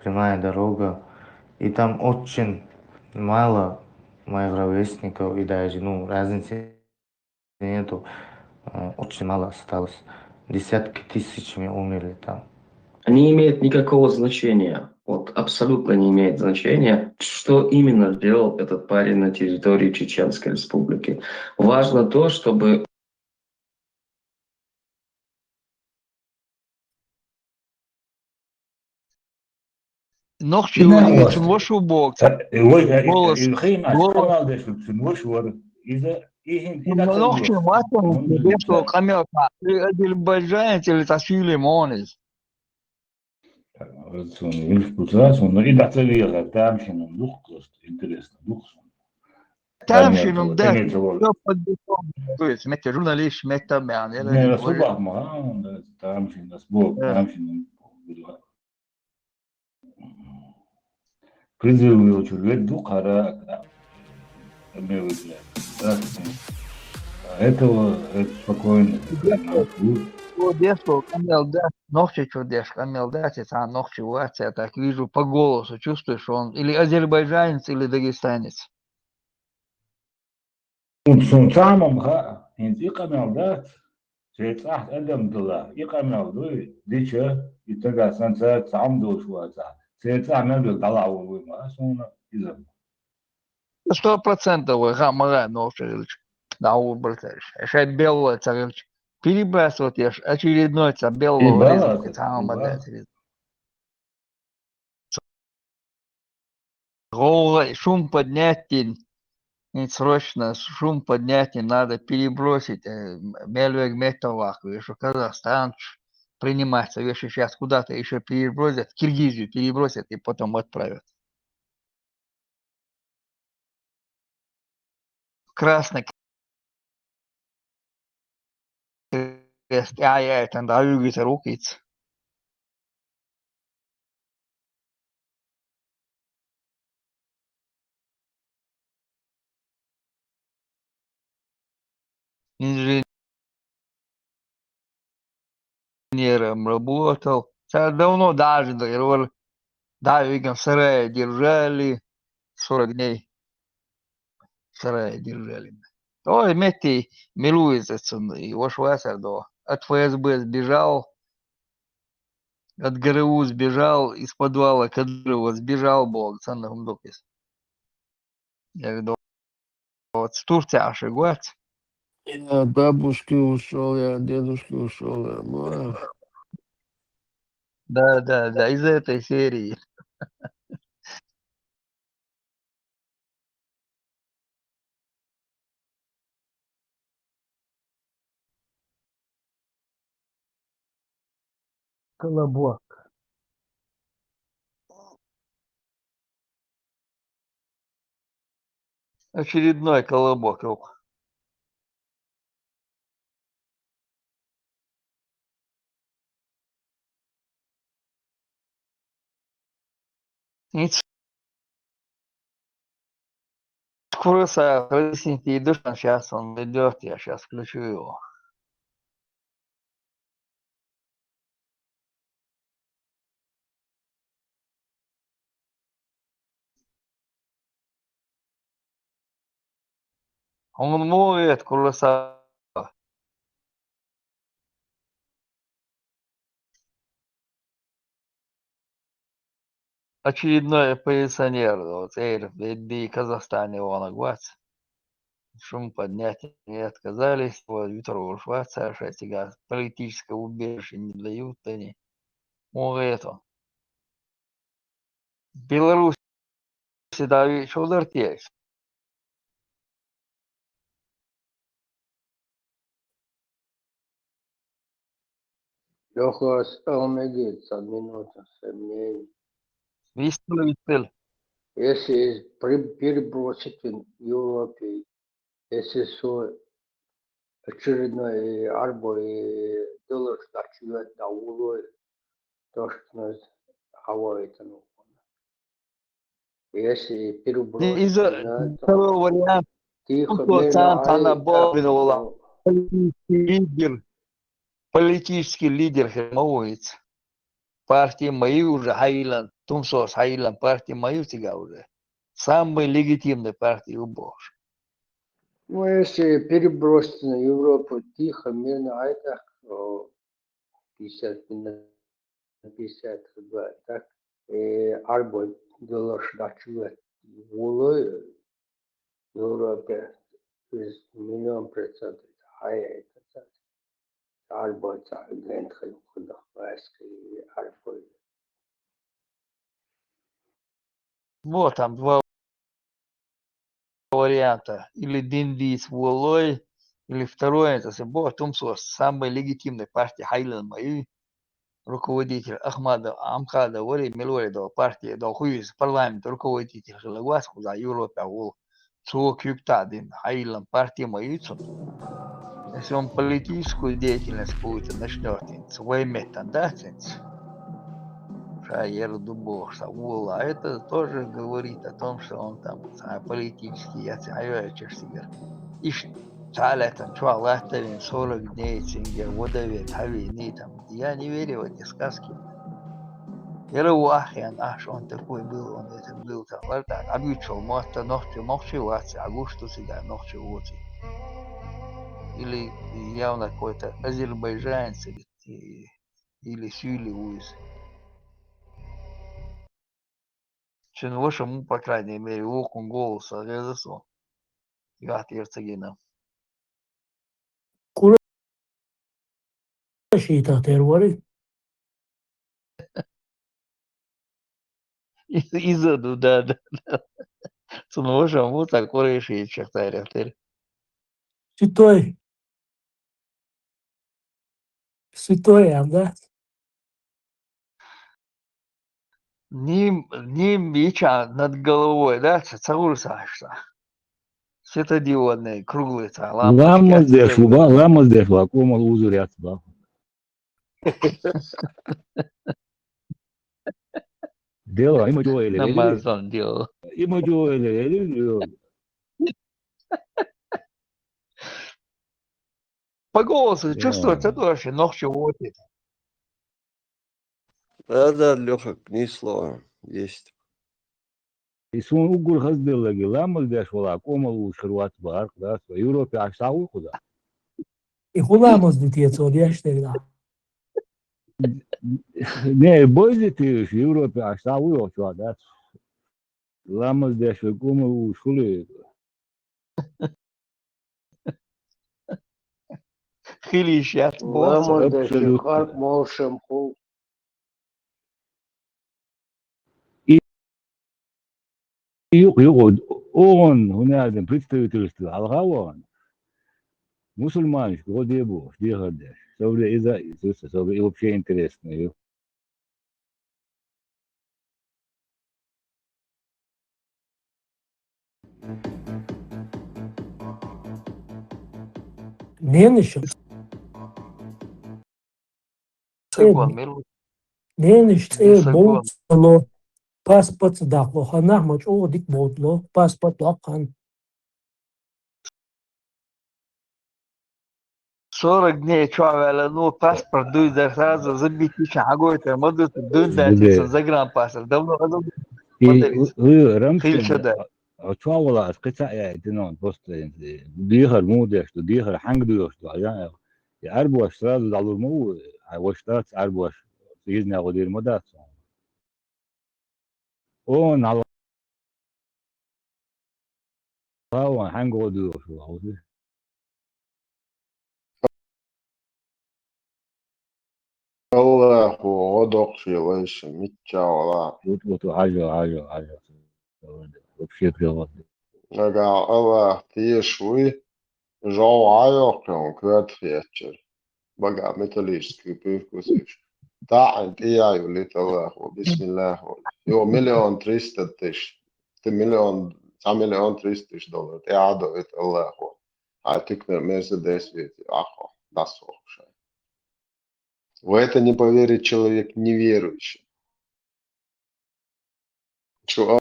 прямая дорога. И там очень мало моих ровесников, и даже, ну, разницы нету. Э, Очень мало осталось. Десятки тысячами умерли там. Не имеет никакого значения, вот абсолютно не имеет значения, что именно сделал этот парень на территории Чеченской Республики. Важно то, чтобы Нохчи цун вашу бог. Голос. Голос. Нохчи матын бешо камера. Азербайджан теле тасили монез. Цун вилкутас, он и датавига тамшинам дух просто интересно дух. Тамшинам да. То есть мете журналист мете ман. Не, субах ма, тамшинас бог, тамшинам. Призыв йолчуьра ведда ду кхара, а, имею в виду, да, с ним. А этого, это спокойно. Чура деш, къамел дац, нохчи чура деш, къамел дац, я цхьа нохчи вац, я так вижу по голосу, чувствую, что он или азербайджанец, или дагестанец. Цун цхьа хӀума хаьа, хӀинца и къамел дац, церан цӀахь адам дала, и къамел дуй, дича, и тага санца цхьа хӀума долуш вацахь, церан цӀахь мел бен дӀалахьур вуй ма, суна иза. Сто процентов вай хаьа ма хаьа нохчо хилча, дӀахьур бара цаьрга. Шайн беллой ца хилча, перебрасывать еш, очередной цхьа белло И резинка, бала, цхьа хӀума и бала. Дац резинка. ГӀовгӀа, шум поднять, и срочно шум поднять, и надо перебросить, э, мел верг меттан ваккха, вешан Казахстан принимать, вешан сейчас куда-то ещё перебросят, в Киргизию перебросят и потом отправят. Красный крест, ай, ай, там, да, югица рукица. Инженером работал. Цара давно даже договор, да, видимо, в сарае держали сорок дней. В сарае держали. Ой, метти, милуется цун, и ваша вацар до. От Ф С Б сбежал, от Г Р У сбежал, из подвала Кадырова сбежал, бог, цанна хумдукис. Я говорю, вот с Турции аж и гвац. Я от бабушки ушёл, я от дедушки ушёл, я, ну, Да, да, да, из этой серии. Колобок. Очередной колобок, ёлка. Ниц. Скоро разъяснит, и душан сейчас он идёт, я сейчас включу его. Хьуна муха хета, Кураса? Очередной оппозиционер, вот, цӀера, бедный, Казахстане ваханарг вац. Шум поднять не отказались, вот, витар волуш вац, цара шайн цига политическое убежище не дают они. Муха хета? Беларуси дӀавиъча хӀун дара те иза? Лёха, ас ала мегий цхьа минута, сан мнение. Вистхила, вистхила. Если из при-, перебросить в Европе, если со очередной арбо и доллар дӀачуьйоьду, дӀавулой, то, что нас хьавойтану. Если перебросить Иза на это, второй вариант. Тихо, Тут мирно, цан цхьана ай, бовина так, вола. Ну. Политический лидер, политический лидер хир ма ву иза. Партия ма ю уже хьайиллан, тумсос хьайиллан партия ма ю цига уже. Самый легитимный партия ю бохуш. Ну, если перебросить на Европу, тихо, мирно, ай, так, о, пятьдесят на пятьдесят, так, э, арбо доллар дӀачуьйоьду, вулой Европе, из миллион процентов, ай, ай, процент. Арбо цхьа гент хила хӀунда вайска и арбо. Вот там два варианта. Или дин дийца вулой, или второй, это се бо, тумсос самой легитимной партии хьайиллан ма ю. Руководитель Ахмадов, Амхадов вари, мила вари до партии, до хуиз парламент руководитель хила гвас, кхуза Европе вул. Цо куьг таӀдина, хьайиллан партия ма ю цунна. Если он политическую деятельность какую-то начнёт, инца вай меттан дац инца. ша яра ду бохуш цхьа волалахь, это тоже говорит о том, что он там цхьа политический яц хьайоьллачаш цигара. Иштта цхьа а лаьттан чохь латтавина сорок дней цуьнгара водаве тхьавийний там. Я не верю в эти сказки. Яра ву ахьен, аш он такой был, он это был, там, вара тӀаккха дӀабуьйцуш волу мотта нохчи, нохчи вац, а гуш ду цигара нохчи воций. Или явно какой-то азербайджанец, или, или сюйли ву иза. Цуьнан ваша ма, по крайней мере, вукхун голоса гӀеза со. Гахь тӀера ца гина. Кура шийтах тера вари? Иза ду, да, да, да. Цунна ваша ма ву цхьа курешийтах тера. Святой. Святой, а, да? Ним, ним йича над головой, да, ца, ца гӀур ца хьаьжца. Светодиодный, круглый ца, лампочка. Ламаз деш ву, ба-, ламаз деш ву, къомал узур яц ба. Дело, има чуо или, намаз или? Он дело. Има чуо или, или, или. По голосу чувствовать, это вообще нохчи воций. Да, да, Лёха, ни слова. Есть. И суна уггар хазделлаги, ламаз деш вала, къомал вуш хир вац бахарх, да, со Европе аш сагӀу худа. И ху ламаз ди те цо деш дерла? Не, бойзи те уж, Европе аш сагӀу йохчу, да. Ламаз деш вай къомал вуш хули. Хилийш яц боху. Ламаз деш абсолютно. Харп мовшам ху. И, и юкъ, юкъ, оон, хӀунда аьлла, представительство хьалха вахана. Мусульманаш гӀо де бохуш, дехар деш. Собри иза, иза, собри и вообще интересно ю. Ненаш цӀе, ненаш цӀе бовцало, паспорт дахло, ханнахь ма чӀогӀа дика бовдало, паспорт доккха хан. Сорок дней чохь ваьлла, ну, паспорт дуй дар, сразу забить йича хьагойтар ма ду, дуьйна даьлча, загранпаспорт. Давно хаза ма дарий. Рамсен, хилча да. А чохь вала ас кхин цхьа а яйта, ну, просто, э, дехар муха деш ду, дехар хьанга доьхуш ду, а, я, я арбош сразу дӀалур ма ву, а, ваша дац арбош, иза нагӀо дийр ма дац. О, нал-, ван, хьанга гӀо доьхуш ву хьо? Аллахо гӀо доккхуш елла иша, мичча вала. Вот, вот, хьажа, хьажа, хьажа. Вообще прямо. Нагахь Аллах тешаш вуй, жов Ӏайоккхуьн коьртах еччара. Багахь металлический пуьркус иш. ТаӀан тӀе яй ву лита Аллахо, бисмиллахо. Йо, миллион триста тысяч. Ты миллион, цхьа миллион триста тысяч доллар тӀе Ӏадо вита Аллахо. Хьан тикнар Мерседес вийти, ахо, дӀасохуш. В это не поверит человек неверующий. Чу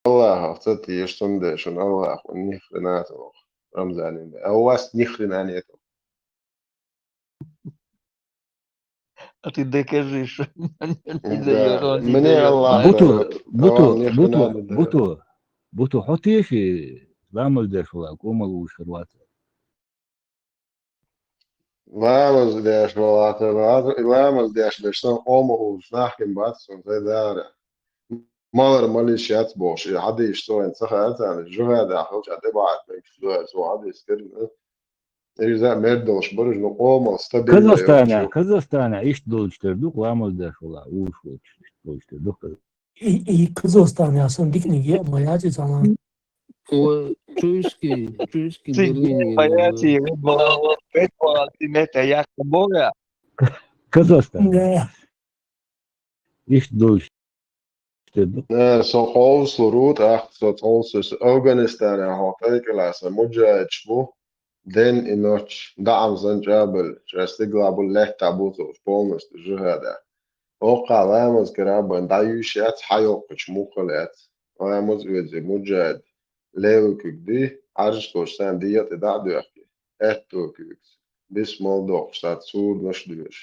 Аллахах ца тешаш цундела шуна Аллах ван ни хрена ца ваху, Рамзанин бе. А у вас ни хрена нету. А ты докажи, что не даёшь, он не даёт. Мне Аллах даёт. Буту, буту, буту, буту, хьо теши, ламаз деш вала, къомал вуш хир вац. Ламаз деш вала, ламаз деш деш, сан къомал вуш, нахкин бац, сан зайдара. Малар малиш яц бохуш, и хьадийш со вайн ца хаьа царна, жугӀа дахалча, тӀебаьхьа мегаш дуьхьа, цо хьадийс кирна. Иза мер долуш бараш, ну, къомал стабильно Казахстана, йолчу. Казахстана иштта долчу тера ду, ламаз деш вала, уьш волчу иштта долчу тера ду. И, и Казахстана сан дикниг е, ма яц и цхьана. Ой, чуйский, чуйский Берлин. Казахстан. Да. Иштта долуш. Э, со къовсалур ву, тӀаккха со къовсалуш, Афганистанехь хьо кӀайкъала сан муджахидаш бу, День и ночь. ДӀаам санна чӀагӀбелла, шаьш стигалахь болу лаьттахь буцалуш, полностью жихӀадехь. Оккхахь ламаз карабан дӀаюьйш яц, хьайоккхучу муххал яц. Ламаз оьзий, муджахӀид, левый куьг ди, Ӏаьржачу санна дегӀа тӀе дӀа а доьхкий, аьтту куьйгаш, бисмал доккхуш, цхьацца суранаш а доьшуш,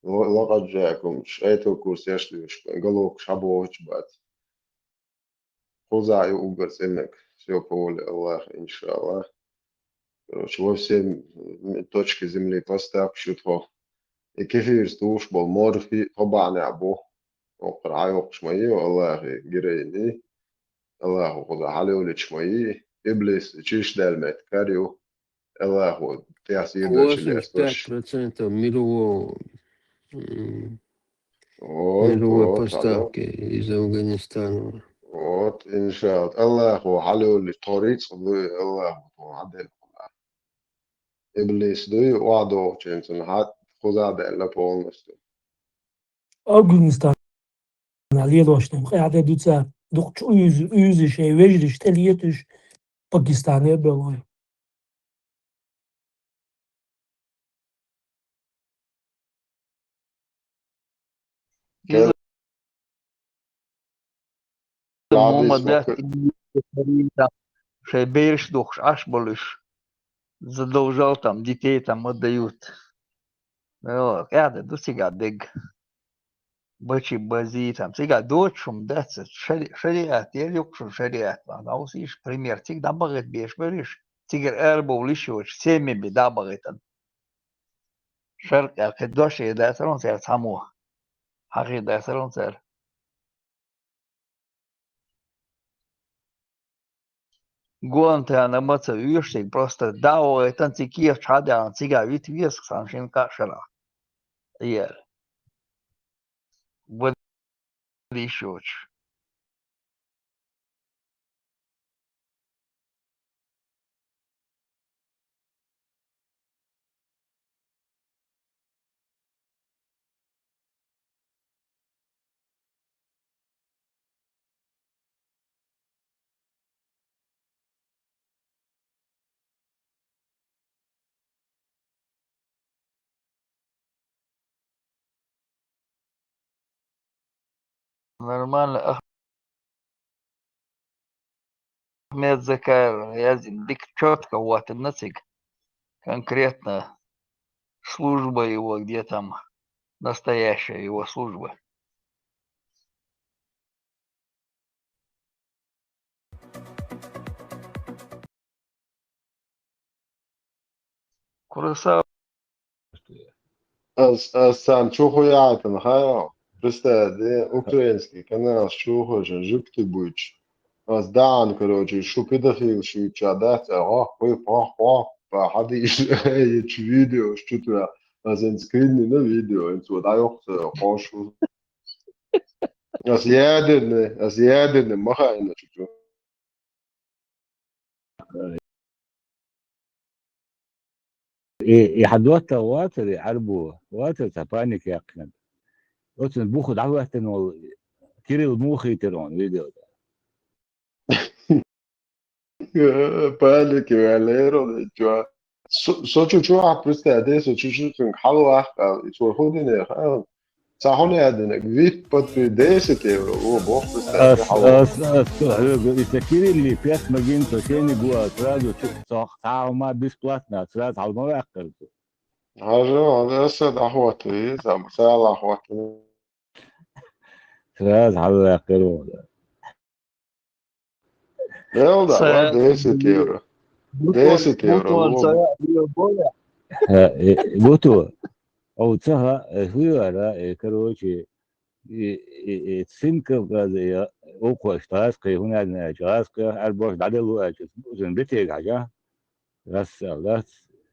ло-, лакъад жаакумаш, айтал курсеш а доьшуш, галокаш хьабохуьйтуш бац. Кхузахь ю уггар цӀена, всё по воле Аллаха, иншаллах. Короче, во все точки земли поставкаш ю тхо. И кефирца тухуш болу морфий тхо бахьанехь бу. Оккхара хьайоккхуш ма ю, Аллахе гирайний. Аллахо кхузахь хьалайолуьйтуш ма ю. Иблис чиш даьлла метта кара ю. Аллахо тӀехь сийрдачу лесташ. Восемьдесят пять процентов мирового, м, Вот, мировой вот, поставки из Афганистана. Вот, иншаллах. Аллахо хьалайолуьйтуш тхо рицкъ ду, Аллахо тхо хьаделла. Иблис дуй, охьадогӀучуьнца хьа кхуза а даьлла полностью. Афганистан лелош дерг къаьхьа де ду цара, дукха чу уьйзу, уьйзу шайн вежарий тӀелетуьйтуш Пакистане а бевлла. Кел- Муха ма дац, шайн бераш духуш Ӏаш болуш, задолжал там, детей там отдают. Ну, къаьхьа де ду цигахь дерг. Бачи базий там. Цигахь доцуш хӀума дац, шари-, шариат яра, юкъа шун шариат. Ма, хьовсийша, пример, цига дӀабахийта беш бериш, цигара арабовлуш йоцуш, семьями дӀабахийтина. Шаркъа кхин дош э дацара цаьрца хьамо. Хьахий дацара цаьрца. Гуантанамо ца вуьйш цига, просто дӀа а вахийтина, цига кехат хьа а даьхна, цигахь вита веза цхьана шина кхаа шарахь. Яра. Ван йиш йоцуш. Нормально, Ахмед Закаев яздина, дика чётко хӀоттина цига. Конкретно служба его, где там настоящая его служба. Курасав. Ас, ас царна чу хуьйхьайтана хьайо. Представь, де, украинский канал чу хуьйшина жуьгти буьйцу. Ас даьхьна, короче, шу педофил шуьйча дац, а гӀох, пхьох, пхьох, пхьох, хьадийша, я чу видео, чу тура. Ас хӀинца скриннина видео, хӀинца вот дӀайоккху ца кхошу. Ас ядерный, ас ядерный, ма хаийна чу чу. И, и хьан доттагӀа вацара, и Ӏарбо вацара, цхьа паника яьккхинарг. Оцунна буха дӀахӀоьттина волу Кирилл муха хийтира хьуна видео тӀе? Паника ваьлла яра хьуна чохь. Со, со чу чохь, представь, де, со чу чу цуьнга хьалаваккха аьлла, и цо хӀун динера хаьа? Цхьа хӀун аьлла динарг? Вип под десять евро, о, боху, представь, ас, хьалаваккха. Ас, ас, ас, хьоьга, и сан Кирилли пет магин со шениг ву, а сразу чу, со цхьа хӀума бесплатно, сразу хьала ма ваьккхира цо. Хьажа, хьажа, аса дӀахӀоттари, сан, сала хӀоттари. Сразу хьала ваьккхира ву. Эл да, ва, десять евро. Десять евро, бутон, бутон, ца яа, бу яа. Э, э, бутон. О, ца ха, э, хуьйара, э, короче, и, и, и, Цин Кавказе я, окхош тӀаьхьа кхин, хӀун аьлла аьлча, тӀаьхьа кхин, Ӏарбош дӀаделла аьлча, узун битега хьажа. Расса дац,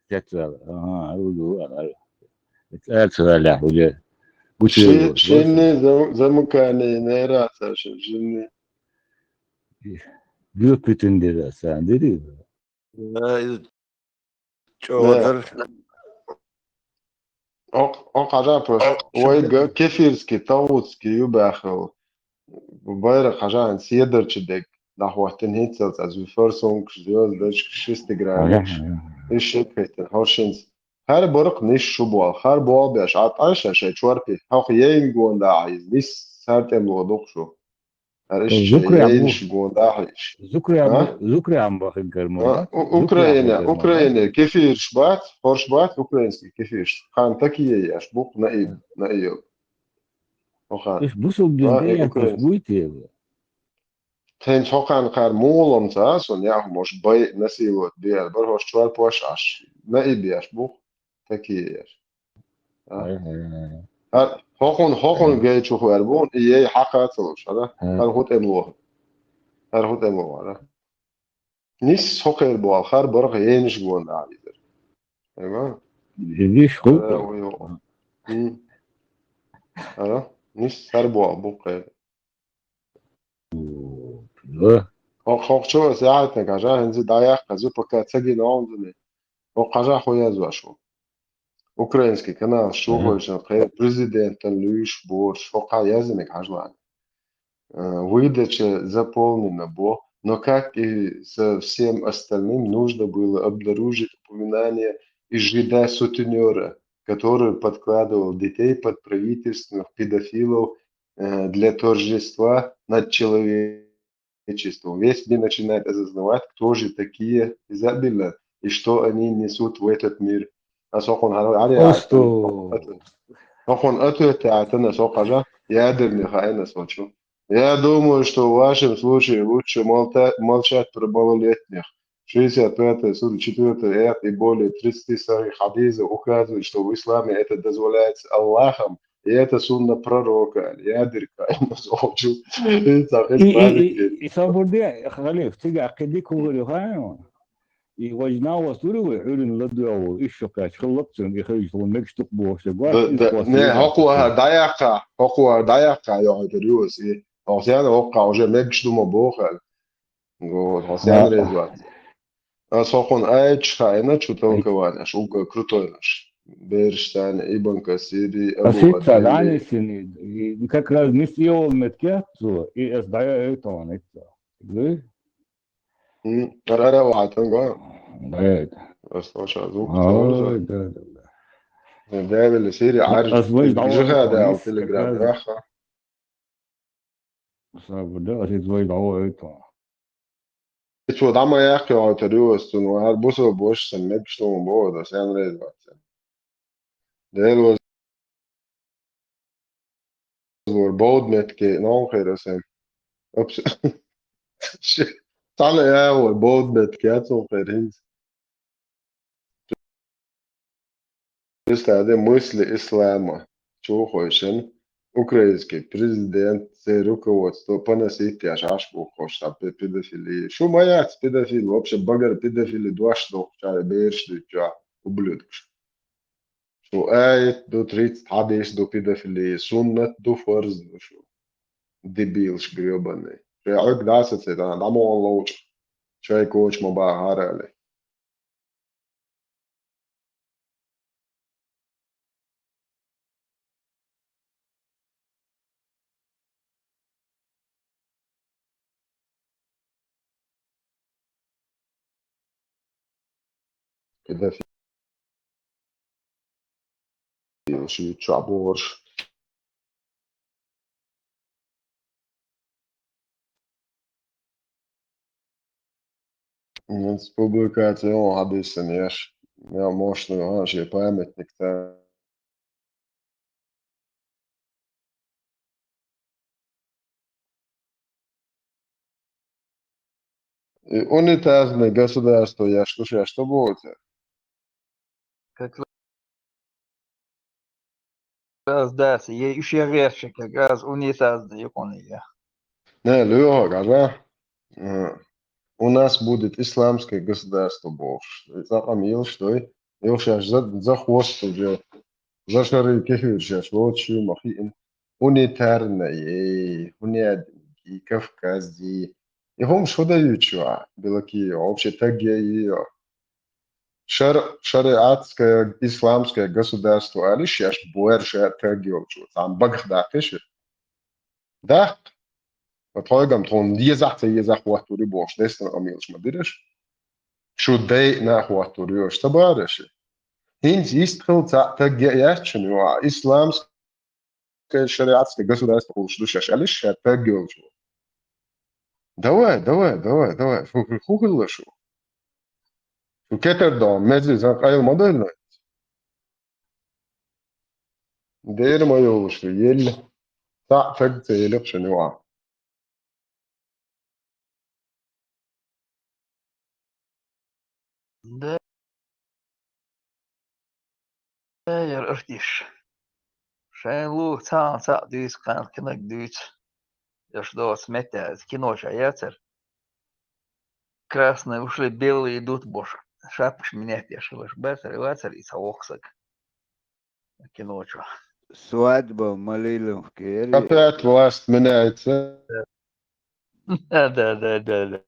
цецваьлла. Ага, хӀара ву ду, ага. Цаьрца ваьллехь уже. Гучуеву. Ши-, шинни зам-, замукани нера ца ши-, шинни. Юпитин дира сан, дири? Да, иза чӀогӀа дара. Ок-, ок хьажа просто. Вайга кефирский, тагӀутский ю баьхал. Байракх хьажа, седарчу дег. ДӀахӀоттина хӀинццалц аз форсункаш, звёздочкаш, шестигранникаш. Ага, ага. Иш шек хӀеттина хӀоршинца. Хьар баркъ ниш шу боал, хьар боал беш, а тӀаша шай чорпи. Хьох ейн гонда а из, нис сар тӀем ло дукх шу. Хьар иш шай Зукрям ейн бу. Ш гонда а иш. Зукрям А? бу-, Зукрям бахин карман, А? да? У-, Зукрям Украина, бахин карман, да? Украина, кефирш бац, хорш бац, украинский кефирш. Хан такие яш, бух на и, на и. Оха. Иш бусул А, дин э, ян Украина. Буй тебе. Тен хокан кар мулом ца, сон я мош бай насиловать биар, бар хош чуар пош аш. На и биаш бух, такие яш. А? Ай, ай, ай. А, хокон, хокон Ай. Гай чуху эр бун, и ей хака цалуш, ара? Ай. Хар хут эм лох. Хар хут эм лох, ара? Нис хокер буал, хар барх ениш гон а изер. Эма? Едиш хут. Ара, ой, ой. М. Ара? Нис хар буал, бу кай. Да. Хо-, хо-, чё, сяхатна, кажа, хэнзи даяхка, зу пока цаги на он зуни. О, кажа, хуя зуашу. Украинский канал, шо Ага. Больше, пре-, президентан луиш борш, хо ка языник хажлан. Э, выдача заполнена бо, но, как и со всем остальным, нужно было обнаружить упоминание Ижида сутенёра, который подкладывал детей под правительственных педофилов, э, для торжества над человечеством. Весь мир начинает осознавать, кто же такие Изабелла и что они несут в этот мир. А сокон хар-, ари Просто. Хокон ответа атана сокажа, ядерный хайна сочу. Я думаю, что в вашем случае лучше молта-, молчать про малолетних. Шестьдесят пятая, сорок четвёртая, и более тридцати сорока хадисов указывают, что в исламе это дозволяется Аллахом, и это сунна пророка, я дырка, и на сочу. И, и, и, и сабурди, халиф, тига акиди кугури хайна. И важна ва сури ва хурин ладуаву, иш шо кач, хыллап цун, и хыш, лун мек штук бу, вообще, гуаш, Да, и да, гуаш, не, и хокуа, гуаш. Даяка, хокуа, даяка, я это риос, и, а, сяна, хокка, уже мек штума бохал. Вот, а сяна Да. Резват. А сокон айч хайна, чё толкование, аш уга крутой наш. Берштайн, Ибн Касири, А Абу ситца, Адили. Да, не сини, и как раз не съел меткет, и эс дая это он, это. Вы? М, ара-, ара-, ва, тан, га? Да, это. Ас тоша звук А, тоже. Да, да, да. Э, Дэвил Сири, А, арж, а звук жига, дало, да, конечно, Телеграм, как раз. Раха. Саб, да, а здесь двое дало это. Ты чё, там я хё, это рюс, ну, ар бусо больше, сам мек, что он было, да, сам рейд, да. Дел воз-, воз бауд метке, но, херосем. Опс-, ш-, тала я, воз бауд метке, а цо херинц. Представь, мысли ислама. Чё хочешь? Украинский президент, все руководство поносить, я шашку хочешь, там, пе-, педофилии. Шо моя педофил, вообще багар педофилии, два штук, чай, берш, чё, ублюдок. Шо аят ду, тридцать хадис ду педофилии, суннат ду, фарз ду, шо. Дебилш грёбаный. Шо, ог даса цетана, дамо лоуч. Шо, ай коч ма ба харали. Педофил, ши чаборш. Публикация, о, объясняешь. Я, может, ну, а, же памятник, да. И унитарное государство, я что, я что будет? Как раз, да, се-, ещё резче, как раз унитарный, я понял, я. Не, Лёха, гажа. Э, у нас будет исламское государство, бо. Сакъам ил, что и, ил щас за, за хвост уже. За шары кефир щас, вот чё махи им. Унитарное, унят-, и Кавказе. И хом шо дают, чё, а? Белаки, вообще так я её. Шар-, шариатское исламское государство, али щас больше так ё, чё, там багах да кеши. Да? тхоьгам тхуна дезахь, ца езахь хӀоттур ю бохуш, дестана къамелаш ма дираш. Шу дайъина а хӀоттур ю, аша ца бахара шу. ХӀинца йист хила цхьаъ таг а яц шуна юкъахь, исламская шариатская государство хуьлуш ду шаьш, аьлла ша таг йолчо. Давай, давай, давай, давай, фу, фу, фу хилла шу? Шу кетар дон, мезлисан къайла ма дойла. Дера ма йолуш ду, елла. Цхьаъ таг ца елира шуна юкъахь. Да. Э, яра артиш. Шайн лу, цхьаъ, цхьаъ дуьйцу, кхана кинаг дуьйцу. Еш доцу метта, кино ша яцара. Красные ушли, белые идут, бохуш. Шапкаш менять еш хилаш бацара, вацара и цхьа воккха саг. Кино чу. Свадьба в Малиновке. Опять власть меняется. Да, да, да, да, да.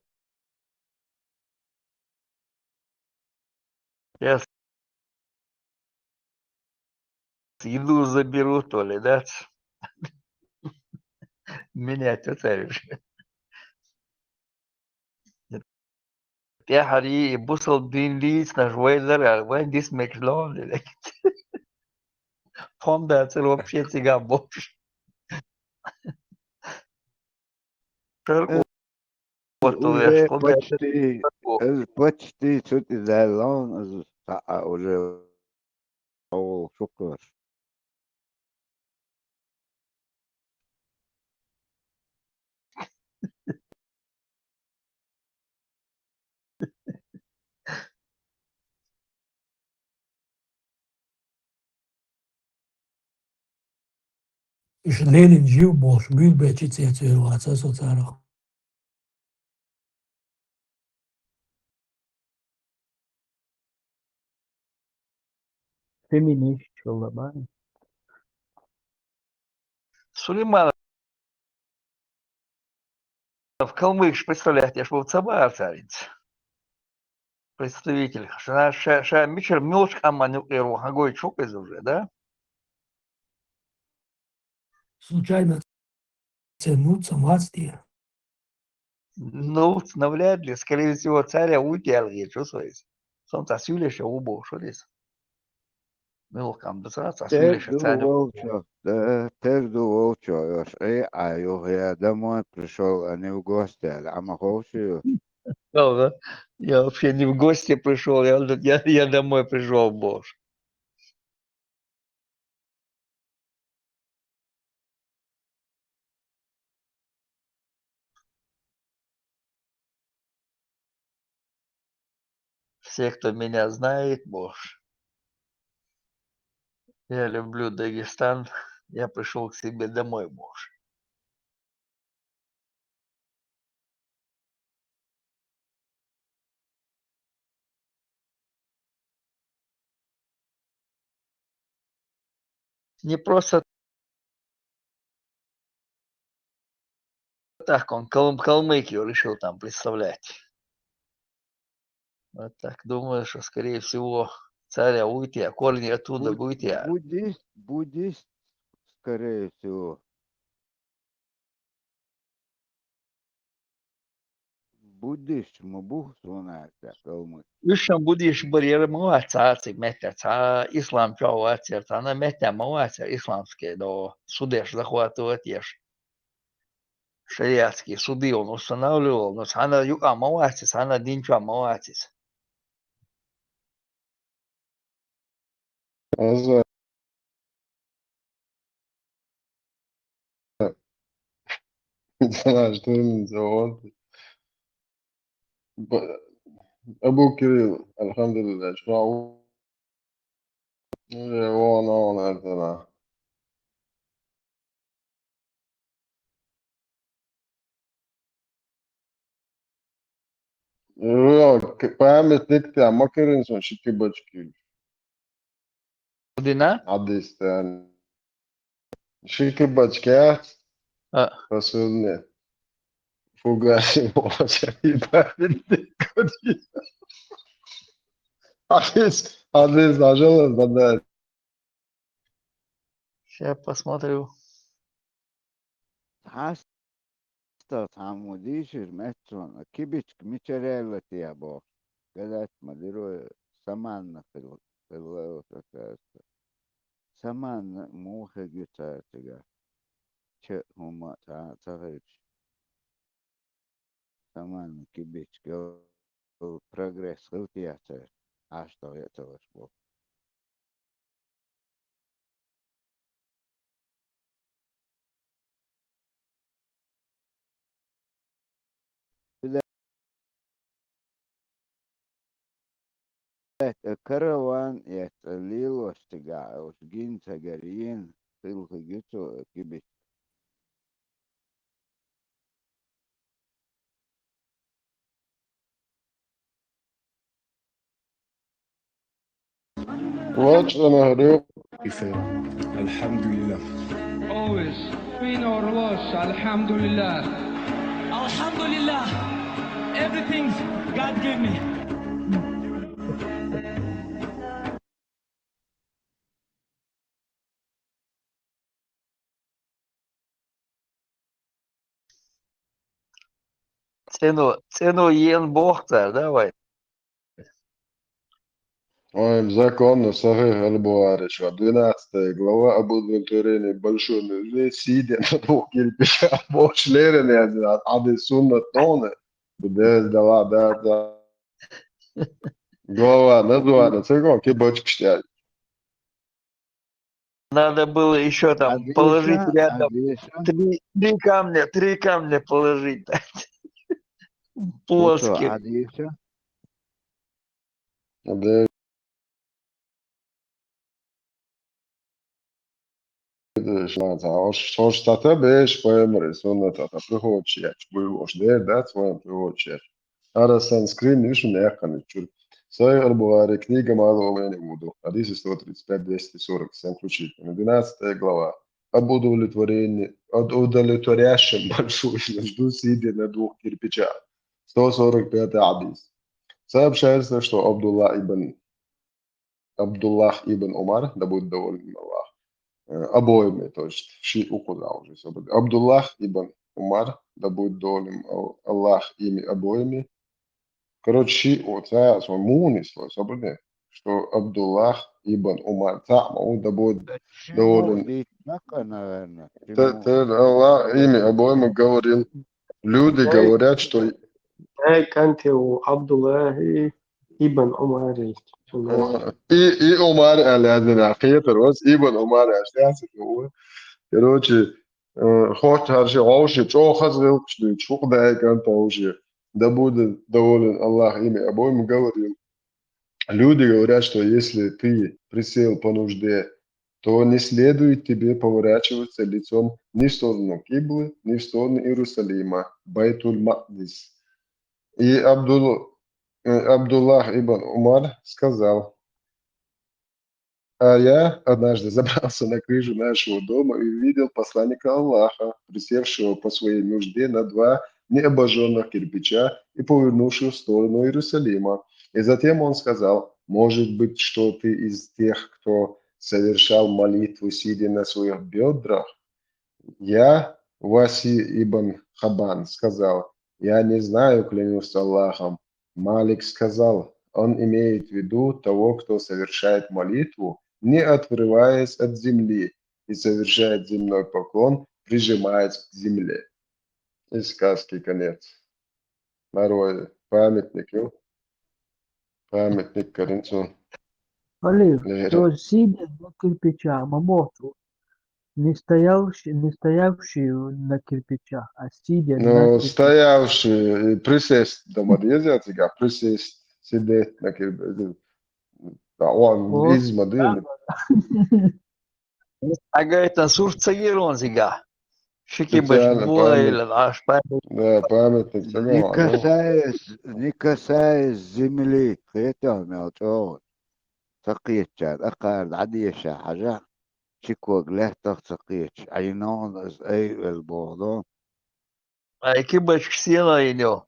Сейчас еду заберу, то ли, да? Менять оцаришь. ТӀаьхьарий, и бусалба дин лийцинарш вай лара, вайн дисмекаш ловна. Тхом дацара вообще цига бохуш. Шаркъо Уже почти, уже почти цу тӀе даьлла, уже цхьаъ уже. Оу, шукур. Иштта Ленин жив бохуш, гуьйрбечи цӀе цӀера вац со царах. Феминисташ хилла бан. Сулейманов калмыкаш представлять еш ву ца баьхьар цаьрца. Представитель. Ша, ша, ша мичара мелочка амма нуькъера ву хьан гойтуш ву иза уже, да? Случайно церан нуц ца вац те? Нуц навряд ли, скорее всего, царя вуй те аьлла хеташ ву со иза. Со цхьа суьйлеша ву бохуш вара иза. Муьлхха ду ца, цхьа суьйлеша царя. Тер ду волчо, да, тер ду волчо, йош, э, а, юха я домой пришёл, а не в гости, аьлла, а ма ховшу ю. Да, да. Я вообще не в гости пришёл, я, я, я домой пришёл бохуш. Все, кто меня знает, бохуш. Я люблю Дагестан, я пришёл к себе домой, бохуш. Не просто так он Кал-, Калмыкию решил там представлять. Вот так. Думаю, что, скорее всего, царя вуй те, а корни оттуда будь-, вуй те. Буддист, буддист, скорее всего. Буддист ма бу, суна аьлча, калмык. Уьш шан буддист бара, яра ма вац цхьа а цига меттехь, цхьа ислам чохь вац яра, цхьана меттехь ма вац яра исламский до, судеш захватывать еш. Шариатский суды он устанавливал, но цхьана юкъа ма вац иза, цхьана дин чохь ма вац иза. Аза. Наш термин завод. Б-, Абу Кирилл, алхамдулиллах, шо уже вон, вон, это да. Ё, к-, памятник тя ма карийна сон ши кибачки. Дина? Хьадистан. Ши кибачки, а? А. Посудни. Фугаси, боже, и памятник карийна. Хьадис, хьадис, ажалас, да, да. Ща посмотрю. Цхьа АстагӀа цхьаммо дийшира меттаца, кибичка мичара яьлла те бохуш. Гадаьтта ма дира вай, саманна хила, хила оцу цаьрца. Саманна муха хирг ю цара цигахь? Ча хӀума цхьа а ца хилча. Саманна кибичка йолу прогресс хила те церан, Ӏаш тахе а ца лаш боху. Караван эцна лелош цигахь, уьш гина ца гара йина, хила хиг ю цо кибичка. Watch on a roof. Alhamdulillah. Always, win or loss, Alhamdulillah. Alhamdulillah. Everything God gave me. ЦӀено, цӀено ен боху цара, да, вай? Ой, законно сахьихь аль-Бухари, что двенадцатая глава об удовлетворении большой нужды, сидя на двух кирпичах, бохуш леррина яздина, хьадис суннат тхуна, без дала, да, да. Глава названа, ца гон, кибочка стяй. Надо было ещё там положить рядом три, три камня, три камня положить. Плоских. Хьожуш цхьа беш пайхамаран суннатах, прихочуш яц, буй ош дер дац, вайн прихочуш яц. Ара санскрин вишун эккхана чур. Сахьихь аль-Бухари, книга Малого времени вуду. Хьадис сто тридцать пять, двести сорок семь включительно. Двенадцатая глава. Об удовлетворении, об удовлетворяющем большую нужду, сидя на двух кирпичах. Сто сорок пятый хьадис. Сообщается, что Абдулла ибн Абдуллах ибн Умар, да будет доволен им Аллах, э, обоими, то есть шиъ укхаза уже, собади. Абдуллах ибн Умар, да будет доволен им Ал-, Аллах ими обоими. Короче, шиъ оцу, цхьа а мунис вай, собади, что Абдуллах ибн Умар, цхьа а ма ву, да будет доволен. Т-, т-, Аллах ими обоими говорил. Люди говорят, что Ай, кӀанте ву Абдуллахи ибн Умар. И, и Умар аьлла яздина, кхетар ваз, ибн Умар аьлла яздина. Короче, э, хӀорш хӀара ши гӀовши чӀогӀа хаза гӀиллакхаш дуьйцуш, хӀокху дай кӀанта гӀовши. Да будет доволен Аллах ими обоими говорил. Люди говорят, что если ты присел по нужде, то не следует тебе поворачиваться лицом ни в сторону Киблы, ни в сторону Иерусалима, Байтуль-Макдис. И Абдул-, э, Абдуллах ибн Умар сказал: «А я однажды забрался на крышу нашего дома и увидел посланника Аллаха, присевшего по своей нужде на два необожжённых кирпича и повернувшего в сторону Иерусалима. И затем он сказал: может быть, что ты из тех, кто совершал молитву, сидя на своих бёдрах?» Я, Васи ибн Хабан, сказал: «Я не знаю, клянусь Аллахом». Малик сказал: «Он имеет в виду того, кто совершает молитву, не отрываясь от земли, и совершает земной поклон, прижимаясь к земле». И сказки конец. Нарой памятник, ю? Памятник коринцу. Олив, то есть сидя на кирпичах, ма боху, не стоявший, не стоявший на кирпичах, а сидя на кирпичах. Ну, стоявший, и присесть дома нельзя, цигахь присесть, сидеть на кирпичах. Да, он из моды. Агайтан сурт ца гира ван зига. Шикибаш специально буайла память. Аш память. Да, памятник ца гира ван. Не касаясь, не касаясь земли, хетал мел чӀогӀа. Ца кхетчара, акхар дӀадеша хьажа, шиког лаьттах ца кхеташ, Ӏайнон аз ай эл боху. Ай, кибачка села йино.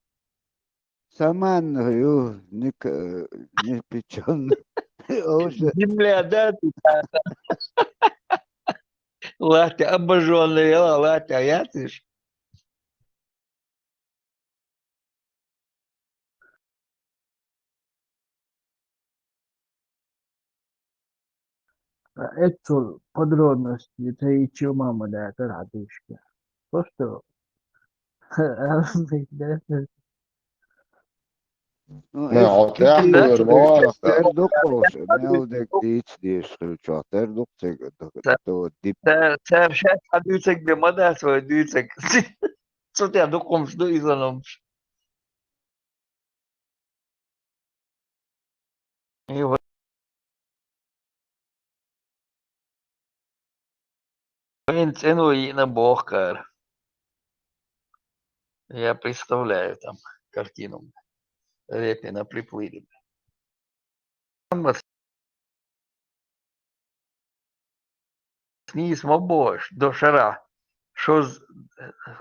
Саманна ю, ника, э, не печённа. Земля, да, ты та-, та. Латте обожжённая, латте, а я ты ж. Эццул подробности ца йича ма ма дацар хьа дийшка. Просто Ну, Нэ, эс хьо тӀаьхьа кхетар ма вац, тӀаьхьа. Дукха, мел дерг дийца дезаш хилча, тӀаьхьа дукха цига, ду-, Ца-, ду-, дип. Цар, цар шаьш хьа дуьйцург бе ма дац вай дуьйцург. Цу тӀа дукха хӀумаш ду иза хӀумаш. И ва-, вайна цӀено йиъна боху кхара. Я представляю там картину. Репина приплыли. Нийса ма бохуш, до шарахь, шозза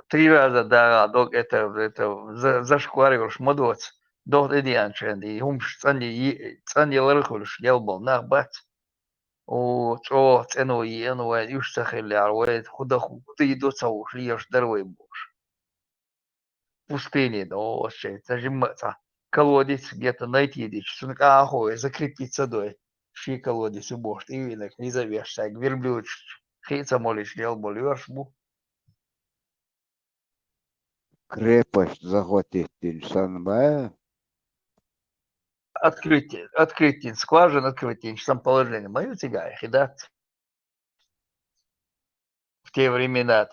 три раза дагӀа дог, это, это, за-, зашквар йолуш ма доцу, догӀу тӀедеанчарна, и хӀумаш цӀанъе-, цӀанъялар а хуьлуш, лелбала нах бац. О, чӀогӀа цӀено еана вайн, уьш ца хиллехьара, вай хӀун дан, хӀун дийр ду ца хууш, лелаш дара вай бохуш. Пустыне, но, оцу шайн, ца жимма а цхьа колодец где-то найти дича, цунна кӀахьо вай закрепиться дой. Ши колодец ю бохуш, тӀевиънарг хьийза а веш, цаьрга верблюдаш хи а ца молуьйтуш лелбала лоьраш бу. Крепость захватить динчу санна бац? Открыть, открыть дина, скважина открыть динчу санна положение ма ю цигахь, хи дац. В те времена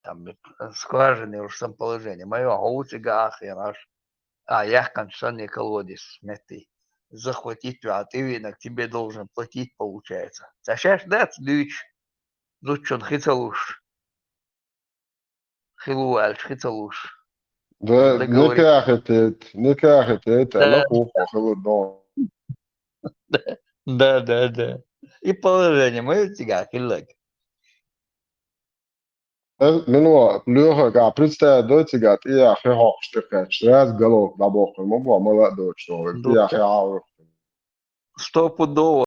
там, э, скважины уж самоположение. Моё, хьо ву цигахь а хенаш. А, яхканчу санна колодец метти. Захватить ваьӀа тӀевиънарг тебе должен платить, получается. Ца шаьш дац дуьйцуш, зудчун хи ца луш. Хи лу аьлча, хи ца луш. Да, договор. Никахь и тет, никахь и тет, Да. Ала хӀух хилла дон. Да, да, да. И положение ма ю цигахь хилларг. Э, мила, лоьхург а представить дой цигахь, тӀехьа хи хьокхуш тӀекхаьчча, раз головка дӀабоккхур ма бу, мала а доцуш, тӀехьа хи хьалха. Стопудово.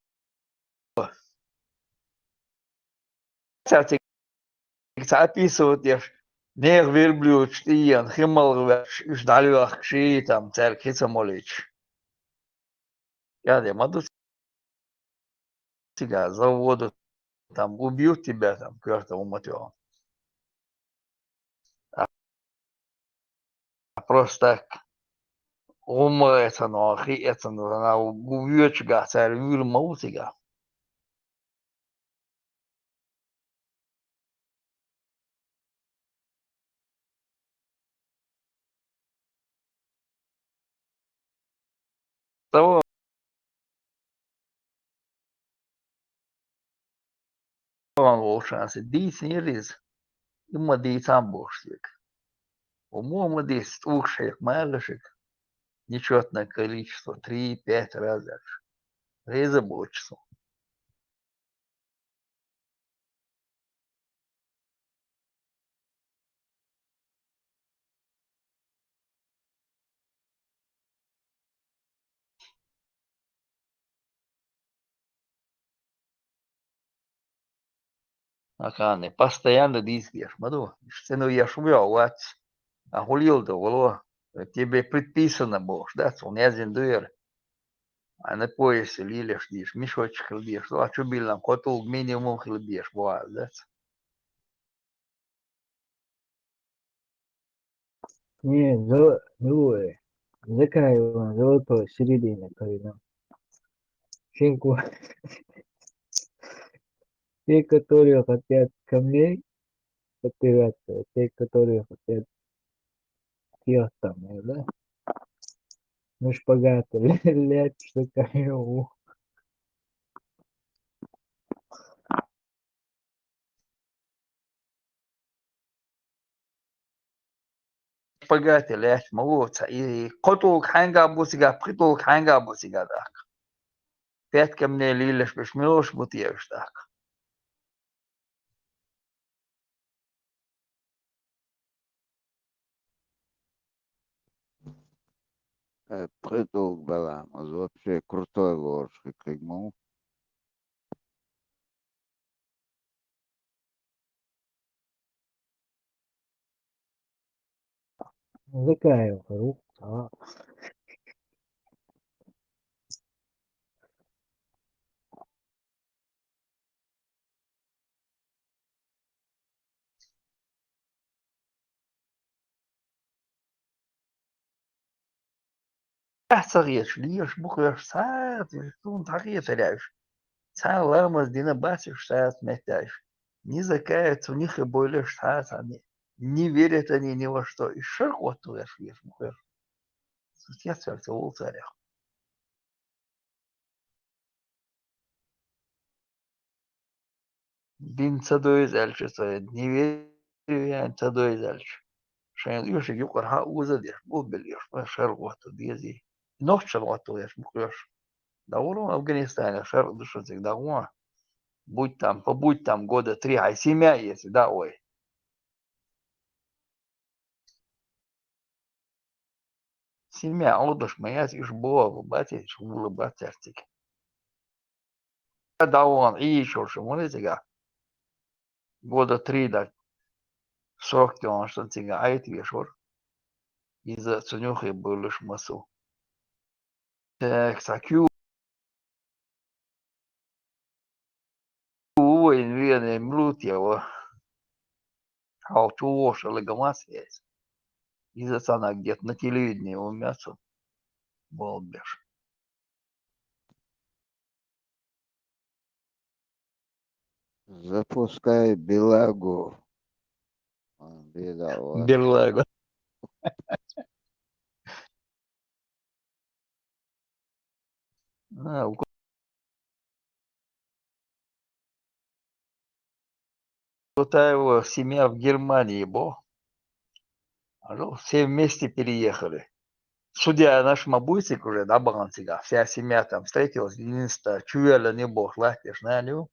Цаьрца ца описывать деш, нехан верблюдаш тӀеена, хи малхвеш, уьш дӀалоьхкуш, и там цаьрга хи ца молуьйтуш. Я де ма ду цигахь, заводу там убьют тебя, там, к чёртову матери. А просто так, гӀумма эцан, хи эцан, вуьйцуш гахь цара вуьйр ма ву цигахь. Того волчанца дийцинера иза, и ма дийцан бохуш цига. Хьо мо ма дийца, тӀулгаш хьекха ма аьлла шуьга. Нечётное количество, три, пять раз аьлла. Реза боцуш цо. Акхарна постоянно дийца деш ма ду. Уьш цӀено еш ву йо, вац. А хӀун леладо, вало? Тебе предписано бохуш, дац, хьуна яздина ду яра. А на поясе лелаш деш, мешочек хила деш, а чу биллан кхо тӀулг минимум хила деш боху, дац. Не, зо-, ну, э, Закаевна, золотой середины, Карина. Шинку. Те, которые хотят камней, потеряться, те, которые хотят съесть там, э, да? Ну, шпагат, лет, что. Шпагате лаьтташ ма ву, ца и кхо тӀулг хьаьнга бу цигахь, пхи тӀулг хьаьнга бу цигахь тӀаккха. Пять камней лелаш берш муьлш бу те уьш тӀаккха? Э, пхи тӀулг балам, аза вообще крутой лоруш хи кхиг ма ву. Закаев, рух, а. Цхьа ца хеташ, лелаш ма ховш, цхьацца уж цунна цхьа хетар яьлча, цхьа ламаз дина бац уж цхьацца меттаьлча. Ни закай, цу нихи бойлаш цхьацца, ни, ни верят они, ни во что. И шаркъотта леш, леш ма ховш. Цу цецваьлча ца волу царех. Дин ца дойза аьлча, ца, не верю я, ца дойза аьлча. Шайн оьшург юкъара хьа уза деш, бу беллеш, ма шаргӀотта дезий. Нохча шаргӀотта леш, ма ховш. Да вон Афганистане шаргӀа ду шуна цига, да вон. Будь там, побудь там года три, хьайн семья если, да, ой. Семья Ӏодуш ма яц, уьш боху бац, уьш вула бац цаьрцига. ДӀавахана Ӏийчуьра шу вара цигахь. Года три дан срок тӀе вахана цига Ӏайта веш вара. Иза цу нюхе буьйлуш масу. Так, цхьа куьйга ву вайн вене мила ву те ва? Хьал чу вогӀуш ала гамас яц. Иза цхьана где-то на телевидении ву меца болх беш. Запускай Белагу. А, Белагу. Белагу. А, у Ку-, Кутаева семья в Германии бо. Алло, все вместе переехали. Судья наш ма буй цига уже, да, бахана цига. Вся семья там встретилась, единственное, чувела не бо, латтеш наню.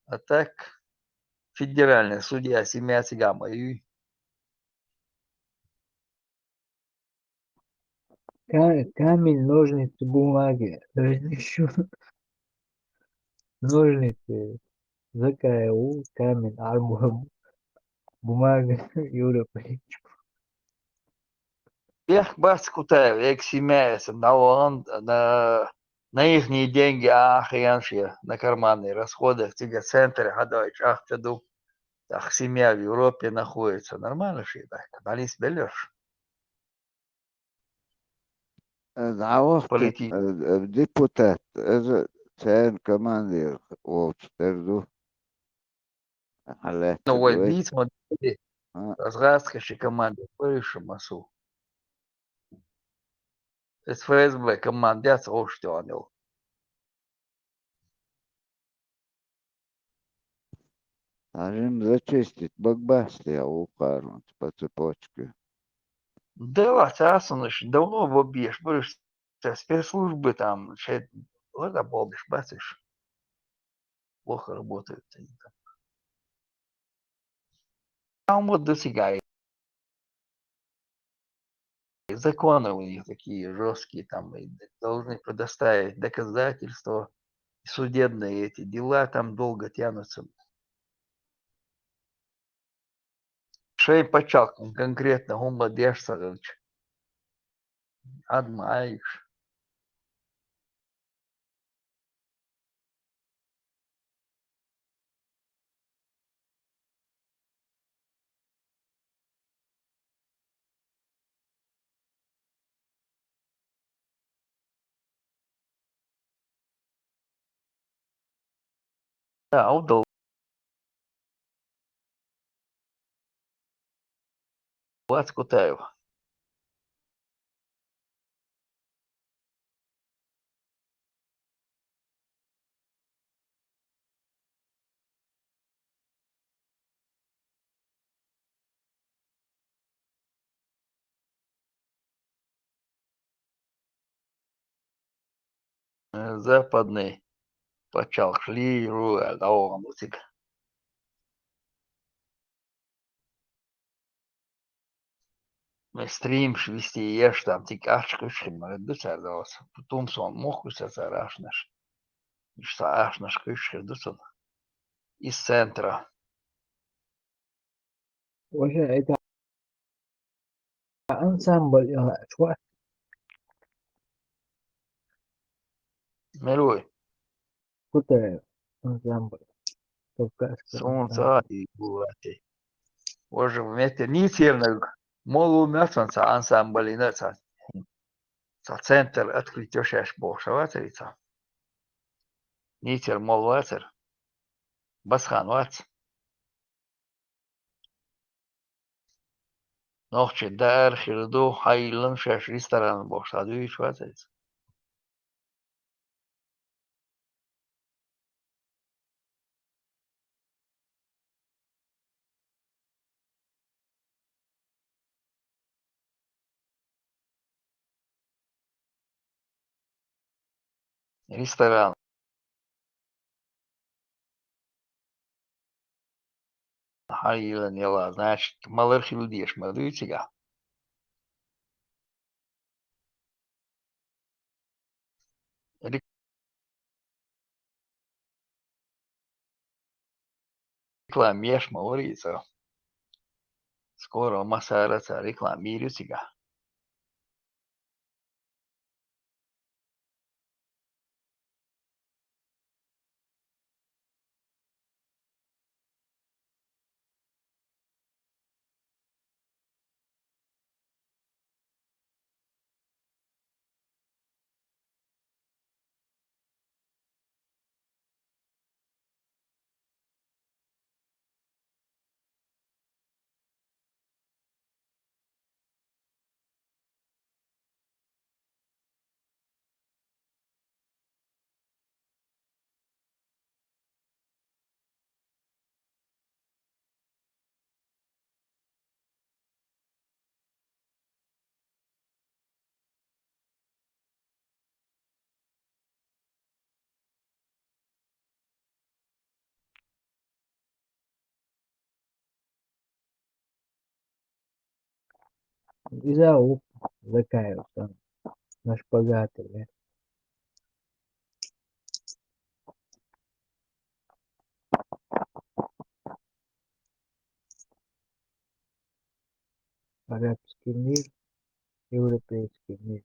А так, федеральный судья семья цига ма юй. Ка-, камень, ножницы, бумаги. Ножницы. Закай ву, камень, арбу-, бумага, Юра, Павлович. Бехк бац Кутаев, эк семья эца, на вон, на, на ихние деньги, а, хьенаш я, на карманные расходы, цига центре хьадойту, ахча ду. Так семья в Европе находится. Нормально ши так. Балис беллеш. Э, дӀавахкина, Политик. Э, э, депутат, иза церан командир волчу тера ду. Хьан лаьттина Ну, вай вай? Дийца ма дели. А? Ас гӀаскхи ши командир вайша масу. С Ф С Б команда яц ош тёгӀан йолу. Хьажим зачистить, багбасте я вукхарунца по цепочке. Да, цаьршинаш давно бобеш, бараш, цаьршинна спецслужбы там, шайн, ладно, бобеш, бацаш. Плохо работают они там. Там вот до сих пор законы у них такие жёсткие, там и должны предоставить доказательства, и судебные эти дела там долго тянутся. Шайн пачхьалкхана конкретно хӀума деш ца хилча, Ӏад ма Ӏайша. Да, удал. Вац Кутаев. Э, западный пачхьалкхаш лийр ву аьлла, дӀавахана ву цига. Мел стримаш вести еш, там цига ахча кхуьйсуш хир ма ду цара, догӀуш. Тумсон мохк кхуьссур цара ахчанаш. Уьш цхьа ахчанаш кхуьйсуш хир ду цунна. Из центра. Вообще, это ансамбль, а, чувак. Мила ву? Крутой ансамбль. Кавказский ансамбль. Суна ца а и бу вати. Важа метте нийсернаг. Молу мел сан ца ансамбль, и на ца. цхьа центр открыть йо шаьш бохуш вацара иза. Нийсар молла вацара. Басхан вац. Нохчий даар хир ду, хьайиллан шаьш ресторан бохуш, цхьа дуьйцуш вацара иза. Ресторан. Хьайиллан яла, значит, малар хила дезаш ма дуй цигахь. Реклама еш ма вара иза. Скоро массара а цара реклама йийр ю цигахь. Иза ву Закаев, на шпагате, нет? Арабский мир, европейский мир.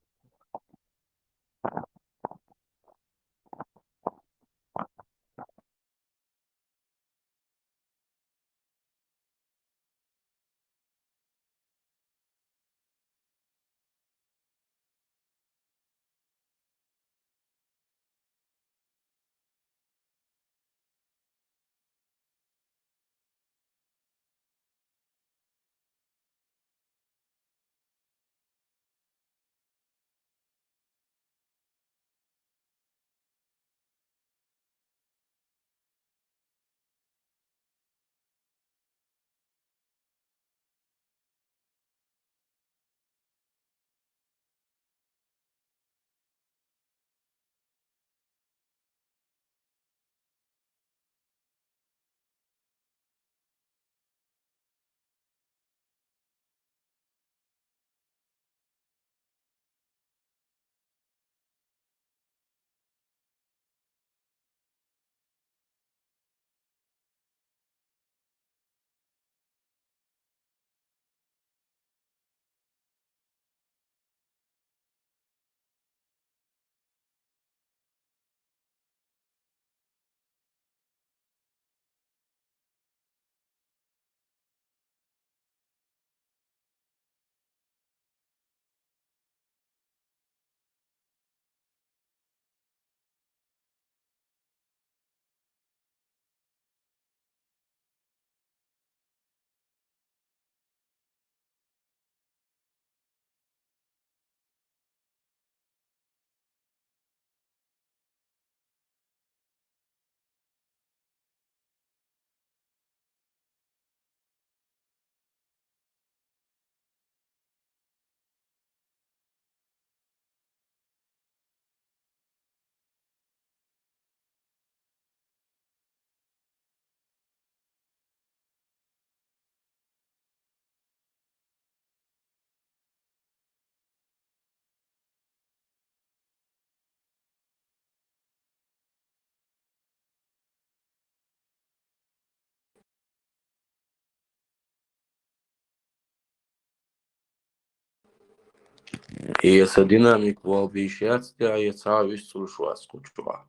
Э, сан динамик вал бийшац, тӀе а, я цхьа а вистхуьлуш вац кху чохь.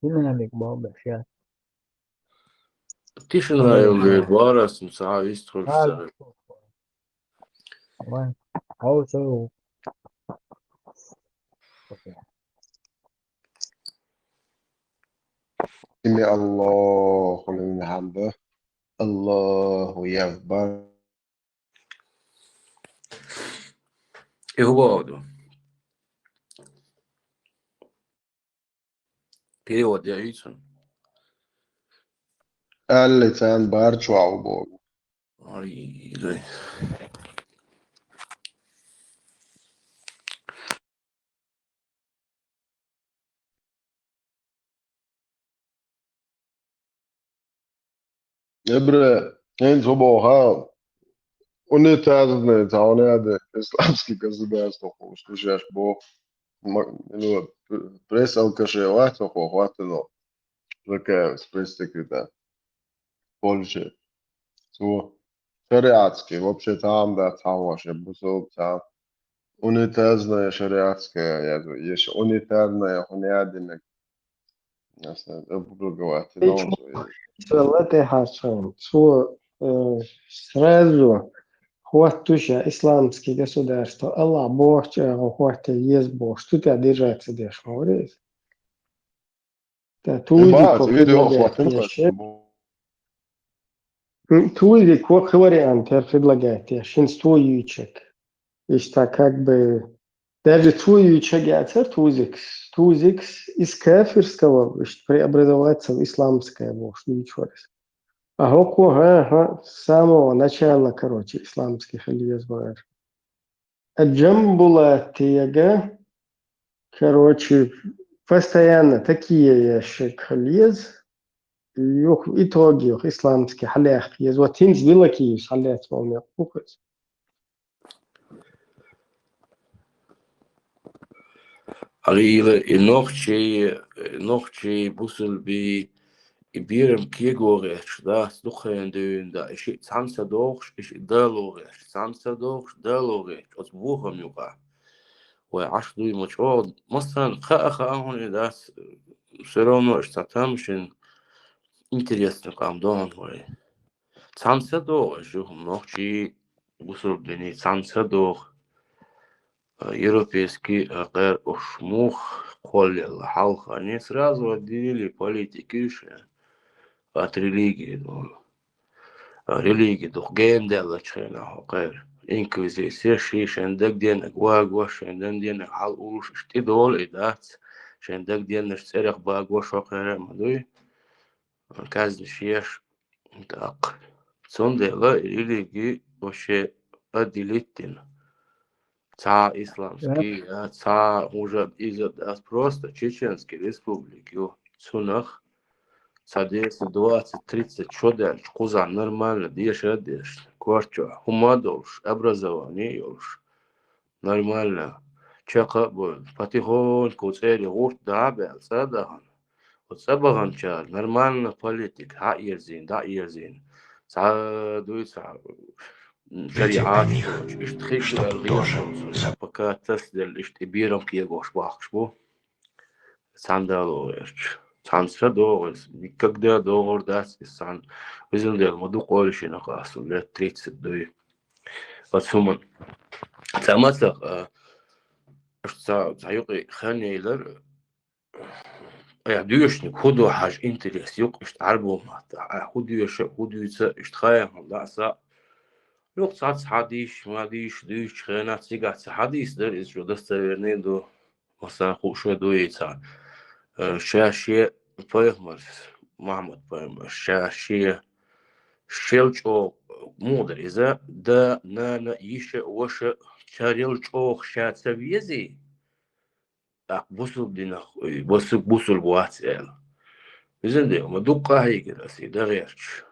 Динамик боху беш я. Тишина йолу бара сан схьа вистхуьлуш цара. Вай, хьо со. Сами Аллаху лиман хьамда. Аллаху акбар. И хӀун боху ду? Перевод ян ицун. Алли цан бар чуал боху. Ай, ай. Эбре, хӀинца хӀун боху, ха? Унитарная, цхьа хӀун яде, исламский государство хууш, ду шаьш боху. Ма-, ну, п-, пресс алкашей вац хьо хӀоттано. Закаевс пресс-секретарь. Польше. Цо шариатский, вообще, цхьа хӀума дац хьан хӀош, я бусалба цхьа. Унитарная, шариатская, я ду, еш унитарная, хӀун яде мег. Ясно, обруговать, но он свои. Цо ла тӀе хьарчхьана. Цо, э, сразу хӀоттуш я исламский государство, Аллах бохучу агӀо хӀотта еза бохуш, цу тӀе держаться деш ма вара иза. Да, Тузик хӀоттина. Тузик хӀокху вариант яра предлагать деш, хӀинца Тузик. Иштта как бы, даже цо юьйцуш яцара Тузикс. Тузикс из кафирского, иштта преобразоваться в исламское бохуш юьйцуш вара иза. А хӀокхо, хӀа, хӀа, с самого начала, короче, исламский хила еза вара. А Джамбулатега, короче, постоянно такие ящик хила еза, юха итоге юха исламский хьалаяккха еза. Вот хӀинца Вилакиевс хьалаьцна волу мекъ бу-кх иза. Алила и нохчий, нохчий, бусулбий, и берам кего гӀерташ дац дукха хенахь дуьйна дан, и шиъ цхьаьна ца догӀуш, и шиъ дало гӀерташ, цхьаьна ца догӀуш, дало гӀерташ, оцу бохам юкъахь. Вай Ӏаш дуй ма чӀогӀа, массарна хаа, хаа хӀума и дац, всё равно аш цхьа тамашийна интересный къам догӀу вай. Цхьаьна ца догӀу, аш ю хӀума нохчий, бусулба диний цхьаьна ца догӀу. А, европейский, а, къер уьш муха кхоллаелла хьалха, они сразу отделили политики шен от религии, ну. А, религи дукха гена даьллачу хенахь хӀокхеран. Инквизиция, шен, шен дагадеанарг вагош, шен дагадеанарг хьалаулуш, иштта тӀедолу и дац, шен дагадеанарш цӀерах багош хӀокхеран а ма дуй. Казнаш еш, тӀаккха. Цундела и религи вообще отделить дина. Цхьа исламский, я, цхьа уже иза дац, просто Чеченский республика ю. Цунах цхьа десять, двадцать, тридцать шо даьлча, кхузахь нормально деша а дешна, корта чохь хӀума а долуш, образование а йолуш, нормально чекх а бойла, потихоньку цӀерийн гӀурт дӀа а баьлла, цӀа а дахана. Оцу цӀа баханчара нормально политика хьаэзийна, дӀаэзийна. Цхьа дуй цхьа шариӀат, иштта хиш аьлла, пока тасделла, иштта и берам кегош бахкаш бу. Цхьаьна дало гӀерташ. Цхьаьна ца догӀу иза. Никогда догӀур дац иза цхьаьна. Везан Дела, ма дукха ойла шина къасу, лет тридцать дуй. Оцу хӀуман. Цхьа мацах, а, аша цхьа, цхьа юкъе хан елар, айхьа доьшниг хӀун ду хьажа интерес юкъа иштта Ӏарбо маттахь, айхьа хӀун доьша, хӀун дуьйца, иштта хаьа хьуна дӀаса. Юкъа цхьацца хьадийш, ма дийш, дуьйцучу хенахь цигахь ца хьадийс дара иза, шу достоверный ду, масала, хууш а ду и цхьа. Э, ша шен пайхамарс, Мухьаммад пайхамарс, ша шен шел чӀогӀа муха дара иза, да, нана, йиша, ваша, царел чӀогӀа ша ца везий? ТӀаккха бусулба динах, ой, бусу-, бусулба вац аьлла. Везан Дела, ма дукха къахьийгира ас и дан гӀерташ.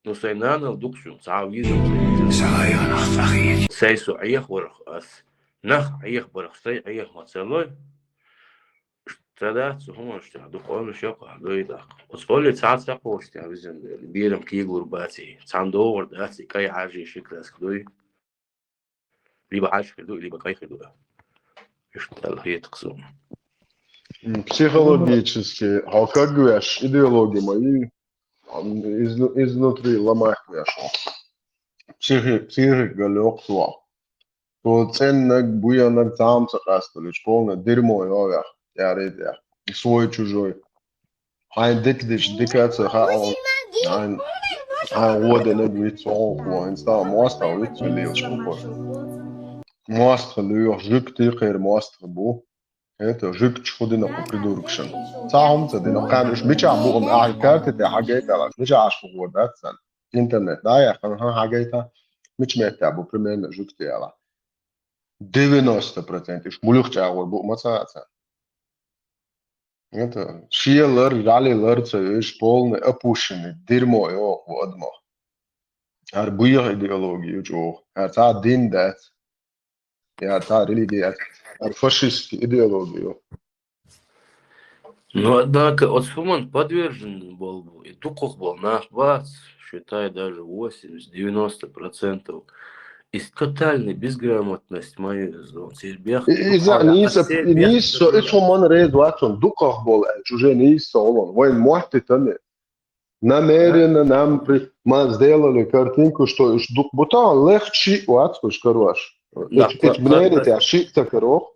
Ну, сайн нанал дукха шуна цхьа а веза. Сайн со Ӏехаварх ас, нах Ӏехабарх сайн Ӏеха ма ца лой. Ца дац цу хӀуманаш тӀехь, дукха къамелаш йоккхахь дой даккха. Оцу къоле цхьа а ца кхочу тӀехь, везан Дела, берам кегор баций, цхьаьна догӀур даций, кӀай Ӏаржий ши краска дуй. Либо Ӏаржа хир ду, либо кӀай хир ду. Иштта аьлла хеташ суна. М, психологически, хьо кагвеш, идеология ма ю, ам, из-, изнутри ломать веш. Психи-, психика лёкхо. Цо цӀеннаг, буяннаг цхьа хӀума ца къасталуш, полное дерьмо йовех, тӀаьхьа-тӀаьхьа. Свой-чужой. Хьайн дика диш, дика ца хаьа, хьайн, хьайн гӀо динарг виц, хьо хӀун хьо, хьайн стага мостагӀа виц, лелаш хӀун хьо. МостагӀа лоьху, жуьгтий кхера мостагӀа бу. ХӀета, жуьгташа хӀун дина кху придуркашна? Цхьа хӀума ца дина, кхаьна уьш мичахь бу, хӀума ахьа карта тӀе хьагайталаш, мичахь аш хӀун гӀо дац царна? Интернет дӀаяьккхина, хьан хьагайта, мича меттехь бу примерно жуьгтий аьлла? Девяносто процентов уьш муьлхха чӀагӀо бу, ма ца хаьа царна. ХӀета, шелар, жӀалилар ца уьш, полный опущенный, дерьмо йоху адамо. ХӀара буьйха идеология ю чӀогӀа. ХӀара цхьа дин дац. Я цхьа религия яц. ХӀара фашистский идеология ю. Но, однако, оцу хӀуманна подверженный болу бу, и дукхах болу нах бац, считай, даже восемьдесят-девяносто процентов. Из тотальной безграмотность мою, цербех, И-, иза буквально нийса, от всех и бех нийса, и цо ма реза вац, он дукхах болу, э, чужие нийса олан. Вайн моттитан. Намеренно нам при-, мы сделали картинку, что уьш дукха бу, тахана легче вац уьш карош. Да, эти, эти мнения тя шиъ ца каро.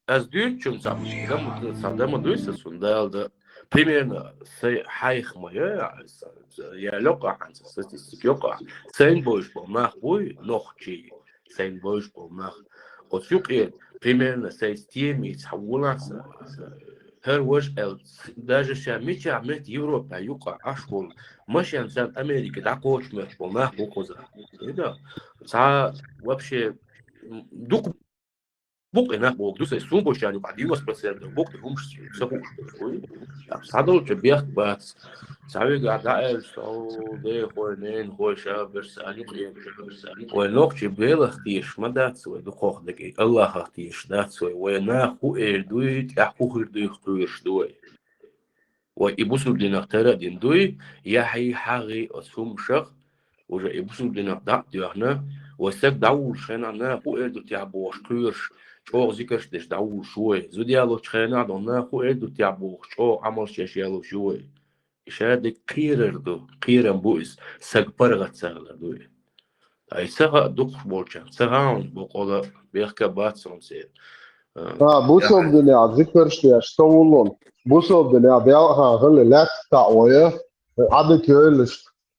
Ас дуьйцучун цхьа дама, цхьа дама дуй сан, Дала да. Примерно, сай хьайх ма йо, я лёкъа хьанца, статистика йокъа. Сайн бойш бо нах буй, нохчий. Сайн бойш болу нах. Оцу юкъе, примерно, сайн стемица хьан волахь сан, хӀара важа аьлла, даже ша мичахь метта Европа юкъа Ӏаш волу, машен царна Америка дӀакхочуш метташ болу нах бу кхуза. Ида, цхьа вообще, м, дукха букъе нах боху, ду сайн сум бошан юкъа девяносто процентов букъе хӀумаш ца хууш. Схьадолчу бехк бац. Цхьа вегахь дӀааьлча, о, дехой, ненахой, ша берш ца аьлла, юкъе. Вай нохчий Делах тешаш ма дац вай, дукхох дагий, Аллахах тешаш дац вай. Вай нах хӀу эр дуй, тӀаьхьа хӀу хир дуй, кхоьруш ду вай. Вай и бусулба динах тара а дина дуй, я хьий хьагӀий оцу хӀумашах, уже и бусулба динах дӀа а доьхна, вай саг дӀавуллуш хенахь нах хӀу эр ду тӀаьхьа бохуш кхоьруш, чӀогӀа зикарш деш дӀавуллуш вай. Зуда ялочу хенахь дон нах хӀу эр ду тӀаьхьа бохуш, чӀогӀа Ӏамалш еш ялуш ю вай. И шадерг кхерар ду, кхерам бу иза, саг паргӀат ца хилар ду и. Ай, ца хаьа дукхахболчарна, ца хаьа боккъала бехка бац хьуна церан. А, бусалба динехь зикарш деш, ца вуллун. Бусалба динехь Дала хан хилла лаьцна таӀа вая, Ӏадика йойла.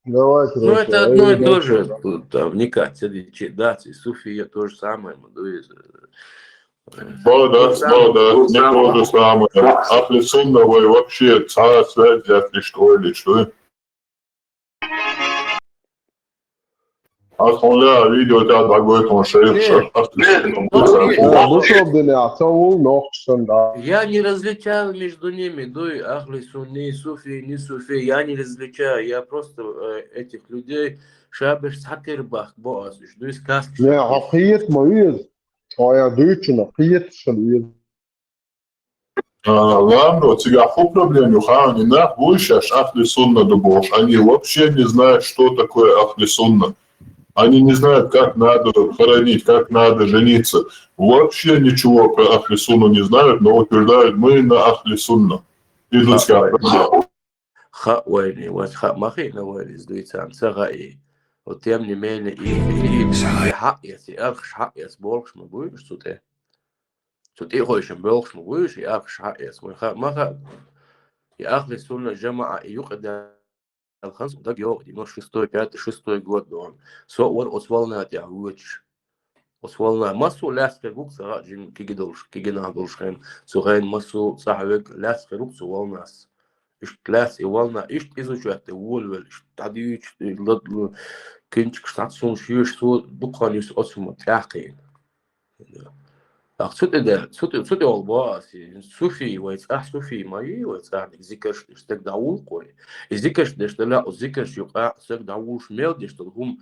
Давай, ну, короче, это одно и то же. Тут, там, никак, ца дичи, да, и суфия то же самое, ма ду иза. Молодец, молодец, не то же самое. Ахли сунна вай вообще цхьа связь яц, лишь твой, лишь твой. Ас хьуна видео тӀехь дӀагойту хьуна шайх. Ахли сунна. Бусалба динехь ца вул нохча санна. Я не различаю между ними, дуй, ахли сунни, суфи, не суфи, я не различаю, я просто, э, этих людей, шабеш цхьатера бахка бо ас, уьш дуй сказка. Не, хьо кхета ма веза. Хьо я дуьйцуш, кхеташ ма веза. А, ладно, у тебя ху проблема, ю, ха, они нах, будешь, аж ахли сунна ду бохуш. Они вообще не знают, что такое ахли сунна. Они не знают, как надо хоронить, как надо жениться. Вообще ничего про ахли сунну не знают, но утверждают: «Мы на ахли сунна». Идут с Хаъ вайна, хаъ вайна, вайна хаъ ма хиъна вайна иза дуьйцан, ца хаъий. Вот тем не менее, и, и, и, и хьаъ яц, и архаш хьаъ яц, болхуш ма буй уьш цу тӀе. Цу тӀе хойшам боьлхуш ма буй уьш, и архаш хьаъ яц. Вайн хаъ ма хаъ, и ахли сунна жамаӀа, и юкъа даьлла ханс даг йогӀу, девяносто шестой, пятый, шестой год дон. Со а вара оцу волна тӀехь воьдуш. Оцу волна массо а лаьцна хир гук ца хаьа, жин киги долуш, киги нах долуш хен, цу хен массо а цӀахь вег лаьцна хир гук цу волнас. Иштта лаьцна и волна, иштта изучать де волавелла, иштта дӀадуьйцуш, и ла-, ла-, кинчкаш схьа цунна шоьш, со дукха хан юьсу оцу ма тӀаьхкхийна. Ах, цу тӀе де, цу тӀе, цу тӀе олу бо ас, и суфий, вай цӀахь суфий ма йий, вай цӀахь дика зикарш деш, стаг дӀавуллу кхой. И зикарш деш далахь, оцу зикарш юкъахь стаг дӀавуллуш мел деш долу хӀума,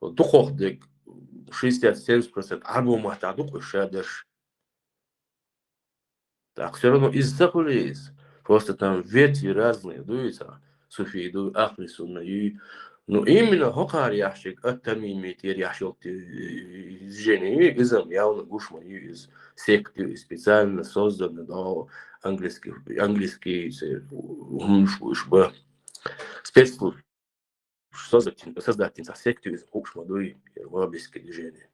дукхох дерг шестьдесят-семьдесят процент Ӏарбо маттахь ду кхуьш ша дерш. Так, всё равно иза ца хуьлий иза. Просто там ветви разные ду иза. Суфий ду, ахли сунна ю, Ну, именно хӀокхара яхьаш, ат-Тамимитера яхьаш йолу движение ю, иза явно гуш ма ю иза. Секта ю иза, специально созданный, да, английский, английский, це, хӀуманаш бу уьш бан. Спецслужб создать, создать цхьа секта ю иза, хууш ма дуй, ваххабистский движение.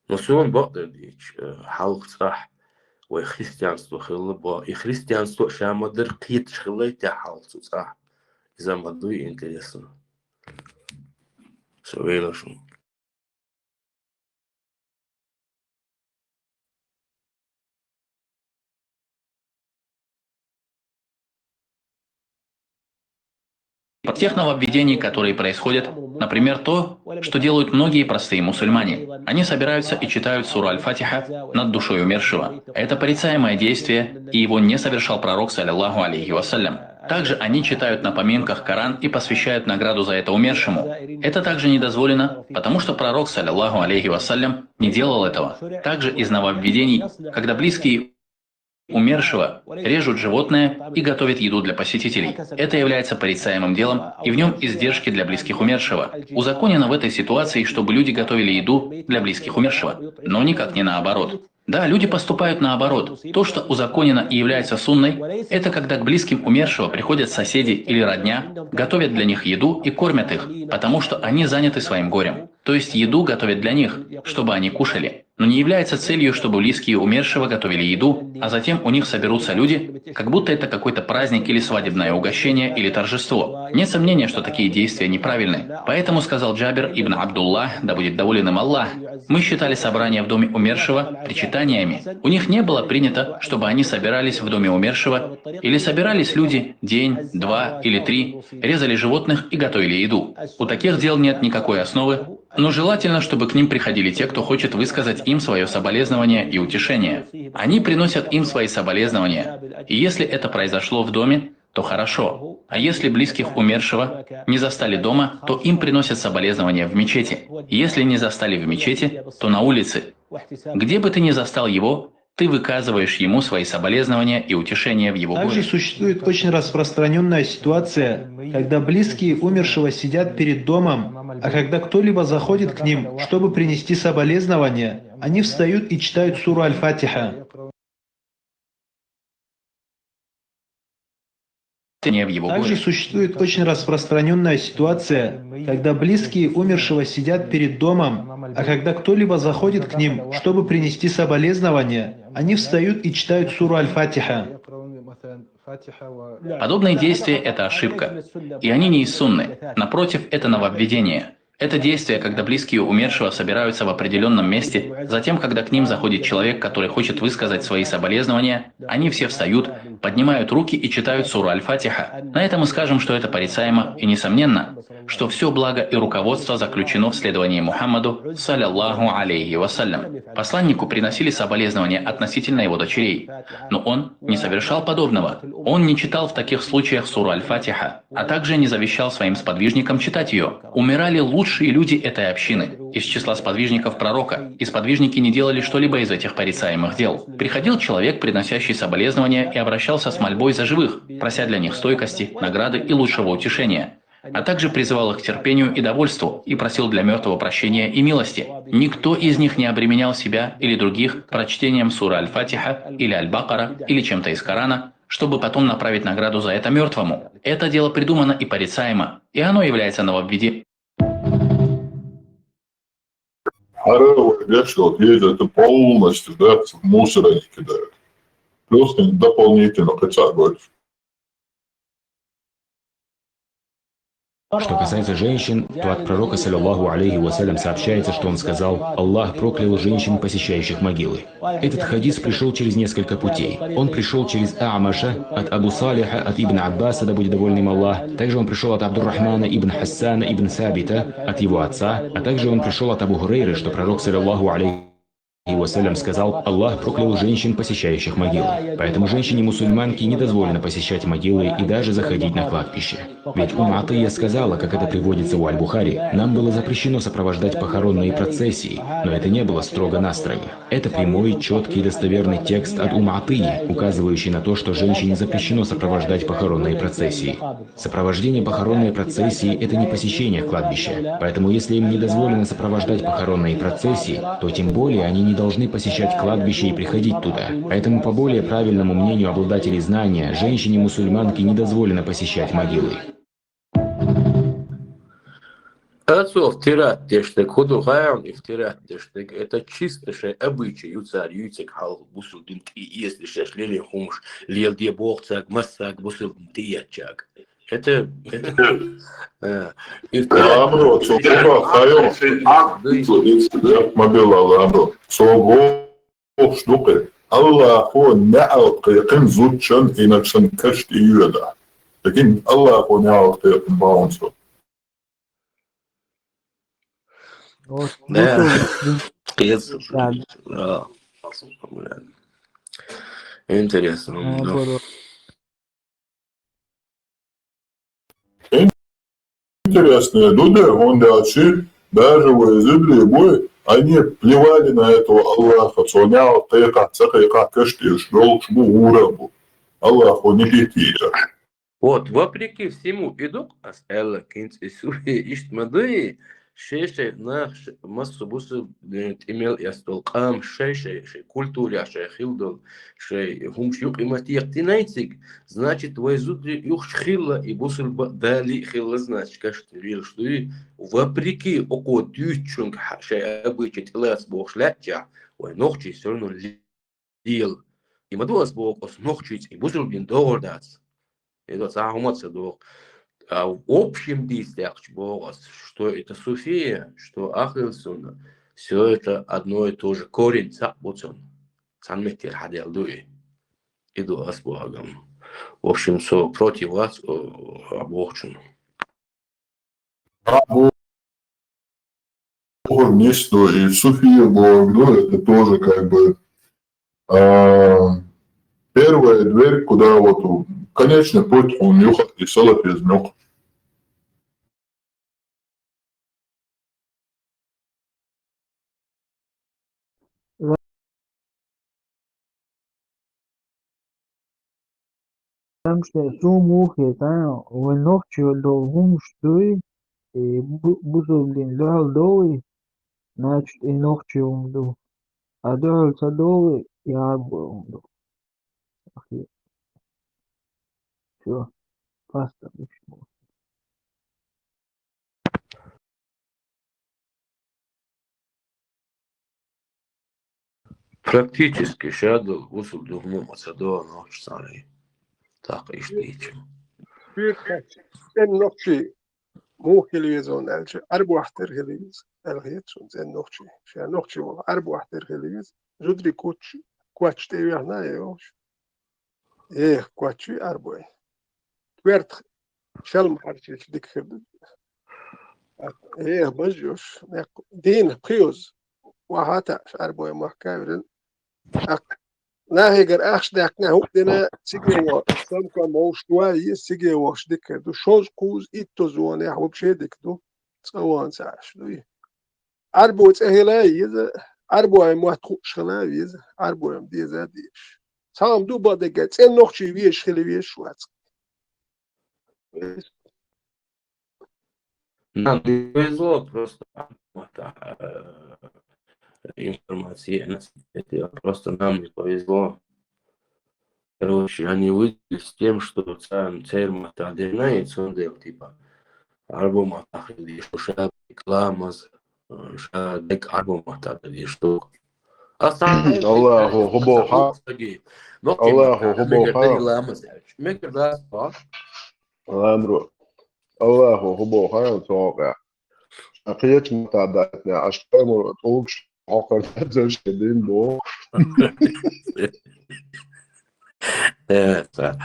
Но суна бакъдерг дийцича, э, хьалха цӀахь вай христианство хилла боху. И христианство ша ма-дарра кхеташ хилла те хьалха цу цӀахь. Иза ма дуй интересно. Со вайна шуна. Тех нововведений, которые происходят, например, то, что делают многие простые мусульмане. Они собираются и читают суру Аль-Фатиха над душой умершего. Это порицаемое действие, и его не совершал пророк, саллиллаху алейхи вассалям. Также они читают на поминках Коран и посвящают награду за это умершему. Это также не дозволено, потому что пророк, саллиллаху алейхи вассалям, не делал этого. Также из нововведений, когда близкие умершего режут животное и готовят еду для посетителей. Это является порицаемым делом, и в нём издержки для близких умершего. Узаконено в этой ситуации, чтобы люди готовили еду для близких умершего, но никак не наоборот. Да, люди поступают наоборот. То, что узаконено и является сунной, это когда к близким умершего приходят соседи или родня, готовят для них еду и кормят их, потому что они заняты своим горем. То есть еду готовят для них, чтобы они кушали. Но не является целью, чтобы близкие умершего готовили еду, а затем у них соберутся люди, как будто это какой-то праздник или свадебное угощение или торжество. Нет сомнения, что такие действия неправильны. Поэтому сказал Джабир ибн Абдуллах, да будет доволен им Аллах: «Мы считали собрания в доме умершего причитаниями. У них не было принято, чтобы они собирались в доме умершего, или собирались люди день, два или три, резали животных и готовили еду. У таких дел нет никакой основы, но желательно, чтобы к ним приходили те, кто хочет высказать им своё соболезнование и утешение. Они приносят им свои соболезнования. И если это произошло в доме, то хорошо. А если близких умершего не застали дома, то им приносят соболезнования в мечети. Если не застали в мечети, то на улице. Где бы ты ни застал его, ты выказываешь ему свои соболезнования и утешение в его горе». Также существует очень распространённая ситуация, когда близкие умершего сидят перед домом, а когда кто-либо заходит к ним, чтобы принести соболезнования, они встают и читают суру Аль-Фатиха. В его горе. Также существует очень распространённая ситуация, когда близкие умершего сидят перед домом, а когда кто-либо заходит к ним, чтобы принести соболезнования, они встают и читают суру Аль-Фатиха. Подобные действия — это ошибка, и они не из сунны. Напротив, это нововведение. Это действие, когда близкие умершего собираются в определённом месте, затем, когда к ним заходит человек, который хочет высказать свои соболезнования, они все встают, поднимают руки и читают суру Аль-Фатиха. На это мы скажем, что это порицаемо, и несомненно, что всё благо и руководство заключено в следовании Мухаммаду, саллаллаху алейхи ва саллям. Посланнику приносили соболезнования относительно его дочерей, но он не совершал подобного. Он не читал в таких случаях суру Аль-Фатиха, а также не завещал своим сподвижникам читать её. Умирали лучшие люди этой общины, из числа сподвижников пророка, и сподвижники не делали что-либо из этих порицаемых дел. Приходил человек, приносящий соболезнования, и обращался с мольбой за живых, прося для них стойкости, награды и лучшего утешения, а также призывал их к терпению и довольству и просил для мёртвого прощения и милости. Никто из них не обременял себя или других прочтением суры Аль-Фатиха или Аль-Бакара или чем-то из Корана, чтобы потом направить награду за это мёртвому. Это дело придумано и порицаемо, и оно является нововведением. Второй вещь, вот есть это полностью, да, в мусор они кидают. Плюс дополнительно хотя бы. Что касается женщин, то от пророка, саллаллаху алейхи ва саллям, сообщается, что он сказал: «Аллах проклял женщин, посещающих могилы». Этот хадис пришёл через несколько путей. Он пришёл через А'маша, от Абу Салиха, от Ибн Аббаса, да будет доволен им Аллах. Также он пришёл от Абдуррахмана ибн Хассана ибн Сабита, от его отца. А также он пришёл от Абу Хурейры, что пророк, саллаллаху алейхи وسلم сказал: «Аллах проклял женщин, посещающих могилы». Поэтому женщине-мусульманке не дозволено посещать могилы и даже заходить на кладбище. Ведь Умма Атия сказала, как это приводится у Аль-Бухари: «Нам было запрещено сопровождать похоронные процессии, но это не было строго на строго». Это прямой, четкий и достоверный текст от Умма Атии, указывающий на то, что женщине запрещено сопровождать похоронные процессии. Сопровождение похоронной процессии — это не посещение кладбища. Поэтому, если им не дозволено сопровождать похоронные процессии, то тем более они не должны посещать кладбище и приходить туда. Поэтому, по более правильному мнению обладателей знания, женщине-мусульманке не дозволено посещать могилы. Ацо ифтират деш дерг, худо хайан ифтират деш дерг, это чисто шай обычай, юцар юйцек хал бусул дин тӀи, если шаш леле хумш, лел де бохцаг, массаг бусул дин тӀи ячаг. Это, это, э, Амро, цо хайо, мабела амро. Цо го Ох, штукы. Аллахо неал кайкын зудчан инакшын кашт июэда. Таким Аллахо неал кайкын баунсо. Да. Интересно. Интересное дуда, он дальше, даже в Израиле бой, они плевали на этого Аллаха, цонял тайка, цакайка, каштиш, долг шму урабу. Аллах, он не петира. Вот, вопреки всему, идук ас Элла кинц и суфи ишт мадуи, шей-шей нах массу бусу тимел ястол кам шей-шей, шей культура, шей хилдол, шей хумш юк имат яктинайцик, значит, вай зудри юхш хилла и бусу дали хилла, значит, кашт вилш дуи, вопреки око дючунг шей обычай тилас бохш ляча, вай нохчи всё равно лил. И ма дуас боху ас нохчийца и бусулбин догӀар дац. Эдо цхьа хӀума ца доху. А в общем дийца даьккхача боху ас, что это суфия, что ахил сунна, все это одно и то же, корень цхьаъ бу цунна. Цхьана меттера хьаделла ду и. И ду ас бохагам. В общем, со против вац а бохучун. Бухурнисто и суфия богу, это тоже как бы а, первая дверь, куда вот конечный путь, он юха и салафизм юха. Потому что сумухи там, вай нохчи долу хӀумаш дуй, и бусулбин лоьхьал долу, значит, и нохчи хӀума ду. А дуьхьал ца долу, и арабой хӀума ду. Все. Паста. Практически шадал усул духну ма ца дола нохчи царай. Так иштта дийцу. Цен нохчи муха хила веза аьлча, арбохтар хила веза. Аьлла хеташ цен нохчи. Ша нохчи вала арбохтар хила веза. Зудри куч, квач тӀе вехна йолуш. Эх, квачи арбой. Кверт шалма харчилча дика хир ду. Эх, бажош, дийна пхиоз. Вахата арбой махка вирин. Нахигар ахш даьккхина хӀуъ дина циге во самка мовш дуа и циге вохш дика хир ду. Шоз куз итто зонех вообще дика ду. Цаван цаш дуй. Арбо цӀе хила иза, арбой мотт хууш хила веза, арбоем деза деш. Цхьаам ду бадага, цӀен нохчий веш хила веш вац. Нам не повезло, просто информация, просто нам не повезло. Короче, они выделились тем, что цермата дена и цундел, типа, арбомата хили, что ша рекламаз, ша дек арбомата дали, что. Аллаху хубоха. Аллаху хубоха. Мегер да, Аллаху хубоха, сока. Ахиет мата датна, а что ему толкш Хьокхар дазаш дин бу. Это.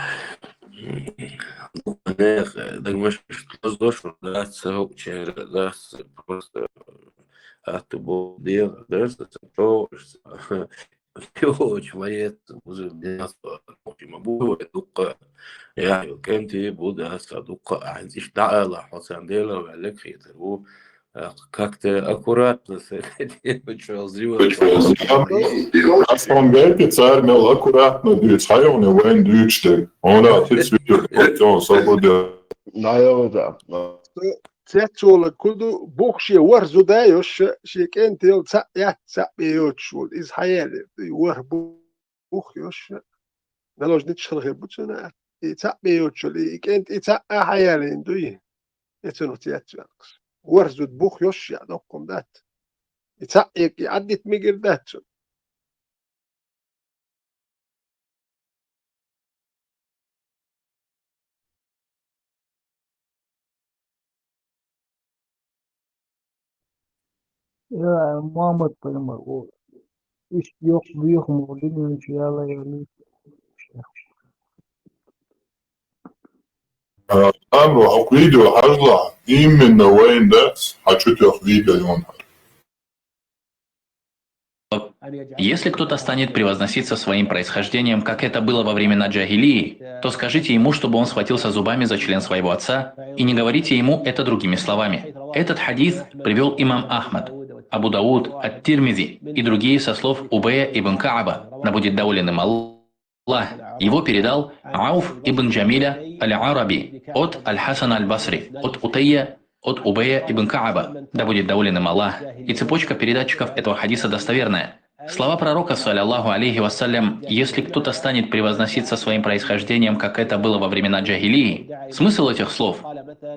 Дагмаш тлоздош дац, чер дац, просто атта бу дела дарс, ца чӀогӀа, ца йоч ваец, бузу дела, ца ма бу, дукха, я, кӀентий бу дас, ца дукха, а, иштта дӀаала, хьо царна дела ваьллаг хетар ву, а, как-то аккуратно с этой темой, чё, зрива. Аслан гайки, цар мел аккуратно дуьйцу, хьайгӀуна вайн дуьйцуш дерг. Хьуна хиц видео, он свободе. ДӀайогӀу, да. Цецволаг ку ду, бух шен ворхӀ зуда йош, шен кӀентел цхьаъ яц, цхьаъ бен йоцуш волу. Иза хьаяьлла, и ворхӀ бух йош, наложница хила хир бу цунна. И цхьаъ бен йоцуш волу, и кӀентий цхьаъ а хьаяьллина дуй. И цунах цецваьккхаш. ВорхӀ зуда бух йош яа доккхун дац. И цхьаъ еккъа Ӏаддита мегар дац цунна. Я, Мухаммад пайхамар, о, иштта йоккха боьха ма динан чу яла яли. А, Амру, хьо видео хьажла, именно вайн дац, хьан чу тоьхна видео йон хьан. Если кто-то станет превозноситься своим происхождением, как это было во времена джахилии, то скажите ему, чтобы он схватился зубами за член своего отца, и не говорите ему это другими словами. Этот хадис привёл имам Ахмад, Абу Дауд, Ат-Тирмизи и другие со слов Убая ибн Кааба, да будет доволен им Аллах. Его передал Ауф ибн Джамиля аль-Араби от Аль-Хасана аль-Басри, от Утайя, от Убая ибн Кааба, да будет доволен им Аллах. И цепочка передатчиков этого хадиса достоверная. Слова пророка, саллаллаху алейхи вассалям: «Если кто-то станет превозноситься своим происхождением, как это было во времена джахилии», смысл этих слов,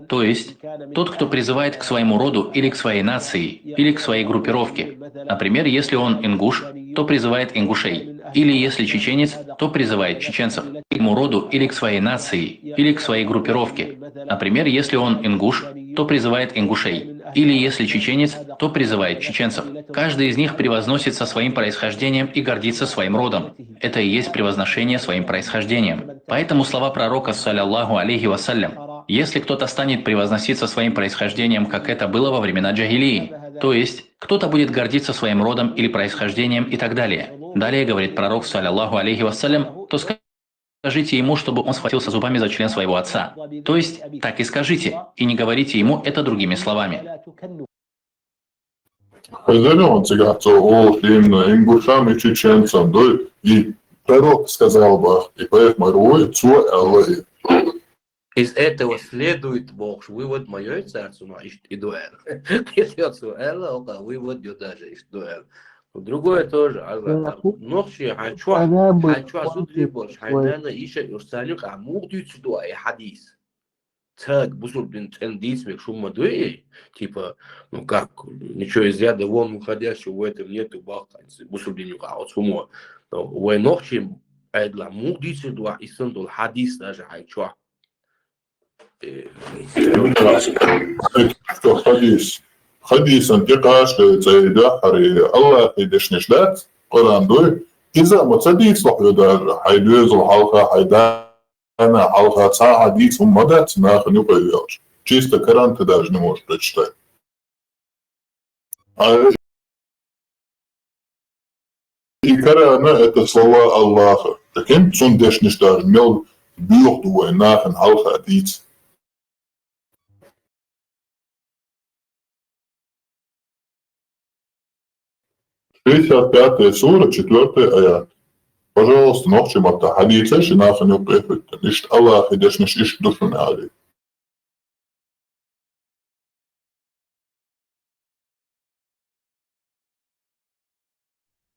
то есть тот, кто призывает к своему роду или к своей нации, или к своей группировке. Например, если он ингуш, то призывает ингушей. Или если чеченец, то призывает чеченцев. К своему роду или к своей нации, или к своей группировке. Например, если он ингуш, то призывает ингушей. Или если чеченец, то призывает чеченцев. Каждый из них превозносится своим происхождением и гордится своим родом. Это и есть превозношение своим происхождением. Поэтому слова пророка, саллаллаху алейхи вассалям: «Если кто-то станет превозноситься своим происхождением, как это было во времена джахилии», то есть кто-то будет гордиться своим родом или происхождением и так далее. Далее говорит пророк, саллаллаху алейхи вассалям, то скажите ему, чтобы он схватился зубами за член своего отца. То есть так и скажите, и не говорите ему это другими словами. Хозяин цигахь цо олуш именно ингушам и чеченцам дуй, и пророк сказал бах, и пайхамар вуй, цо аьлла и. Из этого следует бохуш вывод ма йой цара цунах иштта и ду аьлла. Кхетта йо цо аьлла, оха вывод йо даже иштта ду аьлла. Другое тоже, а, нохчий хьайн чохь, хьайн чохь зударий болуш, хьайн нана иша уьш царна юкъахь муха дуьйцур ду и хьадис? Цаьрга бусурба дин цӀена дийца мегаш хӀума ма дуй и? Типа, ну как, ничего из ряда вон выходящего в этом нету, бах, бусурба дин юкъахь оцу хӀумо. Вай нохчийн Ӏедалахь муха дийцур ду ахь и санна долу хьадис даже хьайн чохь? Э, Что хадис? Хадисан тӀе кхача цӀе дуьххьара Аллахьан дешнаш дац, Къуръан дуй. Иза ма ца дийцалахь ю даже, хьайн доьзал хьалха, хьайн да- Ана хьалха цхьа а хьадис хӀума ма дац нахана юкъа йоьлча. Чисто Коран ты даже не можешь прочитать. А и Корана это слова Аллаха. Прикинь, цунна дешнаш даже мел буьйха ду вай нахана хьалха дийца. Шестьдесят пятая сура, четвёртый аят. Пожалуйста, нохчийн маттахь хьадийцай ши нахана юккъе хӀуьттина. Иштта Аллахьан дешнаш иштта ду шуна аьлла.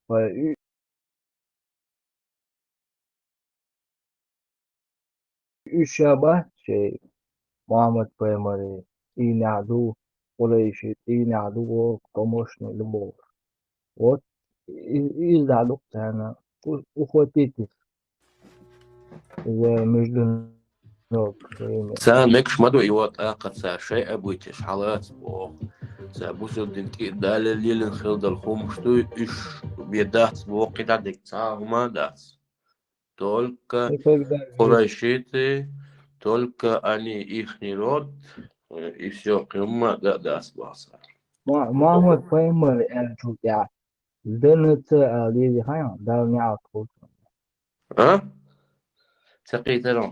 Ва и- Уьш ша бац шайн Мухьаммад-пайхамаре дӀийнехь ду, Къурайшийн дӀийнехь ду боху тӀемашна ду бохуш. Вот, и-, иза дӀа ду-кх царна, у-, ухватить их. Иза международный время. Царна мегаш ма ду и вот акха цара шайъа буьйтуш хьалаца боху. Цара бусурба дин тӀе а далла лелина хила долу хӀумаш ду, уьш бен дац боху, кхидӀа дерг цхьа а хӀума а дац. Только Никогда не. Къурайшиты, только они, ихний род, э, и всё, кхин хӀумма а дан а дац боху цара. Ма-, Мухьаммад пайхамар аьллачул тӀехьа, ДНЦ аьлла дезий хьайна, Далла неӀалт хуьлда цунна. А? Ца кхийтарал.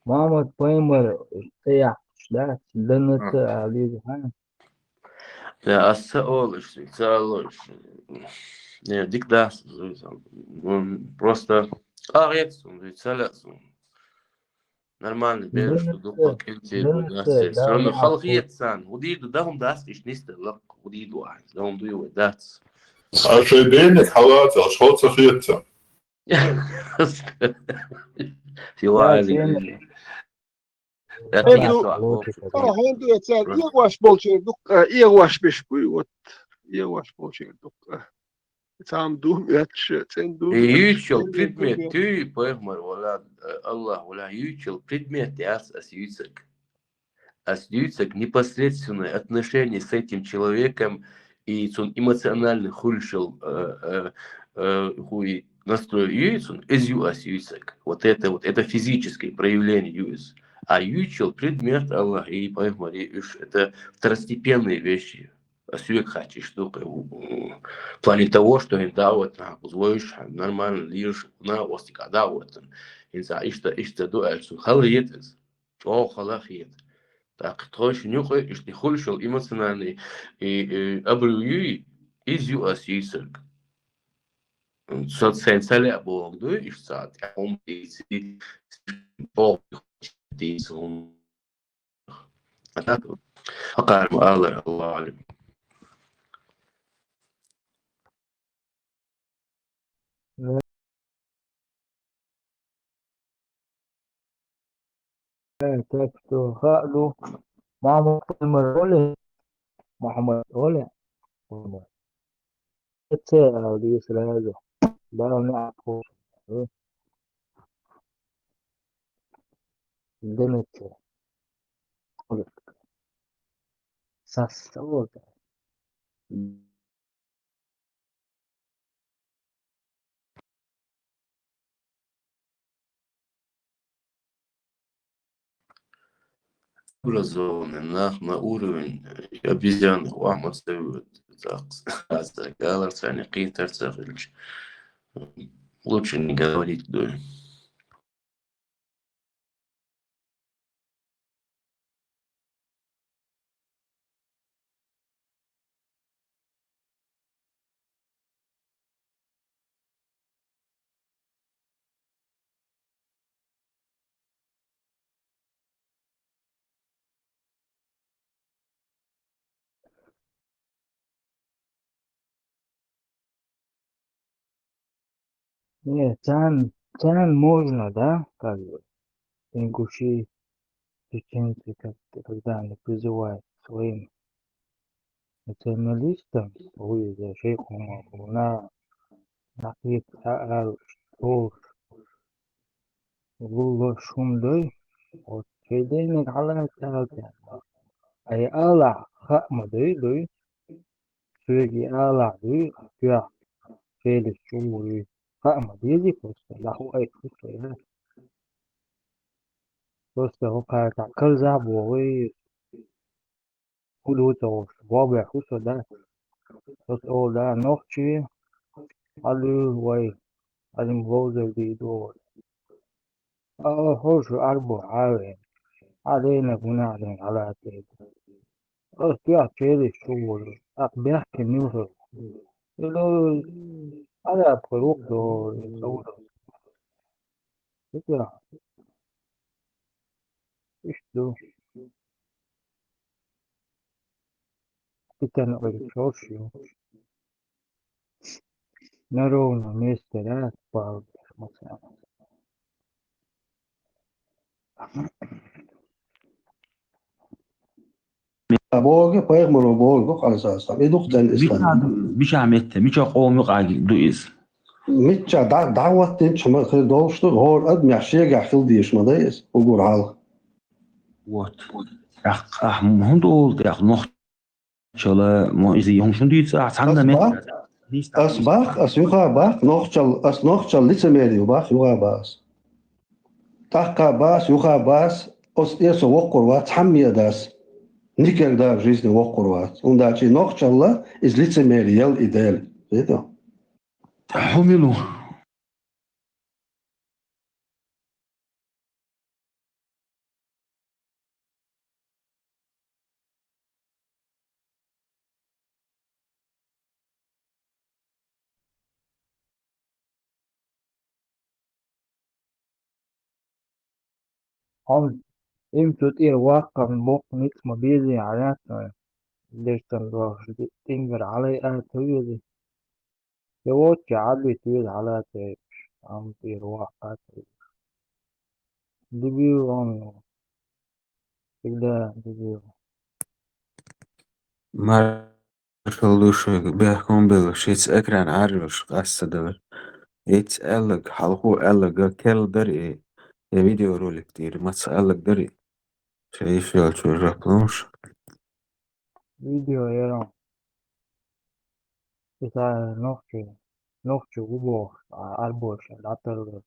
Мухьаммад пайхамар цӀе яхаш дац, ДНЦ А. аьлла дезий хьайна. Да, ас ца олуш, ца олуш. Не, дика дац, просто къагӀет сун, ца лаьа сун. Нормально, бераш ДНЦ, дукха кӀилти ДНЦ, дац. Всё равно халахет сан. ХӀу дийр ду, дахам дац, иш нисдаллакх, хӀу дийр ду ахь, дахам дуй вай, дац. А шай бенек хьалаца, аш хьо ца хетца. Филарин. Эгу, а, хӀунда ю, цара эгӀаш болчеран дукха, эгӀаш беш буй, вот, эгӀаш болчеран дукха. Цхьа ду, эцча, цӀен ду. И юьйцуш йола предмет, туй, пайхамар, вала, э, Аллах, вала, юьйцуш йола предмет яц ас юьйцург. Ас юьйцург непосредственное отношение с этим человеком и цун эмоциональный хуьлуш йола, э, э, э, хӀуй настрой ю цун, из ю ас юьйцург. Вот это вот, это физическое проявление ю из. А юьйцуш йола предмет, Аллах и пайхамар, и уьш, это второстепенные вещи. Ас соьга хаьттича ду-кх, в плане того, что хӀинца даӀват нах вуьйцуш, нормально лелаш, на остика даӀватан. ХӀинца иштта, иштта ду аьлча, хала хета из. ЧӀогӀа хала хета. ТӀаккха тхойшинна юкъе иштта хуьлуш йола эмоциональный и, и обрыв юй, из ю ас юьйцург. Со сайна ца лаьа бохург дуй, иштта цхьа тӀехь хӀума дийций, чӀогӀа дийца хӀума. А так, хӀокхара ма аллара, Аллаху аӀлам. Э, так что, хаа ду, Мухьаммад пайхамар олий, Мухьаммад олий, Мухьаммад. Це ала деза сразу. Далла неӀалт хуьлда. ДНЦ. Сас, вот. Образованный нах на уровень, э, обезьянных, вахмат союз, так, галар царна кхетар ца хилча, лучше не говорить, дуй. Не, царна, царна можно, да, как бы, ингуши, чеченцы, как, когда они призывают своим националистам, ой, за шейхом, на, на хит, а, а, что, лулла шум дуй, вот, шайдениг хьалаца алкӀа. Ай, Аллах, хаа ма дуй, дуй. Соьга и Аллах дуй, соьх шелис чу вуй. Хаа ма дезий просто, лаху ай, просто, я. Просто хӀокхара карзахь бохуй. Хьулуца вовш, вовбехь хӀусо дац. Ас ола да, нохчий, хьалуьйла вай, хьалим вовзар дийр ду вай. А, хӀорш арбо хьаве, хьалена гунахь ден хьалатӀе. Ас тоьхча ерриш чу волу, тӀаккха бехке мила хир. Ило араб хир ву-кх до, цӀа ву. Итла. Иштта ду. Питана ойла чорш ю. На ровном месте, да, палубе, мацана. А бохург, пайхамаро бохург ду-кх, Ӏалайхиссалам. И ду-кх цӀена ислам. Мича ду, мича меттехь, мича къоман юкъахь ду иза? Мичча дӀа-, дӀа хӀоттийначу ма хир долуш ду, хӀора адамехь шегахь хила дезаш ма дай иза, уггар хьалха. Вот. ТӀаккха ахь хӀунда олу тӀаккха нохчалла, мо иза хӀума шуна дийца ахь цхьанна меттехь? Ас бах-, ас юха бах, нохчалла, ас нохчалла лицемер ю бах, юха бах ас. ТӀаккха бах ас, юха бах ас, оцу тӀе со воккхур вац, цхьамма а дац. Никогда в жизни воккхур вац. ХӀунда аьлча и нохчалла, иза лицемерие ял и дела. Видел? ХӀу мила ву? Хьо им цу тӀера ваккха боккха ницкъ ма безий, хьаряц вайн. Дерсан дохуш тӀингара хьалай а ца везий. Де вочча хьалбит веза хьалаца, ам тӀера ваккха ца веза. Дебил он. Всегда дебил. Маршал ду шуьга, бехк ма биллалаш, шуьца экран Ӏаржош къаста ца далар. Ицца аьлларг, хьалхо аьлларг, керла дара и, я видеоролик тӀера, маца аьлларг дара и. Ша йиш йолчо жоп луш. Видео яра. Иза нохчи, нохчи ву бохуш, а, арбоша, дӀатарла,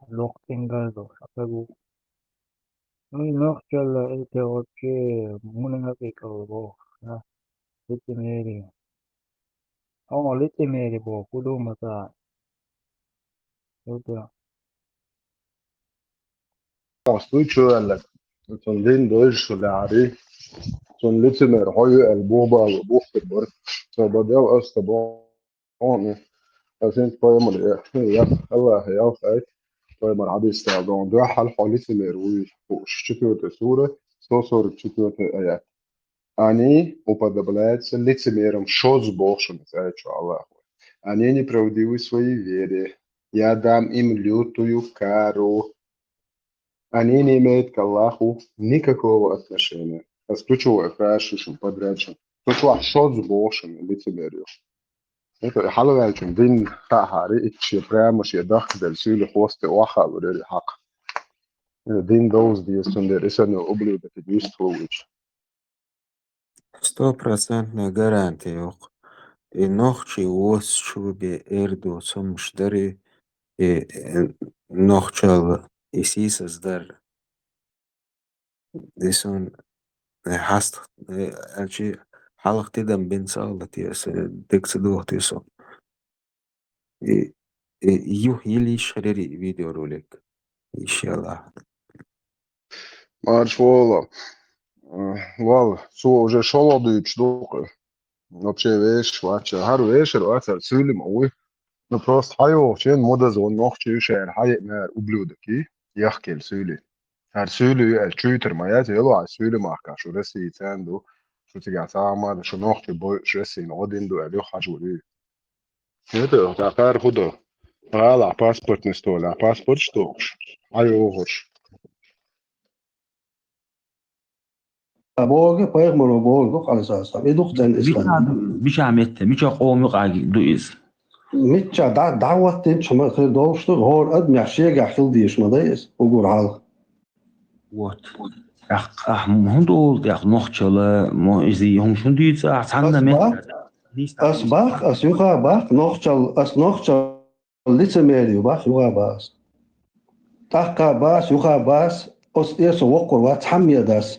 локх тӀингара долуш, а, ца гу. Ну, и нохчалла это вообще мунагӀа кӀал бохуш, да? Лицемерие. О, лицемерие боху, ду ма ца. Это. Ас дуй чу аьлларг. Цунна дин дойжуш шу лаьари. Цунна лицемер хьо ю аьлла, бухбала, бухтур бара. Со бадел ас та боху. Ас хӀинца пайхамар, я, я, Аллаха, ялх айта. Пайхамар хьадис тӀехь доху. Дуьххьал хьо лицемер вуй, хууш. Четвёртая сура, сто сорок четвёртый аят. Они уподобляются лицемерам, шозза боху шуна, ца аьлча Аллаха. Они неправдивы в своей вере. Я дам им лютую кару. Они не имеют к Аллаху никакого отношения. Ас ду чу вай хашишун, подрядчун. Ду чу вай шозза боху шуна, лицемерию. Это хьалаваьллачун дин хаахьари, итт шен прямо шен дахкаделла суьйле хвосте охьалур яри хьакха. Дин довза деза, цундела и санна ублюдок вистхуьлуьйтуш. Стопроцентная гарантия йоккху. И нохчий воцчу бен эрдо цомаш дари, и, э, нохчалла и сийсаз дар. И сон, э, хьаст-, э, аьлчи хьалха тидам бина ца хилла те аса, э, дика ца доху те со. И, и юха йила йиш хир яра и видеоролик. Иншаллах. Марш вола. Э, валла, цо уже шолгӀа дуьйцуш ду-кх. Вообще вешаш вац. ХӀара вешар вац, хӀара суьйлим а вуй. Ну, просто хьайогӀучу ен модаза вон нохчий ю шаьра хьаеънара ублюдок и, яхкелла суьйлий. ХӀара суьйлий ю аьлла чуьйтар ма яц, ело а суьйлий махка шу Россия царна ду. Шу цигахь ца хьамада, шу нохчий бойуш Россина гӀо дина ду аьлла юха хьажа вур ю. ХӀета, тӀаккха хӀара хӀун до? ГӀалахь паспортный столехь паспорташ тохуш, хьайогӀуш. А бохург пайхамаро бохург ду-кх, Ӏалайхиссалам. И ду-кх царна ислам. Мича ду, мича метта, мича къоман юкъахь ду иза? Мичча дӀа-, дӀахӀоттийначу ма хир долуш ду, хӀора адамехь шегахь хила дезаш ма дай иза, уггар хьалха. Вот. ТӀаккха ахь хӀунда олу тӀаккха нохчалла, мо иза хӀума шун дийца ахь цхьанна ас метта? Бах-, ас бах, ас юха бах, нохчалла, ас нохчалла лицемерию бах, юха бах ас. ТӀаккха бах ас, юха бах ас, оцу тӀера со воккхур вац, цхьамма а дас.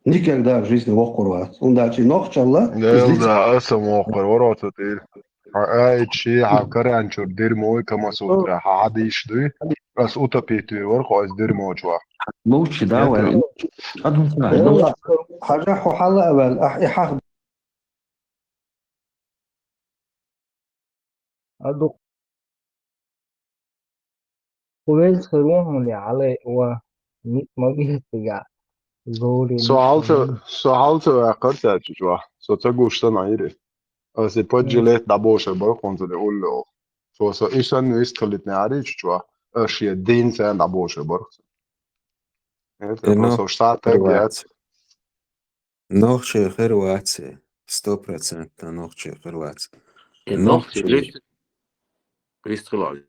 Никогда в жизни воккхур вац. ХӀунда аьлча и нохчалла, иза лице- Делда, аса воккхур вара оцу тӀера. Хьан аьлча, хьан каранчуьра дерьмо ю Камасутра, хьан хьадийш дуй? Ас утопить вуьйр вара кху ас дерьмо чохь. Лучше, да, вай. Ада хӀун ца, лучше. Хьажа хьо хьала а ваьлла, ахь и хьах. Ада Кху веза хир ву хьуна, Ӏалай, ва, ницкъ ма бийца цигахь. Зори Со ницкъ хьалца, ма бийца. Со хьалца ваьккхар цаьрца чохь. Со ца гуш санна Ӏийра. Аса и поджилет дӀабошар бара хӀунца де улло. Со, со и санна вист хилитне Ӏарича чохь, аса шен дин царна дӀабошар бара. Это Э, просто нохчий хир вац. Нохчий хир вац. Сто процентов нохчий хир вац. Э, нохчий нохчий лист-, лист хилар.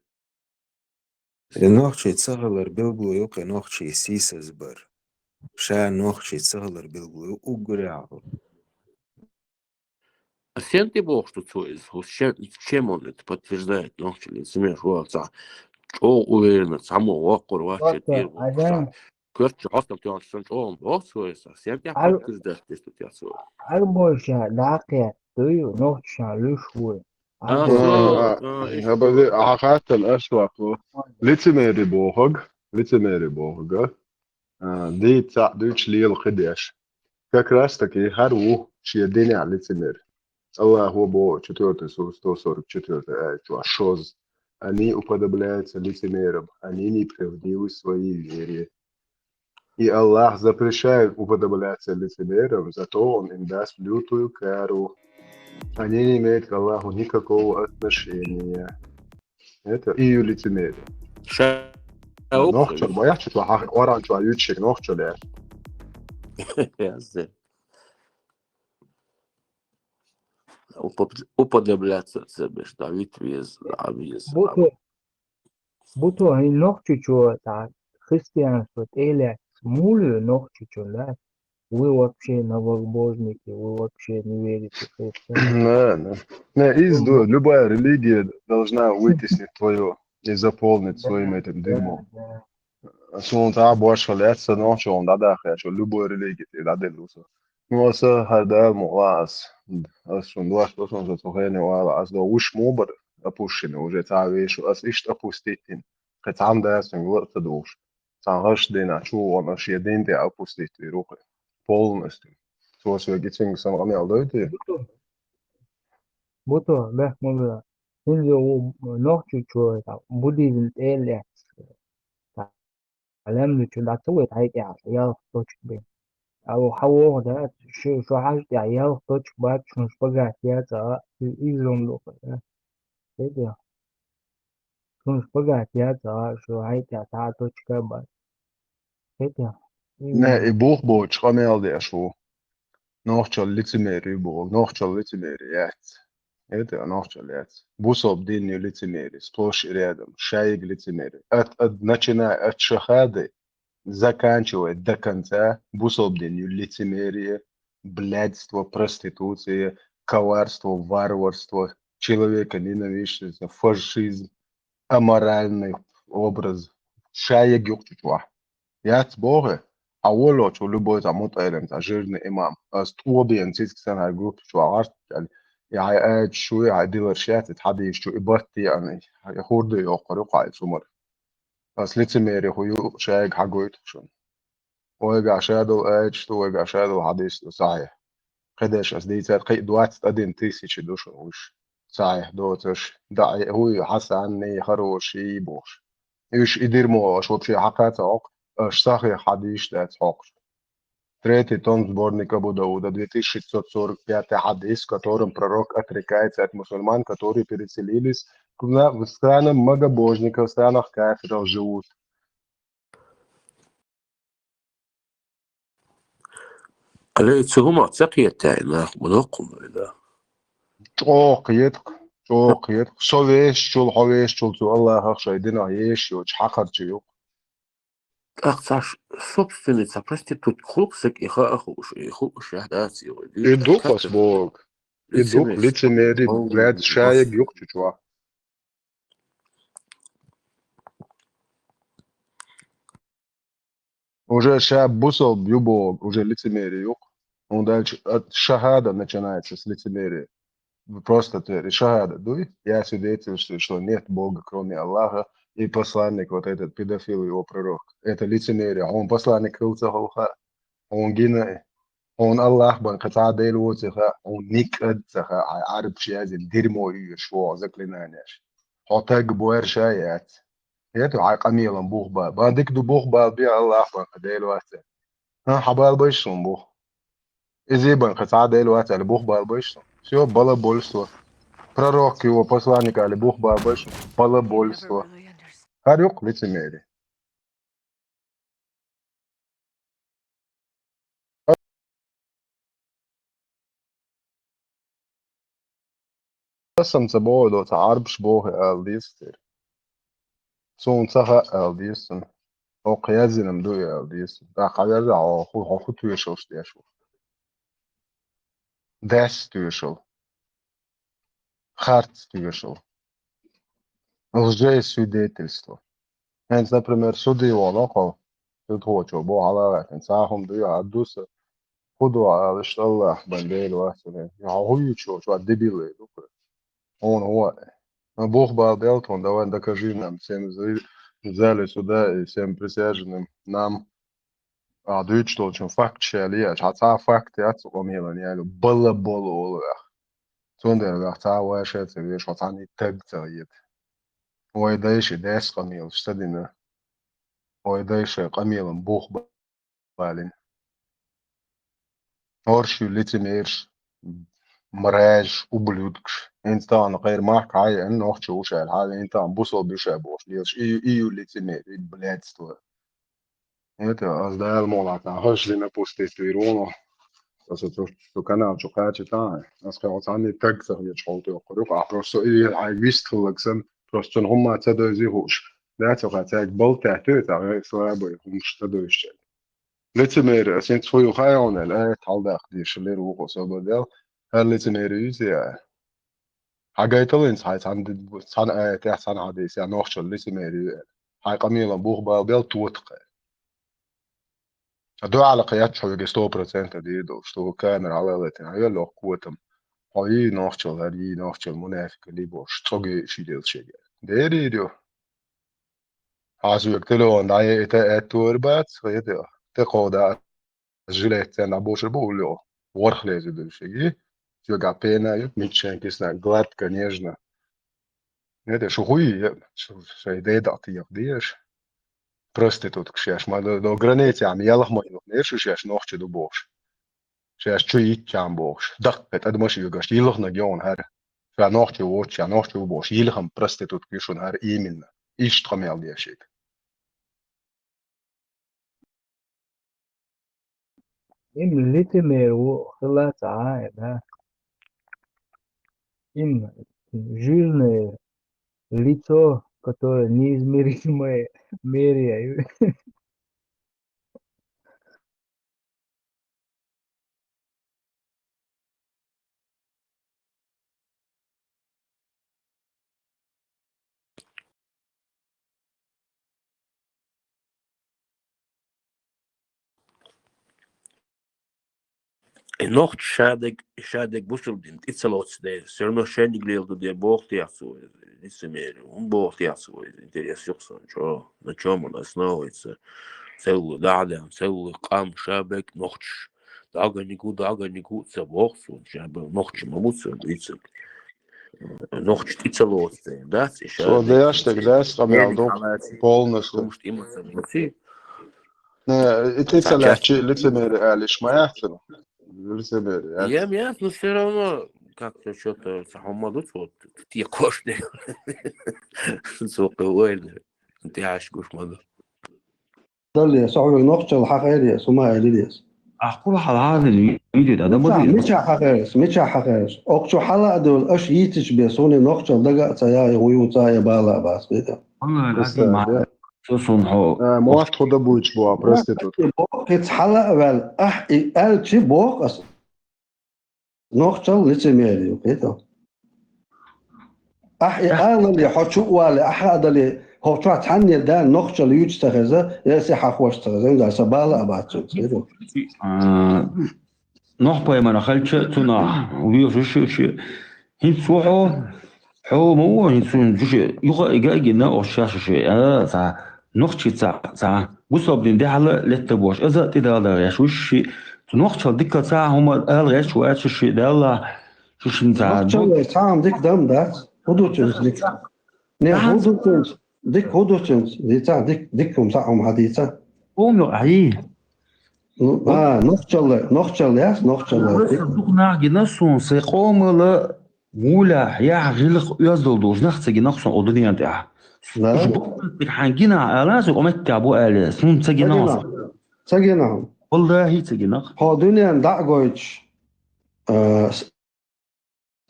Э, нохчий ца хилар билгало ю кхин нохчий сийсаз бар. Ша нохчий ца хилар билгало ю уггар яхьу. А сен тӀе бохуш ду цо иза? ХӀу ше-, чем он это подтверждает, нохчий лицемер, шу ца чӀогӀа уверенно, цхьаммо воккхур вац, Вац, тӀера бохуш, Айзан. коьртачу хьостал тоьхначу санна чӀогӀа боху цо иза. Сен тӀехь Ар- подтверждать деш ду тӀехь цо. Арбоша дӀакхетта дуй, нохча ша луьш вуй. А, Арбоша. Со, а, а, иштта. Хьабази, а хаттан аш вакхо. Лицемери бохаг, лицемери бохага. А, дийца цхьаъ дуьйцу лела кхидеш. Как раз таки хӀара ву шен динехь лицемер. Аллахо боху четвёртый сура, сто сорок четвёртый аят чохь шозза: «Они уподобляются лицемерам, они неправдивы в своей вере». И Аллах запрещает уподобляться лицемерам, зато Он им даст лютую кару. Они не имеют к Аллаху никакого отношения. Это и лицемерие. Ша Нохчо, бояхчу, хьан Къуръан чохь юьту шег нохчо лер. Язде. Уподобляться ца беш, да, вит вез, а вез. Буто, буто, хӀин нохчичо, та, христианство тӀелец, мули нохчичо, да? Вы вообще новобожники, вы вообще не верите в христианство. Не, не. Не, из ду, любая религия должна вытеснить твою и заполнить своим этим дерьмом. Да, да. Суна цхьа а бош хила яц, сан нохчо хьуна дӀадаххаьчо, любой религия тӀе дӀаделла ву со. Ну, аса хӀара Дала мукъ лахь ас. Ас шуна дош до, сан со цу хене вала, ас до вуш мо бара опущенный уже цхьа вешо, ас иштта опустить дина. Кхин цхьамма дац, вала а ца духуш. Цхьана гӀаш дийнахь чу вон аш я дин тӀе опустить вир ву кхин. Полностью. Цо соьга и цуьнга сан къамел дойтий? Буто. Буто, бехк ма бе. ХӀинца ву нохчичо, та, буддизм тӀе а лаьцна. Лемлучу дӀа ца вай хьай тӀехь ялх точка бен. Ало, хьан вогӀу да, шу, шу хьажа тӀехь ялх точка бац, шун шпагат яц, а, и-, излом духу, да. Хетий? Шун шпагат яц, а, шу хьай тӀехь цхьа а точка бац. Хетий? Не, и бух боцуш къамел деш ву. Нохчалла лицемери ю боху, нохчалла лицемери яц. Это нохчалла яц. Бусалба дин ю лицемери, сплошь и рядом, шайиг лицемери. От, от, начиная от шахады, заканчивая до конца, бусалба дин ю лицемерие, блядство, проституция, коварство, варварство, человеконенавистность, фашизм, аморальный образ. Шайиг юкъ чу чохь. Яц боху, хьан волочу любой цхьа мутаилим, цхьа жирный имам. Ас тӀо бен цициг сан хьайн группа чохь гӀарт аьлла. И хьайн аьлча шу, и хьайн диларш яц, и хьадийша чу, и батте ана, и хурда йоккхур ю кхай цумар. Ас лицемери хӀу ю, шайга хьагойту шуна. Ойга шадал аьлча ду, ойга шадал хьадийса ду сахьихь. Кхидеш ас дийцар кхин а двадцать один тысяча ду шуна уьш. Сахьихь доцуш, даӀи, хӀуй, хьасанний, хороший бохуш. Уьш и дерьмо аш вообще хьакха ца хьокху, аш сахьихь хьадийш дац хьокхуш. Третий том сборник Абу Дауда, две тысячи шестьсот сорок пятый хьадис, в котором пророк отрекается от мусульман, которые переселились в на-, в странах многобожников, в странах кафиров живут. Алей, цу хӀума ца кхетта и нах, ма доккху вай, да? ЧӀогӀа кхетахь, чӀогӀа кхетахь. Со вешачул, хьо вешачул цу Аллахах шайн динах еш йоцуш хьакхарча ю. ТӀаккха цхьа ш-, собственный, цхьа проститутка хулу саг и хаа хууш, и хууш, я дац и вай. И дукха ас боху. И дукха лицемери, блядь, шайиг юкъ чу чохь. Уже ша бусалба ю боху, уже лицемери юкъ. ХӀунда аьлча от шахада начинается с лицемерия. Просто ты шахада дуй, я свидетельствую, что нет Бога, кроме Аллаха, и посланник вот этот педофил, его пророк. Это лицемерие. Хьуна посланник хилла ца хилла хаьа, хьуна гина, хьуна Аллах бан кхин цхьа а Дела воций хаьа, хьуна никъад ца хаьа, хьайн Ӏарбаш яздина дерьмо оьшуш вогӀу заклинанеш. Хьо таг бу аьрша а яц. Хету хьайн къамелан бух бала. Бан дика ду бух бала бен Аллах бан кхин Дела вац аьлла. ХӀан, хьан бала байш суна бух? Изий бан кхин цхьа а Дела вац аьлла бух бала байш суна? Всё, балабольство. Пророк, его посланник али бух бала байш суна? Балабольство. ХӀара юкъ лицемерие. Аса ца боху, цхьа Ӏарбаш боху ала деза церан. Суна ца хаьа ала деза цунна. ХӀокху яздинарг ду и ала деза цунна. ТӀаккха хьан веза хьо, хӀу, хьо хӀу тоьшаллаш деш ву? Даьсса тоьшалла. Харц тоьшалла. Лжесвидетельство. ХӀинца, например, суде вахана хьо, Ил тхочо бо хьалагӀаьттина. Цхьа хӀума дуй, хьа ду са. ХӀу ду алаш, Аллах бан Дела вац вай. Я хӀу ю чо, чо дебил ду. Хьуна хӀу. Ну, Бог бал бел тхуна, давай докажи нам, всем зри-, в зале суда и всем присяжным нам. А дуьйцуш долчун факт шел еш, хьа цхьа факт яц цу къамелан яьлла, балла болу олу ваьх. Цундела ваьх цхьа вай ша ца веш, хьо цхьаьна таг ца хета. Вай дайша дес къамелаш ца дина. Вай дайша къамелан бух балина. Орш ю лицемерш, мразь, ублюдкаш. ХӀинца тахана кхайра махка хьайна нохчо вуш аьлла, хьайна тахана бусалба вуш аьлла бохуш лелаш. И ю, и ю лицемер, и блядство. Это, ас Дала мукъ лахь, хӀаш дина пустить вир вуно. Аса цу, цу канал чу кхача тахьа. Ас кхин оцу хьанна таг ца хеташ хьол тӀе йоккхур ю, а просто и хьай вист хиллаг сан, просто цунна хӀумма ца дойзи хууш. Да, цу кхача цаьрга бал таьтту, цхьа слабый хӀумаш ца дойшча. Лицемер, ас хӀинца хӀу ю хайонел, э, хьалдаккха дийша лер ву хӀу собар дел. ХӀара лицемер юйси а. Хьагайталла хӀинца хьай цхьана ди-, цхьана аятехь, цхьана хьадисехь нохчалла лицемер ю аьлла. Хьай къамелан бух бал бел тотакха. А дуьхьал кхин яц хьоьга сто процентов дийр долуш, ту камера хьалалатина, хьоьллоху котам. Хьо йий нохчалла, хӀара йий нохчалла, мунафикъ лий бохуш, цӀогий ши дел шега. Дерийр ю. Хьан соьга телефон дӀаяйта аьттур бац, хӀета, тӀекховда ас жилетца дӀабошур бу улло. ВорхӀ леза ду шиги. Соьга пена ю, миччан кисна, гладко, нежно. ХӀета, шу хуй, шу шай дедал тиях деш. Проститутка шеш, ма до, до границы ам ялх ма юх, нер шу шеш нохча ду бохуш. Шаьш чу йитча бохуш, даккхий тӀадамаш йогаш, йилханаг йогӀун хӀара. Ша нохчо воцу, ша нохчо ву бохуш, йилхам проститутка ю шуна хӀара именно. Иштта къамел дешийта. Им лицемер ву хила ца Ӏа, да? Им жирное лицо, которое неизмеримое меряю. И нохча шадерг, шадерг бусург дина тӀе ца лоцу дела, всё равно шайниг лела ду де боху техьа цо, лицемер, хӀун боху техьа цо, интерес юкъ сан, чо, на чём он основывается, целый дагӀдан, целый къам, шаберг, нохчаш, дагӀаниг ву, дагӀаниг ву, ца боху цо, шаберг, нохча ма бу цо, дийца. Нохча тӀе ца лоцу дела, дац, и шадерг. Цо деш дерг дац, къамел ду полностью. ХӀумаш тӀе ма ца лоций. Не, и тӀе ца лаьцчи лицемерие алиш ма яц цунах. Лицемерие яц. Ем яц, но всё равно как-то чё-то ца хӀума ду цо, вот, те кошты. Цо кхы ойла. ТӀе Ӏаш гуш ма ду. Дале, со хьоьга нохчалла хьахайре, со ма айрирес. Ахкур хьал хьарин видео да, да ма Мича, дийр. Мича хьахайрес, мича хьахайрес. Окху чу хьала а девлла, аш йийцича бе, суна нохчалла дага а ца яй, гӀуй ву ца я бала а бац, видео. Валлахи, Просто, лазим, да. Со сунхьо. А, мохт худа буйч бу, а, проститутка. Кхиц хьала а ваьлла, ахь и аьлчи боху ас. Нохчалла лицемерие, кхетал. Ахь и алале, хьо чу а вале, ахьа а дале, хьо чохь цхьанне да нохчалла юьйцу ца хеза, я се хьахош ца хеза, да са бала а бац цуьнца, кхетал. А, Нохпаймана халча цунах вуьйхуш шу шу. ХӀинца ву хьо, хьо ма ву, хӀинца цуьнан жуше, юха а гина, ош шаьш шу, а, ца, нохчи ца, ца, гусалбдин дехьала летта бош, аза а тӀедала гӀеш вуш ши, цу нохчал дика ца хӀума ала гӀеш ваьча ши, Далла, шу шин ца. Нохчал цхьа хӀума дика дам дац, хӀу ду цуьнца дика. Не, хӀу ду цуьнца, дика хӀу ду цуьнца, дийца, дика, дика хӀума цхьа хӀума хьадийца. Хьуна юкъахь йий? Ну, а, нохчалла, нохчалла яц, нохчалла. Вай сан дукха нах гина суна, сайн къомала гӀуля, яхь, гӀиллакх, оьздал долчу нах ца гина суна, о, дуьнен тӀехь. Да. Уж боккхалла хьан гина, ала, сан къометтехь бу аьлла, суна ца гина. Ца гина. Ца гина. Валлахи, ца гина. Хьо дуьнен дӀа а гойтуш, а, с-,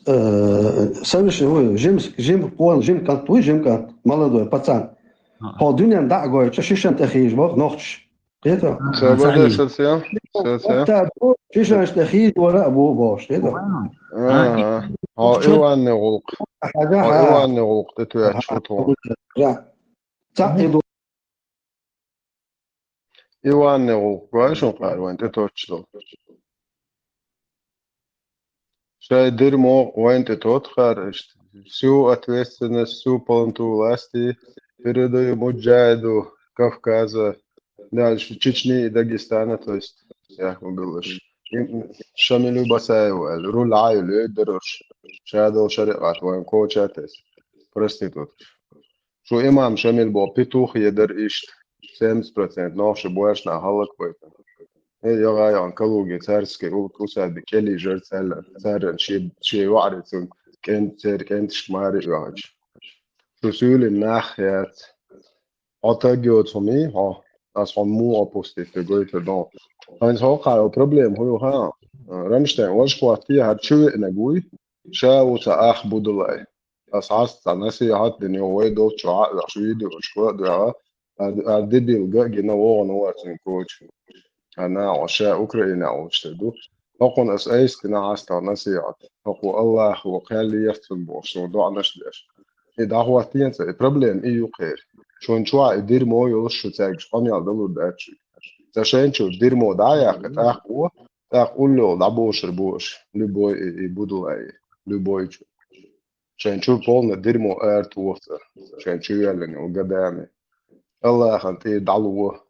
э, совершенно, ой, жим, жим, вон, жим кӀант вуй, жим кӀант, молодой пацан. А. Хьо дуьнен дӀа а гойтуш, шишан тӀе хийжа боху нохчаш. Кхетал? Ца бада саця, саця. Шишанаш тӀе хийжа вара а бу бохуш, кхетал? А, а. Хьо Иванни гӀуллакх. Хьо Иванни гӀуллакх тӀе тоьттуш хӀу тхуна. Цхьаъ и ду. Иванный гӀуллакх, гой шун кхара вайн тӀе тоттуш долу. Шайн дирмо вайн тӀе тоттахара иштта. Всю ответственность, всю полноту власти передаю муджахиду Кавказа, да, Чечни и Дагестана, то есть, яхун гуллаш. Шамилю Басаеву аьлла, руль Ӏа ю лоьдараш, шадолу шариат вайн кхоча а тесна. Проститутка. Шу имам Шамил бо петух едар иштта, семьдесят процентов нохча боьршна хӀаллакбайтина. Э, йогӀа-йогӀун Калуге царский улк усади кӀели жар цаьлла, царран ши, ши ваӀарицун кӀент-, церан кӀенташка маре а йоьхучу. Шу суьйлина нах яц. Хьо таг йоцу хӀума, хьо, ас хьуна муха опустить гойтур ду. Хьайна хьокхара проблема хӀун ю хаьа? Рамштайн важа хӀоттий, хӀара чу веанарг вуй, ша ву ца ах будулай. Ас хьаста цхьа насихьат дина, йо, вай долччохь а оьхуш, видеошка а дуьхьа, а, а дебил ган а гина, вогӀун вацун коча. Ха, наха ша Украинехь волчу тера ду. ХӀокхунна ас айса дина хьастагӀа насихьат. ХӀокхо Аллахо кхел леха цунна бохуш, суна доӀанаш а деш. И дӀахӀоттийна ца, и проблема и ю кхеран. Шун чохь и дирмо йолуш шу цаьргаш къамел далур дац шуьга. Ца шайн чуьра дирмо дӀа а яьккхи, тӀаккха а, тӀаккха уллохула дӀабошур бу аша, любой и, и будулай, любой чу. Шайн чуьра полна дирмо ара тоху цара, шайн чу йоьллина йолу гадами. Аллахана тӀера дӀало.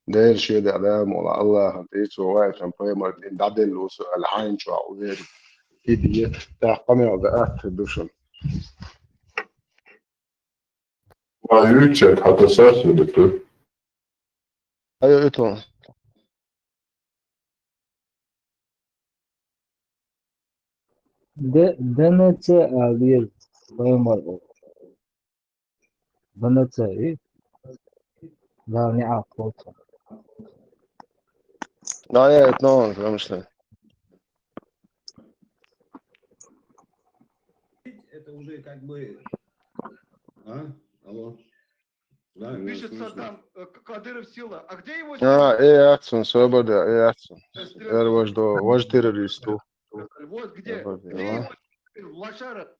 Дера шен дегӀ дама волу Аллахана тӀера, цо ваийтина пайхамар тӀера дӀаделла ву со аьлла, хьайна чохь вер. И де, тӀаккха къамел дан атта ду шуна. Ма юьйцург хьан тасар ца ду? Айо, уьту. Де, денеце а вер, пайхамар. Банаца и. Да, не а, вот. Да, я это новое, потому что Это уже как бы... А? Алло. Да, меня Пишет слышно. Саддам, э, К-, Кадыров сила. А где его... А, э, Ацун, свобода, э, Ацун. Э, стрёлки. Эр вож до, вож террористу. Вот где. Свобода, где а? Его? Лошара.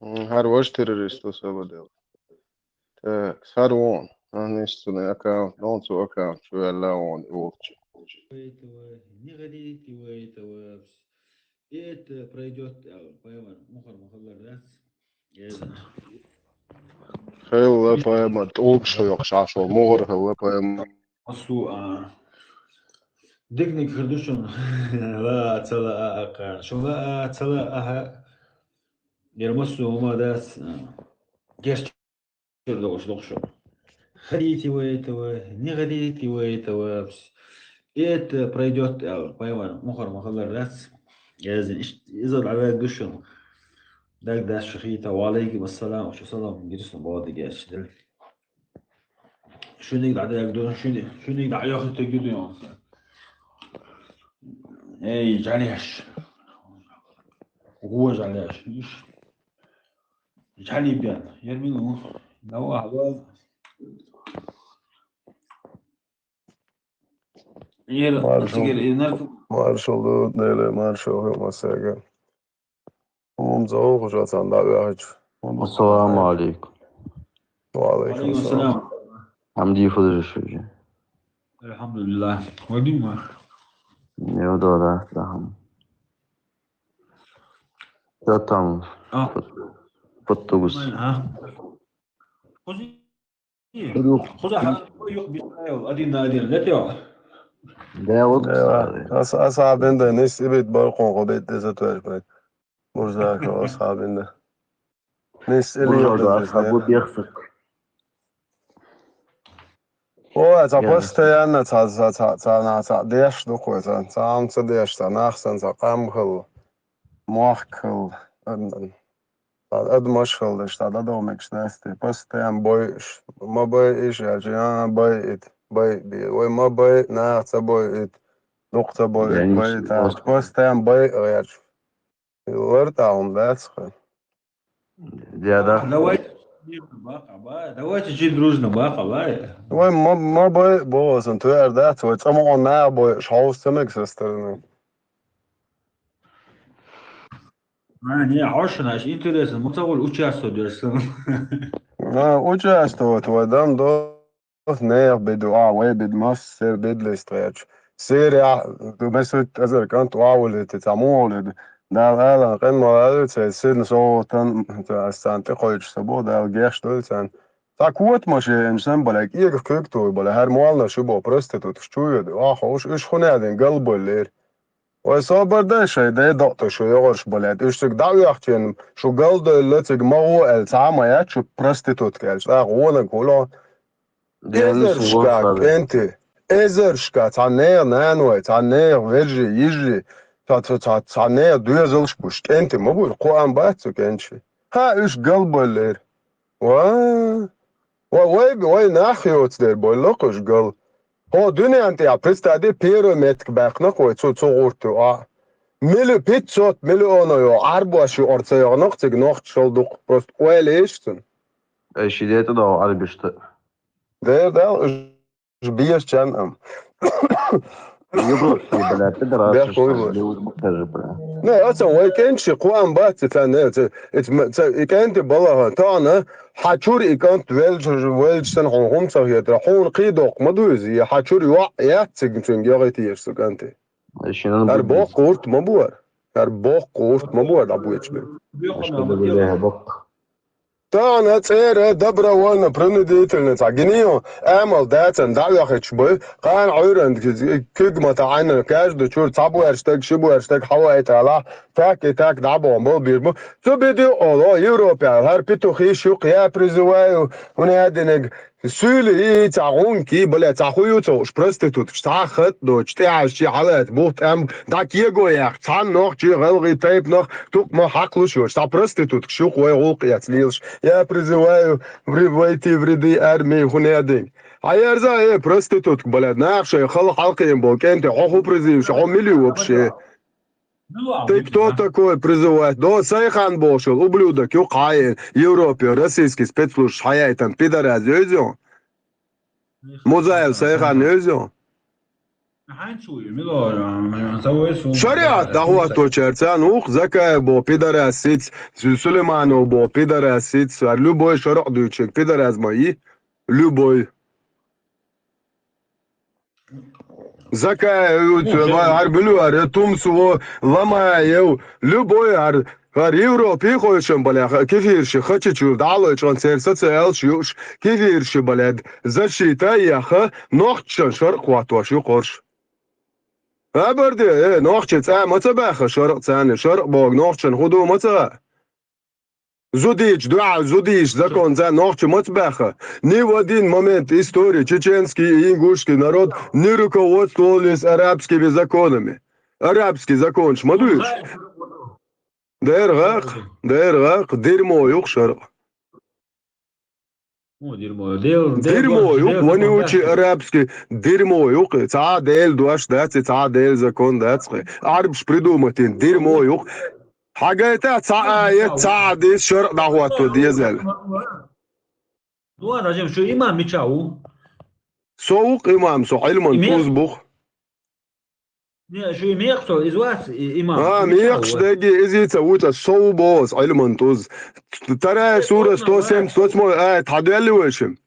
М, хӀара важа террорист ву ца бадел. Так, хӀара вон. Ахьа нисса цуьнан аккаунт, нон цу аккаунт чу ваьлла вон и волчу. Этого, не горите вы этого. И это пройдёт, а, пайхамар, мухар махаллар дац. Хилла пайхамар, тӀулгаш хьоькхуш Ӏаш волу мухар хилла пайхамар. Массо а диканиг хир ду шуна. Ла а, ца ла а, аккха. Шу ла а, ца ла а, аха. Яра массо а хӀума дац, а, герчара долуш дохуш. Хотите вы этого, не хотите вы этого. И это пройдёт, аьлла, пайхамар, мухар махаллар дац. Иза, иза дӀаваьлла ду шуна. Дагдаьлла шу хийта, ва алейкум ассалам, шу салам, гирсна боху дигерча дела. Шуьниг дӀадаьлла ду, шуьни-, шуьниг дӀайохуьйтург ю дуьйна. Эй, жӀалеш! ГӀо жӀалеш! Иш жӀали бен! Ер мила ву? Давай, давай. Ер Маршал. Ацигер, ер нарк- Маршал ду, Деле, маршал хила масега. Хьуна зовхуш а царна дӀа а ваьхьича. Ассаламу алейкум. Ва алейкум ассалам. Хьамди, хӀун деш ю? Алхьамдулиллах. Вадима. Неудобно, да, хьам. Да там. А. Под-, подтугус. А? Хьуза хьан юкъа бисмайл, один на один, летел. Да, вот, да, кстати. Ас-, асхьабин да, нис ибит баркъон, хо бит деза туьш бит. Мурзака асхьабин да. Нис или Мурза, асхьабу бехсак. О, ца постоянно ца, ца, ца, ца, на, ца деш ду кхо, ца, ца, ам ца деш, ца, нах сан, ца, къам хилла. Мохк хилла. Ад-, ад-, адамаш хилла, ша дӀадовмикаш даьсти. Постоянно бойуш. Ма бойуш, я же, а, бойит, бойби. Вай ма бой, нах ца бойит. Дукха ца бойит, бойит. Постоянно бой гӀерч. Лар тӀа хӀума дац хьан. Деда. А, давайте, давайте жить дружно, бакъа, бай. Вай ма, ма бой, бо, сан туьр дац, вай цӀа ма он нах бой, шаус ца мег со стороны. А, не, хьош, наш интересно, мы тобой участвовать дерсам. А, участвовать, вай дам до. Нехан беда, а, вай беда, массеран беда лестхерча. Сирия, ду бесут азар кӀант вавулити, ца мугӀулида. Дала алан къемма алица, сидна согӀутан, ца сан тӀекхойчу са бо, Дала геш дойла царна. Ца котмаш яьнча сан бале, кӀегах куьг той бале, хӀара моллаш ю бо, проституткаш чу йода. Ахо, уж, уж хӀун яьдин галбаллера. Вай собар дай шай, дай докъта шу йогӀуш бале. Уж цига дӀа а вехчийна, шу галдойла цига ма гӀо аьлла, цхьа а ма яц шу проститутка аьлча, тӀаккха гӀонаг хӀула. Эзаршка кӀенти, эзаршка цхьа нехан наной, цхьа нехан вежарий, йижарий, цхьа, цхьа, цхьа, цхьа нехан доьзалш буш кӀенти ма бу, кхоам бац цу кӀентий. Хьа, уьш галбаллера. Ва, ва, вай, вай нах йоцу дер бойла кхуш гал. Хьо дуьнен тӀехь, представь, первый меттиг баьккхина вай цу, цу гӀурту а. Мили пятьсот миллиона йо, Ӏарбош ю ор ца йогӀу нах цига нохчашал дукха. Просто ойла еш цунна. Ай, ши дета догӀу Ӏарбишта. Дер дал, уж беш чан ам. Юбрус, блядь, ты дурак, Беш что ли? Не, аса вай кенчи, кхуам бац, ца не, ца, ца, ца, и кенти балаха, тана, хьачур и кант велж, велж сан хун хум ца хетра, хун кхидок, ма дуйзи, хьачур юа, яц цигн цун гёгити еш су канти. Ар бок курт ма буар. Ар бок курт ма буар, да буйч бе. Бок. Тахана цӀера добровольно принудительно ца гинийо, амал дацан дӀавехачу бу, кхана Ӏуьйран куьг ма таӀанна, каждый чур цхьа буьрш стаг, ши буьрш стаг хьаваийталахь, так и так дӀабохун бал бийр бу. Цу биди оло, Европа, хӀара петухи шух, я призываю, хӀуна яьдинаг, суьйли и ца гӀунки, бля, ца ху ю ца уш проституткаш, цхьа хат доч, тӀехьаш чи хьалаят, бух тӀам, дӀа кего яхь, цхьа нох чи гӀалгӀи тайп нох, тукъ ма хьакълуш йоч, цхьа проституткаш юх вай гӀулкъ яц лелаш. Я призываю ври-, войти в ряды армии, хӀуна яьдинг. Хьаерза, э, проститутка, блядь, нах шай хала хьалкхийна бол, кӀенте, хьо ху призываш, хьо мили вообще? Ты кто такой призывать? До Сайхан бошал, ублюдок, юкъ хьаен, Европе, российский спецслужб хьаяйтан, пидораз, йойзё? Музаев Сайхан, йойзё? Шариат дӀахӀотточаьрца, ну, Закаев бо пидорас сиц, Су-, Сулейманов бо пидорас сиц, а любой шарӀ дуьйчиг пидорас ма йи, любой. Закаев, хӀара билуар, Тумсо, Ламаев, любой хӀара, хӀара Европе хойшан балеха, кефирши хачачур дӀалойчӀан цер социалш юш, кефирши балед, защита яха, нохчан шарӀ хӀоттош ю кхорш. Абарде, э, нохчи цӀа ма ца баьха шарӀ царни, шарӀ бог нохчан худу ма ца. Зудич, дуьхьал зудич, закон за нохчи ма ца баьха. Ни в один момент истории чеченский и ингушский народ не руководствовались арабскими законами. Арабский законш ма дуьйш. Дер гӀакх, дер гӀакх, дерьмо юх шарӀ. Дерьмо юх, вонючий арабский, дерьмо юх, цхьа а Дела дош дац, цхьа а Дела закон дац. Арабаш придумать дина дерьмо юх. Хьагайта цхьа а аят, цхьа а хьадис шарӀ дӀахӀотто дезал. Ну, а, Ражем, шу имам мича ву? Со ву-кх имам, со Ӏилман тӀуз бух. Не, шу и мекъ со, из вац, и имам. А, мекъаш деги, изица вуча, со ву бос, Ӏилман тӀуз. Тарай сура сто семьдесят восьмой аят хьадуьлли вайшим?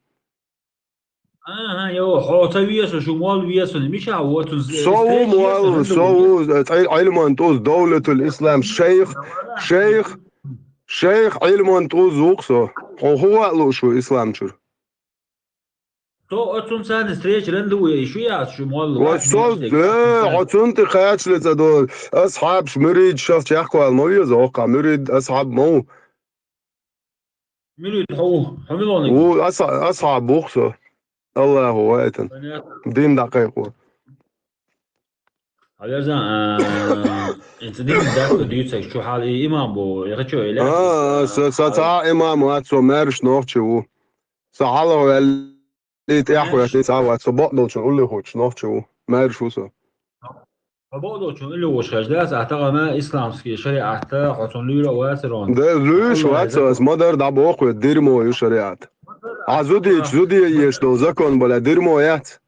Ага, йо, хьо ца веза, шу мол веза, мича ву, цун с-, Со ву встреча мол, веза, со ву, э, Ӏил-, Ӏилман тӀуз, Давлатул Ислам, шейх, шейх, шейх Ӏилман тӀуз ву-кх со. Хьо хӀун ваалуш ву ислам чуьра? Со оцунца встреча ренду ву, шу яц, шу мол Ва вац, со, мешнег, э, оцунца. Оцун тӀе кхачале ца до, асхьабаш, муридаш шах чехквала ма веза, хӀокху мурид, асхьаб ма ву. Мурид хьо ву, хьо милониг? Ву, аса-, асхьаб ву-кх со. Аллаху вайтан. Понятно. Дин дӀакхайкхо. Хьаверзан, а, и ца дин даккха дуьйцург чу хьал и имам бу, я хочу, или? А, а, са, са цхьа а имам вац, со маьрша нохчи ву. Са хьалха ваьлла И тӀехь хьоьттий цхьа а вац, со бакъдолчун уллехь хӀуттуш нохчи ву, маьрша ву со. Хьо бакъдолчун уллехь хӀуттуш хьаьжда, ахьа тахана исламский шариӀатта хьо цунна луьйр а вацар хьуна. Де, луьйш вац со, ас ма-дарра дӀабоху ве, дерьмо ю шариӀат. Хьан зудийчу зуде еш долу закон бале, дерьмо яц?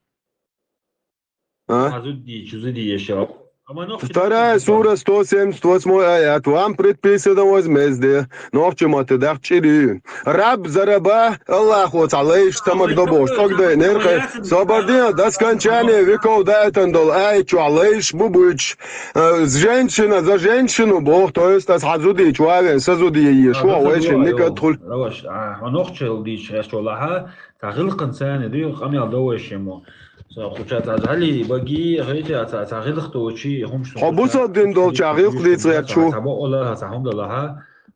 А? Хьан зудийчу зуде еш йолу. Вторая сура, сто семьдесят восьмой аят. Вам предписано возмездие. Нохчийн маттахь даьккхича чӀир ю. Раб за раба, Аллахо цхьа лайш ца магадо бохуш, цӀогдайнера кхайкхар. Со бардина, до скончания веков даийтина долу аят чохь лайш бу буьйцуш. Э, женщина за женщину боху, то есть аса хьан зудийчу ван вен, са зудий еш ву, вайшинна никат хуьлу. Раваш, а, хьо нохчалла дийцуш хьаьрчо лахьа, цхьа гӀиллакхан царна дуьйху къамел до вайшиммо. Со кхуча цхьа жӀали баги, хӀетта цхьа, цхьа гӀиллакх доций, хӀумаш. Хьо бусалба дин долчохь гӀиллакх дийца гӀерташ ву? Цхьа бакъо лаха, цхьа хӀума далахьа,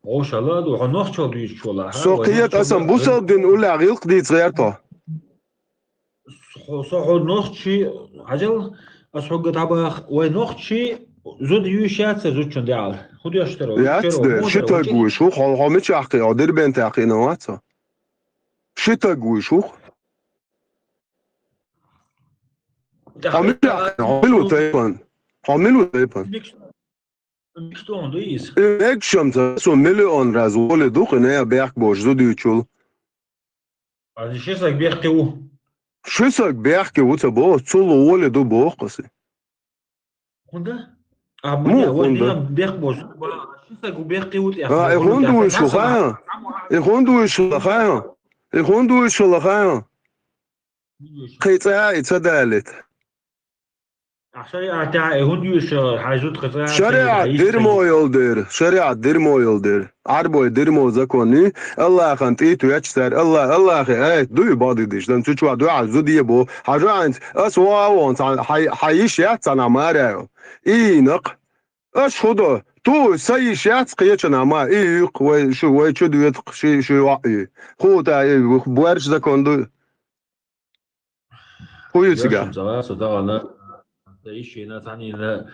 гӀошалла а ду, хьо нохчалла дуьйцуш ву лахьа. Со кхета, аса бусалба дин уллехь гӀиллакх дийца гӀерта хьо? Хьо, со хьо нохчий, хьажал, ас хьоьга дӀабаха, вай нохчий зуда юьйш яц аса зудчун деӀал. ХӀун деш дара? Яц дера, ши таг вуьйш ву, хьо, хьо мичахь кхиъна, хьо Дербентехь кхиъна вац хьо? Ши таг вуьйш ву. Хьо мичахь кхиъна, хьо мила ву тайпана? Хьо мила ву тайпана? Микс-, микс тӀом ду иза. И мегашам ца, со миллион раз воле ду, кхин а бехк боцуш зуда юьйцуш волу. Аса ши саг бехке ву. Ши саг бехке ву ца боху, цул воле ду боху аса. ХӀунда? А, муха хӀунда? Бехк боцуш, ши саг бехке ву тӀехь. А, и хӀунда вуьйш ву хаьа? И хӀунда вуьйш ву хаьа? И хӀунда вуьйш ву хаьа? Кхин цкъа а и ца далийта. Ахь шариӀатехь и хӀунда юьйш хьайн зуда кхин цкъа а? ШариӀат дерьмо йолу дера, шариӀат дерьмо йолу дера. Ӏарбой дерьмо закон ю, Аллахьан тӀе а тоьттуш цара, Алла-, Аллахье аят дуй бакъдерг дийцича, дан цу чохь дуьхьал зуда е боху. Хьажа хьайна, ас вон а вон, цхьа, хьай, хьан йиш яц цхьанхьа мара йолу. И йина-кх. Аш хӀун до? Ту, сан йиш яц кхечанхьа ма, и юй-кх, вай шу, вай чу доьду-кх, ши, ши йоӀ ю. ХӀун тӀе и, боьрша закон ду? ХӀун ю цигахь? Со тахана, сан йиш йина, цхьаннийна,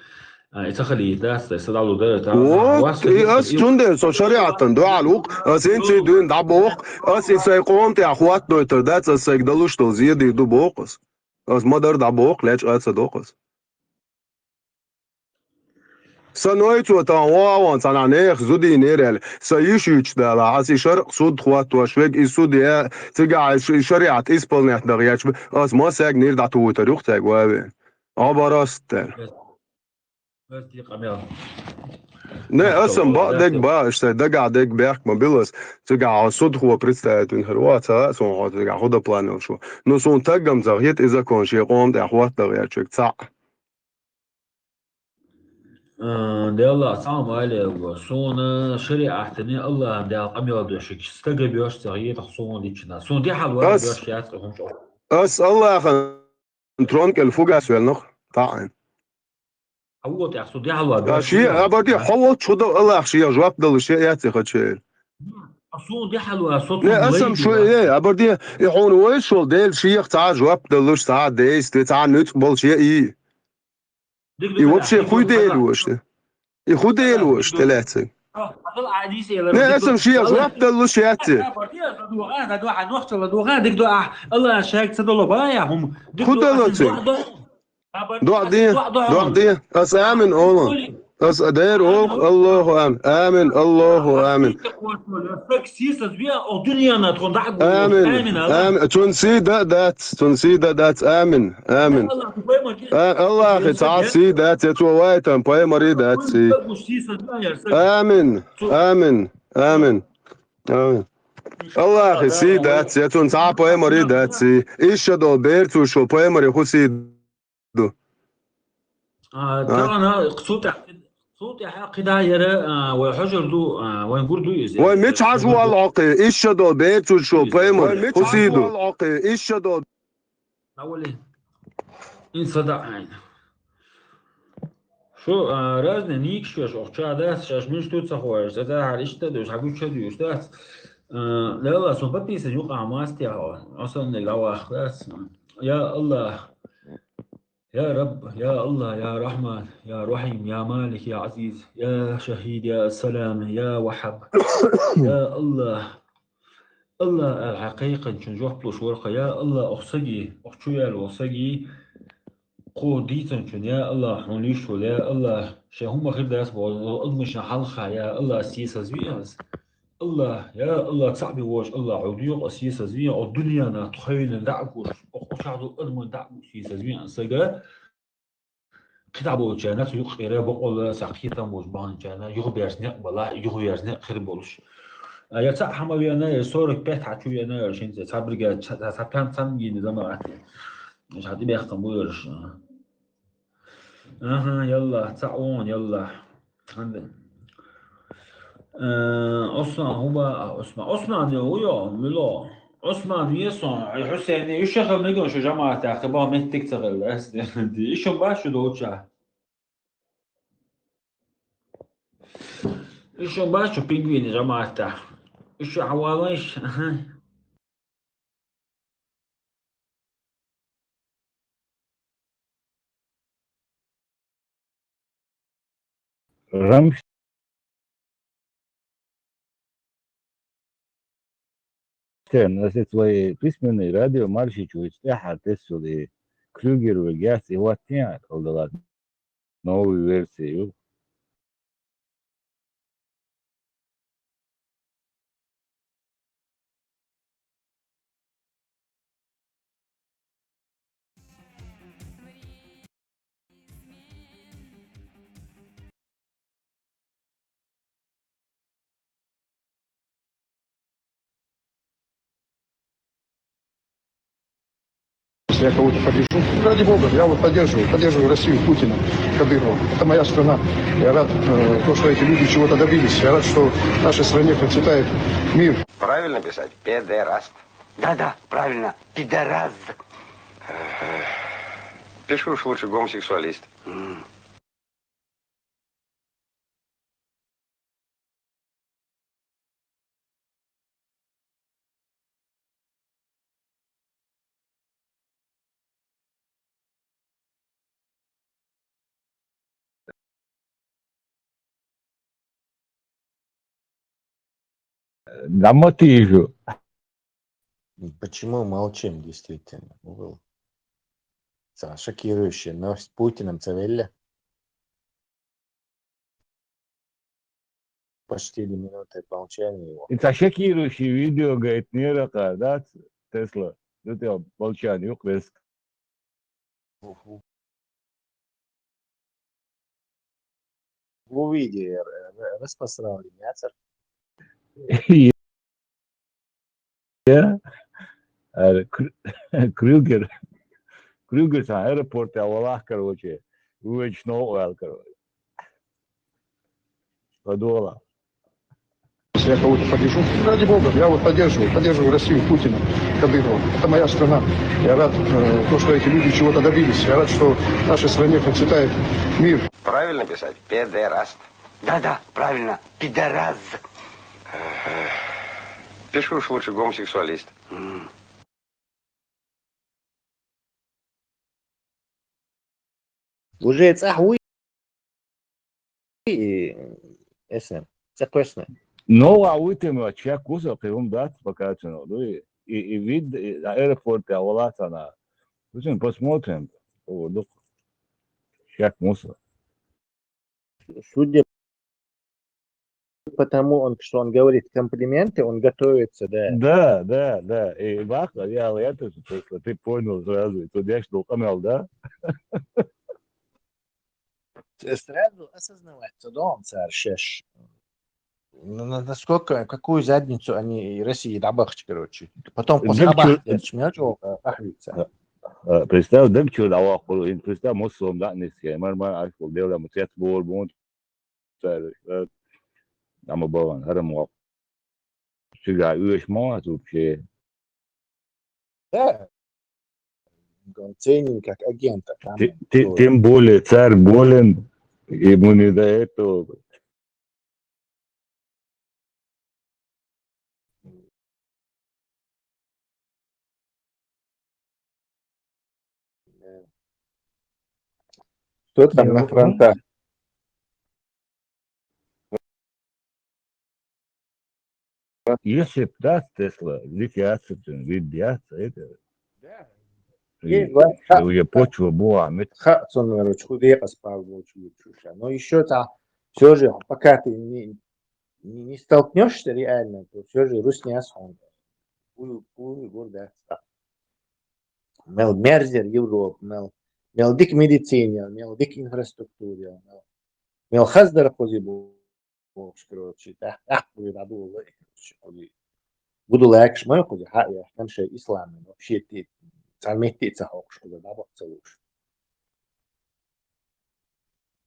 а, и ца хилийта дац, сан дӀалур дара, тахана. Вот, и ас цундела со шариӀатан дуьхьал ву-кх, ас хӀинца дуьйна дӀабоху-кх, ас и сайн къоман тӀехь хӀоттадойтур дац, ас сайга далуш долу зен дийр ду боху ас. Ас ма-дарра дӀабоху, лечкъа а ца доху ас. Сан ойцо тахана вон а вон цхьанхьа нехан зуда йинера аьлла, сан йиш юьйцуш далахь, ас и шарӀан суд хӀоттош верг, и суд я, цигахь аш и шариӀат исполнять дан гӀерташ бу, ас массаьрга нир дӀатухуьйтур ю-кх цаьрга ван а вен. Гьо бараст тера. Не, аса-м бакъдерг бан, аш сайн дагахь дерг бехк ма билла ас. Цигахь хьо судхо представить вина хир вац, ца хаьа суна хьо цигахь хӀун дан планелла шу. Ну, суна таггам ца хета и закон шен къоман тӀехь хӀоттадан гӀерташ верг цхьаъ. А, Деллахь, цхьа а ма аллара, суна шариӀатана, Аллахьан Дала къамел деш, стага боьрша ца хетахь суна дичина. Суна дехьал вара боьрша яц-кх хӀума чӀогӀа. Ас Аллахьан трон кӀел фугас велнах, таӀин. Хьо вотехь, суна дехьал вара боьрша. Шен, абарди, хьо волчу хӀун до Аллахь шен жоп далуш шен яц и хачер. А суна дехьал вара, со... Не, аса-м шу, э, абарди, и хьуна вайшволу Дела шех цхьа а жоп далуш, цхьа а действие, цхьа а нуьцкъ болуш я и. И вообще хуй Дела вуш? И хӀун Дела вуш тӀелаьцнарг? Не, аса-м шен жоп далуш яц и. ХӀун дало цига? ДоӀа де, доӀа де. Ас амин олу. Ас дер олу, Аллаху амин. Амин, Аллаху амин. Амин, амин. Цунна сий дан а дац, цунна сий дан а дац. Амин, амин. А, Аллахье цхьа а сий дац, я цо вайтан пайхамаре дац сий. Амин, амин, амин, амин. Аллахье сий дац, я цунна цхьа а пайхамаре дац сий. Иштта долу бер ца вуьйш волу пайхамаре хӀун сий ду? А, тахана цул тӀаьхьа, цул тӀаьхьа кхидӀа яра, а, вай хьожур ду, а, вайн гур ду иза. Вай мича хьажа валла хьо кхин? Иштта долу бер ца вуьйш волу пайхамар хӀун сий ду? Иштта долу. Давали. Ин сада айна. Шу, а, разные никаш еш, охча дац, шаьш муьлш ду ца ховш, цӀа тӀехьара иштта а дуьйш, хьагуча а дуьйш дац. А, Лела, со подписан юкъахь мац техьа, Ӏасан дерг дӀаваха дац. Я Аллах, я Рабб, я Аллах, я Рахман, я Рахим, я Малик, я Азиз, я Шахид, я Салам, я Ваххаб. Я Аллах, Аллах аьлла хьан кхайкхинчун жоп луш вара-кх, я Аллах, оху саги, оху чу яьлла волу саги, кху дийцинчун, я Аллах, хьуна йиш волу, я Аллах, шайн хӀума хир дац боху, адамашна хьалха, я Аллах, сесазви ас. Аллах, я Аллах, цхьаъ бен волчу Аллах, хьо доьху ас сесазви, оцу дуьненах тхоьлина дӀа а гуш, оцу чохь долу адаман дӀа а гуш сесазви ас сага. кхидӀа болчарна, цу юкъера бокъонца кхетам болча бахьанчарна, юхаберза некъ бала, юхаверза некъ хир болаш. А, я цхьа хӀама вена, я сорок пять хьачу вена, я шинца цхьа бригада, цхьа, цхьа, цхьа пен цхьан гина заман атте. Ша тӀебехкам буерш. Аха, ялла, цхьа он, ялла. Хьанде. Э, Осман, хӀуба, а, Осман. Осман, йо, йо, мило. Осман, весон, Хьусейн, ишо хила мегаш шу жамаӀатах, ба меттиг ца хила, эс, ишо башу долча. Ишо башу пингвин жамаӀатах. Ишо хьавалаш, аха. Рамштайн, если твои письменные радио марши чуйц, тӀехьа тесули, Крюгер вегас, и вот не, колдалат. Новую версию. Если я кого-то поддержу, ради бога, я вот поддерживаю, поддерживаю Россию, Путина, Кадырова. Это моя страна. Я рад, э, то, что эти люди чего-то добились. Я рад, что в нашей стране процветает мир. Правильно писать? Педераст. Да-да, правильно. Пидораз. Пиши уж лучше гомосексуалист. М. Грамоты вижу. Почему молчим, действительно? Ну, был. Ца шокирующая новость. Путиным ца велле. Почти две минуты молчания его. И ца шокирующий видео, говорит, не рака, да, Тесла? Ну, ты молчание, юкреск. Увидели, э, э, распространили, да, царь? Я, э, Крю-, Крюгер, Крюгер сан аэропорт, а валах, короче, увечно, короче. Подола. Если я кого-то поддержу, ради бога, я вот поддерживаю, поддерживаю Россию, Путина, Кадырова. Это моя страна. Я рад, э, то, что эти люди чего-то добились. Я рад, что в нашей стране процветает мир. Правильно писать? Педераст. Да-да, правильно. Пидораз. Пиши уж лучше гомосексуалист. М. Уже цӀахь вуй, и, эсэм, цӀакъвесна. Ну, а вуй тема, чек кусо, кхы хӀума дац, пока цунах дуй. И, и вид, и аэропорт, а вала цана. Пусть посмотрим. О, дук. Чек мусо. Судя по тому, он, что он говорит комплименты, он готовится, да. Да, да, да. И бах, я, я тоже, просто ты понял сразу, и тут я что, канал, да? Сразу осознавать, что да, он царь, шеш. На-, на-, насколько, какую задницу они и России добавить, короче. Потом после Дагчур-, Абахи, я чмёчу, а, ахвица. А, а, представь, Дагчур, а, представь, муслим, да, не схема, нормально, а, что делаем, цвет сбор, бунт, царь, э, ама балан, харам вак. Сюда, уж ма, вообще. Да. Он ценен как агента, там, те-, те-, тем более царь болен, ему не до этого. Да. Что там на фронтах? Если б дац Тесла, дикий ацетон, вид яц, это. Да. И, есть два. И уже почва была, мет- Ха, сон, короче, худея поспал, короче, чуша. Но ещё там, всё же, пока ты не, не, не столкнёшься реально, то всё же русня сон. Пу-, пу-, гордо. Мел мерзер Европа, мел Мел дика медицина, мел дика инфраструктура, мел, мел хаздар кхузи бу бохуш, короче, тӀаккха, тӀаккха вуй дӀадолла, короче, кхузи. Гуда лаьгаш ма ю кхузи, хьа а яхкан шайн ислам, вообще, ти, цхьа метте а ца хьокхуш кхуза, дӀабаккха ца лууш.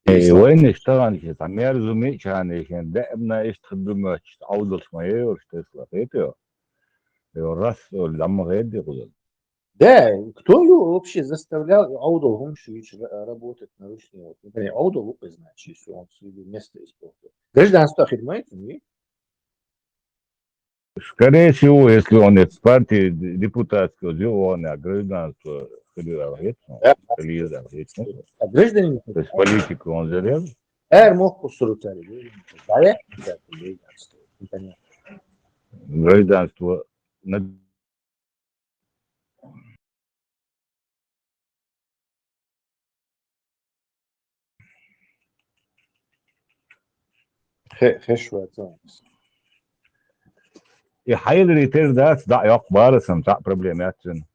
Э, вайна иштта гӀанчи, цхьа мерза мича хьанехин, даимна иштта хир ду моьттуш, Ӏовдалш ма йойуш, Тесла, хетайо? Йо, раз, йо, лам гӀедди кхуза. Да, кто его вообще заставлял и Ӏовдал хӀумаш йича ра-, работать нарушение? Вот, например, Ӏовдал ву-кх, значит, если он своё место испортил. Гражданство хир ма ю цуьнан, и? Скорее всего, если он из партии д-, депутатского, где он, а гражданство хилира гетно, Да. Хилира гетно. А гражданин? То есть политику он зарезал. Эр мохку сурутари. Да, я? Да, гражданство. Непонятно. Гражданство на Хе-, хеш вацан. И хьайлари тера дац, дӀа йоккха бара сан, цхьа проблема яц цуьнан.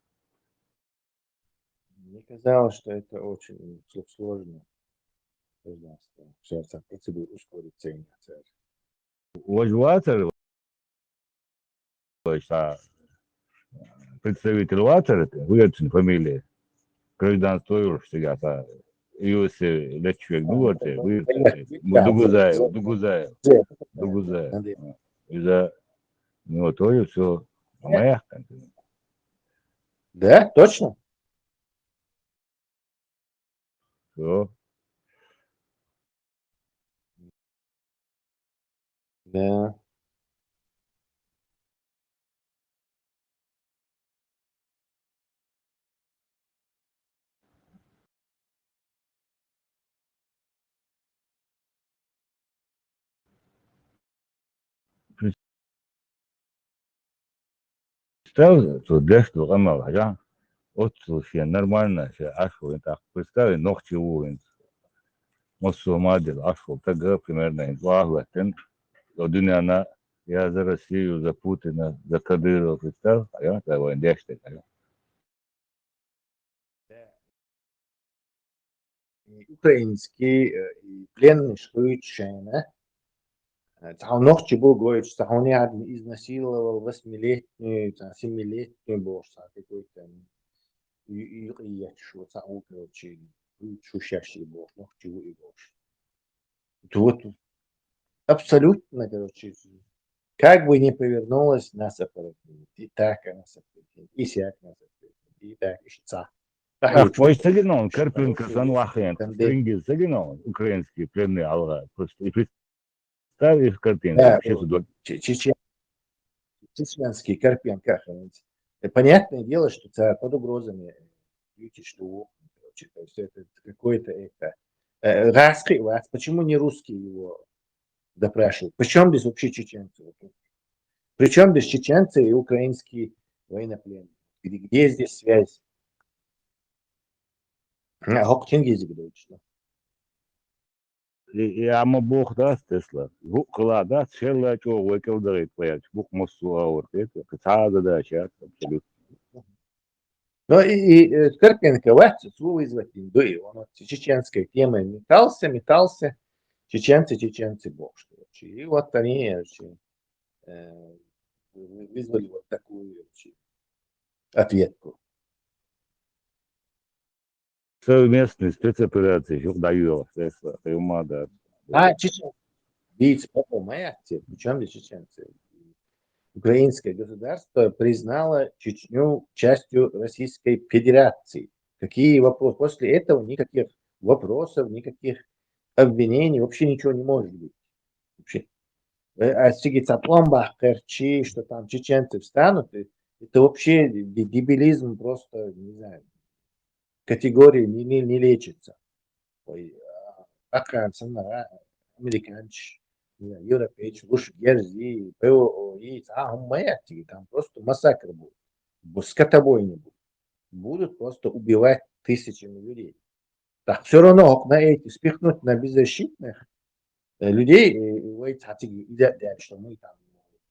Мне казалось, что это очень сл-, сложно. Гражданство. Сейчас там процедура ускорится, и не Важа вацара, вай ша представитель вацара, хӀу яра цуьнан фамилия? Гражданство йолуш цигахь сан, Иосиф лечвег ду вара церан, вуй церан. Дугузаев, Дугузаев, Дугузаев. Иза, ну, вот, тоже всё. А моя? Да, точно? Всё. Да. Представь, цо деш ду къамел хьажа, оццул шен нормально, шен Ӏаш ву хӀинца тӀаккха. Представь, нохчи ву хӀинца. Массо а ма дила Ӏаш ву тага, примерно, хӀинца вахлаттина, цо дуьненна, я за Россию, за Путина, за Кадырова, представь, хьажа, тай вайн деш дерг хьажа. И украинский, э, и пленный шуьйчу шайна. Э, цхьа нохчи бу гойтуш, цхьа хьуна яхьарна изнасиловал восьмилетнюю, цхьа семилетнюю бохуш, цхьа какой-то, м, и, и, и етташ ву, цхьа ву, короче, шу шаьш и бохуш, нохчи ву и бохуш. Вот абсолютно, короче, как бы ни повернулось, нас опрокинет. И так нас опрокинет, и сяк нас опрокинет, и так, и ца. Ах, вай ца гина он, Карпенко сан ваххен, Ингиз ца гина он, украинский пленный алга, просто и представь их картину, Да, вообще вот. Чечен-, чеченский Карпенко охранять. Э, понятное дело, что ца под угрозами, э, видите, что, короче, то есть это какое-то это, э, гӀаскхи вац, почему не русские его допрашивают? Причём здесь вообще чеченцы? Вот тут. Причём здесь чеченцы и украинские военнопленные? Где, где здесь связь? А, хӀокху тингизиг дойчу. И, и амма боху дац Тесла. Букъ хила дац, шелла чӀогӀа вай кӀел дахийта ваьлча, букъ массо а агӀор хета, кхин цхьа а задача яц, абсолютно. Но и, и, э, Карпенко вац, цо вызвать дина ду и, он вот чеченской темой метался, метался, чеченцы, чеченцы, бохуш, короче. И вот они, короче, э, вы-, вызвали вот такую, короче, ответку. Совместный спецоперация, юха дӀайоьлху, тӀе хӀума дац. А, чечен-, дийца бакъо ма яц, причём здесь чеченцы? Украинское государство признало Чечню частью Российской Федерации. Какие вопросы? После этого никаких вопросов, никаких обвинений, вообще ничего не может быть. Вообще. Э, а сиги ца пломбах кхерчи, что там чеченцы встанут, э, это вообще де-, дебилизм просто, не знаю, категории не, не, не лечится. Ой, а, афганцам, а, американцы, не знаю, европейцы, луш герзи, П В О, и, а, хӀума ма яц, там просто массакр будет. Бу-, скотобойня будет. Будут просто убивать тысячами людей. Так, всё равно окна эти спихнуть на беззащитных, э, людей, э, и вай цхьаьнцциг идея, что мы там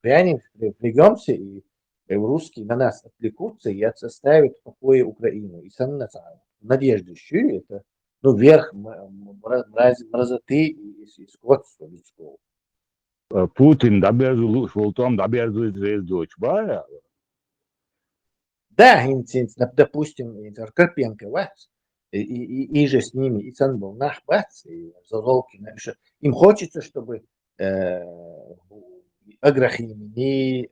прянем, при-, пригнёмся, и, э, русские на нас отвлекутся и от-, оставят в покое Украину. И санна цхьа надежды шуьйра, это, ну, верх м-, м-, мра-, мраз-, мразоты и, и, и скотства людского. Э, Путин дӀаберза лууш волу тӀом дӀаберзуьйту веза доцуш бара? Да, хӀинца, хӀинца, доп-, допустим, хӀинца Карпенко вац, и, и, и, и же с ними, и санна болу нах бац, и Зазолкина, и ша-, им хочется, чтобы, э, Аграхимини, э,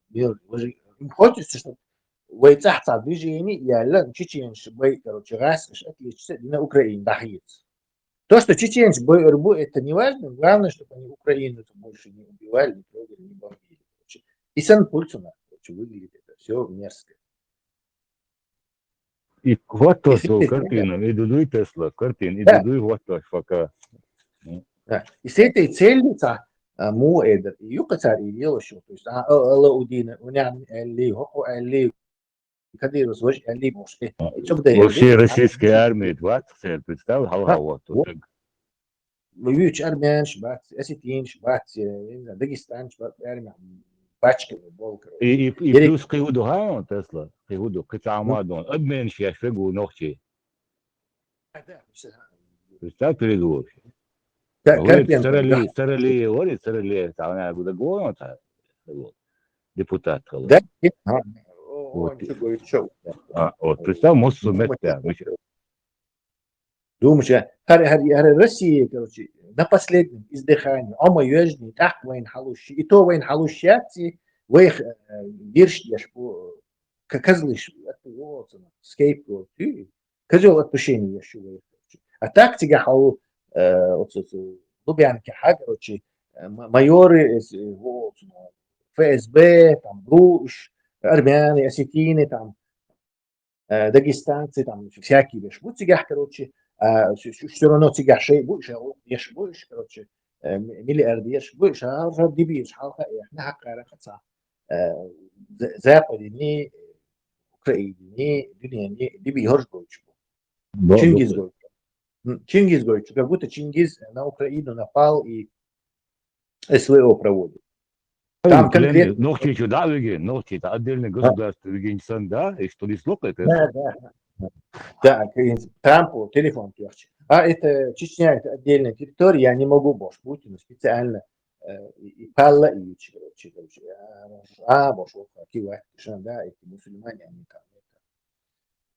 Мир-, Важи-, им хочется, чтобы вай цӀахь цхьа движение яьлла, чеченаш бай, короче, гӀаскхаш отличиться дина Украина дӀахеца. То, что чеченцы бу-, бу, это не важно. Главное, чтобы они Украину там больше не убивали, не трогали, не бомбили. Короче. И санна пульсуна, короче, выглядит это все мерзко. И хӀоттош долу картина, и ду дуй Тесла, картина, и ду дуй хӀоттош пока. Да. И с этой целью ца, а, му эдер, и юкъа цар и дело шо. То есть, а, а, Алаудина, у меня, э, ли, хо, э, ли, Кадыровс важа аьллий бохуш, э, А, и чӀогӀа дан вообще аьлла. Российская армия, двадцать центр, представь, хьалха А, вот, вот. Вот. Вуьйцу армянаш бац, осетинаш бац, э, я не знаю, дагестанаш бац, армия пачками болу, короче. И, и, и Ерик- плюс кхин хӀун ду хьан, Тесла? Кхин хӀун ду? Кхин цхьа Ну. хӀума ду. Обменаш еш вегу нохчий. Да, да, всё. Представь, переговорщик. Ка-, Говорит, Карпенко, Сарали-, да. Сарали-, говорит, Сарали-, там, она говорит, говорит, он там, вот, депутат, говорит. Да? А, о, Вот. он чё говорит, чё? А, вот, представь, муссу Ну, меття, мы мы щас. Думаешь, а, хари, хари, хари Россия, короче, на последнем издыхании, а мы южный, так вайн халуши, и то вайн халуши, вайх, э, вирш еш, по, к-, козлыш, это вот, скейп, вот, и козёл отпущения еш, вайх. А так тебя халу, э, вот, вот, Лубянки, ха, короче, э, м-, майоры, э, с-, э, вот, ну, Ф С Б, там, руш, армяне, осетины, там, э, дагестанцы, там, всякие веш. Вот цигах, короче, а, всё, всё, всё равно цигах шей будешь, а, вот еш будешь, короче, э, м-, миллиард еш будешь, а, уже дебиш, халха, э, на хакара хаца. Э, за-, Западе ни, Украине ни, дуьне ни, деби хорж гойчу. Да, Чингиз да. гойчу. М, Чингиз гойчу. Как будто Чингиз на Украину напал и С В О проводит. Там Ой, конкретно блин, нохчий чу да виген, нохчий, это отдельное А. государство виген сан, да? И что не слухает Да, это? да. Да, к-, Трампу телефон пьёхчи. А это Чечня, это отдельная территория, я не могу, бохуш, Путину специально, э, и, и палла и чего, чего, чего. А, а, бохуш, вот, кивать, да, эти мусульмане, они там, это,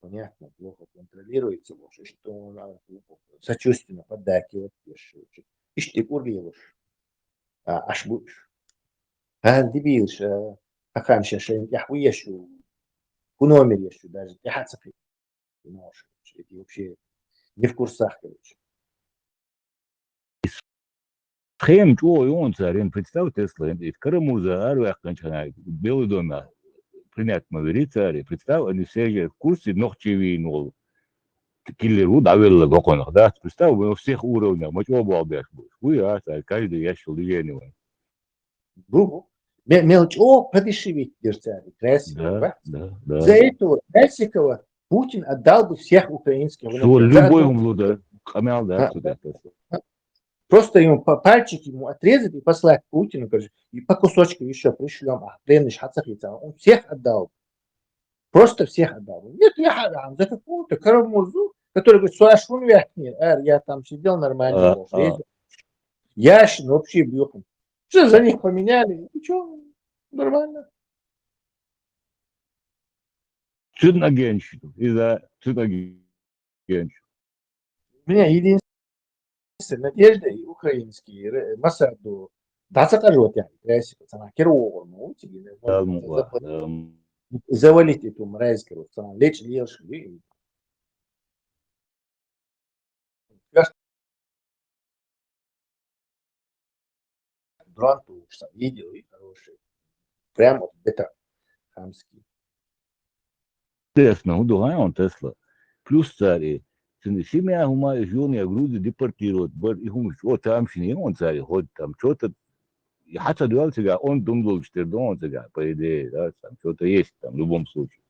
понятно, плохо контролируется, бохуш, и что надо сочувственно поддакивать, пишет. Ишти кургилуш. А, аш буш. А, дебилш, а, акхамша шайн тяхву ешу. Ку номер ешу, даже тяха цапи. Может, эти вообще не в курсах, короче. Схема чӀогӀа ю хьуна цара, представь, Тесла, и Карамурза араваьккхинчу хенахь, Белый доме принять ма вирий цара, представь, они все же в курсе, нохчий вийна волу киллер ву дӀавелла бакъонах, да? Представь, во всех уровнях, ма чӀогӀа болх беш бу. Вуй, а, цара каждый еш йолу движение вайн. Бу, бу. Ме-, мел чӀогӀа подешевить дира цара, Красикова, Да, бац? да, да. За этого Красикова Путин отдал бы всех украинских Всё, военнопленных. За любой одну умлу, да. Къамел, да, А, сюда. да. Просто ему по-, пальчик ему отрезать и послать Путину, короче, и по кусочку ещё пришлём, а пленных хацахица. Он всех отдал. Просто всех отдал. Нет, я хадам за какого-то Карамурзу, который говорит, Суашун вяхни, эр, я там сидел нормально, А, вот, а. ездил. Яшин вообще бьёхом. Что за них поменяли? Ничего, нормально. Цуьнан агенчу, иза цуьнан агенчу. У меня единственная надежда, и украинский ре-, Масаду дӀа ца къажо тяхьа, Красиков, цхьана кира вогӀур ма ву цига, Дала мукъа, завалить, Дала мукъа. Завалить эту мразь, короче, цхьана лечкъа лелаш хили. Дрон тулуш сан видео и хороший. Прям вот это хамский. Интересно, хӀун ду хьан он Тесла? Плюс цара и, цуьнан семья хӀума и юханехьа Грузи депортировать бара, и хӀума чӀогӀа тамашийна ю он цара и хӀод там, чо-то и хьан ца доьлла цигахь, он дум долуш тера ду он цигахь, по идее, да, там чё-то есть там в любом случае.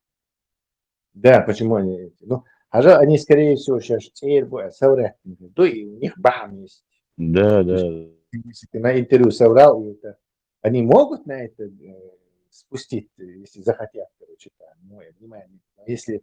Да, почему они эти? Ну, хьажа, они, скорее всего, щас цӀера бу, а, совряхкина ду, и у них бахьана есть. Да, То есть, да. Если ты на интервью соврал, и это, они могут на это, э, спустить, э, если захотят, короче, там, ну, я понимаю, но если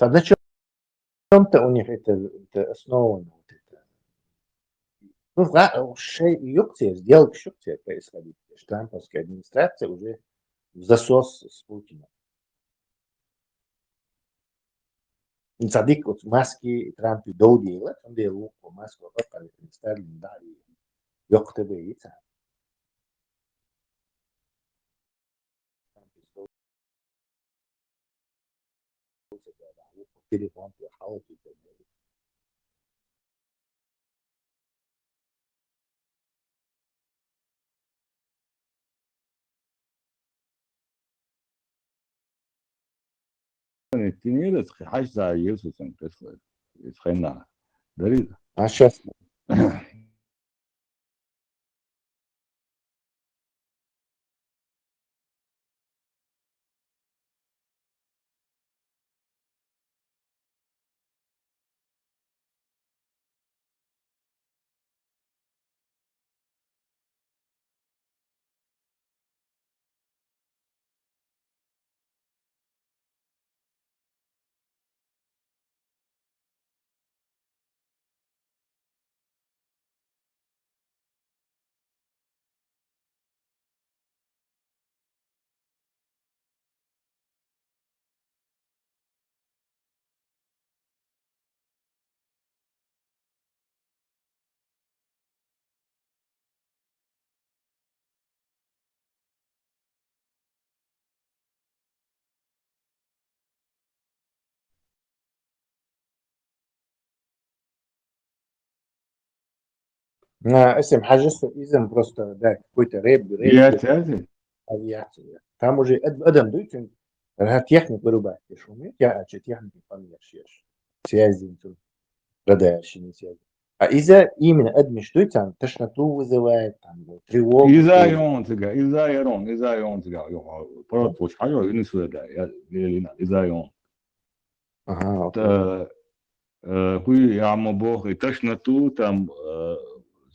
Тогда чё там-то у них это, это основано, вот это. Ну, ва-, шей юксер, сделки юксер происходит. Трамповская администрация уже в засос с Путиным. Цадик вот Маски и Трампи долгие лет, он делал по Маску, а потом Сталин, да, и ёк тебе и ца. Тинера хаш за Иисусом Христос. Исхайна. Дари. А сейчас. На, если хажису изм просто, да, какой-то рэп, рэп. Авиация. Там уже ад-, адам дует, а техник вырубать, ты шумит, я, а чё техники помнишь, ешь. Связи, тут, продажи, не связи. А из-за именно администруется, там тошноту вызывает, там, тревогу. Из-за и он тебя, из-за и он, из-за и он тебя, ё, просто вот, хажу, и не сюда, я, или на, из-за и он. Ага, окей. Та, э, хуй, я ему бог, и тошноту, там, э,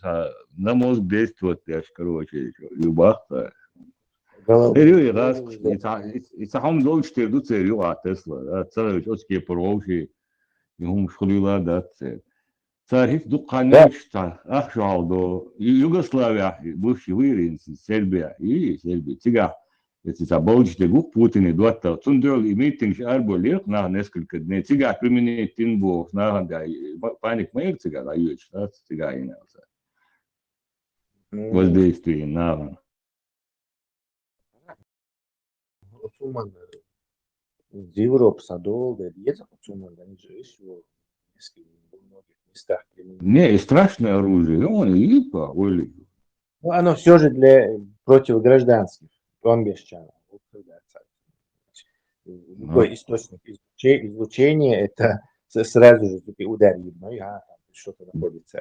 та, на мозг действовать, я ж, короче, любах, та. Голова. Э, ю, и раз, и та, и, и та хом долчтер ду цер, ю, а Тесла, да, царович, оцке порвавший, и хом шхулила, да, цер. Цар хит дукха нечта, ах, шалдо. Ю-, Югославия, бывший вырин, Сербия, и Сербия. Цига, если та болчте гук Путин и дуатта, цун дёл и митинг арбо лирк на несколько дней. Цига применить тин бо, на да, и ба-, паник мэр цига, да, юч, да, цига и на. Воздействие на. Оцуман, э, из Европы садол, да, есть оцуман, да, они же ещё в многих местах применили. Не, и страшное оружие, ну, он и по, или. Ну, оно всё же для, против гражданских, он без чана. Вот когда ца-, любой источник излуче-, излучения, это с-, сразу же тебе ударит, ну, и, а, там что-то находится.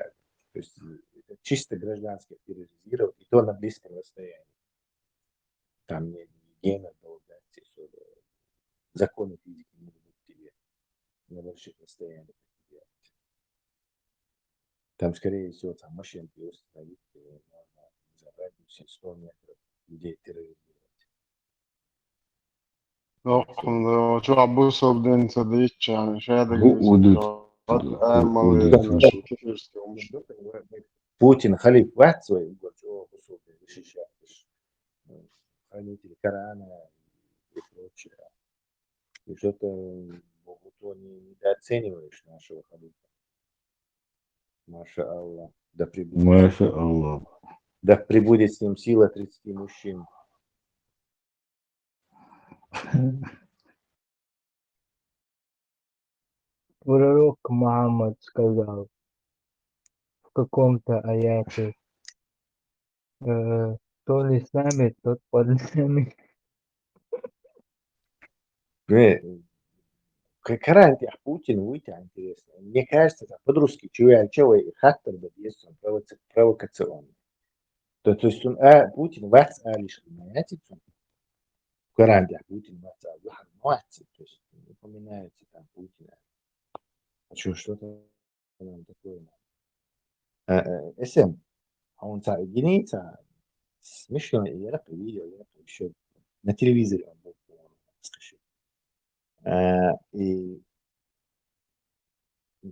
То есть, э, это чисто гражданских терроризировать, и то на близком расстоянии. Там не, не гена долго, законы физики не дадут тебе на больших расстояниях это делать. Там, скорее всего, там машинки установить, э, можно забрать все сто метров, людей терроризировать. Yok, onda çok bu sohbetin sadece çan, şey de Bu, bu da, bu da, bu da. Путин халиф вац свой, вот, о, бусурман, защищаешь, э, хранитель Корана и прочее. И что-то, вот, не недооцениваешь нашего халифа. Маша Аллах. Да пребудет, Маша Аллах. Да пребудет с ним сила тридцати мужчин. Пророк Мухаммад сказал в каком-то аяте, э, то ли сами, то под нами. Не, к-, карантин Путин выйти интересно. Мне кажется, это по-русски, чего я, чего и хаттер да есть он провоци-, провокационный. То, то есть он, а, Путин вац а лишь понимаете, что карантин Путин вац а, вац а, то есть упоминается там Путин. А чё, что-то там такое. Э, э, эсэм, а он ца, единица, смешно, и я так видел, я так ещё на телевизоре он был, по-моему, скажи. Э, и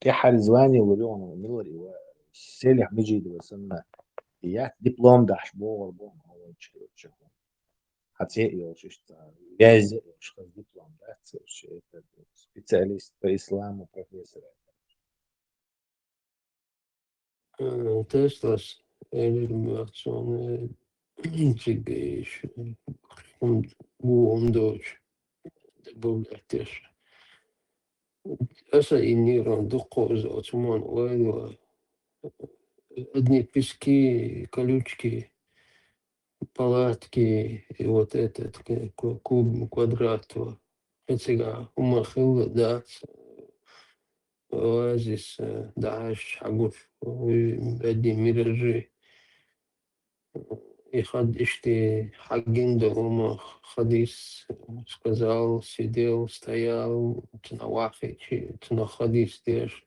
тӀехьара звание лур ю хьуна, мила вар и ва, Селих Межидов санна, яц диплом дахьаш бохур бу хьуна, короче. Хьан цӀе а йолуш иштта, вязе а йолуш хаза диплом дац, короче, это специалист по исламу, профессор. Э, Теслас элира моьтту суна, э, цига иш, хӀума, бу хӀума доцуш, добавлять деш. Аса и нейрон дуккха а оцу ман ойла, одни пески, колючки, палатки, и вот этот к-, ку-, куб, квадрат, ва. Эцигахь хӀума хилла дац, оазис, э, дахьаш хьагуш, уй, бедди миражи. И хад ишти хьагин ду хӀума, хадис, сказал, сидел, стоял, цунах вахичи, цунах хадис деш,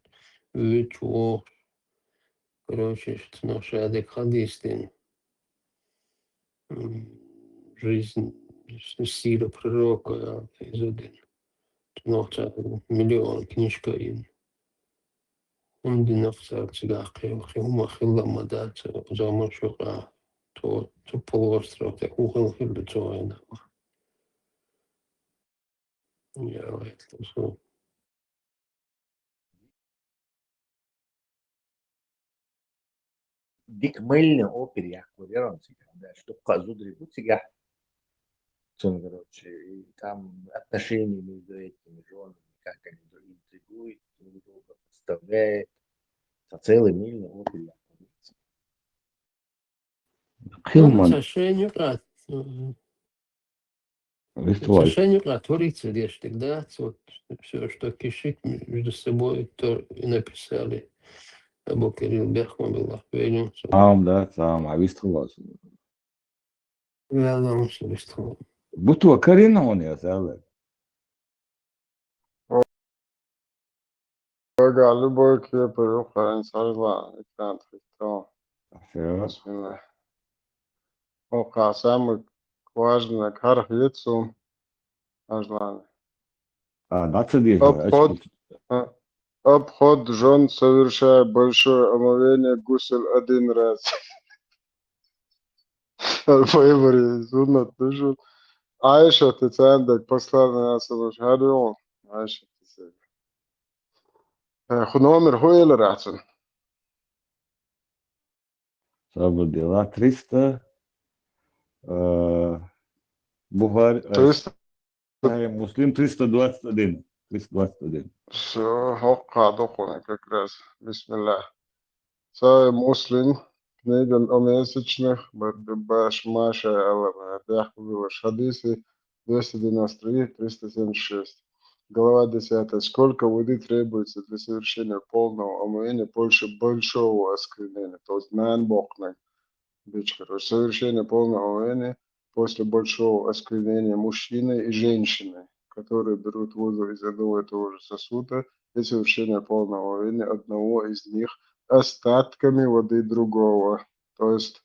вуьйцу вохуш. Короче, цунах ша дерг хадис дина. М, жизнь, с-, сира пророка, иза дина. Цунах цара миллион книжка йина. ХӀума динарг цара цигахь кхин, кхин хӀума хилла ма дац, заман чохь а, цо, цу полуостров тӀе хӀун хилла хилла цу хенахь. Я, это всё. Дика мыльный опыт яккхур яра цигахь, дальше дуккха а зударий бу цигахь. Цуьнан, короче, и там отношения между этими жёнами, как они друг интригуют, друг друга подставляют. Ца целый мыльный опыт яккхур яра цигахь. Кхин ма. Отношения юкъа, мгм. Вистхуьлуш. Отношения юкъа творится деш дерг дац, вот всё, что кишит между собой, то и написали. Абу Кирилл Бехман, Аллах велин. Ам, да, ам, а вистхуьлуш. Валлахи, вистхуьлуш. Бутуо карина хьуна я, Сала? Ага, любой кепа юкъа, хьайн сажла, экран тхиттал. Всё. Бисмилла. Оха самый важный харф яц сум. Ажлан. А, двадцать девять, Обход, очки. А, обход жён, совершая большое омовение, гусель один раз. По выбору суннат душу. Айша, ты цандак послал нас, Айша, ты цандак. Э, ху номер ху элира цун? Сабур дела, триста, э, Бухари, э, триста. Сахих Муслим, триста двадцать один. Триста двадцать один. Всё, хӀокху дукхуна как раз. Бисмилла. Сахих Муслим, книга о месячных, б-, б-, баш, маша, Аллах, бяхбуш хадиси, двести девяносто три, триста семьдесят шесть. Глава десятая. Сколько воды требуется для совершения полного омовения после большого осквернения? То есть нан бокхнаг бичкар. Совершение полного омовения после большого осквернения мужчины и женщины, которые берут воду из одного и того же сосуда, и совершение полного омовения одного из них остатками воды другого. То есть,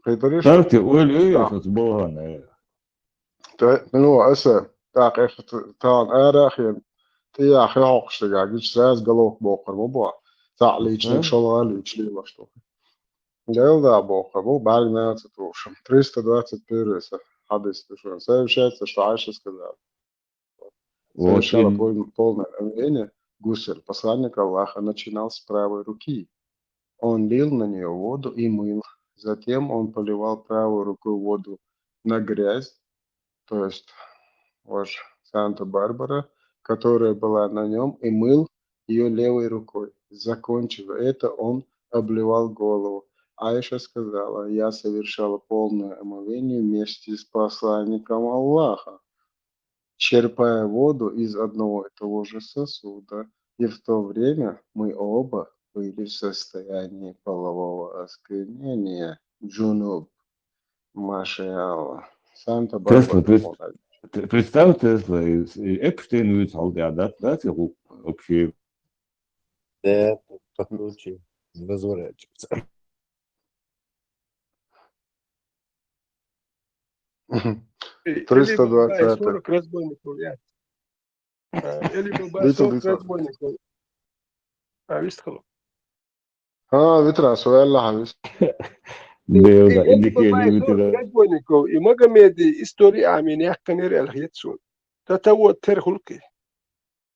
кхетариш? Тарти, ой, ой, да. Этот болган, э. Та, ну, аса, так, эх, т-, тан ара хен, тӀе яхи хьокхуш дагахь, гуч сразу головка боккхур ма бу. Цхьаъ лийча, мгм, шолгӀа лийча, лелаш ду. Делда боккхур бу, бӀаьрг нана ца тухуш. Триста двадцать первый са хьадис ду шуна. Совершается, что Айша сказала. Вот совершала именно. Пол-, полное омовение, гусель, посланник Аллаха начинал с правой руки. Он лил на неё воду и мыл. Затем он поливал правой рукой воду на грязь, то есть ваш Санта-Барбара, которая была на нём, и мыл её левой рукой. Закончив это, он обливал голову. Айша сказала: «Я совершала полное омовение вместе с посланником Аллаха, черпая воду из одного и того же сосуда, и в то время мы оба были в состоянии полового осквернения». Джунуб. Машалла. Санта-Барбара. Тесла, пред-, пре-, представь, Тесла, и, и Эпштейн вуьйцу хьал тӀехь дац, дац и гӀуллакх вообще? Да, покруче. Разворачивается. Мгм. Или триста двадцать. Бабай сорок разбойников, я. Э, или Бабай сорок разбойников. А вист хало. ХӀа, витра, со ваьлла хьан вист. Белда, и, и, и, индикеди витра. Разбойников, и Магомеди истори амин яхканер аьлла хет суна. Та та вот тер хулки.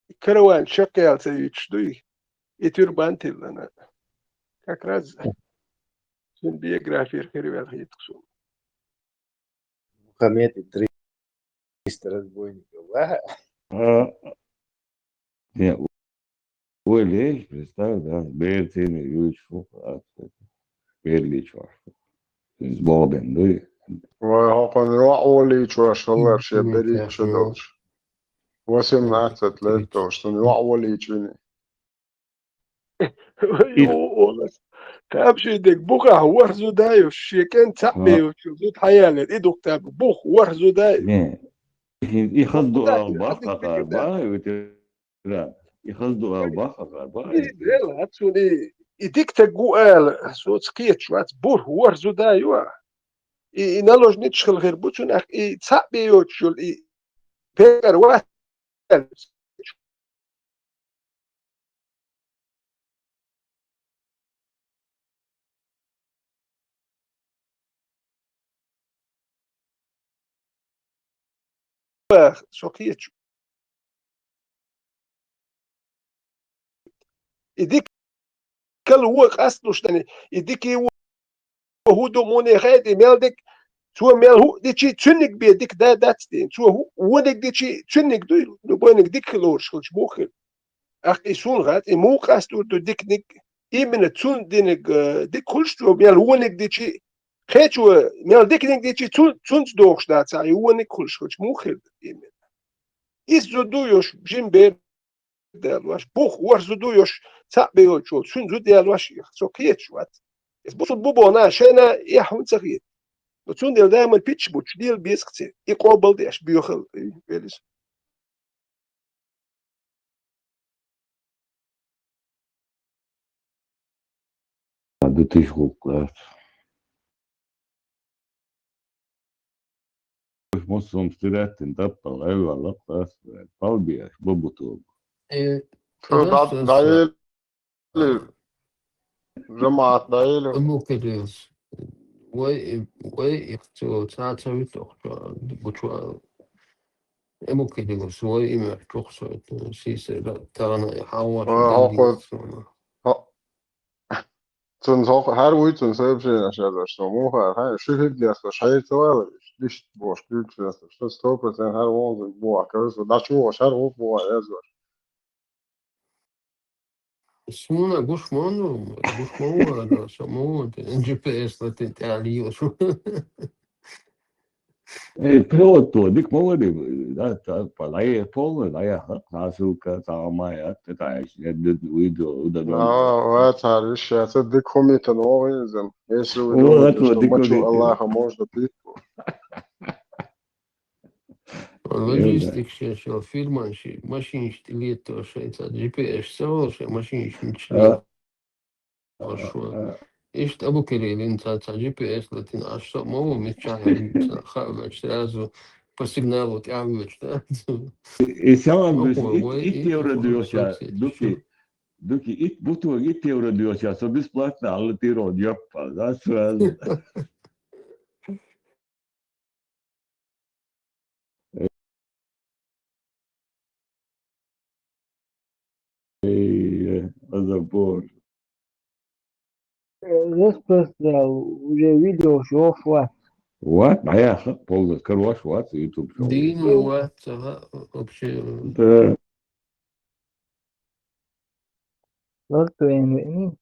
И караван чакъял ца юч дуй. И тюрбан тиллана. Как раз цун биография хер аьлла хет суна. Мухаммед и триста разбойников, а? А, не, ой, лель, представь, да, бертини, юч, фу, а, берлич ваш. Из Бобен, да? Вай, хакан, ва, олич ваш, халар, ше, бери, ше, долч. Восемнадцать лет, то, что не ва, олич вини. Ир. О, олас. Капши дег, бухах ворхзу даю, шекен цапмею, чу зут хаялер, и дуктаб, бух ворхзу даю. Не. И, и хазду албах, хазду албах, хазду албах. И, дела, ацуни, и диктагу ал, соц кечвац, бух ворхзу даю. И, и наложничхал хер бу цунах, и цапмею, чул, и пекар ва. Со кхечу. И дика кал вон къасталуш дани, и дика и вон хӀу ду муне хайтӀи мел дика, цо мел хӀу дичи, цуьнниг бе дика да дац дийна. Цо хӀу вониг дичи, цуьнниг дуй, ну, бойниг дика хилораш хилча, мух хир. Ахь и суна хац, и мух къастур ду диканиг, именно цун диниг, э, дика хуьлуш цо мел вониг дичи, кхечо мел диканиг дичи, цун, цунца дохуш дац, а и вониг хуьлуш хилча, мух хир именно. Иза зуда ду йош, жим бер. Делаш, бух ворхзу ду йош, цхьаъ бе йолчул, цуьнан зуда делаш, со кхеташ вац. Эс бусул бу бохна, шайна эхь хӀун ца хета. Но цундела даиман пичча бучу, дийла беза кхаций, и къобал деш, боьхал, и велис. Ду тиш гӀуллакх лаьцна. Уж массо а стигаьттина таппал гӀеввалла кхас, палбеш, бабутога. Э, Цо раз, дӀа-, раз, дӀаели, жамаӀат дӀаели. Амукелес. Вай, вай, их цо, ца, ца витох, цо, бучва. Амукелес, вай, имя, чухсо, сисе, да, тана, хавар, А, да, хохот. Сона. Хо-, Цунна со хӀара вуй, цунна сообщение шаьрзаш, со муха, хьай, ши хӀирдех со шайца вала, лишт бош, куьйгаш яхаш, со сто процент хӀара вон боху, кажется, дӀачу вогӀуш, хӀара ву боху, язваш. Суна гуш ма ву, гуш ма ву, да, со ма ву, G P S латин тӀехь лийош. Э, пилот то, дика ма вари, да, та, по, дӀае, полный, дӀаяхьа, цхьа ссылка, цхьа ма яц, та, та, я д-, видео, удаленка. А, ва, цара виш яц, дика хӀума йитина вогӀу иза. Если вы О, думаете, это что дика мачу вари. Аллаха можно пить, то. Логистик шен шел фирман ши, машинаш тӀе летто шайн, цхьа G P S ца волу шайн машинаш мича А. летто. Аш ву. А, а. Иштта Абу Кириллин ца, ца G P S латина, аш со ма ву, миччахь хаа ваьлча, сразу по сигналу тӀаьхьа ваьлча, да? И, и сама Охо, бис-, ит, вай, ит и евро охо, дуьйцу, со дукхи, дукхи, ит буту, ит евро дуьйцу, со бесплатно алла тиро дёппа, да, сразу. Эй, а забор. Распространял, уже видео шоф вац. Вац, а я ха-, полгода, короче, вац, YouTube шоф. Дийна вац, ага, вообще. Да. Лартвейн веъни?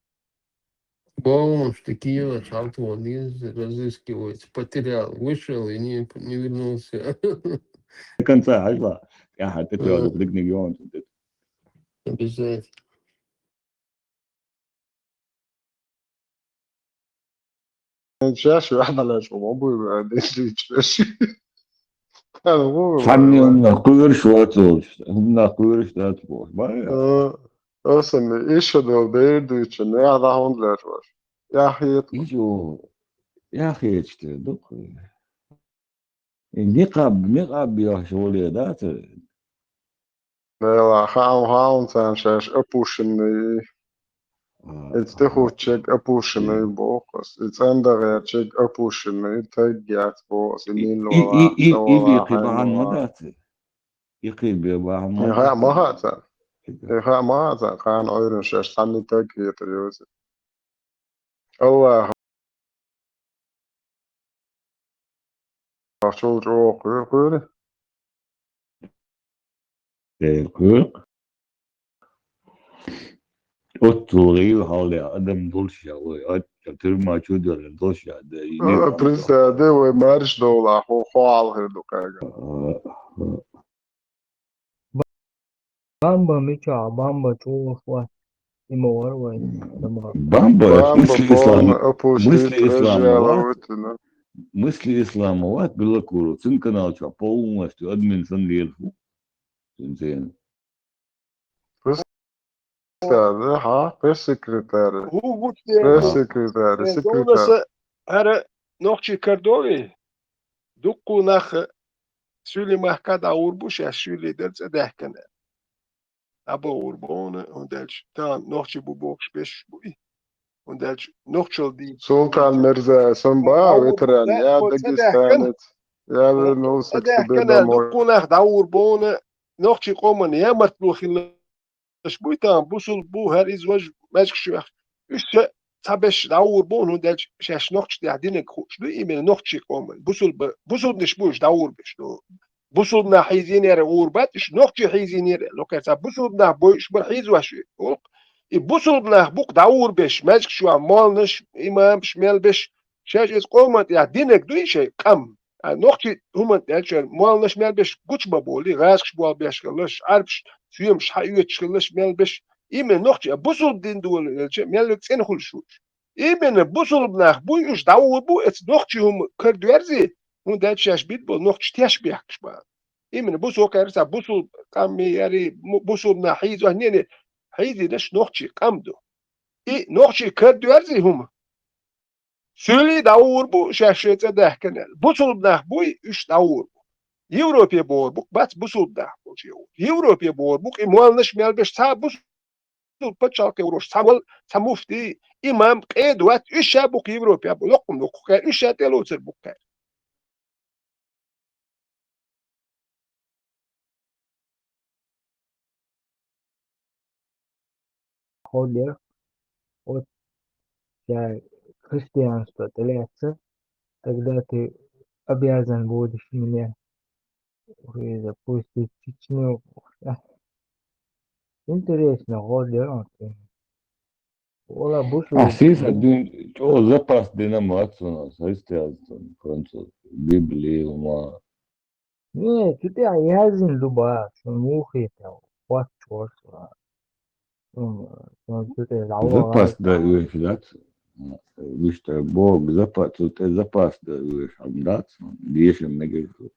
Богунаш тӀе кийла чхьалтван деза, разыскивается, потерял, вышел и не, не вернулся. До конца хьажла, я хьан тӀе тоьлла дикниг йоӀан тӀе. Обязательно. Шаьш ваьхьа леш, ма буй ваьхьа, деши чеш. Хан ву, Цхьанна хӀуманах кхоьруш вац олуш, хӀуманах кхоьруш дац бохуш. Ма я. А, аса ме, иша дол дер дуьйцу, ме а дахун леш ваш. Я хет. Ичо, я хеташ те, дукха. И никъаб, никъаб йохуш воле, да, ца? Дела, хаам, хаам, царна шаьш опущенный. Иза тӀехӀуттучерг опущенный боху ас. И цӀенда гӀертачерг опущенный, таг яц боху ас. И милла валахь, и, ца и, и валахь, кхин бахьана ма дац. И кхин бе бахьана ма дац. И хаа ма хаьа царна. И хаа ма хаьа царна, кхана Ӏуьйранна шаьш цхьанна таг хетар ю иза. Аллахьа чул чӀогӀа кхоьру кхуьйра. Э, кхоьру. Оццул гӀийла хьалха адам долуш я вай, а, тюрьма чу а доьлла долуш я, да, и А, представь, да, вай марш долахь, хьо, хьо хьалхара ду кхаьга. А, а. Бамба мичахь, Бамба чӀогӀа вац. И ма вара вай, Бамба. Бамба, Бамба мысли ислама, полный опустить, мысли ислама разжала вац. Вытина. Мысли ислама вац, Белокуров. Цуьнан канал чохь полностью админ санна лела фу. Цуьнан цена. Представь, да, хьа? Пресс-секретарь. ХӀун гуш дерг? Пресс-секретарь, э, секретарь. Довнаса хӀара нохчий кара довлий? Дуккха нах Суьйли махка дӀагӀур бу, шаьш Суьйли дара цӀа даьхкина. ДӀабогӀур бу хьуна, хӀунда аьлча тахана нохчий бу бохуш беш бу и. ХӀунда аьлча нохчалла дийца. Султан Мирза, сан ба, ветеран, я дагестанец, я вернулся к себе домой. Дуккха нах дӀагӀур бу хьуна, нохчий къоман ямартло хилла Аш буй тахана, бусулба бу, хӀара иза важа маьжгаш чу ваьхча. Уьш ша цхьаберш дӀагӀур бу, хӀунда аьлча шаьш нохчий тӀехь динарг хууш ду, именно нохчий къоман. Бусулба, бусулбанаш бу уьш дӀагӀур беш ду. Бусулбанах хьийзийнера гӀур бац, уьш нохчий хьийзийнера. Локхерца бусулбанах бой уьш бара хьийзош гӀуллакх. И бусулбанах бу-кх дӀагӀур беш, маьжгаш чу ваьхна молланаш, имамаш мел беш, шаьш иза къоман тӀехь динарг дуй шайн къам. А нохчий хӀуманна тӀе аьлча, молланаш мел беш гучу ма болий, гӀазакхаш болх беш хилалаш, Ӏарбаш, соьмаш хьаоьцуш хилалаш мел беш, именно нохчий, а бусулба дин дола аьлча, мел верг цӀена хуьлуш ву уьш. Именно бусулба нах буй уьш дӀагӀур бу, эца нохчий хӀума карадоьрзий, хӀунда аьлча шаьш бина болу нохчий теш бехкаш бахьана. Именно бусулба кхаьрца бусулба къам ма ярий, му-, бусулба нах хьийзош, не, не, хьийзийнарш нохчий къам ду. И нохчий карадоьрзий хӀума. Суьйли дӀагӀур бу, шаьш шайн цӀа даьхкина аьлла. Бусулба нах буй, уьш дӀагӀур бу. Европе бохур бу-кх, бац бусулба нах болчу. Европе бохур бу-кх, и молланаш мел беш цхьа бусулба пачхьалкхе вуьйцуш, цхьа вал, цхьа муфтий, имам, къеда вац, уьш ша бу-кх Европе, бу, локхун бу-кх кхаьр, уьш ша тӀелоцур бу-кх кхаьр. Хьо дер, вот ша христианство тӀелаьцна, тогда ты обязан будешь меня, э, запустить в Чечню. Интересно, хьо дер он. Вала бусулба. Ахь сийсара дуьйна чӀогӀа запас дина ма вац суна, христианство, француз, Библи, хӀума. Не, цу тӀехь яздина ду бах, шуна муха хета, хӀотта чӀогӀа. Шуна, шуна цу тӀе дӀавахара. Запас дан оьшуш дац. Вуьшта боху, запа-, цу тӀе запас дан оьшуш хӀума дац, дешам мегар ду.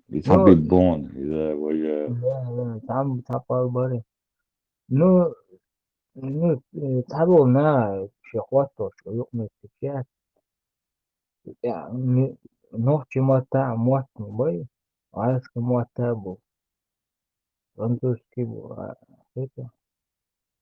И цхьа бит боху, иза важа. Да, да, цхьа, цхьа пал бара. Ну, ну, э, цхьаболу наха шен хӀотталчо юкъаметтиг яц. Э, ми-, нохчийн мотт а мотт ма бай, гӀазкхийн мотт а бу, французский бу, а, это,